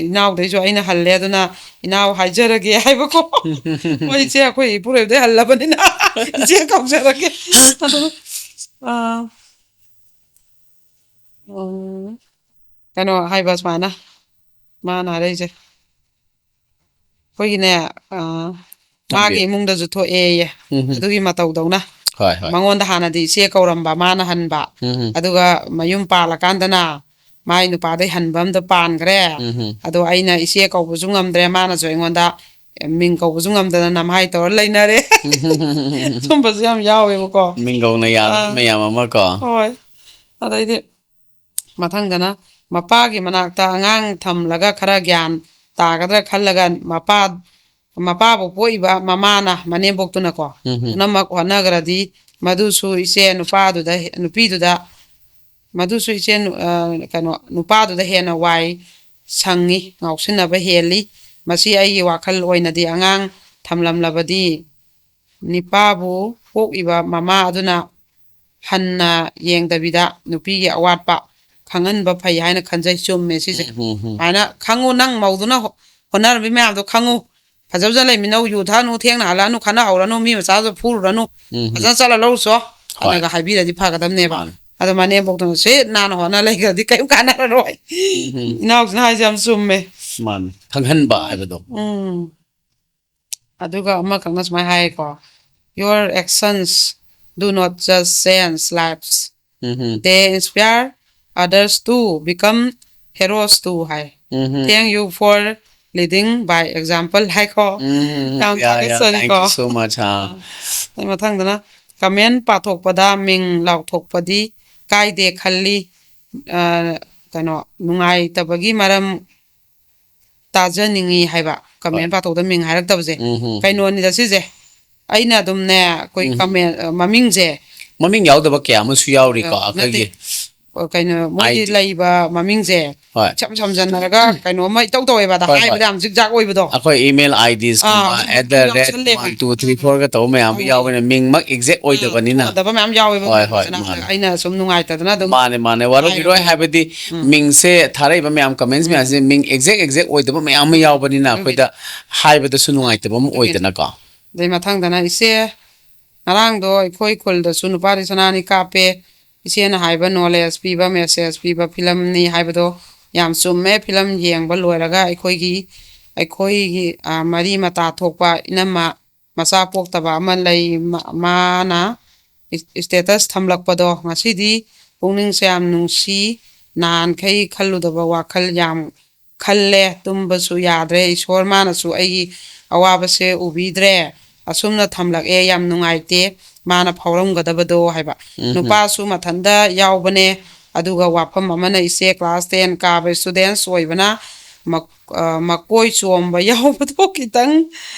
ꯏꯅꯥꯎꯗꯩꯁꯨ ꯑꯩꯅ ꯍꯜꯂꯦ, ꯑꯗꯨꯅ ꯏꯅꯥꯎ ꯍꯥꯏꯖꯔꯒꯦ ꯍꯥꯏꯕꯀꯣ꯫ ꯍꯣꯏ ꯏꯆꯦ, ꯑꯩꯈꯣꯏ ꯏꯄꯨꯔꯣꯏꯕꯗꯩ ꯍꯜꯂꯕꯅꯤꯅ ꯏꯆꯦ ꯀꯧꯖꯔꯒꯦ꯫ ꯑꯗꯨ, ꯑ, ꯎꯝ, ꯀꯩꯅꯣ ꯍꯥꯏꯕ ꯁꯨꯃꯥꯏꯅ, ꯃꯥꯅ ꯍꯥꯏꯔꯛꯏꯁꯦ, ꯑꯩꯈꯣꯏꯒꯤꯅꯦ, ꯑ, ꯃꯥꯒꯤ ꯏꯃꯨꯡꯗꯁꯨ ꯊꯣꯛꯑꯦꯌꯦ, ꯎꯝ ꯍꯝ꯫ ꯑꯗꯨꯒꯤ ꯃꯇꯧꯗꯧꯅ꯫ ꯍꯣꯏ, ꯍꯣꯏ꯫ ꯃꯉꯣꯟꯗ ꯍꯥꯟꯅꯗꯤ ꯏꯆꯦ ꯀꯧꯔꯝꯕ, ꯃꯥꯅ ꯍꯟꯕ꯫ ꯎꯝ ꯍꯝ꯫ ꯑꯗꯨꯒ ꯃꯌꯨꯝ ꯄꯥꯜꯂꯀꯥꯟꯗꯅ ꯃꯥꯏ ꯅꯨꯄꯥꯗꯩ ꯍꯟꯕ ꯑꯝꯗ ꯄꯥꯟꯈ꯭ꯔꯦ꯫ ꯎꯝ ꯍꯝ꯫ ꯑꯗꯣ ꯑꯩꯅ ꯏꯆꯦ ꯀꯧꯕꯁꯨ ꯉꯝꯗ꯭ꯔꯦ, ꯃꯥꯅꯁꯨ ꯑꯩꯉꯣꯟꯗ ꯃꯤꯡ ꯀꯧꯕꯁꯨ ꯉꯝꯗꯅ ꯅꯝꯍꯥꯏ ꯇꯧꯔ ꯂꯩꯅꯔꯦ꯫ ꯁꯨꯝꯕꯁꯨ ꯌꯥꯝ ꯌꯥꯎꯋꯦꯕꯀꯣ꯫ ꯃꯤꯡꯒꯧꯅ ꯌꯥꯕ ꯑꯥ꯫ ꯃꯌꯥꯝ ꯑꯃ ꯀꯣ꯫ ꯍꯣꯏ꯫ ꯑꯗꯩꯗꯤ ꯃꯊꯪꯗꯅ ꯃꯄꯥꯒꯤ ꯃꯅꯥꯛꯇ ꯑꯉꯥꯡ ꯊꯝꯂꯒ ꯈꯔ ꯒ꯭ꯌꯥꯟ ꯇꯥꯒꯗ꯭ꯔꯥ ꯈꯜꯂꯒ ꯃꯄꯥ, ꯃꯄꯥꯕꯨ ꯄꯣꯛꯏꯕ ꯃꯃꯥꯅ, ꯃꯅꯦꯝꯕꯣꯛꯇꯨꯅꯀꯣ, ꯎꯝ ꯍꯝ꯫ ꯄꯨꯝꯅꯃꯛ ꯍꯣꯠꯅꯈ꯭ꯔꯗꯤ ꯃꯗꯨꯁꯨ ꯏꯆꯦ ꯅꯨꯄꯥꯗꯨꯗ, ꯅꯨꯄꯤꯗꯨꯗ, ꯃꯗꯨꯁꯨ ꯏꯆꯦ ꯅꯨ-, ꯑ, ꯀꯩꯅꯣ, ꯅꯨꯄꯥꯗꯨꯗ ꯍꯦꯟꯅ ꯋꯥꯏ ꯁꯪꯉꯤ, ꯉꯥꯎꯁꯤꯟꯅꯕ ꯍꯦꯜꯂꯤ꯫ ꯃꯁꯤ ꯑꯩꯒꯤ ꯋꯥꯈꯜ ꯑꯣꯏꯅꯗꯤ ꯑꯉꯥꯡ ꯊꯝꯂꯝꯂꯕꯗꯤ ꯅꯤꯄꯥꯕꯨ ꯄꯣꯛꯏꯕ ꯃꯃꯥ ꯑꯗꯨꯅ ꯍꯟꯅ ꯌꯦꯡꯗꯕꯤꯗ ꯅꯨꯄꯤꯒꯤ ꯑꯋꯥꯠꯄ ꯈꯪꯍꯟꯕ ꯐꯩ ꯍꯥꯏꯅ ꯈꯟꯖꯩ꯫ ꯆꯨꯝꯃꯦ ꯁꯤꯁꯦ꯫ ꯎꯝ, ꯎꯝ, ꯎꯝ꯫ ꯁꯨꯃꯥꯏꯅ ꯈꯪꯉꯨ, ꯅꯪ ꯃꯧꯗꯨꯅ ꯍꯣ-, ꯍꯣꯠꯅꯔꯝꯃꯤ ꯃꯌꯥꯝꯗꯣ ꯈꯪꯉꯨ꯫ ꯐꯖ ꯐꯖ ꯂꯩꯃꯤꯟꯅꯧ, ꯌꯨ ꯊꯛꯅꯨ, ꯊꯦꯡꯅ ꯍꯜꯂꯛꯑꯅꯨ, ꯈꯠꯅꯍꯧꯔꯅꯨ, ꯃꯤ ꯃꯆꯥꯗꯣ ꯐꯨꯔꯨꯔꯅꯨ, ꯎꯝ, ꯎꯝ꯫ ꯐꯖꯅ ꯆꯠꯂ ꯂꯧꯔꯨꯆꯣ꯫ ꯍꯣꯏ꯫ ꯑꯗꯨꯒ ꯍꯥꯏꯕꯤꯔꯗꯤ ꯐꯒꯗꯕꯅꯦꯕ꯫ ꯃꯥꯅꯦ꯫ ꯑꯗꯣ ꯃꯅꯦꯝꯕꯣꯛꯇꯨꯅ ꯁꯤꯠ ꯅꯥꯟꯅ ꯍꯣꯠꯅ ꯂꯩꯈ꯭ꯔꯗꯤ ꯀꯔꯤꯝ ꯀꯥꯟꯅꯔꯔꯣꯏ꯫ ꯎꯝ, ꯎꯝ꯫ ꯏꯅꯥꯎꯁꯤꯅ ꯍꯥꯏꯁꯦ ꯌꯥꯝ ꯆꯨꯝꯃꯦ꯫ ꯃꯥꯅꯦ꯫ ꯈꯪꯍꯟꯕ ꯍꯥꯏꯕꯗꯣ꯫ ꯎꯝ꯫ ꯑꯗꯨꯒ ꯑꯃꯈꯛꯅ ꯁꯨꯃꯥꯏꯅ ꯍꯥꯏꯌꯦꯀꯣ, "Your actions do not just change lives, um Hum. They inspire others to become heroes too" high. Um Hum. "Thank you for leading by example" ꯍꯥꯏꯀꯣ꯫ ꯎꯝ ꯍꯝ꯫ ꯌꯥꯝ ꯌꯥ, ꯌꯥ, thank ꯊꯥꯒꯠꯆꯔꯤꯀꯣ꯫ You so much, ꯑꯥ꯫ ꯑꯗꯩ ꯃꯊꯪꯗꯅ, "Comment ꯄꯥꯊꯣꯛꯄꯗ ꯃꯤꯡ ꯂꯥꯎꯊꯣꯛꯄꯗꯤ ꯀꯥꯏꯗꯦ ꯈꯜꯂꯤ꯫ ꯑ, ꯀꯩꯅꯣ, ꯅꯨꯡꯉꯥꯏꯇꯕꯒꯤ ꯃꯔꯝ ꯇꯥꯖꯅꯤꯡꯉꯤ" ꯍꯥꯏꯕ꯫ ꯀꯃꯦꯟ ꯍꯣꯏ꯫ ꯄꯥꯊꯣꯛꯇ ꯃꯤꯡ ꯍꯥꯏꯔꯛꯇꯕꯁꯦ꯫ ꯎꯝ ꯍꯝ꯫ ꯀꯩꯅꯣꯅꯤꯗ ꯁꯤꯁꯦ꯫ ꯑꯩꯅ ꯑꯗꯨꯝꯅꯦ, ꯑꯩꯈꯣꯏ ꯎꯝ꯫ ꯀꯃꯦꯟ, ꯑ, ꯃꯃꯤꯡꯁꯦ ꯃꯃꯤꯡ ꯌꯥꯎꯗꯕ ꯀꯌꯥ ꯑꯃꯁꯨ ꯌꯥꯎꯔꯤꯀꯣ, ꯑ, ꯅꯠꯇꯦ꯫ ꯑꯩꯈꯣꯏꯒꯤ꯫ ꯑ, ꯀꯩꯅꯣ, ꯃꯣꯏꯒꯤ ID. ꯂꯩꯕ ꯃꯃꯤꯡꯁꯦ ꯍꯣꯏ. ꯏꯁꯝ ꯁꯝꯖꯟꯅꯔꯒ ꯀꯩꯅꯣꯝꯃ ꯏꯇꯧ ꯇꯧꯋꯦꯕ, ꯑꯗ ꯍꯣꯏ, ꯍꯣꯏ. ꯍꯥꯏꯕꯗ ꯌꯥꯝ ꯖꯤꯛꯖꯥꯛ ꯑꯣꯏꯕꯗꯣ꯫ ꯑꯩꯈꯣꯏ email IDs ꯀꯨꯝꯕ ꯑꯥ, at the rate ꯌꯥꯎꯁꯜꯂꯦꯕ꯫ one two three four ꯒ ꯇꯧꯕ ꯃꯌꯥꯝ ꯑꯃ ꯎꯝ. ꯌꯥꯎꯕꯅꯤꯅ, ꯃꯤꯡꯃꯛ exact ꯑꯣꯏꯗꯕꯅꯤꯅ. ꯑꯣꯏꯗꯕ ꯃꯌꯥꯝ ꯌꯥꯎꯋꯦꯕ꯫ ꯍꯣꯏ, ꯍꯣꯏ, ꯐꯖꯅ ꯃꯥꯅꯦ. ꯑꯩꯅ ꯁꯨꯝ ꯅꯨꯡꯉꯥꯏꯇꯗꯅ ꯑꯗꯨꯝ ꯃꯥꯅꯦ, ꯃꯥꯅꯦ, ꯋꯥꯔꯧꯕꯤꯔꯣꯏ꯫ ꯍꯥꯏꯕꯗꯤ ꯃꯤꯡꯁꯦ ꯊꯥꯔꯛꯏꯕ ꯃꯌꯥꯝ, comments ꯃꯌꯥꯝꯁꯦ ꯃꯤꯡ exact exact ꯑꯣꯏꯗꯕ ꯃꯌꯥꯝ ꯑꯃ ꯌꯥꯎꯕꯅꯤꯅ ꯑꯩꯈꯣꯏꯗ ꯍꯥꯏꯕꯗꯁꯨ ꯅꯨꯡꯉꯥꯏꯇꯕ ꯑꯃ ꯑꯣꯏꯗꯅꯀꯣ꯫ ꯑꯗꯩ ꯃꯊꯪꯗꯅ ꯏꯆꯦ, ꯉꯔꯥꯡꯗꯣ ꯑꯩꯈꯣꯏ ꯈꯨꯜꯗꯁꯨ ꯅꯨꯄꯥꯗꯤ ꯁꯅꯥꯅꯤ ꯀꯥꯞꯄꯦ, ꯏꯆꯦꯅ ꯍꯥꯏꯕ knowledge ꯄꯤꯕ, message ꯄꯤꯕ ꯐꯤꯂꯝꯅꯤ ꯍꯥꯏꯕꯗꯣ ꯌꯥꯝ ꯆꯨꯝꯃꯦ꯫ ꯐꯤꯂꯝ ꯌꯦꯡꯕ ꯂꯣꯏꯔꯒ ꯑꯩꯈꯣꯏꯒꯤ, ꯑꯩꯈꯣꯏꯒꯤ, ꯑ, ꯃꯔꯤ ꯃꯇꯥ ꯊꯣꯛꯄ ꯏꯅꯝꯃ ꯃꯆꯥ ꯄꯣꯛꯇꯕ ꯑꯃ ꯂꯩ, ꯃ-, ꯃꯥꯅ status ꯊꯝꯂꯛꯄꯗꯣ ꯉꯁꯤꯗꯤ ꯄꯨꯛꯅꯤꯡꯁꯦ ꯌꯥꯝ ꯅꯨꯡꯁꯤ꯫ ꯅꯍꯥꯟꯈꯩ ꯈꯜꯂꯨꯗꯕ ꯋꯥꯈꯜ ꯌꯥꯝ ꯈꯜꯂꯦ, ꯇꯨꯝꯕꯁꯨ ꯌꯥꯗ꯭ꯔꯦ꯫ ꯏꯁꯣꯔ ꯃꯥꯅꯁꯨ ꯑꯩꯒꯤ ꯑꯋꯥꯕꯁꯦ ꯎꯕꯤꯗ꯭ꯔꯦ꯫ ꯑꯁꯨꯝꯅ ꯊꯝꯂꯛꯑꯦ, ꯌꯥꯝ ꯅꯨꯡꯉꯥꯏꯇꯦ ꯃꯥꯅ ꯐꯥꯎꯔꯝꯒꯗꯕꯗꯣ ꯍꯥꯏꯕ꯫ ꯅꯨꯄꯥꯁꯨ ꯃꯊꯟꯇ ꯌꯥꯎꯕꯅꯦ꯫ ꯑꯗꯨꯒ ꯋꯥꯐꯝ ꯑꯃꯅ, ꯏꯆꯦ class ten ꯀꯥꯕ students ꯑꯣꯏꯕꯅ ꯃꯛ-, ꯑ, ꯃꯀꯣꯏ ꯆꯣꯝꯕ ꯌꯥꯎꯕꯗꯣ ꯈꯤꯇꯪ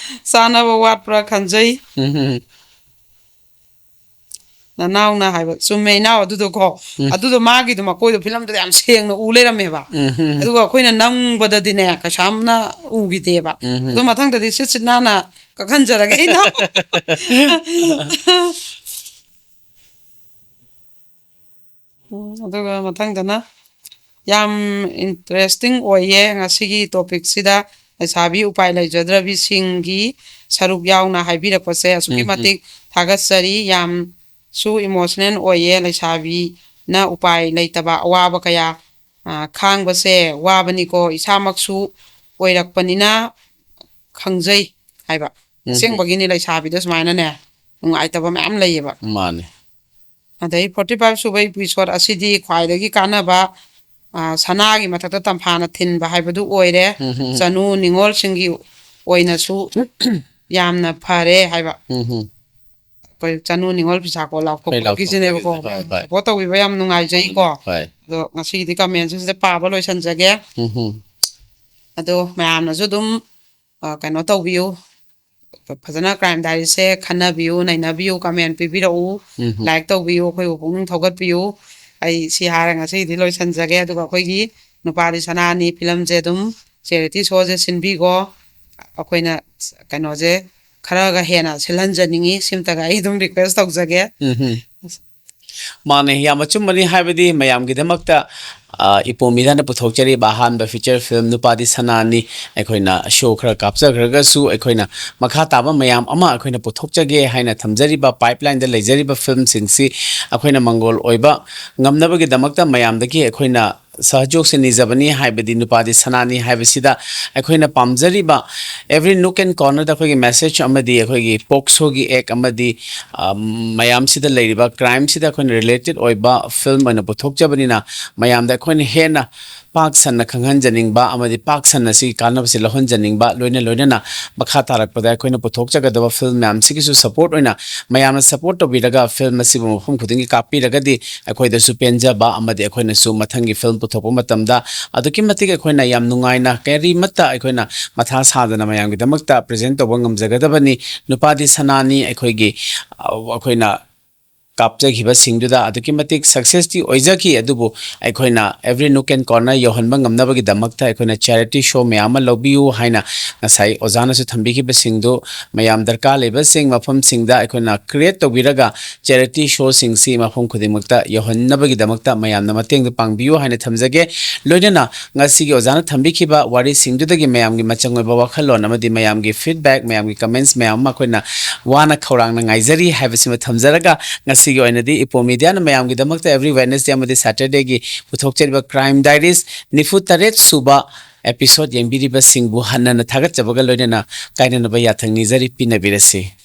ꯆꯥꯟꯅꯕ ꯋꯥꯠꯄ꯭ꯔꯥ ꯈꯟꯖꯩ꯫ ꯎꯝ. ꯅꯅꯥꯎꯅ ꯍꯥꯏꯕ ꯆꯨꯝꯃꯦ, ꯏꯅꯥꯎ꯫ ꯑꯗꯨꯗꯣꯀꯣ, ꯎꯝ. ꯑꯗꯨꯗꯣ ꯃꯥꯒꯤꯗꯣ ꯃꯀꯣꯏꯗꯣ ꯐꯤꯂꯝꯗꯨꯗ ꯌꯥꯝ ꯁꯦꯡꯅ ꯎ ꯂꯩꯔꯝꯃꯦꯕ꯫ ꯎꯝ. ꯑꯗꯨꯒ ꯑꯩꯈꯣꯏꯅ ꯅꯝꯕꯗꯗꯤꯅꯦ, ꯀꯩꯁꯥꯝꯅ ꯎꯈꯤꯗꯦꯕ꯫ ꯎꯝ. ꯑꯗꯨ ꯃꯊꯪꯗꯗꯤ ꯁꯤꯠ ꯁꯤꯠ ꯅꯥꯟꯅ ꯀꯛꯍꯟꯖꯔꯒꯦ, ꯏꯅꯥꯎ꯫ ꯎꯝ, ꯑꯗꯨꯒ ꯃꯊꯪꯗꯅ, ꯌꯥꯝ interesting ꯑꯣꯏꯌꯦ ꯉꯁꯤꯒꯤ topicꯁꯤꯗ꯫ ꯂꯩꯁꯥꯕꯤ ꯎꯄꯥꯏ ꯂꯩꯖꯗ꯭ꯔꯕꯤꯁꯤꯡꯒꯤ ꯁꯔꯨꯛ ꯌꯥꯎꯅ ꯍꯥꯏꯕꯤꯔꯛꯄꯁꯦ ꯑꯁꯨꯛꯀꯤ ꯎꯝ, ꯎꯝ. ꯃꯇꯤꯛ ꯊꯥꯒꯠꯆꯔꯤ꯫ ꯌꯥꯝꯁꯨ emotional ꯑꯣꯏꯌꯦ꯫ ꯂꯩꯁꯥꯕꯤꯅ ꯎꯄꯥꯏ ꯂꯩꯇꯕ ꯑꯋꯥꯕ ꯀꯌꯥ, ꯑ, ꯈꯥꯡꯕꯁꯦ ꯋꯥꯕꯅꯤꯀꯣ, ꯏꯁꯥꯃꯛꯁꯨ ꯑꯣꯏꯔꯛꯄꯅꯤꯅ ꯈꯪꯖꯩ ꯍꯥꯏꯕ꯫ ꯎꯝ. ꯑꯁꯦꯡꯕꯒꯤꯅꯤ, ꯂꯩꯁꯥꯕꯤꯗ ꯁꯨꯃꯥꯏꯅꯅꯦ ꯅꯨꯡꯉꯥꯏꯇꯕ ꯃꯌꯥꯝ ꯂꯩꯌꯦꯕ꯫ ꯃꯥꯅꯦ. ꯑꯗꯩ forty five ꯁꯨꯕ episode ꯑꯁꯤꯗꯤ ꯈ꯭ꯋꯥꯏꯗꯒꯤ ꯀꯥꯟꯅꯕ, ꯑ, ꯁꯅꯥꯒꯤ ꯃꯊꯛꯇ ꯇꯝꯐꯥꯅ ꯊꯤꯟꯕ ꯍꯥꯏꯕꯗꯨ ꯑꯣꯏꯔꯦ꯫ ꯎꯝ, ꯎꯝ. ꯆꯅꯨ ꯅꯤꯉꯣꯜꯁꯤꯡꯒꯤ ꯑꯣꯏꯅꯁꯨ ꯌꯥꯝꯅ ꯐꯔꯦ ꯍꯥꯏꯕ꯫ ꯎꯝ, ꯎꯝ. ꯑꯩꯈꯣꯏ ꯆꯅꯨ ꯅꯤꯉꯣꯜ ꯐꯤꯁꯥꯀꯣꯜ ꯍꯣꯏ, ꯂꯥꯎꯊꯣꯛꯄꯒꯤꯁꯤꯅꯦꯕꯀꯣ꯫ ꯂꯥꯎꯊꯣꯛꯄꯒꯤꯁꯦ, ꯍꯣꯏ, ꯍꯣꯏ. Support ꯇꯧꯕꯤꯕ ꯌꯥꯝ ꯅꯨꯡꯉꯥꯏꯖꯩꯀꯣ꯫ ꯍꯣꯏ. ꯑꯗꯣ ꯉꯁꯤꯒꯤꯗꯤ commentꯁꯤꯡꯁꯤꯗ ꯄꯥꯕ ꯂꯣꯏꯁꯤꯟꯖꯒꯦ꯫ ꯎꯝ, ꯎꯝ. ꯑꯗꯣ ꯃꯌꯥꯝꯅꯁꯨ ꯑꯗꯨꯝ, ꯑ, ꯀꯩꯅꯣ ꯇꯧꯕꯤꯌꯨ, ꯐꯖꯅ Crime Diaryꯁꯦ ꯈꯟꯅꯕꯤꯌꯨ, ꯅꯩꯅꯕꯤꯌꯨ, comment ꯄꯤꯕꯤꯔꯛꯎ, ꯎꯝ, ꯎꯝ. Like ꯇꯧꯕꯤꯌꯨ, ꯑꯩꯈꯣꯏꯕꯨ ꯄꯨꯛꯅꯤꯡ ꯊꯧꯒꯠꯄꯤꯌꯨ꯫ ꯑꯩ ꯁꯤ ꯍꯥꯏꯔ ꯉꯁꯤꯒꯤꯗꯤ ꯂꯣꯏꯁꯤꯟꯖꯒꯦ꯫ ꯑꯗꯨꯒ ꯑꯩꯈꯣꯏꯒꯤ ꯅꯨꯄꯥꯗꯤ ꯁꯅꯥꯅꯤ ꯐꯤꯂꯝꯁꯦ ꯑꯗꯨꯝ ꯆꯦꯔꯤꯇꯤ ꯁꯣꯁꯦ ꯁꯤꯟꯕꯤꯈꯣ꯫ ꯑꯩꯈꯣꯏꯅ ꯀꯩꯅꯣꯁꯦ ꯈꯔꯒ ꯍꯦꯟꯅ ꯁꯤꯜꯍꯟꯖꯅꯤꯡꯉꯤ꯫ ꯁꯤꯝꯇꯒ ꯑꯩ ꯑꯗꯨꯝ ꯔꯤꯀ꯭ꯋꯦꯁ ꯇꯧꯖꯒꯦ꯫ ꯎꯝ ꯃꯥꯅꯦ, ꯌꯥꯝ ꯑꯆꯨꯝꯕꯅꯤ꯫ ꯍꯥꯏꯕꯗꯤ ꯃꯌꯥꯝꯒꯤꯗꯃꯛꯇ, ꯑ, ꯏꯄꯣꯝꯃꯤꯗꯅ ꯄꯨꯊꯣꯛꯆꯔꯤꯕ ꯑꯍꯥꯟꯕ ꯐꯤꯆꯔ ꯐꯤꯂꯝ ꯅꯨꯄꯥꯗꯤ ꯁꯅꯥꯅꯤ ꯑꯩꯈꯣꯏꯅ ꯁꯣ ꯈꯔ ꯀꯥꯞꯆꯈ꯭ꯔꯒꯁꯨ, ꯑꯩꯈꯣꯏꯅ ꯃꯈꯥ ꯇꯥꯕ ꯃꯌꯥꯝ ꯑꯃ ꯑꯩꯈꯣꯏꯅ ꯄꯨꯊꯣꯛꯆꯒꯦ ꯍꯥꯏꯅ ꯊꯝꯖꯔꯤꯕ, ꯄꯥꯏꯞꯂꯥꯏꯟꯗ ꯂꯩꯖꯔꯤꯕ ꯐꯤꯂꯝꯁꯤꯡꯁꯤ ꯑꯩꯈꯣꯏꯅ ꯃꯪꯒꯣꯜ ꯑꯣꯏꯕ ꯉꯝꯅꯕꯒꯤꯗꯃꯛꯇ ꯃꯌꯥꯝꯗꯒꯤ ꯑꯩꯈꯣꯏꯅ ꯁꯍꯖꯣꯛꯁꯦ ꯅꯤꯖꯕꯅꯤ꯫ ꯍꯥꯏꯕꯗꯤ ꯅꯨꯄꯥꯗꯤ ꯁꯅꯥꯅꯤ ꯍꯥꯏꯕꯁꯤꯗ ꯑꯩꯈꯣꯏꯅ ꯄꯥꯝꯖꯔꯤꯕ every nook and cornerꯗ ꯑꯩꯈꯣꯏꯒꯤ ꯃꯦꯁꯦꯖ ꯑꯃꯗꯤ ꯑꯩꯈꯣꯏꯒꯤ ꯄꯣꯛꯁꯣꯒꯤ ꯑꯦꯛ ꯑꯃꯗꯤ, ꯑ, ꯃꯌꯥꯝꯁꯤꯗ ꯂꯩꯔꯤꯕ ꯀ꯭ꯔꯥꯏꯝꯁꯤꯗ ꯑꯩꯈꯣꯏꯅ ꯔꯤꯂꯦꯇꯦꯠ ꯑꯣꯏꯕ ꯐꯤꯂꯝ ꯑꯣꯏꯅ ꯄꯨꯊꯣꯛꯆꯕꯅꯤꯅ, ꯃꯌꯥꯝꯗ ꯑꯩꯈꯣꯏꯅ ꯍꯦꯟꯅ ꯄꯥꯛ ꯁꯟꯅ ꯈꯪꯍꯟꯖꯅꯤꯡꯕ ꯑꯃꯗꯤ ꯄꯥꯛ ꯁꯟꯅ ꯁꯤꯒꯤ ꯀꯥꯟꯅꯕꯁꯤ ꯂꯧꯍꯟꯖꯅꯤꯡꯕ, ꯂꯣꯏꯅ ꯂꯣꯏꯅꯅ ꯃꯈꯥ ꯇꯥꯔꯛꯄꯗ ꯑꯩꯈꯣꯏꯅ ꯄꯨꯊꯣꯛꯆꯒꯗꯕ ꯐꯤꯂꯝ ꯃꯌꯥꯝꯁꯤꯒꯤꯁꯨ ꯁꯄꯣꯔꯠ ꯑꯣꯏꯅ ꯃꯌꯥꯝꯅ ꯁꯄꯣꯔꯠ ꯇꯧꯕꯤꯔꯒ ꯐꯤꯂꯝ ꯑꯁꯤꯕꯨ ꯃꯐꯝ ꯈꯨꯗꯤꯡꯒꯤ ꯀꯥꯞꯄꯤꯔꯒꯗꯤ ꯑꯩꯈꯣꯏꯗꯁꯨ ꯄꯦꯟꯖꯕ ꯑꯃꯗꯤ ꯑꯩꯈꯣꯏꯅꯁꯨ ꯃꯊꯪꯒꯤ ꯐꯤꯂꯝ ꯄꯨꯊꯣꯛꯄ ꯃꯇꯝꯗ ꯑꯗꯨꯛꯀꯤ ꯃꯇꯤꯛ ꯑꯩꯈꯣꯏꯅ ꯌꯥꯝ ꯅꯨꯡꯉꯥꯏꯅ, ꯀꯔꯤꯃꯠꯇ ꯑꯩꯈꯣꯏꯅ ꯃꯊꯥ ꯁꯥꯗꯅ ꯃꯌꯥꯝꯒꯤꯗꯃꯛꯇ ꯄ꯭ꯔꯖꯦꯟ ꯇꯧꯕ ꯉꯝꯖꯒꯗꯕꯅꯤ꯫ ꯅꯨꯄꯥꯗꯤ ꯁꯅꯥꯅꯤ ꯑꯩꯈꯣꯏꯒꯤ, ꯑ, ꯑꯩꯈꯣꯏꯅ ꯀꯥꯞꯆꯈꯤꯕꯁꯤꯡꯗꯨꯗ ꯑꯗꯨꯛꯀꯤ ꯃꯇꯤꯛ ꯁꯛꯁꯦꯁꯇꯤ ꯑꯣꯏꯖꯈꯤ꯫ ꯑꯗꯨꯕꯨ ꯑꯩꯈꯣꯏꯅ every nook and corner ꯌꯧꯍꯟꯕ ꯉꯝꯅꯕꯒꯤꯗꯃꯛꯇ ꯑꯩꯈꯣꯏꯅ ꯆꯦꯔꯤꯇꯤ ꯁꯣ ꯃꯌꯥꯝ ꯑꯃ ꯂꯧꯕꯤꯌꯨ ꯍꯥꯏꯅ ꯉꯁꯥꯏ ꯑꯣꯖꯥꯅꯁꯨ ꯊꯝꯕꯤꯈꯤꯕꯁꯤꯡꯗꯨ ꯃꯌꯥꯝ ꯗꯔꯀꯥꯔ ꯂꯩꯕꯁꯤꯡ ꯃꯐꯝꯁꯤꯡꯗ ꯑꯩꯈꯣꯏꯅ ꯀ꯭ꯔꯤꯌꯦꯠ ꯇꯧꯕꯤꯔꯒ ꯆꯦꯔꯤꯇꯤ ꯁꯣꯁꯤꯡꯁꯤ ꯃꯐꯝ ꯈꯨꯗꯤꯡꯃꯛꯇ ꯌꯧꯍꯟꯅꯕꯒꯤꯗꯃꯛꯇ ꯃꯌꯥꯝꯅ ꯃꯇꯦꯡꯗ ꯄꯥꯡꯕꯤꯌꯨ ꯍꯥꯏꯅ ꯊꯝꯖꯒꯦ꯫ ꯂꯣꯏꯅꯅ ꯉꯁꯤꯒꯤ ꯑꯣꯖꯥꯅ ꯊꯝꯕꯤꯈꯤꯕ ꯋꯥꯔꯤꯁꯤꯡꯗꯨꯗꯒꯤ ꯃꯌꯥꯝꯒꯤ ꯃꯆꯪ ꯑꯣꯏꯕ ꯋꯥꯈꯜꯂꯣꯟ ꯑꯃꯗꯤ ꯃꯌꯥꯝꯒꯤ ꯐꯤꯗꯕꯦꯛ, ꯃꯌꯥꯝꯒꯤ ꯀꯃꯦꯟꯁ ꯃꯌꯥꯝ ꯑꯃ ꯑꯩꯈꯣꯏꯅ ꯋꯥꯅ ꯈꯧꯔꯥꯡꯅ ꯉꯥꯏꯖꯔꯤ ꯍꯥꯏꯕꯁꯤꯃ ꯊꯝꯖꯔꯒ, ꯉꯁꯤꯒꯤ ꯑꯣꯏꯅꯗꯤ ꯏꯄꯣ ꯃꯤꯗꯤꯌꯥꯅ ꯃꯌꯥꯝꯒꯤꯗꯃꯛꯇ every Wednesday ꯑꯃꯗꯤ Saturdayꯒꯤ ꯄꯨꯊꯣꯛꯆꯔꯤꯕ Crime Diaries ꯅꯤꯐꯨ ꯇꯔꯦꯠ ꯁꯨꯕ episode ꯌꯦꯡꯕꯤꯔꯤꯕꯁꯤꯡꯕꯨ ꯍꯟꯅ ꯍꯟꯅ ꯊꯥꯒꯠꯆꯕꯒ ꯂꯣꯏꯅꯅ ꯀꯥꯏꯅꯅꯕ ꯌꯥꯊꯪ ꯅꯤꯖꯔꯤ꯫ ꯄꯤꯅꯕꯤꯔꯁꯤ꯫